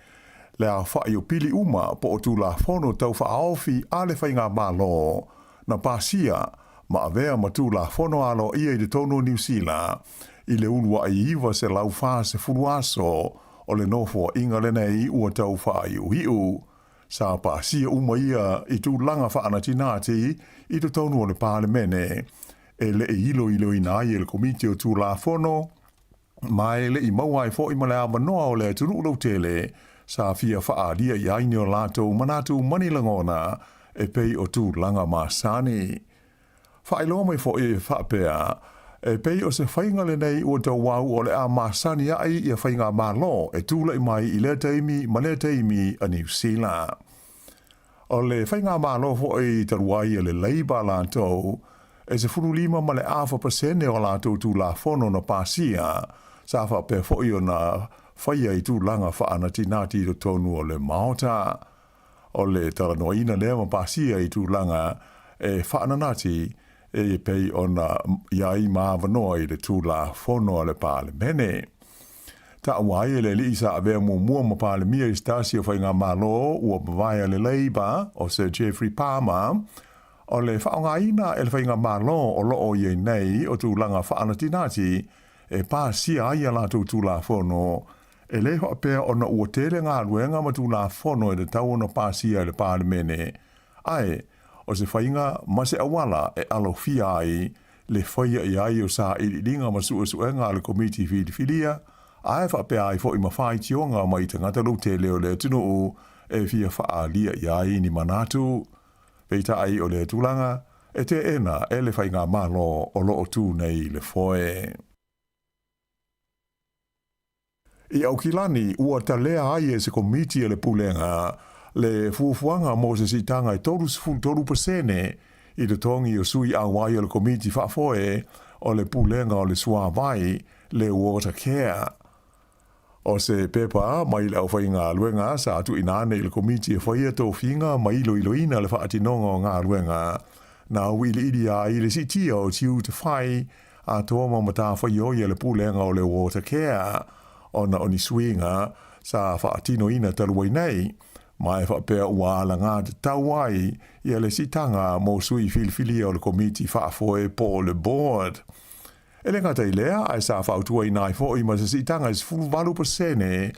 le aofai o pili uma po o Tulafono Tau Faaofi a le Faigamalo na pasia ma avea ma Tulafono aloaia i totonu o Niu Sila i le uluai 940 aso o le nofoaiga lenei ua tau faaiuiu. Sa pasia uma ia i tulaga faanatinati i totonu o le Palemene e le i iloiloina ai e le Komiti o Tulafono, ma e le i maua ai foi ma le avanoa o le atunuu lautele sa fia faaalia i ai ni o latou manatu ma ni lagona e pei o tulaga masani. Faailoa mai foi e faapea, e pei o se faiga lenei ua tauau o le a masani ai ia faigamalo e tulai mai i lea taimi ma lea taimi a Niu Sila. O le faigamalo foi talu ai a le Labour latou, e 15.5% o a latou Tulafono na pasia, sa faapea foi ona faia i tulaga faanatinati i totonu o le Maota. O le talanoaina lea ma pasia i tulaga e faananati e pei ona i ai ma avanoa i le Tulafono a le Palemene. Taua ai e le alii sa avea muamua ma Palemia i se tasi o faigamalo ua mavae a le Labour, o Sir Geoffrey Palmer, o le faaaogaina e le faigamalo o lo o i ai nei o tulaga faanatinati e pasia ai a latou Tulafono E le faapea ona ua tele galuega ma Tulafono e tatau ona pasia e le Palemene, ae o se faiga ma se auala e alofia ai le faia i ai o sailiiliga ma suesuega a le Komiti Filifilia, ae faapea ai foi ma faitioga mai tagata lautele o le atunuu e fia faaalia i ai ni manatu. Peitai o lea tulaga, e teena e le Faigamalo o lo o tu nei le foe. I Aukilani, ua talea ai e se komiti a le Pulega le fuafuaga mo se siitaga e 33% i totogi o sui auai o le komiti faafoe o le Pulega o le Suavai, le Watercare. O se pepa mai le aufaigaluega sa tuuina ane i le komiti e faia tofiga ma iloiloina le faatinoga o galuega na auiliilia ai le siitia o tiute fai atoa ma matafaioi a le Pulega o le Watercare ona o ni suiga sa faatinoina talu ai nei, ma e faapea ua alagatatau ai ia le siitaga mo sui filifilia o le Komiti Faafoe po o le Board. E le gata i lea, ae sa fautuaina ai foi ma se siitaga e 18%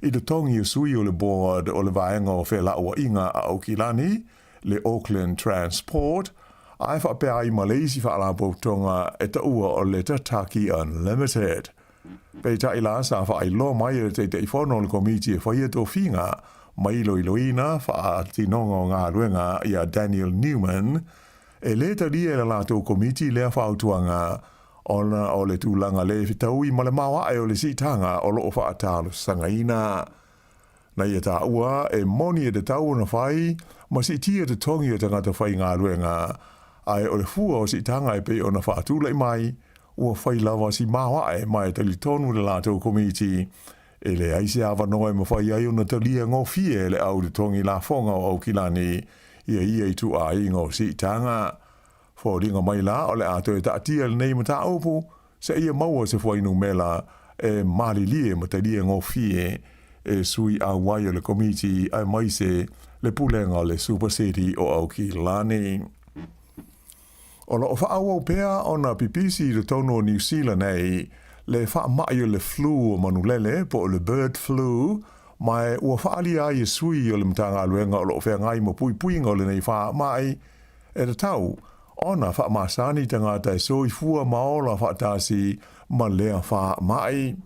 i totogi o sui o le Board o le Vaega o Felauaiga a Aukilani, le Auckland Transport, ae faapea ai ma le isi faalapotopotoga e taua o le Tataki Unlimited. Peitai la, sa faailoa mai e le Taitaifono o le Komiti e faia tofiga ma iloiloina faatinoga o galuega ia Daniel Newman, e le talia e le latou Komiti lea fautuaga ona o le tulaga le fetaui ma le maoae o le siitaga o lo o faatalosagaina. Na ia taua e moni e tatau ona fai ma siitia totogi o tagata faigaluega, ae o le fua o siitaga e pei ona faatulai mai, ua fai lava si maoae ma e talitonu le latou Komiti e leai se avanoa e mafai ai ona talia gofie e le au totogi lafoga o Aukilani ia ia ituaiga o siitaga. Foliga mai la o le a toe taatia lenei mataupu seia maua se fuainumera e malilie ma talia gofie e sui auai o le Komiti aemaise le Pulega o le Super City o Aukilani. O lo o faaauau pea ona pipisi i totonu o Niu Sila nei le faamai o le flu o manulele po o le bird flu, ma ua faaalia ai e sui o le Matagaluega o lo o feagai ma puipuiga o lenei faamai e tatau ona faamasani tagata e soifua ma ola faatasi ma lea faamai.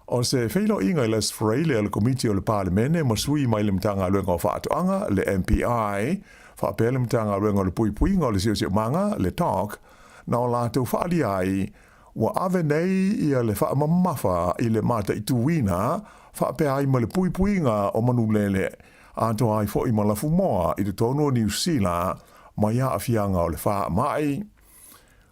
O se feiloaiga i le Aso Faraile a le Komiti o le Palemene ma sui mai le Matagaluega o Faatoaga, le MPI, faapea le Matagaluega o le Puipuiga o le Siosiomaga, le DOC, na o latou faaalia ai ua ave nei ia le faamamafa i le mataituina faapea ai ma le puipuiga o manulele atoa ai foi ma lafumoa i totonu o Niu Sila mai aafiaga o le faamai.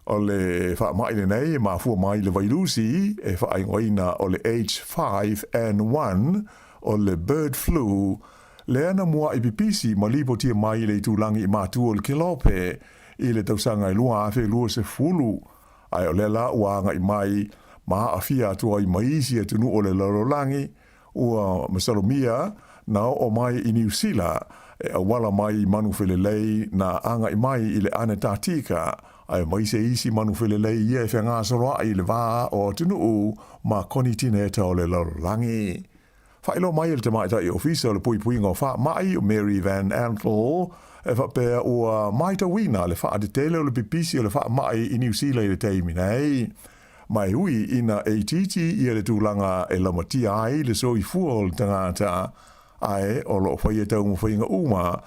O le faamai lenei e mafua mai i le vailusi e faaigoaina o le H5N1 o le bird flu, lea na mua'i pipisi ma lipotia mai i le itulagi i matua o le Kelope i le tausaga e 2020, ae o lea la ua aga'i mai ma aafia atu ai ma isi atunuu o le lalolagi. Ua masalomia na oo mai i Niu Sila e auala mai i manu felelei na agaʻi mai i le Anetatika, aemaise isi manu felelei ia e fegasoloaʻi i le va o atunuu ma konitineta o le lalolagi. Faailoa mai e le Tamaitai Ofisa o le Puipuiga o Faamai, o Mary Van Antel, e faapea ua maitauina le faatetele o le pipisi o le faamai i Niu Sila i le taimi nei. Ma e ui ina e itiiti ia le tulaga e lamatia ai le soifua o le tagata, ae o lo o faia taumafaiga uma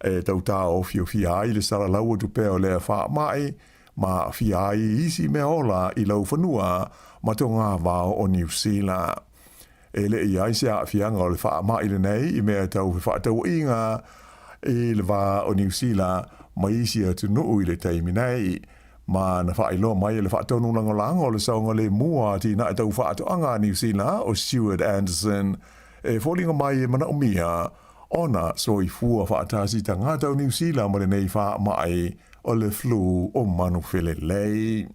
e tau taofiofia ai le salalau atu pea o lea faamai ma aafia ai isi mea ola i laufanua ma togavao o Niu Sila. E le i ai se aafiaga o le faamai lenei i mea tau fefaatauaiga i le va o Niu Sila ma isi atunuu i le taimi nei, ma na faailoa mai e le Faatonu Lagolago o le Saogalemu o Atinae Tau Faatoaga a Niu Sila o Stuart Anderson e foliga mai e manaomia ona soifua faatasi tagata o Niu Sila ma lenei faamai o le flu o manufelelei.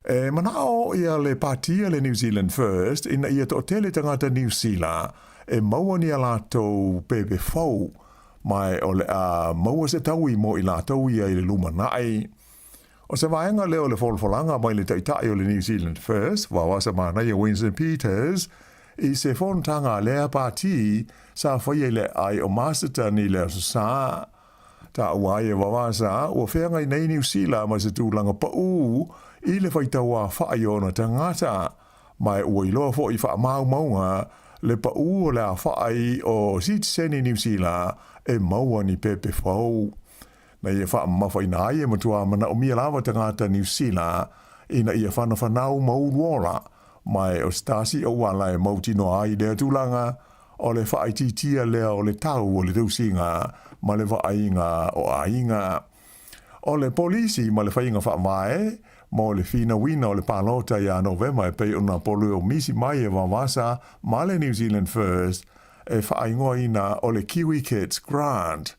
E manao ia le pāti a le New Zealand First ina ia toatele tagata Niu Sila e maua ni a latou pepe fou, ma o le a maua se taui mo i latou ia i le lumanai. O se vaega lea o le folafolaga mai le Taitai o le New Zealand First, Vawasa Manaia Winston Peters, i se fonotaga a lea pāti sa faia i le aai o Masterton i le Aso Sa. Taua ai e Vavasa, ua feagai nei Niu Sila ma se tulaga paʻū i le faitau afaʻi o ona tagata, ma e ua iloa foʻi faamaumauga le paʻū o le afaʻi o sitiseni Niu Sila e maua ni pepe fou. Na ia faamamafaina ai e matuā manaomia lava tagata Niu Sila ina ia whanafanau ma uluola, ma e o se tasi o uala e mautinoa ai lea tulaga, O le faaitiitia lea o le tau o le tausiga ma le vaaiga o aiga. O le polisi ma le faiga faavae mo le finauina o le palota iā Novema e pei ona poloeomisi mai e Vavasa ma le New Zealand First e faaigoaina o le Kiwi Kids Grant.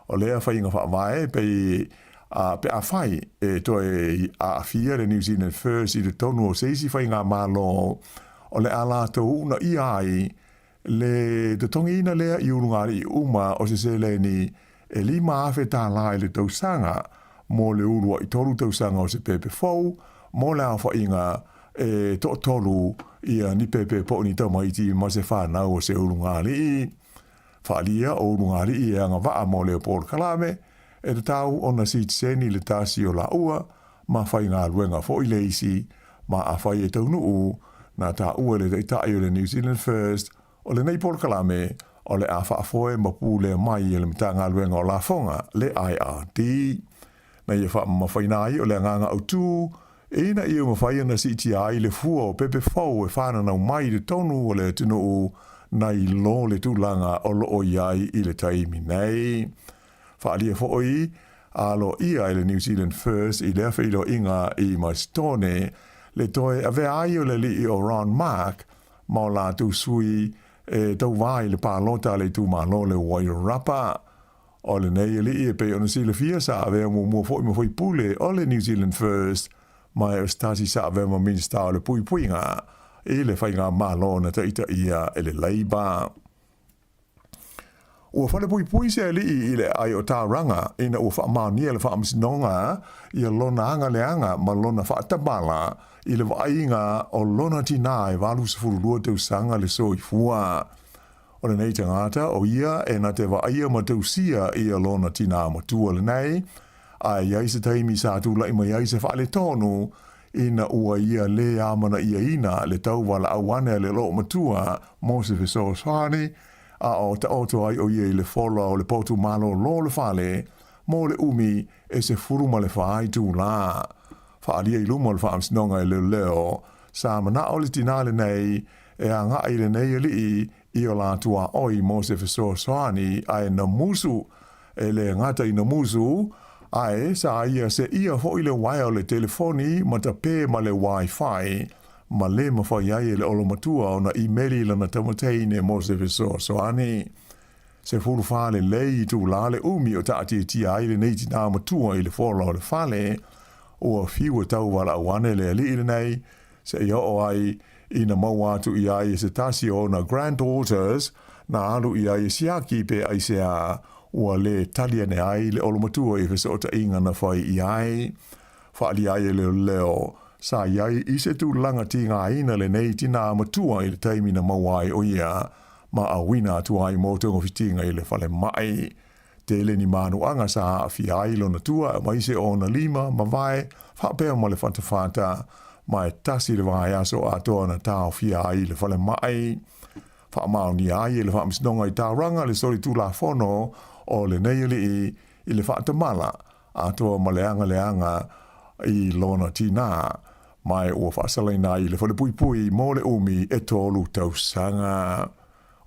O lea faiga faavae e pei a pe afai e toe aafia le New Zealand First i totonu o se isi faigamalo o le a latou uunaia ai le totogiina lea i ulugalii uma o se seleni e $5,000 tālā i le tausaga mo le ulua'i tolu tausaga o se pepe fou mo le aofaiga e toatolu ia ni pepe po o ni tamaiti ma se fanau o se ulugalii. Faaalia o ulugalii e agavaa mo lea polokalame e tatau ona sitiseni le tasi o laua ma faigaluega foi le isi, ma afai e taunuu, na taua e le Taitai o le New Zealand First o lenei polokalame o le a faafoe ma pulea mai e le Matagaluega o Lafoga, le IRD. Na ia faamamafaina ai o le agaga autu ina ia mafai ona siitia ai le fua o pepe fou e fananau mai i totonu o le atunuu. nai lo le tulaga o lo o i ai i le taimi nei. Faaalia foi aloaia e le New Zealand First i lea feiloaiga i Masetone le toe avea ai o le alii o Ron Mark ma o latou sui e tauva i le palota a le itumalo o le Wairarapa. O lenei alii e pei ona silafia sa avea muamua foi ma faipule o le New Zealand First ma e o se tasi sa avea ma Minisita o le Puipuiga i le Faigamalo na taitaia e le Labour. Ua falepuipui se alii i le aai o Tauranga ina ua faamaonia e le Faamasinoga ia lona aga leaga ma lona faatamala i le vaaiga o lona tinā e 82 tausaga le soifua. O lenei tagata o ia e na te vaaia ma tausia ia lona tinā matua lenei, a e i ai se taimi sa tulai mai ai se faaletonu ina ua ia lē amanaiaina le tauwalaau ane a le loomatua mo se fesoasoani, a o taoto ai o ia i le fola o le potu malōlō o le fale mo le umi e 14 itulā. Faaalia i luma o le Faamasinoga e Leoleo, sa manao le tinā lenei e agaʻi lenei alii i o la tuaoi mo se fesoasoani ae na musu, e le gata ina musu, ae sa ia seʻia foʻi le uaea o le telefoni ma tapē ma le Wi-Fi, ma lē mafai ai e le olomatua ona imeli i lana taumateine mo se fesoasoani. 14 lelei itulā le umi o taʻatiatia ai lenei tinā matua i le fola o le fale, ua fiu e tauwalaʻau ane le aliʻi lenei, seia oo ai ina maua atu i a ia se tasi o ona granddaughters na alu i a ia siaki pe aisea ua lē tali ane ai le olomatua i fesootaiga na fai i ai. Faaalia ai e leoleo, sa i ai i se tulaga tigaina lenei tinā matua i le taimi na maua ai o ia ma auina atu ai mo togafitiga i le falemai. Tele ni manuaga sa aafia ai lona tua aemaise o ona lima ma vae faapea ma le fatafata, ma e tasi le vaiaso atoa na taofia ai i le falemai. Faamaonia ai e le Faamasinoga i Tauranga le solitulafono o lenei alii i le faatamala atoa ma le agaleaga i lona tinā, ma e ua faasalaina ai i le falepuipui mo le umi e tolu tausaga.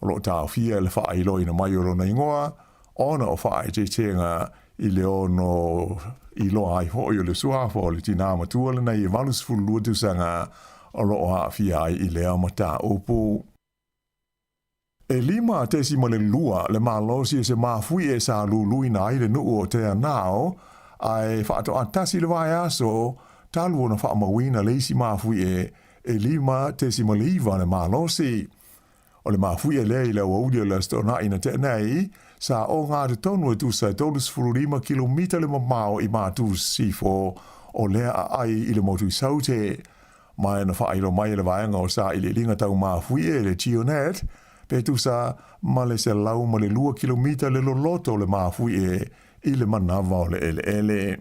O lo o taofia e le faailoaina mai o lona igoa ona o faaeteetega i le ono iloa ai foi o le suafa o le tinā matua lenei e 82 tausaga o lo o aafia ai i lea mataupu. E 5.2 le malosi e se mafuie e sa luluina ai le nuu o Te Anao, ae faatoa tasi le vaiaso talu ona faamauina le isi mafuie e 5.9 le malosi. O le mafuie lea i le aoauli o le Aso Toonai na tea nei, sa oga totonu e tusa e 35 kilomita le mamao i Matu Sisifo o lea aai i le motu i Saute. Ma e na faailo mai e le vaega o sailiiliga tau mafuie le Geonet, pe tusa ma le 102 kilomita le loloto o le mafuie i le manawa o le eleele.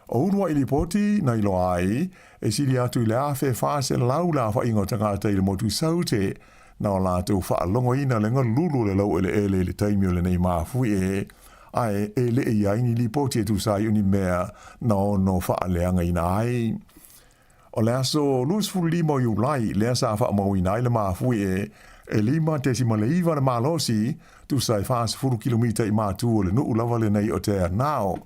O uluaʻi lipoti na iloa ai, e sili atu i le 1,400 le aofaiga o tagata i le motu i Saute, na o latou faalogoina le galulu o le laueleele i le taimi o lenei mafuie, ae e le i ai ni lipoti e tusa ai o ni mea na ono faaleagaina ai. O le aso 25 o Iulai lea sa faamauina ai le mafuie e 5.9 le malosi, tusa e 40 kilomita i matu o le nuu lava lenei o Te Anao.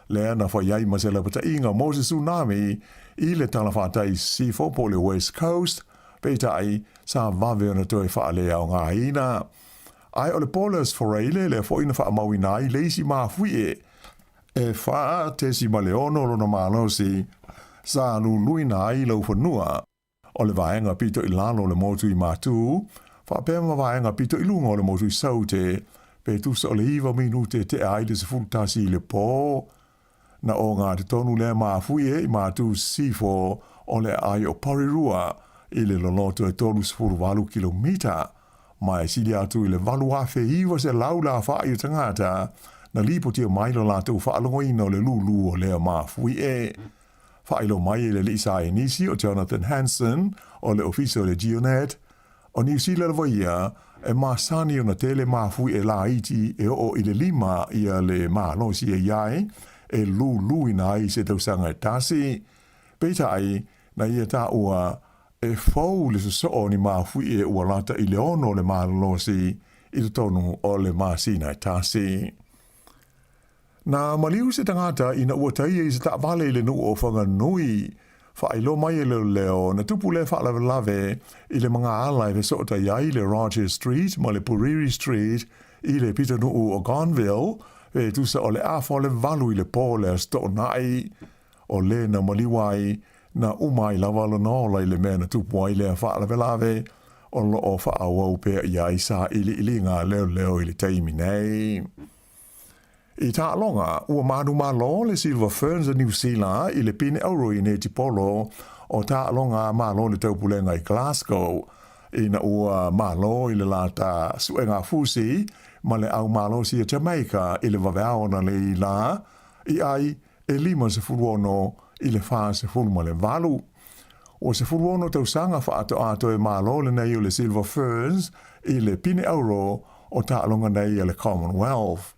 Lea na fai ai ma se lapataiga mo se tsunami i le talawhatai sisifo po o le West Coast, peitai sa vave ona toe faaleaogaina. Ae o le Paulus Foreile lea foi na faamauina ai le isi mafuie E 4.6 lona malosi sa luluina ai laufanua o le vaega pito i lalo o le motu i Matū, faapea ma vaega pito i luga o le motu i Saute, pe tusa o le 9 minute tea ai le 11 i le pō. Na oga totonu lea mafuie i Matū Sisifo o le aai o Porirua i le loloto e 38 kilomita ma e sili atu i le 8,900 le afaʻi o tagata na lipotia mai lo latou faalogoina o le lūlū o lea mafuie. Faailoa mai e le alii saienisi o Jonathan Hansen o le Ofisa o le Geonet, o Niu Sila lava ia e masani ona tele mafuie laiti e oo i le lima ia le malosi e i ai e lūlūina ai i se tausaga e tasi. Peitai, na ia taua E fou le sosoo o ni mafuie ua lata i le 6 le malolosi i totonu o le masina e tasi. Na maliu se tagata ina ua taia i se taavale i le nuu o Whanganui. Faailoa mai e leoleo, na tupu lea faalavelave i le magaala e fesootai ai le Rogers Street ma le Puriri Street i le pitonuu o Gonville, pe tusa o le afa o le 8 i le po o le Aso Toonai. O le na maliu ai, na uma ai lava lona ola i le mea na tupu ai lea faalavelave, o lo o faaauau pea i ai sailiiliga a leoleo i le taimi nei. I taaloga, ua manumalo le Silver Ferns a Niu Sila i le pine auro i netipolo o taaloga a Malo le Taupulega i Glasgow, ina ua malo i le lata suega fusi ma le au malosi a Jamaica i le vaveao analeila i ai e 56 i le 48. Ua 16 tausaga faatoa toe malo lenei o le Silver Ferns i le pine auro o taaloga nei a le Commonwealth.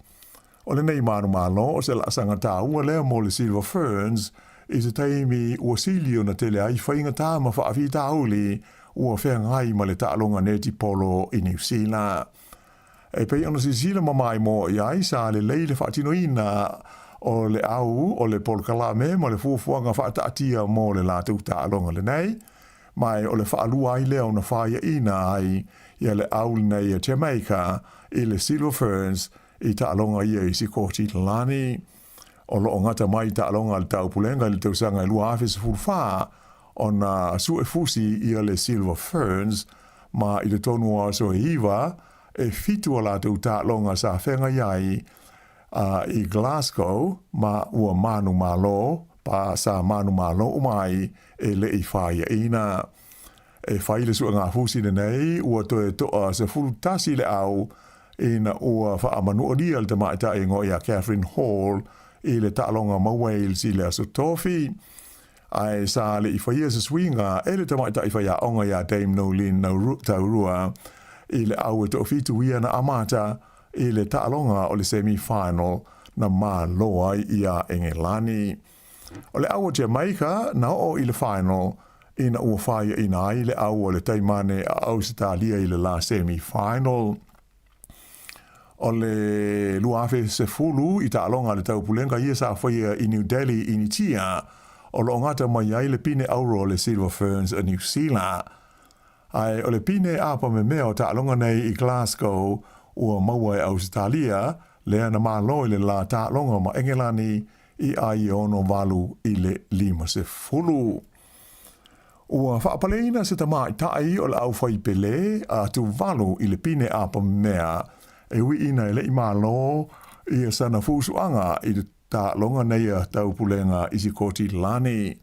O lenei manumalo o se laasaga taua lea mo le Silver Ferns i se taimi ua sili ona tele ai faigata ma faafitauli ua feagai ma le taaloga netipolo i Niu Sila. E pei ona silasila ma maimoa i ai, sa lelei le faatinoina o le au o le polokalame ma le fuafuaga faataatia mo le latou taaloga lenei, ma o le faalua ai lea ona faiaina ai ia le au lenei a Jamaica i le Silver Ferns i taaloga ia i Sikotilani. O lo o gata mai i taaloga a le Taupulega i le tausaga e 2014 ona suefusi ia le Silver Ferns ma i totonu o aso e iva, e fitu a latou taaloga sa feagai ai a i Glasgow ma ua manumalo pa sa manumalo uma ai e le i faiaina. E fai le suegafusi lenei ua toe toa 11 le au ina ua faamanualia le tamaitai igoa ia Catherine Hall i le taaloga ma Wales i le Aso Tofi. Ae sa le i faia se suiga e le tamaitai faiaoga iā Dame Noeline Taurua i le au e toafitu ia na amata i le taaloga o le semi-final na malo ai iā Engelani. O le au o Jamaica na oo i le final ina ua faiaina ai le au o le taimane a Ausetalia i le la semi-final. O le 2010 i taaloga a le Taupulega ia sa faia i New Delhi, Initia, o lo o gata mai ai le pine auro o le Silver Ferns a Niu Sila. Ae o le pine apamemea o taaloga nei i Glasgow ua maua e Ausetalia, lea na malo i le la taaloga ma Engelani i ai e 68 i le 50. Ua faapaleina se tamaitai o le aufaipele a Tuvalu i le pine apamemea e ui ina e le i malo ia sana fusuaga i le taaloga nei a Taupulega i Sikotilani.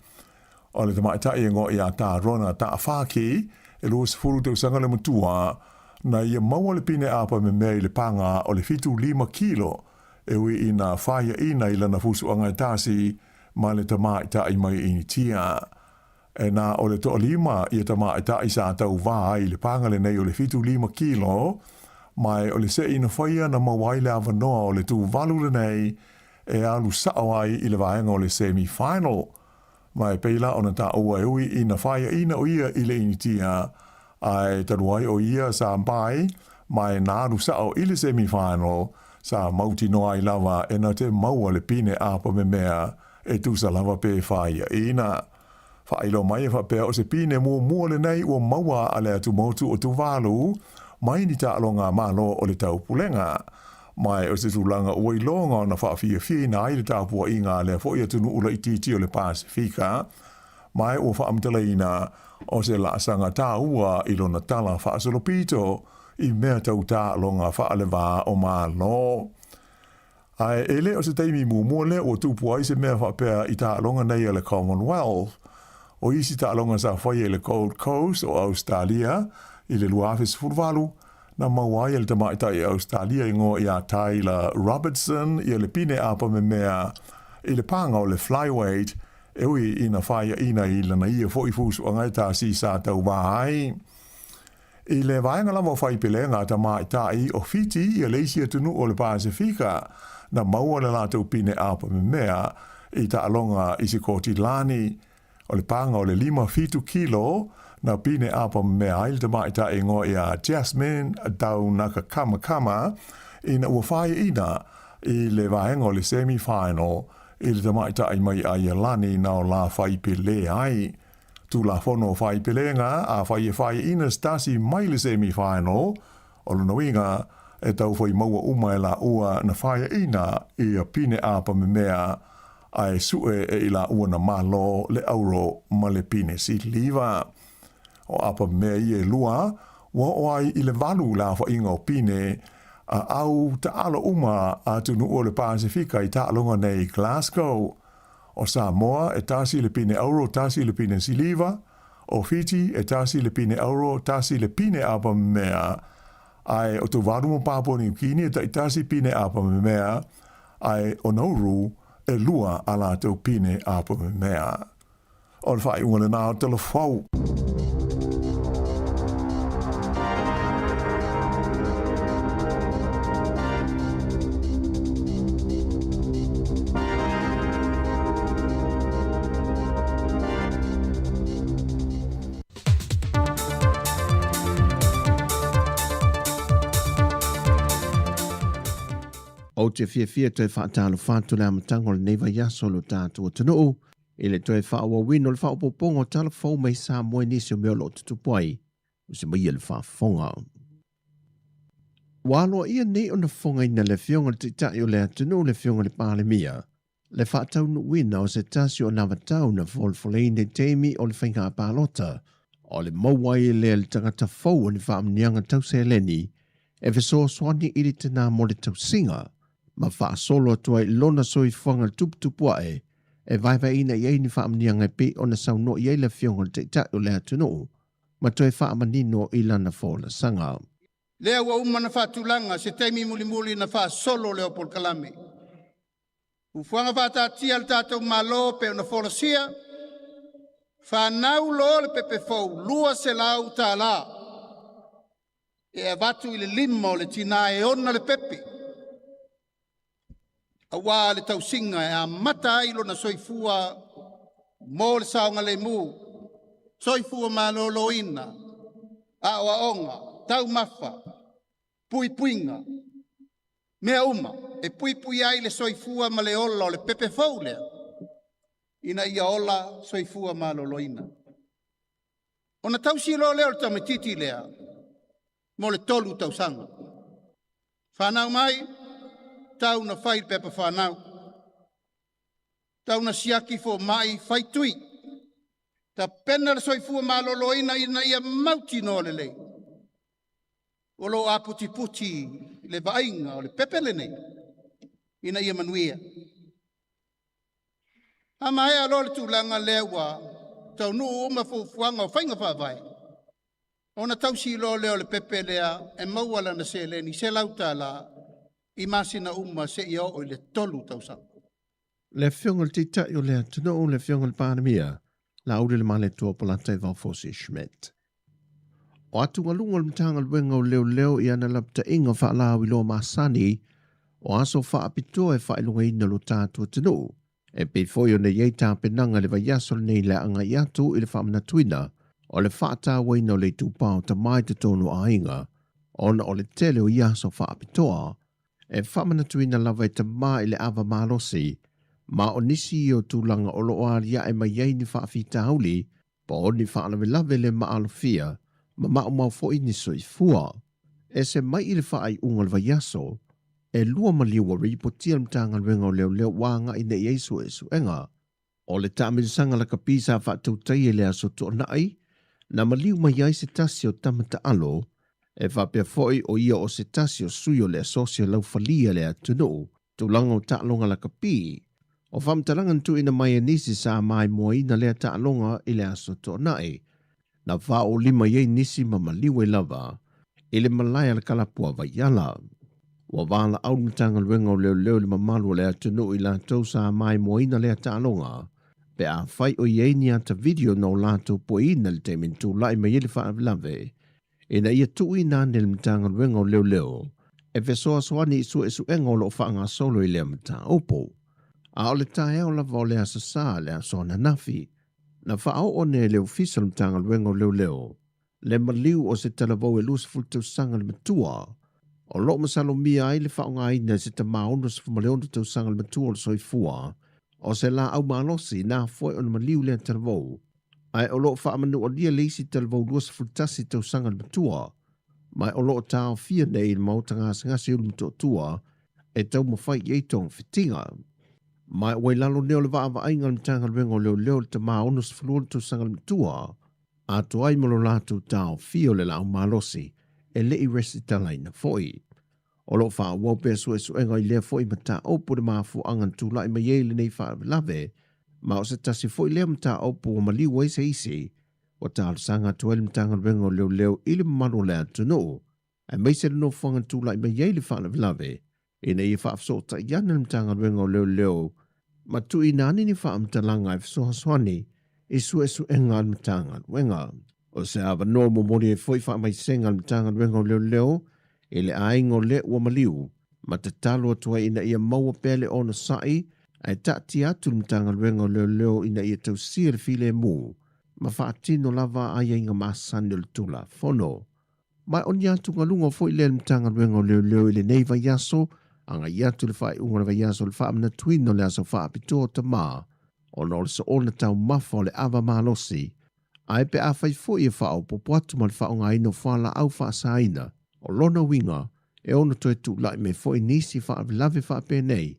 O le tamaitai e igoa ia Tarona Taafaki, e 20 tausaga le matua, na ia maua le pine apamemea i le paga o le 75 kilo e ui ina faiaina i lana fusuaga e tasi ma le tamaitai mai Initia. E na o le toalima ia tamaitai sa tauvā ai i le paga lenei o le 75 kilo, ma e o le seʻi na faia na maua ai le avanoa o le Tuvalu lenei e alu sao ai i le vaega o le semi final. Ma e pei la ona taua e ui ina faiaina o ia i le Initia, ae talu ai o ia sa pai ma e na alu sao i le semi final, sa mautinoa ai lava e na te maua le pine apamemea e tusa lava pe faiaina. Faailoa mai e faapea o se pine muamua lenei ua maua a le atumotu o Tuvalu mai ni taaloga Malo o le Taupulega. Ma e o se tulaga ua iloga ona faafiafiaina ai le tapuaiga a lea foi atunuu laitiiti o le Pasefika, ma e ua faamatalaina o se laasaga taua i lona tala faasolopito i mea tau taaloga faalevā o Malo. Ae e le o se taimi muamua lea ua tupu ai se mea faapea i taaloga nei a le Commonwealth. O isi taaloga sa faia i le Gold Coast o Ausetalia i le 2018, na maua ai e le tamaitai Ausetalia igoa ia Tyler Robertson ia le pine apamemea i le paga o le flyweight e ui ina faiaina i lana ia foi fusuaga e tasi sa tauvā ai. I le vaega lava o faipelega a tamaitai o Fiti ia le isi atunuu o le Pasefika na maua le latou pine apamemea i taaloga i Sikotilani. O le paga o le 57 kilo Na pine apa mea ai le tamaitai igoa ia Jasmine Daunakakamakama ina ua faeaina i le vaega o le semi-final i le tamaitai mai Aialani na o la faipelē ai. Tulafono o faipelega, afai e faeaina se tasi mai le semi-final, o lona uiga e taufai maua uma e laua na faeaina ia pine apa memea ae sue e i laua na malo le auro ma le pine siliva. O apa mea ia e lua, ua oo ai i le valu le aofaiga o pine a au taalo uma a atunuu o le Pasefika i taaloga nei i Glasgow. O Samoa e tasi le pine auro tasi le pine siliva, o Fiti e tasi le pine auro tasi le pine apa memea, ae o Tuvalu ma Papua Niu Kini e taitasi pine apa memea, ae o Nauru e lua a latou pine apa memea. O le faaiuga lenā o Talafou. Ou te fiafia toe faatalofa atu le amataga o lenei vaiaso o lo tatou atunuu i le toe faaauauina o le faaopoopoga o tala fou mai Samoa i nisi o mea o lo o tutupu ai o se maia le faafofoga. Ua aloaia nei ona fofogaina le Afioga i le Taitai o le atunuu le Afioga i le Palemia le faataunuuina o se tasi o anavatau na folafoleina i taimi o le faiga palota o le maua ai lea le tagata fou o ni faamanuiaga tau seleni e fesoasoani i le tinā mo le tausiga ma faasolo atu ai lona soifuaga tuputupu ae e vaevaeina i ai ni faamanuiaga e pei ona saunoa i ai le Afioga i le Taitai o le atunuu ma toe faamanino i lana folasaga. Lea ua uma ona faatulaga se taimi mulimuli na faasolo lea o polokalame. Fuafuaga faataatia a le tatou Malo pei ona folasia, fanau loa le pepe fou $200 e avatu i le lima o le tinā e ona le pepe, auā le tausiga e amata ai lona soifua mo le saogalemu, soifua maloloina, aoaoga, taumafa, puipuiga, mea uma e puipui ai le soifua ma le ola o le pepe fou lea, ina ia ola soifua maloloina. Ona tausi loa lea o le tamaitiiti lea mo le 3 tausaga. Fanau mai, tau na fai le pepa fanau. Tau na siaki fomai fai tui. Tapena le soifua maloloina ina ia mautinoa lelei. O lo o aputiputi le vaaiga o le pepe lenei ina ia manuia. A maea loa le tulaga lea ua taunuu uma fuafuaga o faiga faavae, ona tausi loa lea o le pepe lea e maua lana seleni $100 i masina uma seia oo i le 3 tausaga. Le Afioga i le Taitai o le atunuu, le Afioga i le Palemia, Laaulialemalietoa Polata Vaofosi Schmidt. O atugaluga o le Matagaluega o Leoleo i ana lapataiga faalauiloa masani o aso faapitoa e faailogaina lo tatou atunuu, e pei foi ona i ai tapenaga i le vaiaso lenei le agai atu i le faamanatuina o le faatauaina o le itupa o tama i totonu o aiga, ona o le tele o ia aso faapitoa e faamanatuina lava e tama i le ava malosi ma o nisi ia o tulaga o lo o aliae mai ai ni faafitauli po o ni faalavelave le maalofia ma maumau foi ni soifua. Ese mai i le faaiuga o le vaiaso, e lua maliu ua ripotia le Matagaluega o Leoleo ua agai nei i ai suesuega. O le taamilisaga lakapi sa faatautaia i le aso Toonai, na maliu mai ai se tasi o tama taalo, e faapea foi o ia o se tasi o sui o le asosi o laufalia le atunuu, tulaga o taaloga lakapi. O faamatalaga na tuuina mai e nisi sa maimoaina lea taaloga i le aso Toonai, na faaolima i ai nisi ma maliu ai lava i le malae a le kalapu a Vaiala. Ua valaau le Matagaluega o Leoleo i le mamalu o le atunuu i latou sa maimoaina lea taaloga, pe afai o i ai ni ata video na o latou poeina i le taimi na tulai mai ai le faalavelave, ina ia tuuina ane le Matagaluega o Leoleo e fesoasoani i suesuega o lo o faagasolo i lea mataupu. A o le taeao lava o le Aso Sa, le aso ananafi, Na faaoo nei e le Ofisa o le Matagaluega o Leoleo le maliu o se talavou e 20 tausaga le matua, o lo o masalomia ai le faaaogaina e se tama 66 tausaga le matua o le soifua o se laau malosi na afua ai ona maliu lea talavou, ae o lo o faamanualia le isi talavou 21 tausaga le matua, ma o lo o taofia nei i le maota gasegase i Ulumotootua e taumafai i ai togafitiga. Ma ua i lalo nei o le vaavaaiga a le Matagaluega o Leoleo le tama 66 tausaga le matua, atoa ai ma lo latou taofia o le laau malosi e le i resitalaina foi. O lo o faaauau pea suesuega i lea foi mataupu i le mafuaaga na tulai mai ai lenei faalavelave, ma o se tasi foi lea mataupu ua maliu ai se isi ua talosaga atu ai le Matagaluega o Leoleo i le mamalu o le atunuu, aemaise le nofoaga na tulai mai ai le faalavelave, ina ia faafesootai ane le Matagaluega o Leoleo ma tuuina ane ni faamatalaga e fesoasoani i suesuega a le Matagaluega. O se avanoa momoli ai foi faamaisega a le Matagaluega o Leoleo i le aiga o le ua maliu ma tatalo atu ai ina ia maua pea le onosai ae taatia atu le Matagaluega o Leoleo ina ia tausia le filemu ma faatino lava aiaiga masani o le Tulafono. Ma o ni atugaluga foi lea i le Matagaluega o Leoleo i lenei vaiaso, agai atu i le faaiuga o le vaiaso o le faamanatuina o le aso faapitoa o tama, ona o le soona taumafa o le ava malosi, ae pe afai foi e faaopoopo atu ma le faaaogaina o fualaau faasaina, o lona uiga e ono toe tulai mai foi nisi faalavelave faapenei,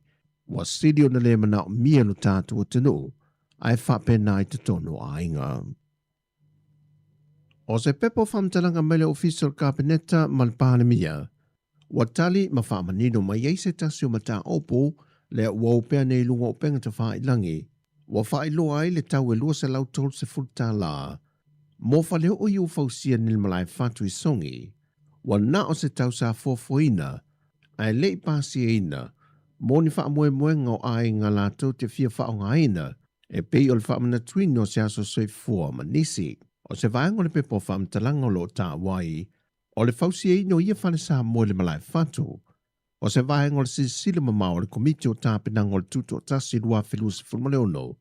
ua sili ona le manaomia lo tatou atunuu, ae faapena i totonu o aiga. O se pepa o faamatalaga mai le Ofisa o le Kapeneta ma le Palemia, ua tali ma faamanino mai ai se tasi o mataupu lea ua opea nei i luga o upega tafailagi, ua faailoa ai le tau e $230 mo faleoo i ua fausia nei le malae fatu i Sogi. Ua na o se tau sa fuafuaina ae le i pasiaina mo ni faamoemoega o aiga latou te fia faaaogaina e pei o le faamanatuina o se aso soifua ma nisi. O se vaega o le pepa o faamatalaga o lo o taua ai, o le fausiaina o ia fale Samoa i le malae fatu, o se vaega o le silasila mamao a le Komiti o Tapenaga o le Tutoatasi 2026,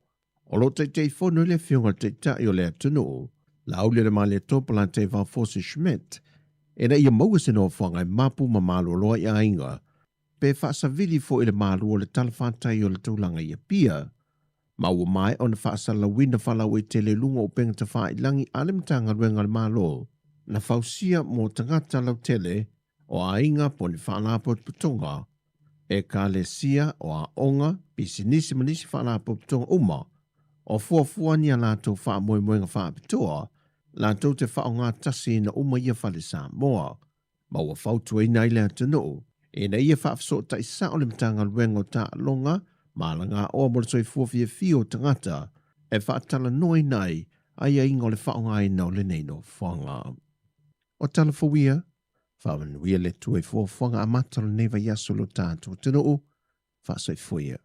o lo o Taitaifono ai le Afioga i le Taitai o le atunuu, Laaulialemalietoa Palatei Vaofosi Schmidt, ina ia maua se nofoaga e mapu ma maloloa i aiga pe faasavili foi i le malu o le talafatai o le tulaga i Apia, ma ua maea ona faasalalauina faalauaitele i luga o upega tafailagi a le Matagaluega a le Malo na fausia mo tagata lautele o aiga po o ni faalapotopotoga, ekalesia, o aoga, pisinisi ma nisi faalapotopotoga uma o fuafua ni a latou faamoemoega faapitoa latou te faaaogatasiina uma ia fale Samoa. ma ua fautuaina ai le atunuu ina ia faafesootai sao le Matagaluega o Taaloga ma Alagaoa mo le Soifua Fiafia o Tagata e faatalanoaina ai aiaiga o le faaaogaina o lenei nofoaga. O tala fou ia, faamanuia le Atua i fuafuaga amata o lenei vaiaso i lo tatou atunuu, Faasoifua ia.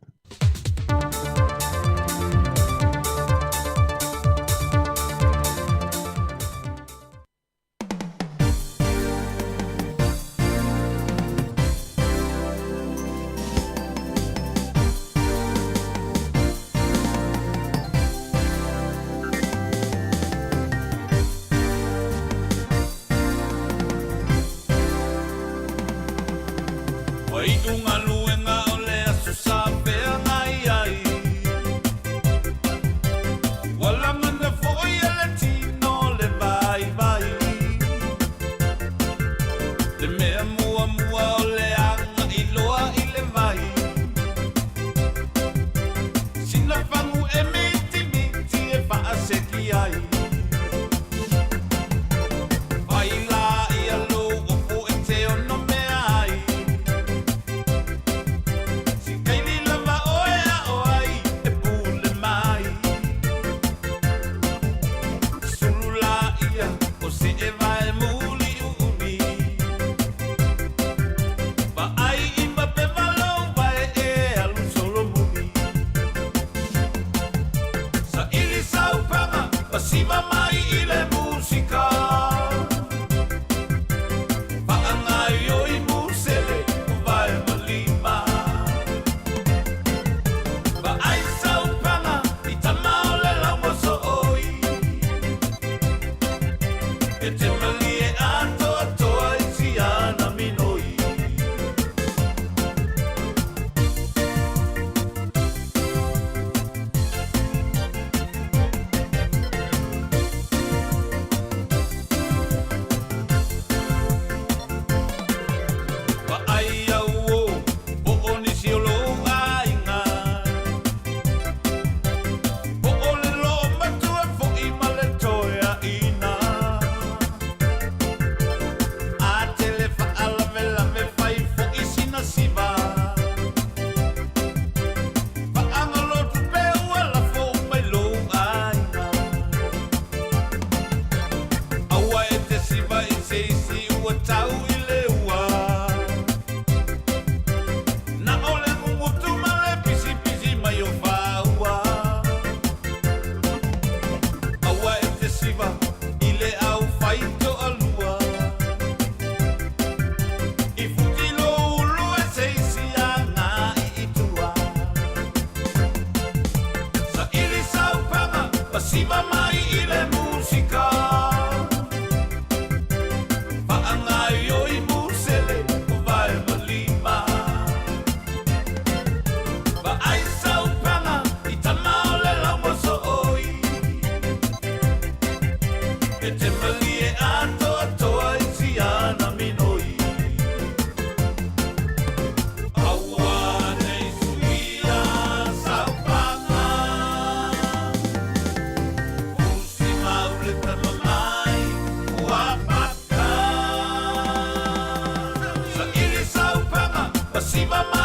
Ua iu galuega o le aso sa feagai ai. Ua lagona foi e le tino le vaivai. Le mea muamua o le agai loa i le vai. Sina fagu e mitimiti e faaseki ai. Fai laia lou ofu e te ono mea ai.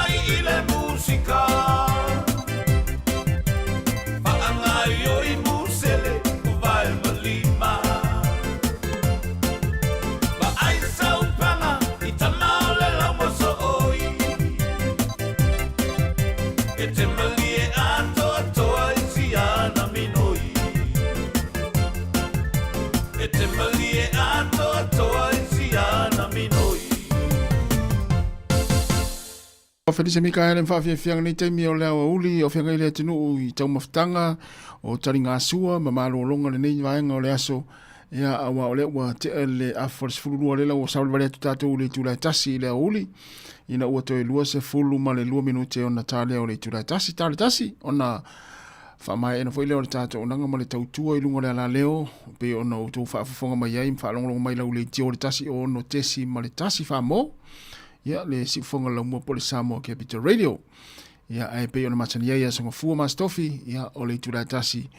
mai i le musika. Faagaioi musele o vae ma lima. Vaai saupaga i tama o le laumosooi. E te malie atoatoa i siana minoi. E te malie atoatoa i siana minoi. O Felise Mikaele ma faafiafiaga nei taimi o le aoauli o feagai le atunuu i taumafataga o taligasua ma malologa lenei vaega o le aso ia aua o lea ua tea le afa o le 12 lea ua savalivali atu tatou i le itula e tasi i le aoauli ina ua toe 22 minute ona ta lea o le itula e tasi ta le tasi ona faamaeaina foi lea o le tatou auaunaga ma le tautua i luga o le alaleo pei ona outou faafofoga mai ai ma faalogologo mai lau leitio o le 106.1 Samoa ia le siufofoga laumua po o le Samoa Capital Radio. Ia ae pei ona masani ai aso gafua ma Aso Tofi, ia o le itula e tasi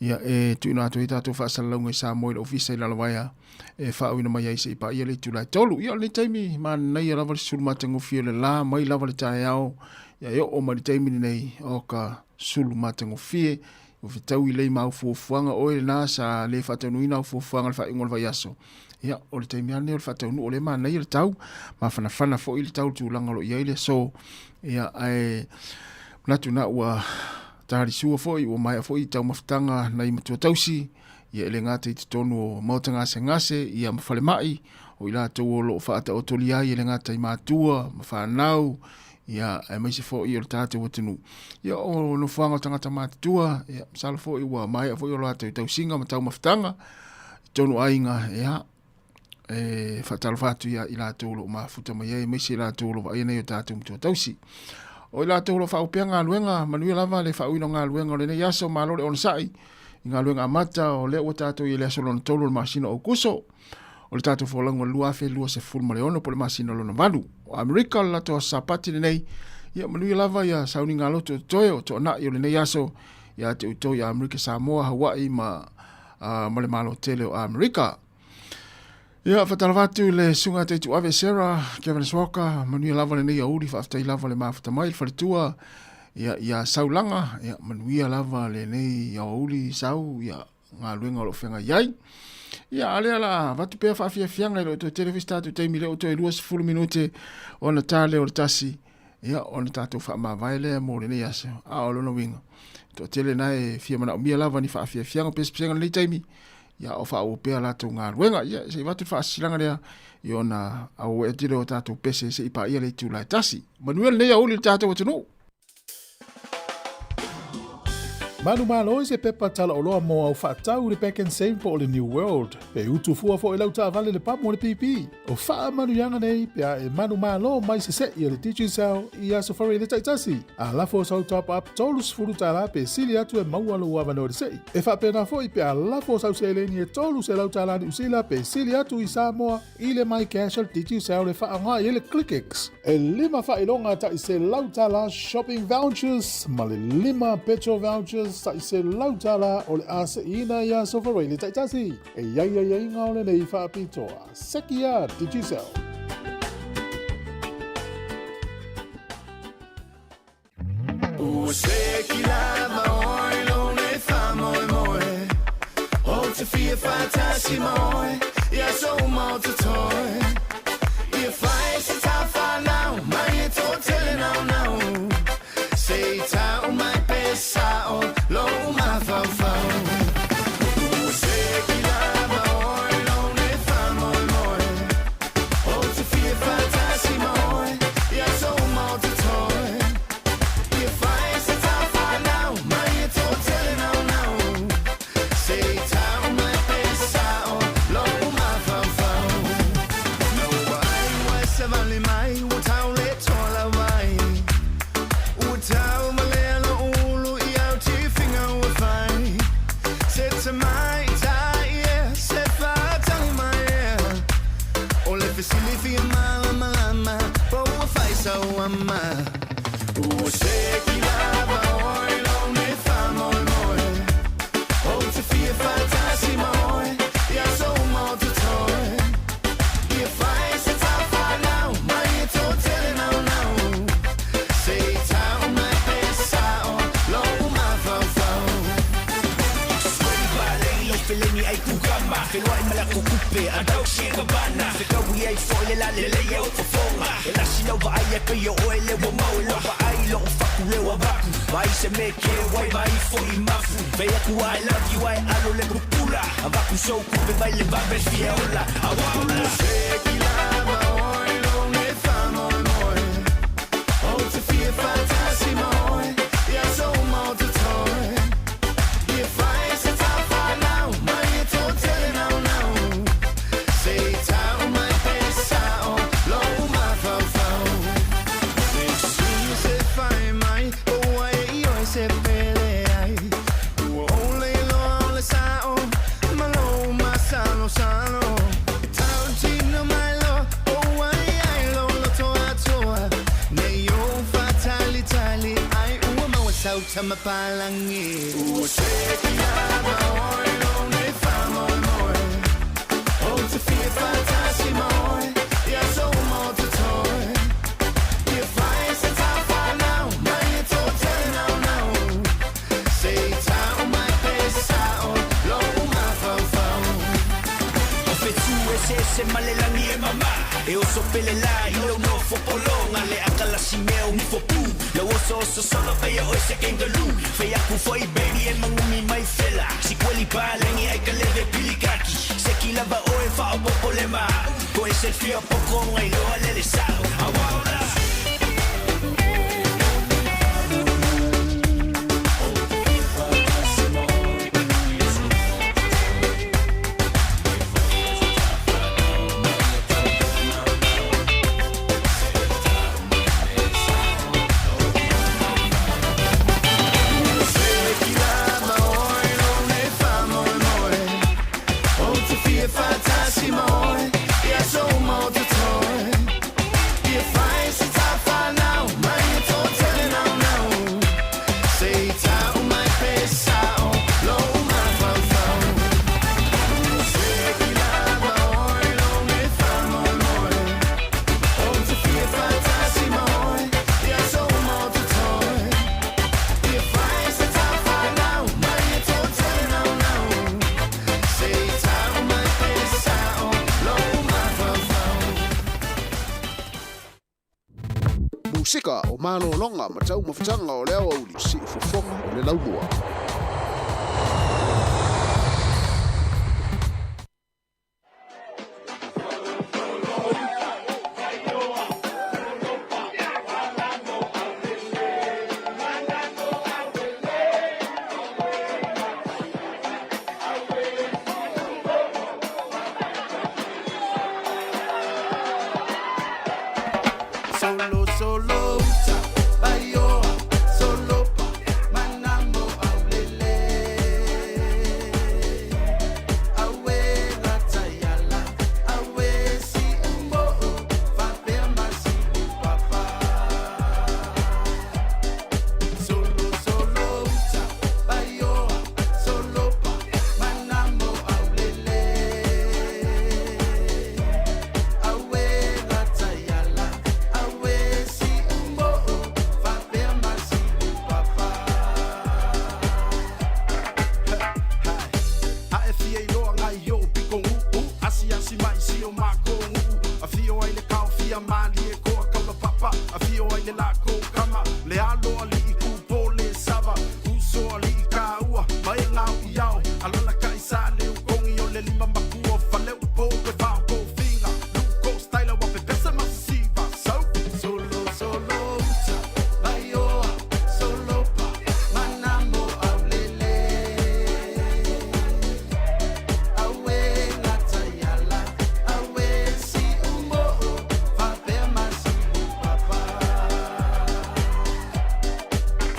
ia e tuuina atu ai tatou faasalalauga i Samoa i le ofisa i Lalovaea e faauina mai ai seia paia le itula e tolu. Ia o lenei taimi manaia lava le sulu matagofie o le la mai lava le taeao ia e oo mai le taimi lenei o ka sulu matagofie ua fetaui lei ma au fuafuaga oe lena sa le faataunuuina au fuafuaga i le faaiuga o le vaiaso. Ia, o le taimi lava lenei o le faataunuu, o lea e manaia le tau, mafanafana foi le tau i le tulaga o lo o i ai le aso. Ia, ae manatu na ua talisua foi, ua maea foi taumafataga nai matua tausi, ia e le gata i totonu o maota gasegase, ia ma falemai, o i latou o lo o faataotolia ai e le gata i matua ma fanau, ia aemaise foi o le tatou atunuu. Ia o nofoaga o tagata matutua, ia masalo foi ua maea foi o latou tausiga ma taumafataga i totonu o aiga, ia e faatalofa atu ia i latou o lo o mafuta mai ai, aemaise i latou o lo o vaaia nei o tatou matua tausi. O i latou o lo o faaopea galuega, manuia lava le faauiina o galuega o lenei aso, malo le onosai i galuega amata, o lea ua tatou i le aso lona tolu o le masina o Aokuso. O le tatou folauga o le 2026 po o le masina lona valu. O Amerika o le latou aso Sapati lenei. Ia manuia lava ia sauniga loto o totoe o toanai o lenei aso ia te outou i Amerika Samoa, Hawaii ma, ma le Malo tele o Amerika. Ia, faatalofa atu i le susuga Taituave Sarah, Kevin Walker, manuia lava lenei aoauli, faafetai lava le mafuta mai le faletua, ia, ia Saulaga, ia, manuia lava lenei aoauli Sau, ia, galuega o lo o feagai ai. Ia, a lea la avatu pea faafiafiaga i le o toe tele foi se tatou taimi lea ua toe 20 minute ona ta lea o le tasi, ia, ona tatou faamavae lea mo lenei aso. A o lona uiga, toatele na e fia manaomia lava ni faafiafiaga pesepesega lenei taimi, ia o faaauau pea latou galuega. Ia, se i avatu le faasisilaga lea, ia ona auauai atu lea o tatou pese se i paia le itula e tasi. Manuia lenei aoauli i le tatou atunuu. Manumalo i se pepa talaoloa mo au faatau i le Pak'nSave po o le New World. Pe utu fua foi lau taavale le pamu o le pipi. O faamanuiaga nei pe a e manumalo mai se se'i a le Digicel i Aso Faraile taitasi. A lafo sau top up $30 pe sili atu e maua lou avanoa i le se'i. E faapena foi pe a lafo sau seleni e $300 Niu Sila pe sili atu i Samoa i le MyCash a le Digicel e faaaoga i ai le ClickX. E lima faailoga tai $100 shopping vouchers ma le lima petrol vouchers tai $100 o le a se'iina i Aso Faraile taitasi. E i ai aiaiga o lenei faapitoa. Seki a Digicel. Ua seki lava oe lou nei faamoemoe Ou te fia faatasi ma oe i aso uma o totoe Ia fai se ta whanau mai e tō tele naunau Se i tau mai pe sao lou mafaufau Ua seki lava oe lou nei faamoemoe Ou te fia faatasi ma oe i aso uma o totoe Ia fai se ta whanau mai e tō tele naunau Se i tau mai pe sao lou mafaufau Na ua ai ua savali mai ua tau le tola mai Ua tau ma lea lou ulu i au tifinga ua fai Se tamai tai e se whātangi mai e O le fesili fia malamalama Po ua fai sau ama Ua seki lava oe lou nei faamoemoe Ou te fia faatasi ma oe I aso uma o totoe Ia fai se ta whanau Mai e tō tele naunau. Feluai ma le kukupe a Dolce and Gabbana. Fekaui ai foi le lalelei o fofoga. E lasi lau vaai e pei o oe le ua mau. Lau vaai lou faku le ua vaku. Vai se me ke wai vai foi mafu. Fai aku I love you ai alo le pupula. Avaku sou kupe vai le vave fia ola. Awa ola. Se ki lava oe lou nei faamoemoe. Ou te fia faatasi ma oe i aso uma o totoe. Ia fai se tafaanau mai e toatele naunau. Se i tau mai pe sao lou mafaufau. Ne sui se fai mai o ua e i oe se pele ai. Ua ou le iloa o le sao ma lou masalosalo. E tautino mai loa o ua i ai lou loto atoa. Nei ou faatalitali ai ua maua sau tama palagi. Ua seki lava oe lou nei faamoemoe. Ou te fia faatasi ma oe i aso uma o totoe. Ia fai se tafaanau mai e toatele naunau. Se i tau mai pe sao lou mafaufau. O fetu eseese ma le lagi e mama. E oso pele la i lou nofo pologa. Le akalasi mea o nifo pu. Lau osooso solo pei o oe se kangaroo. Fai aku foi baby e magumi mai fela. Sikueli palagi ai ka leve pilikaki. Se ki lava oe faaopoopo le maau. Ko e selfie o poko gailoa le le sao. Aua ola. Se ki lava oe lou nei faamoemoe. Ou te fia faatasi ma oe i aso uma o totoe. Ia fai se tafaanau mai e toatele naunau. Se i tau mai pe sao lou mafaufau. Se ki lava oe lou nei faamoemoe. Ou te fia faatasi ma oe i aso uma o totoe. Ia fai se tafaanau mai e toatele naunau. Se i tau mai pe sao lou mafaufau. Musika o malologa ma taumafataga o le aoauli siufofoga o le laumua. Solo solo uta baioa solo pa manamo aulele. Awe latayala awe si umbo fapea masi papa. Solo solo uta baioa solo pa manamo aulele. Awe latayala awe si umbo fapea masi papa. A e fia iloa ngai o piko uu asi asi mai si o mako uu a fio ai le kao fia mali e koa kaula papa a fio ai le lako kama le alo ali i ku pole sava uso ali i ka ua mai e ngau i ao alala ka i sa le ukongi o le lima makua fale upo pe whao ko finga luko style wa pe pesa masisiva so Solo solo uta baioa solo pa manamo aulele. Awe latayala awe si umbo fapea masi papa.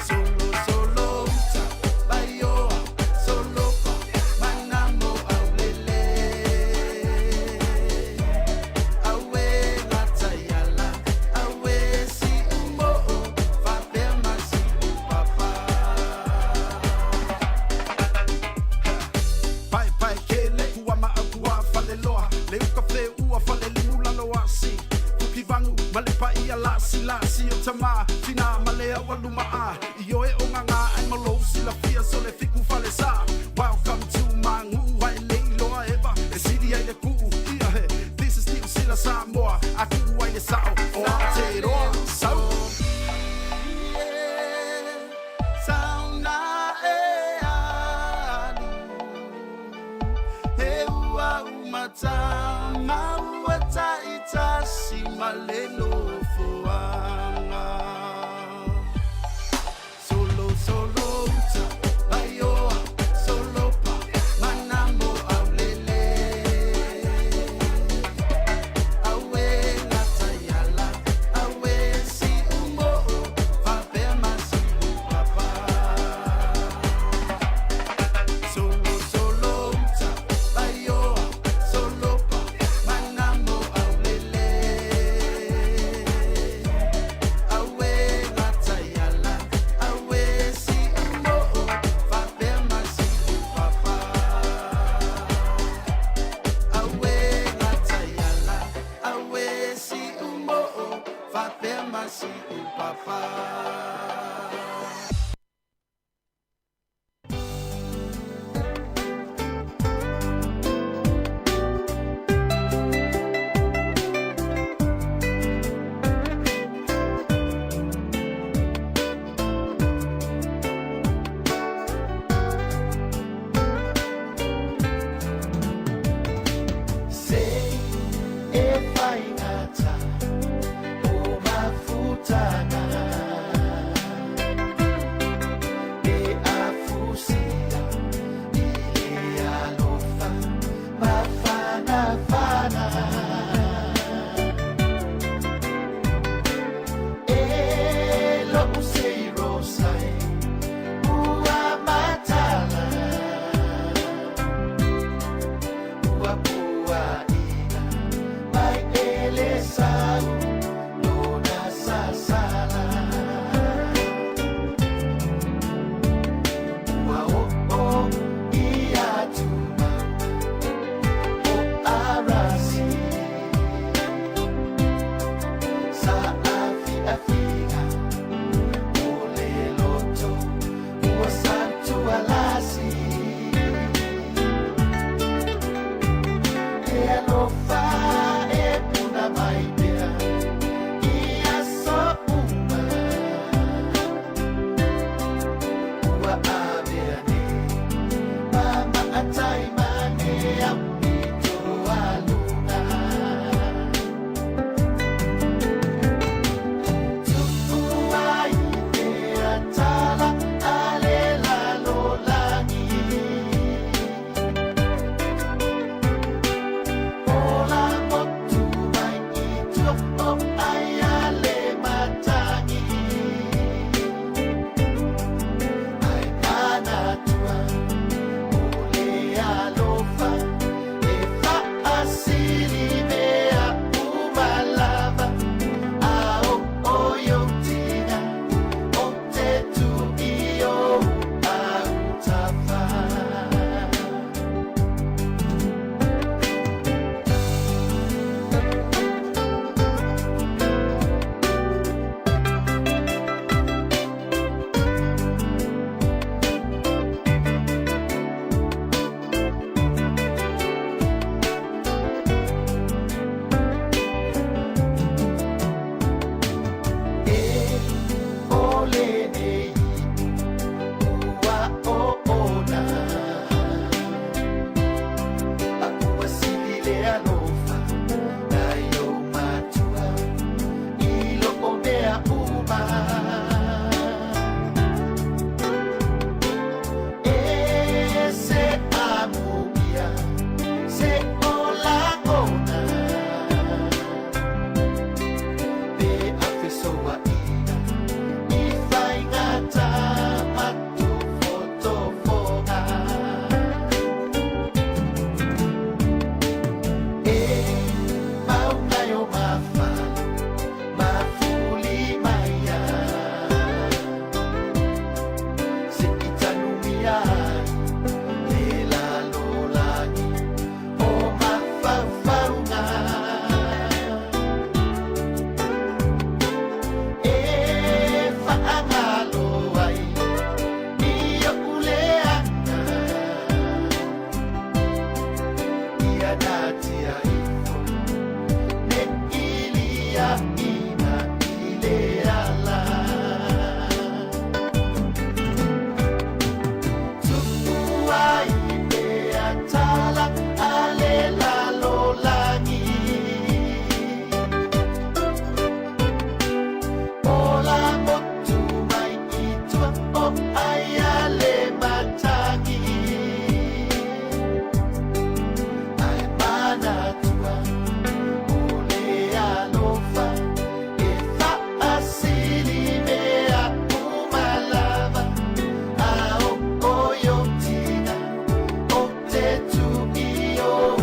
Solo solo uta baioa solo pa manamo aulele. Awe latayala awe si umbo fapea masi papa. Pae pae ke le kua ma au kua fale loa le uka fe ua fale limu lalo asi fuki vangu ma le pai a lasi lasi o tama fina ma le au aluma a i oe o nganga ai malo si la fia so le fiku fale sa. Welcome to my ngu ai le iloa eva papa. Se e faigata o mafutaga E afusia i le alofa mafanafana E lo'u sei rosai ua matala Ua puaʻina mai e le sau lona sasala Ua o'o i atu mauga o Arasi Sa afiafiga o le loto ua santualasi E alofa e puna mai pea i aso uma Ua avea nei ma maatai ma ne aupito a luna Tu'u ai pea tala a le lalolagi Ola motu mai i tua o ai a le matagi Ae manatua o le alofa e faasili mea uma lava A o i ou tina o te tu i ou autafa. E o lenei ua oona A ua sili le alofa nai ou matua i lo o mea uma E se amuia se o lagona Pe a fesoaina i faigata ma tofotofoga E mauga e o mafale mafuli maia Se i tanumia ai le lalolagi o mafaufauga E faagalo ai i o'u leaga Ia natia ifo ne i liaina i le ala Tu'u ai pea tala a le lalolagi Ola motu mai i tua o ai a le matagi Ae manatua o le alofa e faasili mea uma lava A o i ou tina o te tu i ou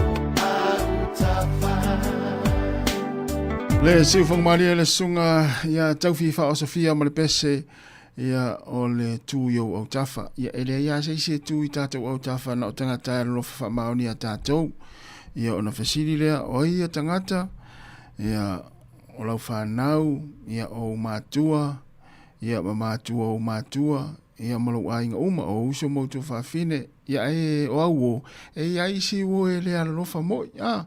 autafa. Le siufoga malie le susuga ia Taufi Faaosofia ma le pese ia o le tu i ou autafa. Ia e leai lava se isi e tu i tatou autafa na o tagata e alolofa faamaoni ia tatou. Ia ona fesili lea, o ai ia tagata? Ia o lau fanau, ia, o ou matua, ia, ma matua o ou matua, ia, ma lou aiga uma, o uso ma outou faafine, ia, e, o au o, e i ai isi uo e le alolofa moi, a,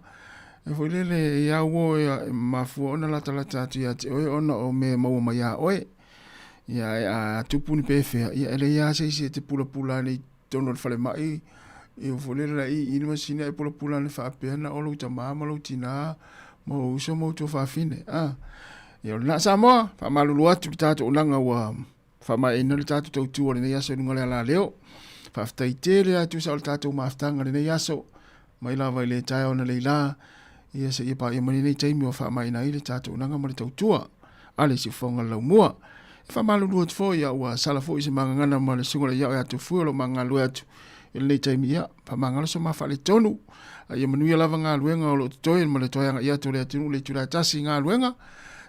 e foi lele, e i au o, e, e mafua ona latalata atu ia te oe ona o mea e maua mai iā oe. Ia, e, a tupu ni pefea, ia, e leai lava se isi e te pulapula ane i totonu o le falemai, ia foi lele la i i le masini ae pulapula ane faapea na o lou tamā ma lou tinā ma ou uso ma outou faafine. A, ia o lena Samoa, faamalulu atu i le tatou auaunaga ua faamaeaina le tatou tautua o lenei aso i luga o le alaleo. Faafetai tele lava e tusa o le tatou mafutaga i lenei aso, mai lava i le taeao analeila, ia seia paia mai lenei taimi ua faamaeaina ai le tatou auaunaga ma le tautua a le Siufofoga o le Laumua. E faamalulu atu foi, ia ua sala foi se magagana ma le susuga i le Iao ia Tofue o lo o magagalue atu i lenei taimi, ia faamagalo so ma faaletonu. A ia manuia lava galuega o lo o totoe ma le toe agai atu o le atunuu i le itula e tasi i galuega,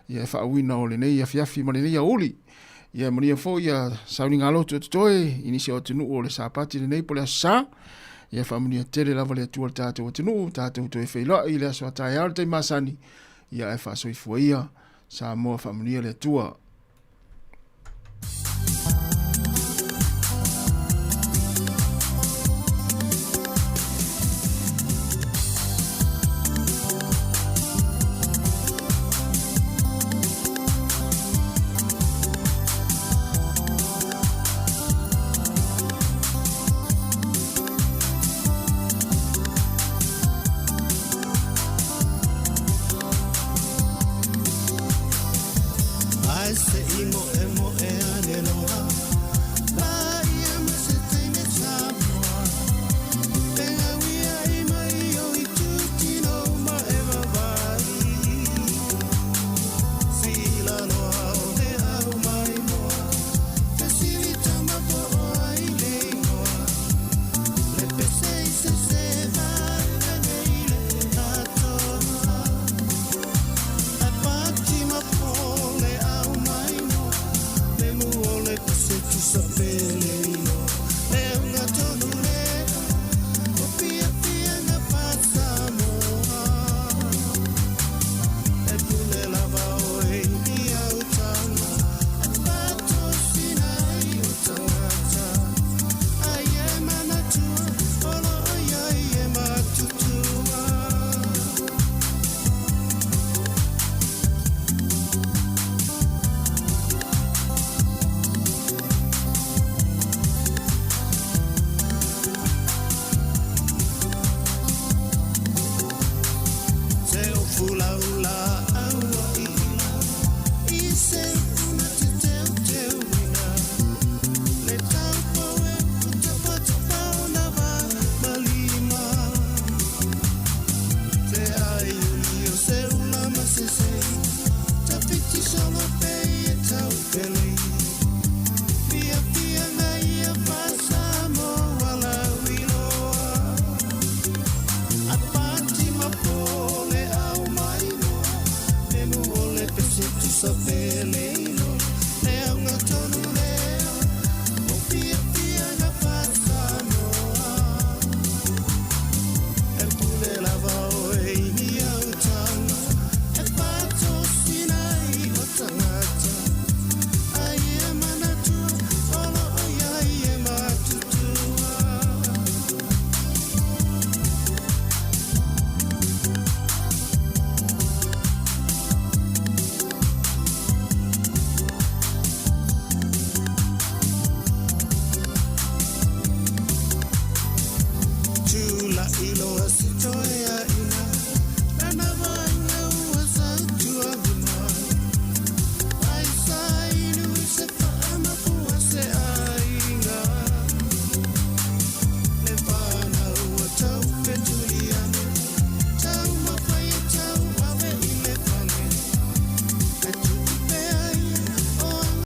ia e faauuina o lenei afiafi ma lenei aoauli. Ia manuia foi ia sauniga lotu o totoe i nisi o atunuu o le Sapati lenei po o le Aso Sa. Ia faamanuia tele lava le Atua i le tatou atunuu, tatou toe feiloai i le aso a taeao i le taimi masani, ia ae faasoifua ia Samoa faamanuia le Atua.